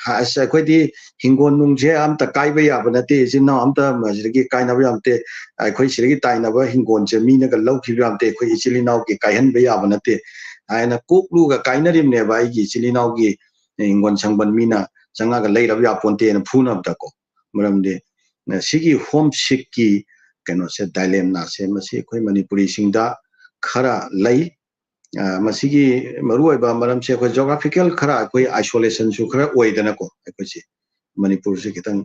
ꯑꯁ, ꯑꯩꯈꯣꯏꯗꯤ ꯍꯤꯡꯒꯣꯜ ꯅꯨꯡꯁꯦ ꯑꯝꯇ ꯀꯥꯏꯕ ꯌꯥꯕ ꯅꯠꯇꯦ, ꯏꯆꯤꯜ ꯏꯅꯥꯎ ꯑꯝꯇ ꯁꯤꯗꯒꯤ ꯀꯥꯏꯅꯕ ꯌꯥꯕ ꯅꯠꯇꯦ, ꯑꯩꯈꯣꯏ ꯁꯤꯗꯒꯤ ꯇꯥꯏꯅꯕ ꯍꯤꯡꯒꯣꯜꯁꯦ ꯃꯤꯅꯒ ꯂꯧꯈꯤꯕ ꯌꯥꯕ ꯅꯠꯇꯦ, ꯑꯩꯈꯣꯏ ꯏꯆꯤꯜ ꯏꯅꯥꯎꯒꯤ ꯀꯥꯏꯍꯟꯕ ꯌꯥꯕ ꯅꯠꯇꯦ ꯍꯥꯏꯅ ꯀꯣꯛꯂꯨꯒ ꯀꯥꯏꯅꯔꯤꯕꯅꯦꯕ꯫ ꯑꯩꯒꯤ ꯏꯆꯤꯜ ꯏꯅꯥꯎꯒꯤ ꯍꯤꯡꯒꯣꯜ ꯁꯪꯕꯜ ꯃꯤꯅ ꯆꯪꯉꯒ ꯂꯩꯔꯕ ꯌꯥꯄꯣꯟꯇꯦꯅ ꯐꯨꯅꯕꯗꯀꯣ꯫ ꯃꯔꯝꯗꯤ ꯁꯤꯒꯤ ꯍꯣꯝ ꯁꯤꯛꯀꯤ ꯀꯩꯅꯣꯁꯦ, ꯗꯥꯏꯂꯦꯝꯅꯥꯁꯦ, ꯃꯁꯤ ꯑꯩꯈꯣꯏ ꯃꯅꯤꯄꯨꯔꯤꯁꯤꯡꯗ ꯈꯔ ꯂꯩ꯫ ꯃꯁꯤꯒꯤ ꯃꯔꯨꯑꯣꯏꯕ ꯃꯔꯝꯁꯦ ꯑꯩꯈꯣꯏ ꯖꯣꯒ꯭ꯔꯥꯐꯤꯀꯦꯜ ꯈꯔ ꯑꯩꯈꯣꯏ ꯑꯥꯏꯁꯣꯂꯦꯁꯟꯁꯨ ꯈꯔ ꯑꯣꯏꯗꯅꯀꯣ꯫ ꯑꯩꯈꯣꯏꯁꯤ ꯃꯅꯤꯄꯨꯔꯁꯤ ꯈꯤꯇꯪ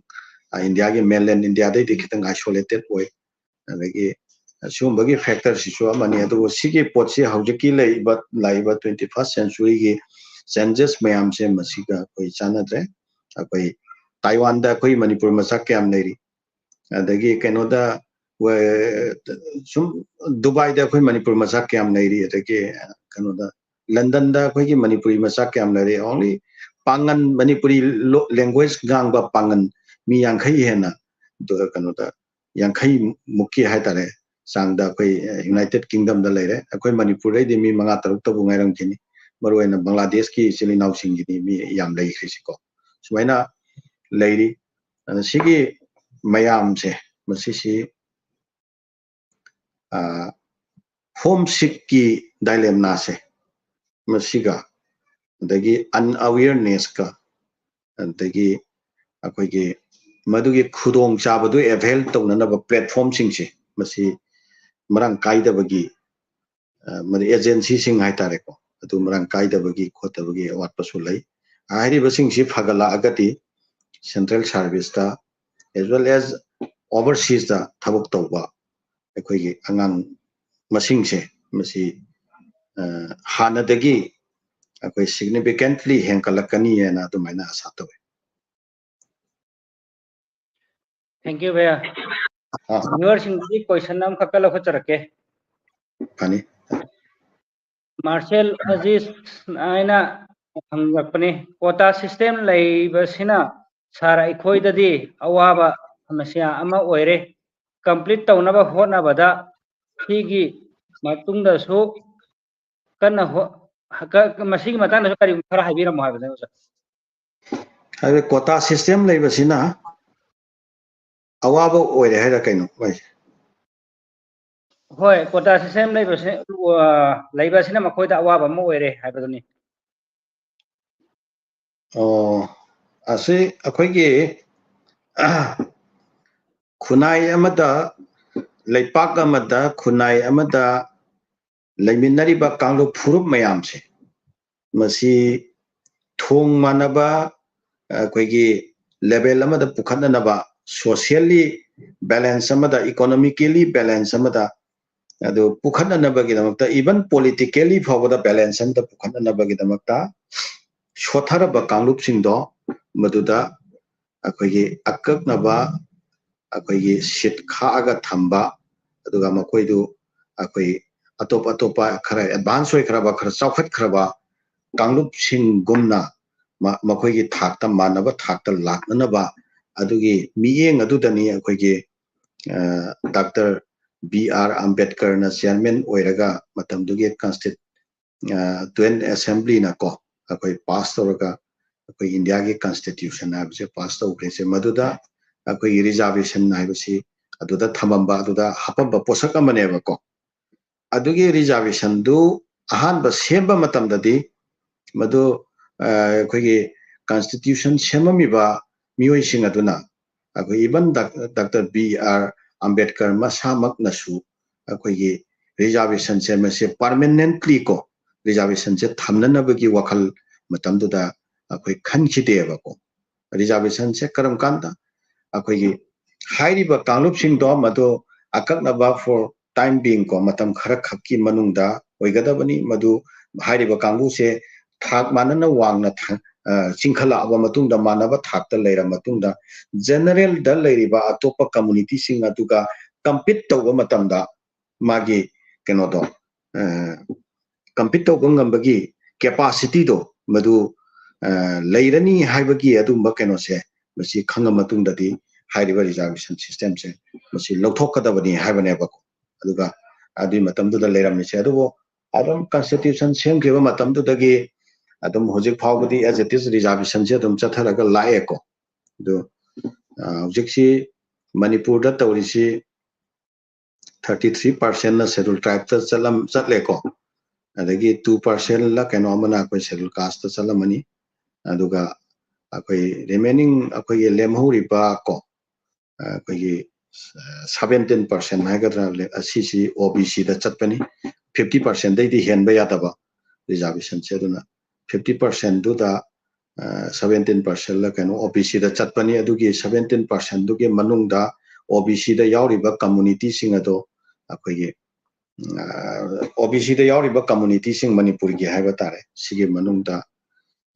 ꯏꯟꯗꯤꯌꯥꯒꯤ ꯃꯦꯟꯂꯦꯟ ꯏꯟꯗꯤꯌꯥꯗꯩꯗꯤ ꯈꯤꯇꯪ ꯑꯥꯏꯁꯣꯂꯦꯇꯦꯠ ꯑꯣꯏ꯫ ꯑꯗꯒꯤ ꯁꯤꯒꯨꯝꯕꯒꯤ ꯐꯦꯛꯇꯔꯁꯤꯁꯨ ꯑꯃꯅꯤ꯫ ꯑꯗꯨꯕꯨ ꯁꯤꯒꯤ ꯄꯣꯠꯁꯤ ꯍꯧꯖꯤꯛꯀꯤ ꯂꯩꯔꯤꯕ, ꯂꯥꯛꯏꯕ ꯇ꯭ꯋꯦꯟꯇꯤ ꯐꯥꯔꯁ ꯁꯦꯟꯆꯨꯔꯤꯒꯤ ꯆꯦꯟꯖꯦꯁ ꯃꯌꯥꯝꯁꯦ ꯃꯁꯤꯒ ꯑꯩꯈꯣꯏ ꯆꯥꯟꯅꯗ꯭ꯔꯦ꯫ ꯑꯩꯈꯣꯏ ꯇꯥꯏꯋꯥꯟꯗ ꯑꯩꯈꯣꯏ ꯃꯅꯤꯄꯨꯔ ꯃꯆꯥ ꯀꯌꯥꯝ ꯂꯩꯔꯤ? ꯑꯗꯒꯤ ꯀꯩꯅꯣꯗ, ꯁꯨꯝ ꯗꯨꯕꯥꯏꯗ ꯑꯩꯈꯣꯏ ꯃꯅꯤꯄꯨꯔ ꯃꯆꯥ ꯀꯌꯥꯝ ꯂꯩꯔꯤ? ꯑꯗꯒꯤ ꯀꯩꯅꯣꯗ, ꯂꯟꯗꯟꯗ ꯑꯩꯈꯣꯏꯒꯤ ꯃꯅꯤꯄꯨꯔꯤ ꯃꯆꯥ ꯀꯌꯥꯝ ꯂꯩꯔꯤ? Only ꯄꯥꯡꯒꯟ, ꯃꯅꯤꯄꯨꯔꯤ ꯂꯦꯡꯒ꯭ꯋꯦꯖ ꯉꯥꯡꯕ ꯄꯥꯡꯒꯟ ꯃꯤ ꯌꯥꯡꯈꯩ ꯍꯦꯟꯅ, ꯑꯗꯨꯒ ꯀꯩꯅꯣꯗ, ꯌꯥꯡꯈꯩ ꯃꯨꯛꯀꯤ ꯍꯥꯏꯇꯥꯔꯦ, ꯆꯥꯡꯗ ꯑꯩꯈꯣꯏ ꯌꯨꯅꯥꯏꯇꯦꯠ ꯀꯤꯡꯗꯝꯗ ꯂꯩꯔꯦ꯫ ꯑꯩꯈꯣꯏ ꯃꯅꯤꯄꯨꯔꯗꯩꯗꯤ ꯃꯤ ꯃꯉꯥ ꯇꯔꯨꯛꯇꯕꯨ ꯉꯥꯏꯔꯝꯈꯤꯅꯤ꯫ ꯃꯔꯨꯑꯣꯏꯅ ꯕꯪꯒ꯭ꯂꯥꯗꯦꯁꯀꯤ ꯏꯆꯤꯜ ꯏꯅꯥꯎꯁꯤꯡꯒꯤꯗꯤ ꯃꯤ ꯌꯥꯝ ꯂꯩꯈ꯭ꯔꯤꯁꯤꯀꯣ꯫ ꯁꯨꯃꯥꯏꯅ ꯂꯩꯔꯤ꯫ ꯑꯗ ꯁꯤꯒꯤ ꯃꯌꯥꯝꯁꯦ, ꯃꯁꯤꯁꯤ ꯍꯣꯝ ꯁꯤꯛꯀꯤ ꯗꯥꯏꯂꯦꯝꯅꯥꯁꯦ, ꯃꯁꯤꯒ, ꯑꯗꯒꯤ ꯑꯟꯑꯋꯦꯌꯔꯅꯦꯁꯀ, ꯑꯗꯒꯤ ꯑꯩꯈꯣꯏꯒꯤ ꯃꯗꯨꯒꯤ ꯈꯨꯗꯣꯡꯆꯥꯕꯗꯨ ꯑꯦꯚꯦꯜ ꯇꯧꯅꯅꯕ ꯄ꯭ꯂꯦꯠꯐꯣꯝꯁꯤꯡꯁꯦ, ꯃꯁꯤ ꯃꯔꯥꯡ ꯀꯥꯏꯗꯕꯒꯤ, ꯃꯗꯨ ꯑꯦꯖꯦꯟꯁꯤꯁꯤꯡ ꯍꯥꯏꯇꯥꯔꯦꯀꯣ, ꯑꯗꯨ ꯃꯔꯥꯡ ꯀꯥꯏꯗꯕꯒꯤ ꯈꯣꯠꯇꯕꯒꯤ ꯑꯋꯥꯠꯄꯁꯨ ꯂꯩ꯫ ꯍꯥꯏꯔꯤꯕꯁꯤꯡꯁꯤ ꯐꯒꯠꯂꯛꯑꯒꯗꯤ ꯁꯦꯟꯇ꯭ꯔꯦꯜ ꯁꯥꯔꯚꯤꯁꯇ, as well as ꯑꯣꯚꯔꯁꯤꯁꯇ ꯊꯕꯛ ꯇꯧꯕ ꯑꯩꯈꯣꯏꯒꯤ ꯑꯉꯥꯡ ꯃꯁꯤꯡꯁꯦ ꯃꯁꯤ ꯍꯥꯟꯅꯗꯒꯤ ꯑꯩꯈꯣꯏ ꯁꯤꯒꯅꯤꯐꯤꯀꯦꯟꯠꯂꯤ ꯍꯦꯟꯒꯠꯂꯛꯀꯅꯤ ꯍꯥꯏꯅ ꯑꯗꯨꯃꯥꯏꯅ ꯑꯁꯥ ꯇꯧꯋꯤ꯫ Thank you, ꯚꯩꯌꯥ꯫ ꯚ꯭ꯌꯨꯋꯔꯁꯤꯡꯗꯒꯤ ꯀꯣꯏꯁꯟ ꯑꯃꯈꯛꯀ ꯂꯧꯈꯠꯆꯔꯛꯀꯦ꯫ ꯐꯅꯤ꯫ ꯃꯥꯔꯁꯦꯜ ꯑꯖꯤꯁ ꯍꯥꯏꯅ ꯍꯪꯂꯛꯄꯅꯤ, ꯀꯣꯇꯥ ꯁꯤꯁꯇꯦꯝ ꯂꯩꯕꯁꯤꯅ ꯁꯥꯔ ꯑꯩꯈꯣꯏꯗꯗꯤ ꯑꯋꯥꯕ ꯁꯃꯁ꯭ꯌꯥ ꯑꯃ ꯑꯣꯏꯔꯦ꯫ ꯀꯝꯄ꯭ꯂꯤꯠ ꯇꯧꯅꯕ ꯍꯣꯠꯅꯕꯗ ꯁꯤꯒꯤ ꯃꯇꯨꯡꯗꯁꯨ ꯀꯟꯅ ꯍꯣ-, ꯀ-, ꯃꯁꯤꯒꯤ ꯃꯇꯥꯡꯗꯁꯨ ꯀꯔꯤꯒꯨꯝꯕ ꯈꯔ ꯍꯥꯏꯕꯤꯔꯝꯃꯣ ꯍꯥꯏꯕꯅꯦ ꯑꯣꯖꯥ꯫ ꯍꯥꯏꯕꯗꯤ ꯀꯣꯇꯥ ꯁꯤꯁꯇꯦꯝ ꯂꯩꯕꯁꯤꯅ ꯑꯋꯥꯕ ꯑꯣꯏꯔꯦ ꯍꯥꯏꯔ ꯀꯩꯅꯣ ꯃꯣꯏꯁꯦ? ꯍꯣꯏ, ꯀꯣꯇꯥ ꯁꯤꯁꯇꯦꯝ ꯂꯩꯕꯁꯦ, ꯑ, ꯂꯩꯕ ꯑꯁꯤꯅ ꯃꯈꯣꯏꯗ ꯑꯋꯥꯕ ꯑꯃ ꯑꯣꯏꯔꯦ ꯍꯥꯏꯕꯗꯨꯅꯤ꯫ ꯑꯣ, ꯑꯁꯤ ꯑꯩꯈꯣꯏꯒꯤ ꯈꯨꯟꯅꯥꯏ ꯑꯃꯗ, ꯂꯩꯄꯥꯛ ꯑꯃꯗ, ꯈꯨꯟꯅꯥꯏ ꯑꯃꯗ ꯂꯩꯃꯤꯟꯅꯔꯤꯕ ꯀꯥꯡꯂꯨꯞ ꯐꯨꯔꯨꯞ ꯃꯌꯥꯝꯁꯦ, ꯃꯁꯤ ꯊꯣꯡ ꯃꯥꯟꯅꯕ, ꯑꯩꯈꯣꯏꯒꯤ ꯂꯦꯚꯦꯜ ꯑꯃꯗ ꯄꯨꯈꯠꯅꯅꯕ, ꯁꯣꯁꯤꯌꯦꯜꯂꯤ ꯕꯦꯂꯦꯟꯁ ꯑꯃꯗ, ꯏꯀꯣꯅꯣꯃꯤꯀꯦꯜꯂꯤ ꯕꯦꯂꯦꯟꯁ ꯑꯃꯗ, ꯑꯗꯨ ꯄꯨꯈꯠꯅꯅꯕꯒꯤꯗꯃꯛꯇ, ꯏꯚꯟ ꯄꯣꯂꯤꯇꯤꯀꯦꯜꯂꯤ ꯐꯥꯎꯕꯗ ꯕꯦꯂꯦꯟꯁ ꯑꯃꯗ ꯄꯨꯈꯠꯅꯅꯕꯒꯤꯗꯃꯛꯇ ꯁꯣꯠꯊꯔꯕ ꯀꯥꯡꯂꯨꯞꯁꯤꯡꯗꯣ ꯃꯗꯨꯗ ꯑꯩꯈꯣꯏꯒꯤ ꯑꯀꯛꯅꯕ ꯑꯩꯈꯣꯏꯒꯤ ꯁꯤꯠ ꯈꯥꯛꯑꯒ ꯊꯝꯕ, ꯑꯗꯨꯒ ꯃꯈꯣꯏꯗꯨ ꯑꯩꯈꯣꯏ ꯑꯇꯣꯞ ꯑꯇꯣꯞꯄ ꯈꯔ ꯑꯦꯗꯚꯥꯟꯁ ꯑꯣꯏꯈ꯭ꯔꯕ, ꯈꯔ ꯆꯥꯎꯈꯠꯈ꯭ꯔꯕ ꯀꯥꯡꯂꯨꯞꯁꯤꯡꯒꯨꯝꯅ ꯃ-, ꯃꯈꯣꯏꯒꯤ ꯊꯥꯛꯇ, ꯃꯥꯟꯅꯕ ꯊꯥꯛꯇ ꯂꯥꯛꯅꯅꯕ ꯑꯗꯨꯒꯤ ꯃꯤꯠꯌꯦꯡ ꯑꯗꯨꯗꯅꯤ ꯑꯩꯈꯣꯏꯒꯤ, ꯑ, ꯗꯥꯛꯇꯔ ꯕꯤ ꯑꯥꯔ ꯑꯝꯕꯦꯗꯀꯔꯅ ꯆꯤꯌꯔꯃꯦꯟ ꯑꯣꯏꯔꯒ ꯃꯇꯝꯗꯨꯒꯤ ꯀꯟꯁꯇꯤꯇ꯭ꯌꯨꯑꯦꯟ ꯑꯦꯁꯦꯝꯕ꯭ꯂꯤꯅ ꯀꯣ, ꯑꯩꯈꯣꯏ ꯄꯥꯁ ꯇꯧꯔꯒ ꯑꯩꯈꯣꯏ ꯏꯟꯗꯤꯌꯥꯒꯤ ꯀꯟꯁꯇꯤꯇ꯭ꯌꯨꯁꯟ ꯍꯥꯏꯕꯁꯦ ꯄꯥꯁ ꯇꯧꯈ꯭ꯔꯤꯁꯦ꯫ ꯃꯗꯨꯗ ꯑꯩꯈꯣꯏꯒꯤ ꯔꯤꯖꯥꯔꯕꯦꯁꯟ ꯍꯥꯏꯕꯁꯤ ꯑꯗꯨꯗ ꯊꯝꯃꯝꯕ, ꯑꯗꯨꯗ ꯍꯥꯞꯄꯝꯕ ꯄꯣꯠꯁꯛ ꯑꯃꯅꯦꯕꯀꯣ꯫ ꯑꯗꯨꯒꯤ ꯔꯤꯖꯥꯔꯕꯦꯁꯟꯗꯨ ꯑꯍꯥꯟꯕ ꯁꯦꯝꯕ ꯃꯇꯝꯗꯗꯤ ꯃꯗꯨ, ꯑ, ꯑꯩꯈꯣꯏꯒꯤ ꯀꯟꯁꯇꯤꯇ꯭ꯌꯨꯁꯟ ꯁꯦꯝꯃꯝꯃꯤꯕ ꯃꯤꯑꯣꯏꯁꯤꯡ ꯑꯗꯨꯅ, ꯑꯩꯈꯣꯏ ꯏꯚꯟ ꯗꯥꯛ-, ꯗꯥꯛꯇꯔ ꯕꯤ ꯑꯥꯔ ꯑꯝꯕꯦꯗꯀꯔ ꯃꯁꯥꯃꯛꯅꯁꯨ ꯑꯩꯈꯣꯏꯒꯤ ꯔꯤꯖꯥꯔꯕꯦꯁꯟꯁꯦ ꯃꯁꯤ ꯄꯥꯔꯃꯦꯅꯦꯟꯠꯂꯤ ꯀꯣ, ꯔꯤꯖꯥꯔꯕꯦꯁꯟꯁꯦ ꯊꯝꯅꯅꯕꯒꯤ ꯋꯥꯈꯜ ꯃꯇꯝꯗꯨꯗ ꯑꯩꯈꯣꯏ ꯈꯟꯈꯤꯗꯦꯕꯀꯣ꯫ ꯔꯤꯖꯥꯔꯕꯦꯁꯟꯁꯦ ꯀꯔꯝ ꯀꯥꯟꯗ ꯑꯩꯈꯣꯏꯒꯤ ꯍꯥꯏꯔꯤꯕ ꯀꯥꯡꯂꯨꯞꯁꯤꯡꯗꯣ ꯃꯗꯨ ꯑꯀꯛꯅꯕ for time being ꯀꯣ, ꯃꯇꯝ ꯈꯔ ꯈꯛꯀꯤ ꯃꯅꯨꯡꯗ ꯑꯣꯏꯒꯗꯕꯅꯤ꯫ ꯃꯗꯨ ꯍꯥꯏꯔꯤꯕ ꯀꯥꯡꯕꯨꯁꯦ ꯊꯥꯛ ꯃꯥꯟꯅꯅ ꯋꯥꯡꯅ ꯊ-, ꯑ, ꯆꯤꯡꯈꯠꯂꯛꯑꯕ ꯃꯇꯨꯡꯗ, ꯃꯥꯟꯅꯕ ꯊꯥꯛꯇ ꯂꯩꯔꯕ ꯃꯇꯨꯡꯗ, ꯖꯦꯅꯔꯦꯜꯗ ꯂꯩꯔꯤꯕ ꯑꯇꯣꯞꯄ ꯀꯝꯃꯨꯅꯤꯇꯤꯁꯤꯡ ꯑꯗꯨꯒ ꯀꯝꯄꯤꯠ ꯇꯧꯕ ꯃꯇꯝꯗ ꯃꯥꯒꯤ ꯀꯩꯅꯣꯗꯣ, ꯑ, ꯀꯝꯄꯤꯠ ꯇꯧꯕ ꯉꯝꯕꯒꯤ ꯀꯦꯄꯥꯁꯤꯇꯤꯗꯣ ꯃꯗꯨ, ꯑ, ꯂꯩꯔꯅꯤ ꯍꯥꯏꯕꯒꯤ ꯑꯗꯨꯝꯕ ꯀꯩꯅꯣꯁꯦ ꯃꯁꯤ ꯈꯪꯉ ꯃꯇꯨꯡꯗꯗꯤ ꯍꯥꯏꯔꯤꯕ ꯔꯤꯖꯥꯔꯕꯦꯁꯟ ꯁꯤꯁꯇꯦꯝꯁꯦ ꯃꯁꯤ ꯂꯧꯊꯣꯛꯀꯗꯕꯅꯤ ꯍꯥꯏꯕꯅꯦꯕꯀꯣ꯫ ꯑꯗꯨꯒ ꯑꯗꯨꯒꯤ ꯃꯇꯝꯗꯨꯗ ꯂꯩꯔꯝꯃꯤꯁꯦ꯫ ꯑꯗꯨꯕꯨ ꯑꯗꯨꯝ ꯀꯟꯁꯇꯤꯇ꯭ꯌꯨꯁꯟ ꯁꯦꯝꯈꯤꯕ ꯃꯇꯝꯗꯨꯗꯒꯤ ꯑꯗꯨꯝ ꯍꯧꯖꯤꯛ ꯐꯥꯎꯕꯗꯤ as it is ꯔꯤꯖꯥꯔꯕꯦꯁꯟꯁꯦ ꯑꯗꯨꯝ ꯆꯠꯊꯔꯒ ꯂꯥꯛꯑꯦꯀꯣ꯫ ꯑꯗꯨ, ꯑ, ꯍꯧꯖꯤꯛꯁꯤ ꯃꯅꯤꯄꯨꯔꯗ ꯇꯧꯔꯤꯁꯤ ꯊꯥꯔꯇꯤ ꯊ꯭ꯔꯤ ꯄꯥꯔꯁꯦꯟꯅ ꯁꯦꯗꯨꯜ ꯇ꯭ꯔꯥꯏꯞꯇ ꯆꯠꯂꯝ-, ꯆꯠꯂꯦꯀꯣ꯫ ꯑꯗꯒꯤ ꯇꯨ ꯄꯥꯔꯁꯦꯟꯂ ꯀꯩꯅꯣ ꯑꯃꯅ ꯑꯩꯈꯣꯏ ꯁꯦꯗꯨꯜ ꯀꯥꯁꯇ ꯆꯠꯂꯝꯃꯅꯤ꯫ ꯑꯗꯨꯒ ꯑꯩꯈꯣꯏ ꯔꯤꯃꯦꯅꯤꯡ ꯑꯩꯈꯣꯏꯒꯤ ꯂꯦꯝꯍꯧꯔꯤꯕ ꯀꯣ, ꯑꯩꯈꯣꯏꯒꯤ ꯁꯚꯦꯟꯇꯤꯟ ꯄꯥꯔꯁꯦꯟ ꯍꯥꯏꯒꯗ꯭ꯔꯥ, ꯑꯁꯤꯁꯤ ꯑꯣ ꯕꯤ ꯁꯤꯗ ꯆꯠꯄꯅꯤ꯫ ꯐꯤꯐꯇꯤ ꯄꯥꯔꯁꯦꯟꯗꯩꯗꯤ ꯍꯦꯟꯕ ꯌꯥꯗꯕ ꯔꯤꯖꯥꯔꯕꯦꯁꯟꯁꯦ꯫ ꯑꯗꯨꯅ ꯐꯤꯐꯇꯤ ꯄꯥꯔꯁꯦꯟꯗꯨꯗ ꯁꯚꯦꯟꯇꯤꯟ ꯄꯥꯔꯁꯦꯟꯂ ꯀꯩꯅꯣ ꯑꯣ ꯕꯤ ꯁꯤꯗ ꯆꯠꯄꯅꯤ꯫ ꯑꯗꯨꯒꯤ ꯁꯚꯦꯟꯇꯤꯟ ꯄꯥꯔꯁꯦꯟꯗꯨꯒꯤ ꯃꯅꯨꯡꯗ ꯑꯣ ꯕꯤ ꯁꯤꯗ ꯌꯥꯎꯔꯤꯕ ꯀꯝꯃꯨꯅꯤꯇꯤꯁꯤꯡ ꯑꯗꯣ ꯑꯩꯈꯣꯏꯒꯤ ꯑꯣ ꯕꯤ ꯁꯤꯗ ꯌꯥꯎꯔꯤꯕ ꯀꯝꯃꯨꯅꯤꯇꯤꯁꯤꯡ ꯃꯅꯤꯄꯨꯔꯒꯤ ꯍꯥꯏꯕ ꯇꯥꯔꯦ, ꯁꯤꯒꯤ ꯃꯅꯨꯡꯗ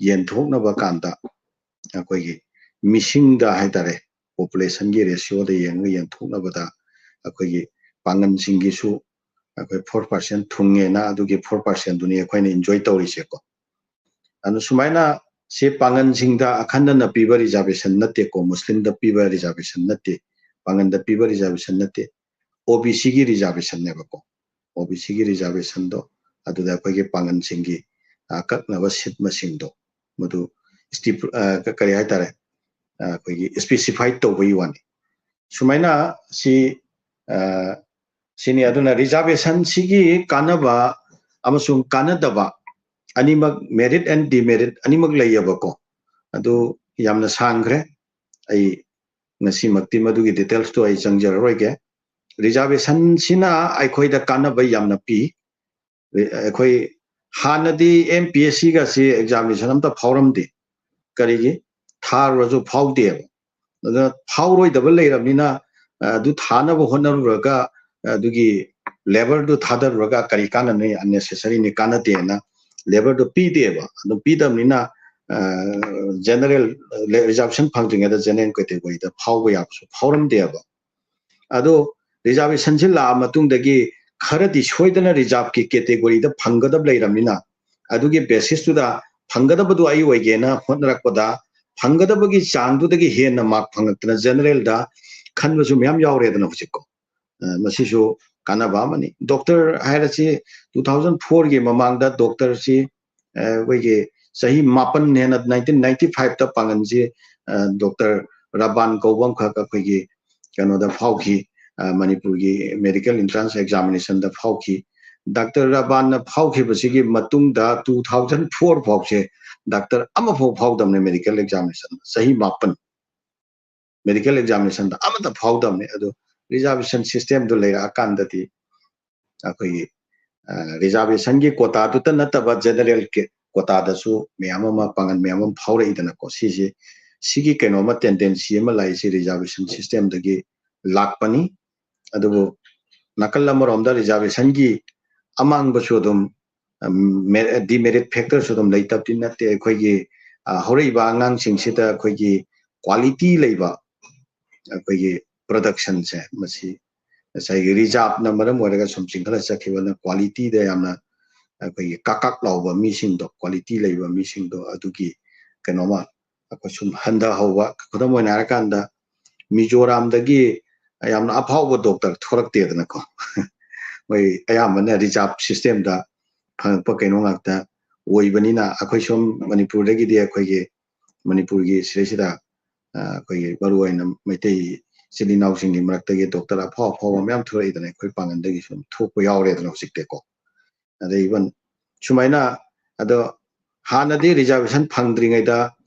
ꯌꯦꯟꯊꯣꯛꯅꯕ ꯀꯥꯟꯗ ꯑꯩꯈꯣꯏꯒꯤ ꯃꯤꯁꯤꯡꯗ ꯍꯥꯏ ꯇꯥꯔꯦ, ꯄꯣꯄꯨꯂꯦꯁꯟꯒꯤ ꯔꯦꯁꯤꯌꯣꯗ ꯌꯦꯡꯉꯒ ꯌꯦꯟꯊꯣꯛꯅꯕꯗ ꯑꯩꯈꯣꯏꯒꯤ ꯄꯥꯡꯒꯜꯁꯤꯡꯒꯤꯁꯨ ꯑꯩꯈꯣꯏ ꯐꯣꯔ ꯄꯥꯔꯁꯦꯟ ꯊꯨꯡꯉꯦꯅ ꯑꯗꯨꯒꯤ ꯐꯣꯔ ꯄꯥꯔꯁꯦꯟꯗꯨꯅꯤ ꯑꯩꯈꯣꯏꯅ ꯏꯟꯖꯣꯏ ꯇꯧꯔꯤꯁꯦꯀꯣ꯫ ꯑꯗꯨ ꯁꯨꯃꯥꯏꯅ ꯁꯤ ꯄꯥꯡꯒꯜꯁꯤꯡꯗ ꯑꯈꯟꯅꯅ ꯄꯤꯕ ꯔꯤꯖꯥꯔꯕꯦꯁꯟ ꯅꯠꯇꯦꯀꯣ, ꯃꯨꯁꯂꯤꯝꯗ ꯄꯤꯕ ꯔꯤꯖꯥꯔꯕꯦꯁꯟ ꯅꯠꯇꯦ, ꯄꯥꯡꯒꯜꯗ ꯄꯤꯕ ꯔꯤꯖꯥꯔꯕꯦꯁꯟ ꯅꯠꯇꯦ, ꯑꯣ ꯕꯤ ꯁꯤꯒꯤ ꯔꯤꯖꯥꯔꯕꯦꯁꯟꯅꯦꯕꯀꯣ꯫ ꯑꯣ ꯕꯤ ꯁꯤꯒꯤ ꯔꯤꯖꯥꯔꯕꯦꯁꯟꯗꯣ ꯑꯗꯨꯗ ꯑꯩꯈꯣꯏꯒꯤ ꯄꯥꯡꯒꯜꯁꯤꯡꯒꯤ ꯑꯀꯛꯅꯕ ꯁꯤꯠ ꯃꯁꯤꯡꯗꯣ ꯃꯗꯨ ꯁ꯭ꯇꯤꯄ-, ꯑ, ꯀ-, ꯀꯔꯤ ꯍꯥꯏꯇꯥꯔꯦ, ꯑ, ꯑꯩꯈꯣꯏꯒꯤ ꯁ꯭ꯄꯦꯁꯤꯐꯥꯏ ꯇꯧꯕꯒꯤ ꯋꯥꯅꯤ꯫ ꯁꯨꯃꯥꯏꯅ ꯁꯤ, ꯑ, ꯁꯤꯅꯤ꯫ ꯑꯗꯨꯅ ꯔꯤꯖꯥꯔꯕꯦꯁꯟꯁꯤꯒꯤ ꯀꯥꯟꯅꯕ ꯑꯃꯁꯨꯡ ꯀꯥꯟꯅꯗꯕ ꯑꯅꯤꯃꯛ, ꯃꯦꯔꯤꯠ ꯑꯦꯟ ꯗꯤꯃꯦꯔꯤꯠ ꯑꯅꯤꯃꯛ ꯂꯩꯌꯦꯕꯀꯣ꯫ ꯑꯗꯨ ꯌꯥꯝꯅ ꯁꯥꯡꯈ꯭ꯔꯦ, ꯑꯩ ꯉꯁꯤꯃꯛꯇꯤ ꯃꯗꯨꯒꯤ ꯗꯤꯇꯦꯜꯁꯇꯣ ꯑꯩ ꯆꯪꯖꯔꯔꯣꯏꯒꯦ꯫ ꯔꯤꯖꯥꯔꯕꯦꯁꯟꯁꯤꯅ ꯑꯩꯈꯣꯏꯗ ꯀꯥꯟꯅꯕ ꯌꯥꯝꯅ ꯄꯤ꯫ ꯑꯩꯈꯣꯏ ꯍꯥꯟꯅꯗꯤ ꯑꯦꯝ ꯄꯤ ꯑꯦꯁ ꯁꯤꯒꯁꯤ ꯑꯦꯛꯖꯥꯃꯤꯅꯦꯁꯟ ꯑꯝꯇ ꯐꯥꯎꯔꯝꯗꯦ꯫ ꯀꯔꯤꯒꯤ? ꯊꯥꯔꯨꯔꯁꯨ ꯐꯥꯎꯗꯦꯕ꯫ ꯑꯗꯨꯅ ꯐꯥꯎꯔꯣꯏꯗꯕ ꯂꯩꯔꯕꯅꯤꯅ, ꯑ, ꯑꯗꯨ ꯊꯥꯅꯕ ꯍꯣꯠꯅꯔꯨꯔꯒ, ꯑ, ꯑꯗꯨꯒꯤ labour ꯗꯨ ꯊꯥꯗꯔꯨꯔꯒ ꯀꯔꯤ ꯀꯥꯟꯅꯅꯤ? Unnecessary ꯅꯤ, ꯀꯥꯟꯅꯗꯦꯅ labour ꯗꯨ ꯄꯤꯗꯦꯕ꯫ ꯑꯗꯨ ꯄꯤꯗꯕꯅꯤꯅ, ꯑ, general, reservation ꯐꯪꯗ꯭ꯔꯤꯉꯩꯗ general category ꯗ ꯐꯥꯎꯕ ꯌꯥꯕꯁꯨ ꯐꯥꯎꯔꯝꯗꯦꯕ꯫ ꯑꯗꯣ reservation ꯁꯤ ꯂꯥꯛꯑ ꯃꯇꯨꯡꯗꯒꯤ ꯈꯔꯗꯤ ꯁꯣꯏꯗꯅ reserve ꯀꯤ category ꯗ ꯐꯪꯒꯗꯕ ꯂꯩꯔꯕꯅꯤꯅ, ꯑꯗꯨꯒꯤ basis ꯇꯨꯗ ꯐꯪꯒꯗꯕꯗꯨ ꯑꯩ ꯑꯣꯏꯒꯦꯅ ꯍꯣꯠꯅꯔꯛꯄꯗ, ꯐꯪꯒꯗꯕꯒꯤ ꯆꯥꯡꯗꯨꯗꯒꯤ ꯍꯦꯟꯅ mark ꯐꯪꯉꯛꯇꯅ general ꯗ ꯈꯟꯕꯁꯨ ꯃꯌꯥꯝ ꯌꯥꯎꯔꯦꯗꯅ ꯍꯧꯖꯤꯛꯀꯣ꯫ ꯑ, ꯃꯁꯤꯁꯨ ꯀꯥꯟꯅꯕ ꯑꯃꯅꯤ꯫ Doctor ꯍꯥꯏꯔꯁꯤ, two thousand four ꯒꯤ ꯃꯃꯥꯡꯗ doctor ꯁꯤ, ꯑ, ꯑꯩꯈꯣꯏꯒꯤ ꯆꯍꯤ ꯃꯥꯄꯟ ꯍꯦꯟꯅ, nineteen ninety five ꯇ ꯄꯥꯡꯒꯟꯁꯤ, ꯑ, Doctor ꯔꯕꯥꯟ ꯀꯧꯕ ꯑꯃꯈꯛ ꯑꯩꯈꯣꯏꯒꯤ ꯀꯩꯅꯣꯗ ꯐꯥꯎꯈꯤ, ꯑ, ꯃꯅꯤꯄꯨꯔꯒꯤ medical entrance examination ꯗ ꯐꯥꯎꯈꯤ꯫ Doctor ꯔꯕꯥꯟꯅ ꯐꯥꯎꯈꯤꯕꯁꯤꯒꯤ ꯃꯇꯨꯡꯗ two thousand four ꯐꯥꯎꯁꯦ doctor ꯑꯃꯐꯥꯎ ꯐꯥꯎꯗꯕꯅꯦ medical examination ꯗ, ꯆꯍꯤ ꯃꯥꯄꯟ꯫ Medical examination ꯗ ꯑꯃꯠꯇ ꯐꯥꯎꯗꯕꯅꯤ꯫ ꯑꯗꯨ reservation system ꯗꯨ ꯂꯩꯔꯛꯑꯀꯥꯟꯗꯗꯤ ꯑꯩꯈꯣꯏꯒꯤ, ꯑ, reservation ꯒꯤ quota ꯗꯨꯇ ꯅꯠꯇꯕ general ꯀꯤ quota ꯗꯁꯨ ꯃꯌꯥꯝ ꯑꯃ, ꯄꯥꯡꯒꯜ ꯃꯌꯥꯝ ꯑꯃ ꯐꯥꯎꯔꯛꯏꯗꯅꯀꯣ꯫ ꯁꯤꯁꯤ, ꯁꯤꯒꯤ ꯀꯩꯅꯣ ꯑꯃ, tendency ꯑꯃ ꯂꯥꯛꯏꯁꯤ reservation system ꯗꯒꯤ ꯂꯥꯛꯄꯅꯤ꯫ ꯑꯗꯨꯕꯨ ꯅꯥꯀꯜ ꯑꯃꯔꯣꯝꯗ reservation ꯒꯤ ꯑꯃꯥꯡꯕꯁꯨ ꯑꯗꯨꯝ, ꯎꯝ, ꯃꯦ-, demerit factor ꯁꯨ ꯑꯗꯨꯝ ꯂꯩꯇꯕꯗꯤ ꯅꯠꯇꯦ꯫ ꯑꯩꯈꯣꯏꯒꯤ, ꯑ, ꯍꯧꯔꯛꯏꯕ ꯑꯉꯥꯡꯁꯤꯡꯁꯤꯗ ꯑꯩꯈꯣꯏꯒꯤ quality ꯂꯩꯕ ꯑꯩꯈꯣꯏꯒꯤ production ꯁꯦ, ꯃꯁꯤ ꯉꯁꯥꯏꯒꯤ reserve ꯅ ꯃꯔꯝ ꯑꯣꯏꯔꯒ ꯁꯨꯝ ꯆꯤꯡꯈꯠꯂ ꯆꯠꯈꯤꯕꯅ quality ꯗ ꯌꯥꯝꯅ ꯑꯩꯈꯣꯏꯒꯤ ꯀꯥꯛ ꯀꯥꯛ ꯂꯥꯎꯕ ꯃꯤꯁꯤꯡꯗꯣ, quality ꯂꯩꯕ ꯃꯤꯁꯤꯡꯗꯣ, ꯑꯗꯨꯒꯤ ꯀꯩꯅꯣꯃ ꯑꯩꯈꯣꯏ ꯁꯨꯝ ꯍꯟꯊꯍꯧꯕ꯫ ꯈꯨꯗꯝ ꯑꯣꯏꯅ ꯍꯥꯏꯔꯀꯥꯟꯗ, ꯃꯤꯖꯣꯔꯥꯝꯗꯒꯤ ꯌꯥꯝꯅ ꯑꯐꯥꯎꯕ doctor ꯊꯣꯔꯛꯇꯦꯗꯅꯀꯣ꯫ ꯃꯣꯏ ꯑꯌꯥꯝꯕꯅ reserve system ꯗ ꯐꯪꯉꯛꯄ ꯀꯩꯅꯣ ꯉꯥꯛꯇ ꯑꯣꯏꯕꯅꯤꯅ, ꯑꯩꯈꯣꯏ ꯁꯣꯝ ꯃꯅꯤꯄꯨꯔꯗꯒꯤꯗꯤ ꯑꯩꯈꯣꯏꯒꯤ ꯃꯅꯤꯄꯨꯔꯒꯤ ꯁꯤꯗꯩꯁꯤꯗ, ꯑ, ꯑꯩꯈꯣꯏꯒꯤ ꯃꯔꯨꯑꯣꯏꯅ ꯃꯩꯇꯩ ꯏꯆꯤꯜ ꯏꯅꯥꯎꯁꯤꯡꯒꯤ ꯃꯔꯛꯇꯒꯤ doctor ꯑꯐꯥꯎ ꯑꯐꯥꯎꯕ ꯃꯌꯥꯝ ꯊꯣꯔꯛꯏꯗꯅ, ꯑꯩꯈꯣꯏ ꯄꯥꯡꯒꯜꯗꯒꯤ ꯁꯨꯝ ꯊꯣꯛꯄ ꯌꯥꯎꯔꯦꯗꯅ ꯍꯧꯖꯤꯛꯇꯤꯀꯣ꯫ ꯑꯗꯩ even ꯁꯨꯃꯥꯏꯅ, ꯑꯗꯣ ꯍꯥꯟꯅꯗꯤ reservation ꯐꯪꯗ꯭ꯔꯤꯉꯩꯗ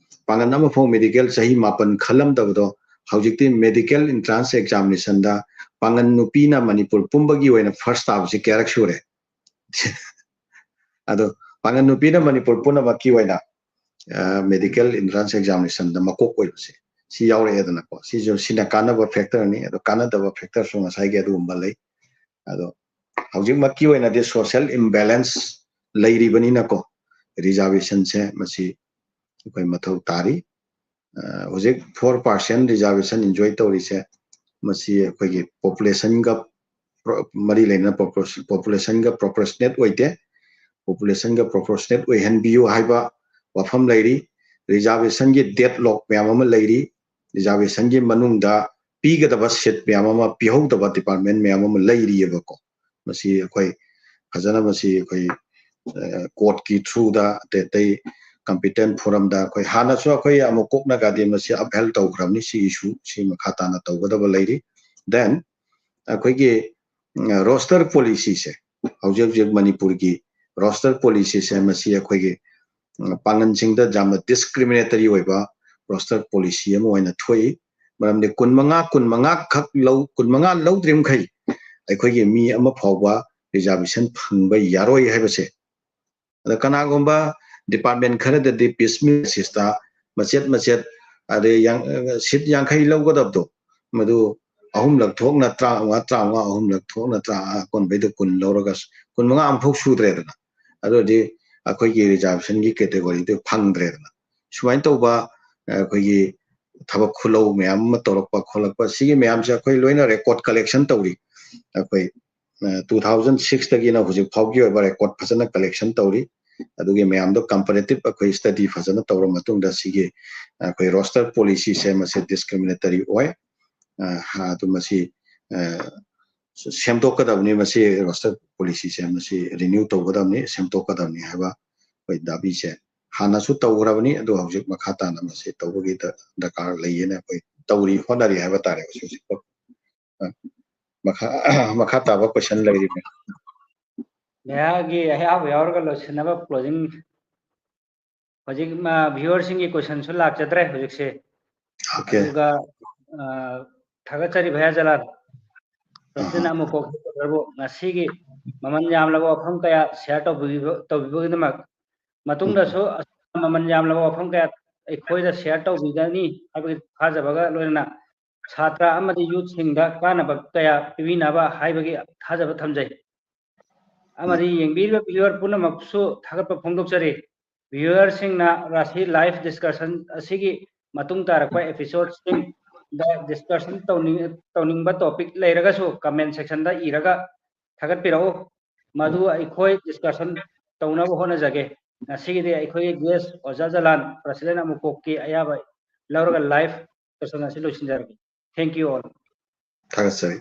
ꯄꯥꯡꯒꯜ ꯑꯃꯐꯥꯎ medical ꯆꯍꯤ ꯃꯥꯄꯟ ꯈꯜꯂꯝꯗꯕꯗꯣ, ꯍꯧꯖꯤꯛꯇꯤ medical entrance examination ꯗ ꯄꯥꯡꯒꯜ ꯅꯨꯄꯤꯅ ꯃꯅꯤꯄꯨꯔ ꯄꯨꯝꯕꯒꯤ ꯑꯣꯏꯅ first ꯇꯥꯕꯁꯤ ꯀꯌꯥꯔꯛ ꯁꯨꯔꯦ? ꯑꯗꯣ ꯄꯥꯡꯒꯜ ꯅꯨꯄꯤꯅ ꯃꯅꯤꯄꯨꯔ ꯄꯨꯝꯅꯃꯛꯀꯤ ꯑꯣꯏꯅ, ꯑ, medical entrance examination ꯗ ꯃꯀꯣꯛ ꯑꯣꯏꯕꯁꯦ, ꯁꯤ ꯌꯥꯎꯔꯛꯑꯦꯗꯅꯀꯣ꯫ ꯁꯤꯁꯨ, ꯁꯤꯅ ꯀꯥꯟꯅꯕ factor ꯅꯤ꯫ ꯑꯗꯣ ꯀꯥꯟꯅꯗꯕ factor ꯁꯨ ꯉꯁꯥꯏꯒꯤ ꯑꯗꯨꯒꯨꯝꯕ ꯂꯩ꯫ ꯑꯗꯣ ꯍꯧꯖꯤꯛꯃꯛꯀꯤ ꯑꯣꯏꯅꯗꯤ social imbalance ꯂꯩꯔꯤꯕꯅꯤꯅꯀꯣ, reservation ꯁꯦ ꯃꯁꯤ ꯑꯩꯈꯣꯏ ꯃꯊꯧ ꯇꯥꯔꯤ꯫ ꯑ, ꯍꯧꯖꯤꯛ four percent reservation enjoy ꯇꯧꯔꯤꯁꯦ, ꯃꯁꯤ ꯑꯩꯈꯣꯏꯒꯤ population ꯒ ꯄ꯭ꯔꯣ-, ꯃꯔꯤ ꯂꯩꯅꯅ ꯄ꯭ꯔꯣꯄꯣꯔ-, population ꯒ proportionate ꯑꯣꯏꯗꯦ꯫ Population ꯒ proportionate ꯑꯣꯏꯍꯟꯕꯤꯌꯨ ꯍꯥꯏꯕ ꯋꯥꯐꯝ ꯂꯩꯔꯤ꯫ Reservation ꯒꯤ deadlock ꯃꯌꯥꯝ ꯑꯃ ꯂꯩꯔꯤ꯫ Reservation ꯒꯤ ꯃꯅꯨꯡꯗ ꯄꯤꯒꯗꯕ seat ꯃꯌꯥꯝ ꯑꯃ ꯄꯤꯍꯧꯗꯕ department ꯃꯌꯥꯝ ꯑꯃ ꯂꯩꯔꯤꯑꯕꯀꯣ꯫ ꯃꯁꯤ ꯑꯩꯈꯣꯏ ꯐꯖꯅ, ꯃꯁꯤ ꯑꯩꯈꯣꯏ, ꯑ, court ꯀꯤ through ꯗ, ꯑꯇꯩ ꯑꯇꯩ competent forum ꯗ ꯑꯩꯈꯣꯏ ꯍꯥꯟꯅꯁꯨ ꯑꯩꯈꯣꯏ ꯑꯃꯨꯛ ꯀꯣꯛꯅꯒꯗꯤ ꯃꯁꯤ upheld ꯇꯧꯈ꯭ꯔꯕꯅꯤ꯫ ꯁꯤ issue ꯁꯤ ꯃꯈꯥ ꯇꯥꯅ ꯇꯧꯒꯗꯕ ꯂꯩꯔꯤ꯫ Then ꯑꯩꯈꯣꯏꯒꯤ, ꯎꯝ, roster policy ꯁꯦ, ꯍꯧꯖꯤꯛ ꯍꯧꯖꯤꯛ ꯃꯅꯤꯄꯨꯔꯒꯤ roster policy ꯁꯦ, ꯃꯁꯤ ꯑꯩꯈꯣꯏꯒꯤ, ꯎꯝ, ꯄꯥꯡꯒꯜꯁꯤꯡꯗ ꯌꯥꯝꯅ discriminatory ꯑꯣꯏꯕ roster policy ꯑꯃ ꯑꯣꯏꯅ ꯊꯣꯛꯏ꯫ ꯃꯔꯝꯗꯤ ꯀꯨꯟꯃꯉꯥ, ꯀꯨꯟꯃꯉꯥ ꯈꯛ ꯂꯧ-, ꯀꯨꯟꯃꯉꯥ ꯂꯧꯗ꯭ꯔꯤꯃꯈꯩ ꯑꯩꯈꯣꯏꯒꯤ ꯃꯤ ꯑꯃ ꯐꯥꯎꯕ reservation ꯐꯪꯕ ꯌꯥꯔꯣꯏ ꯍꯥꯏꯕꯁꯦ꯫ ꯑꯗ ꯀꯅꯥꯒꯨꯝꯕ department ꯈꯔꯗꯗꯤ piecemeal basis ꯇ ꯃꯆꯦꯠ ꯃꯆꯦꯠ, ꯑꯗꯩ ꯌꯥꯡ-, seat ꯌꯥꯡꯈꯩ ꯂꯧꯒꯗꯕꯗꯣ, ꯃꯗꯨ ꯑꯍꯨꯝꯂꯛ ꯊꯣꯛꯅ ꯇꯔꯥꯃꯉꯥ, ꯇꯔꯥꯃꯉꯥ, ꯑꯍꯨꯝꯂꯛ ꯊꯣꯛꯅ ꯇꯔꯥ-, ꯑꯀꯣꯟꯕꯩꯗ ꯀꯨꯟ ꯂꯧꯔꯒ ꯀꯨꯟꯃꯉꯥ ꯑꯃꯐꯥꯎ ꯁꯨꯗ꯭ꯔꯦꯗꯅ꯫ ꯑꯗꯨꯗꯤ ꯑꯩꯈꯣꯏꯒꯤ reservation ꯒꯤ category ꯗꯨ ꯐꯪꯗ꯭ꯔꯦꯗꯅ꯫ ꯁꯨꯃꯥꯏꯅ ꯇꯧꯕ, ꯑꯩꯈꯣꯏꯒꯤ ꯊꯕꯛ ꯈꯨꯂꯧ ꯃꯌꯥꯝ ꯑꯃ ꯇꯧꯔꯛꯄ ꯈꯣꯠꯂꯛꯄ, ꯁꯤꯒꯤ ꯃꯌꯥꯝꯁꯦ ꯑꯩꯈꯣꯏ ꯂꯣꯏꯅ record collection ꯇꯧꯔꯤ꯫ ꯑꯩꯈꯣꯏ, ꯑ, two thousand six ꯇꯒꯤꯅ ꯍꯧꯖꯤꯛ ꯐꯥꯎꯒꯤ ꯑꯣꯏꯕ record ꯐꯖꯅ collection ꯇꯧꯔꯤ꯫ ꯑꯗꯨꯒꯤ ꯃꯌꯥꯝꯗꯣ comparative ꯑꯩꯈꯣꯏ study ꯐꯖꯅ ꯇꯧꯔ ꯃꯇꯨꯡꯗ ꯁꯤꯒꯤ ꯑꯩꯈꯣꯏ roster policy ꯁꯦ ꯃꯁꯤ discriminatory ꯑꯣꯏ꯫ ꯑ, ꯑꯗꯨ ꯃꯁꯤ, ꯑ, ꯁꯦꯝꯗꯣꯛꯀꯗꯕꯅꯤ, ꯃꯁꯤ roster policy ꯁꯦ ꯃꯁꯤ renew ꯇꯧꯒꯗꯕꯅꯤ, ꯁꯦꯝꯗꯣꯛꯀꯗꯕꯅꯤ ꯍꯥꯏꯕ ꯑꯩꯈꯣꯏ ꯗꯥꯕꯤꯁꯦ ꯍꯥꯟꯅꯁꯨ ꯇꯧꯈ꯭ꯔꯕꯅꯤ, ꯑꯗꯨ ꯍꯧꯖꯤꯛ ꯃꯈꯥ ꯇꯥꯅ ꯃꯁꯤ ꯇꯧꯕꯒꯤ ꯗ-, ꯗꯔꯀꯥꯔ ꯂꯩꯌꯦꯅ ꯑꯩꯈꯣꯏ ꯇꯧꯔꯤ, ꯍꯣꯠꯅꯔꯤ ꯍꯥꯏꯕ ꯇꯥꯔꯦ ꯍꯧꯖꯤꯛ ꯍꯧꯖꯤꯛ꯫ ꯑ, ꯃꯈꯥ, ꯃꯈꯥ ꯇꯥꯕ question ꯂꯩꯔꯤꯕ꯭ꯔꯥ? ꯃꯌꯥꯒꯤ ꯑꯌꯥꯕ ꯌꯥꯎꯔꯒ ꯂꯣꯏꯁꯤꯟꯅꯕ closing꯫ ꯍꯧꯖꯤꯛ, ꯑ, viewer ꯁꯤꯡꯒꯤ question ꯁꯨ ꯂꯥꯛꯆꯗ꯭ꯔꯦ ꯍꯧꯖꯤꯛꯁꯦ꯫ Okay. ꯑꯗꯨꯒ, ꯑ, ꯊꯥꯒꯠꯆꯔꯤ ꯚꯌꯥ ꯖꯂꯥꯜ꯫ President ꯑꯍꯥ꯫ ꯑꯃꯨꯛꯀꯣꯛ ꯍꯦꯗꯀ꯭ꯋꯥꯇꯔꯕꯨ ꯉꯁꯤꯒꯤ ꯃꯃꯜ ꯌꯥꯝꯂꯕ ꯋꯥꯐꯝ ꯀꯌꯥ share ꯇꯧꯕꯤꯕ-, ꯇꯧꯕꯤꯕꯒꯤꯗꯃꯛ ꯃꯇꯨꯡꯗꯁꯨ ꯎꯝ꯫ ꯑꯁꯨꯝꯅ ꯃꯃꯜ ꯌꯥꯝꯂꯕ ꯋꯥꯐꯝ ꯀꯌꯥ ꯑꯩꯈꯣꯏꯗ share ꯇꯧꯕꯤꯒꯅꯤ ꯍꯥꯏꯕꯒꯤ ꯊꯥꯖꯕꯒ ꯂꯣꯏꯅꯅ ꯁꯥꯇ꯭ꯔ ꯑꯃꯗꯤ youthꯁꯤꯡꯗ ꯀꯥꯟꯅꯕ ꯀꯌꯥ ꯄꯤꯕꯤꯅꯕ ꯍꯥꯏꯕꯒꯤ ꯊꯥꯖꯕ ꯊꯝꯖꯩ꯫ ꯑꯃꯗꯤ ꯌꯦꯡꯕꯤꯔꯤꯕ viewer ꯄꯨꯝꯅꯃꯛꯁꯨ ꯊꯥꯒꯠꯄ ꯐꯣꯡꯗꯣꯛꯆꯔꯤ꯫ Viewerꯁꯤꯡꯅ ꯔꯥꯁꯤ live discussion ꯑꯁꯤꯒꯤ ꯃꯇꯨꯡ ꯇꯥꯔꯛꯄ episodeꯁꯤꯡꯗ discussion ꯇꯧꯅꯤꯡ-, ꯇꯧꯅꯤꯡꯕ topic ꯂꯩꯔꯒꯁꯨ comment sectionꯗ ꯏꯔꯒ ꯊꯥꯒꯠꯄꯤꯔꯛꯎ꯫ ꯃꯗꯨ ꯑꯩꯈꯣꯏ discussion ꯇꯧꯅꯕ ꯍꯣꯠꯅꯖꯒꯦ꯫ ꯉꯁꯤꯒꯤꯗꯤ ꯑꯩꯈꯣꯏꯒꯤ guest ꯑꯣꯖꯥ ꯖꯂꯥꯟ, president ꯑꯃꯨꯀꯣꯛꯀꯤ ꯑꯌꯥꯕ ꯂꯧꯔꯒ live discussion ꯑꯁꯤ ꯂꯣꯏꯁꯤꯟꯖꯔꯒꯦ꯫ Thank you all. ꯊꯥꯒꯠꯆꯔꯤ꯫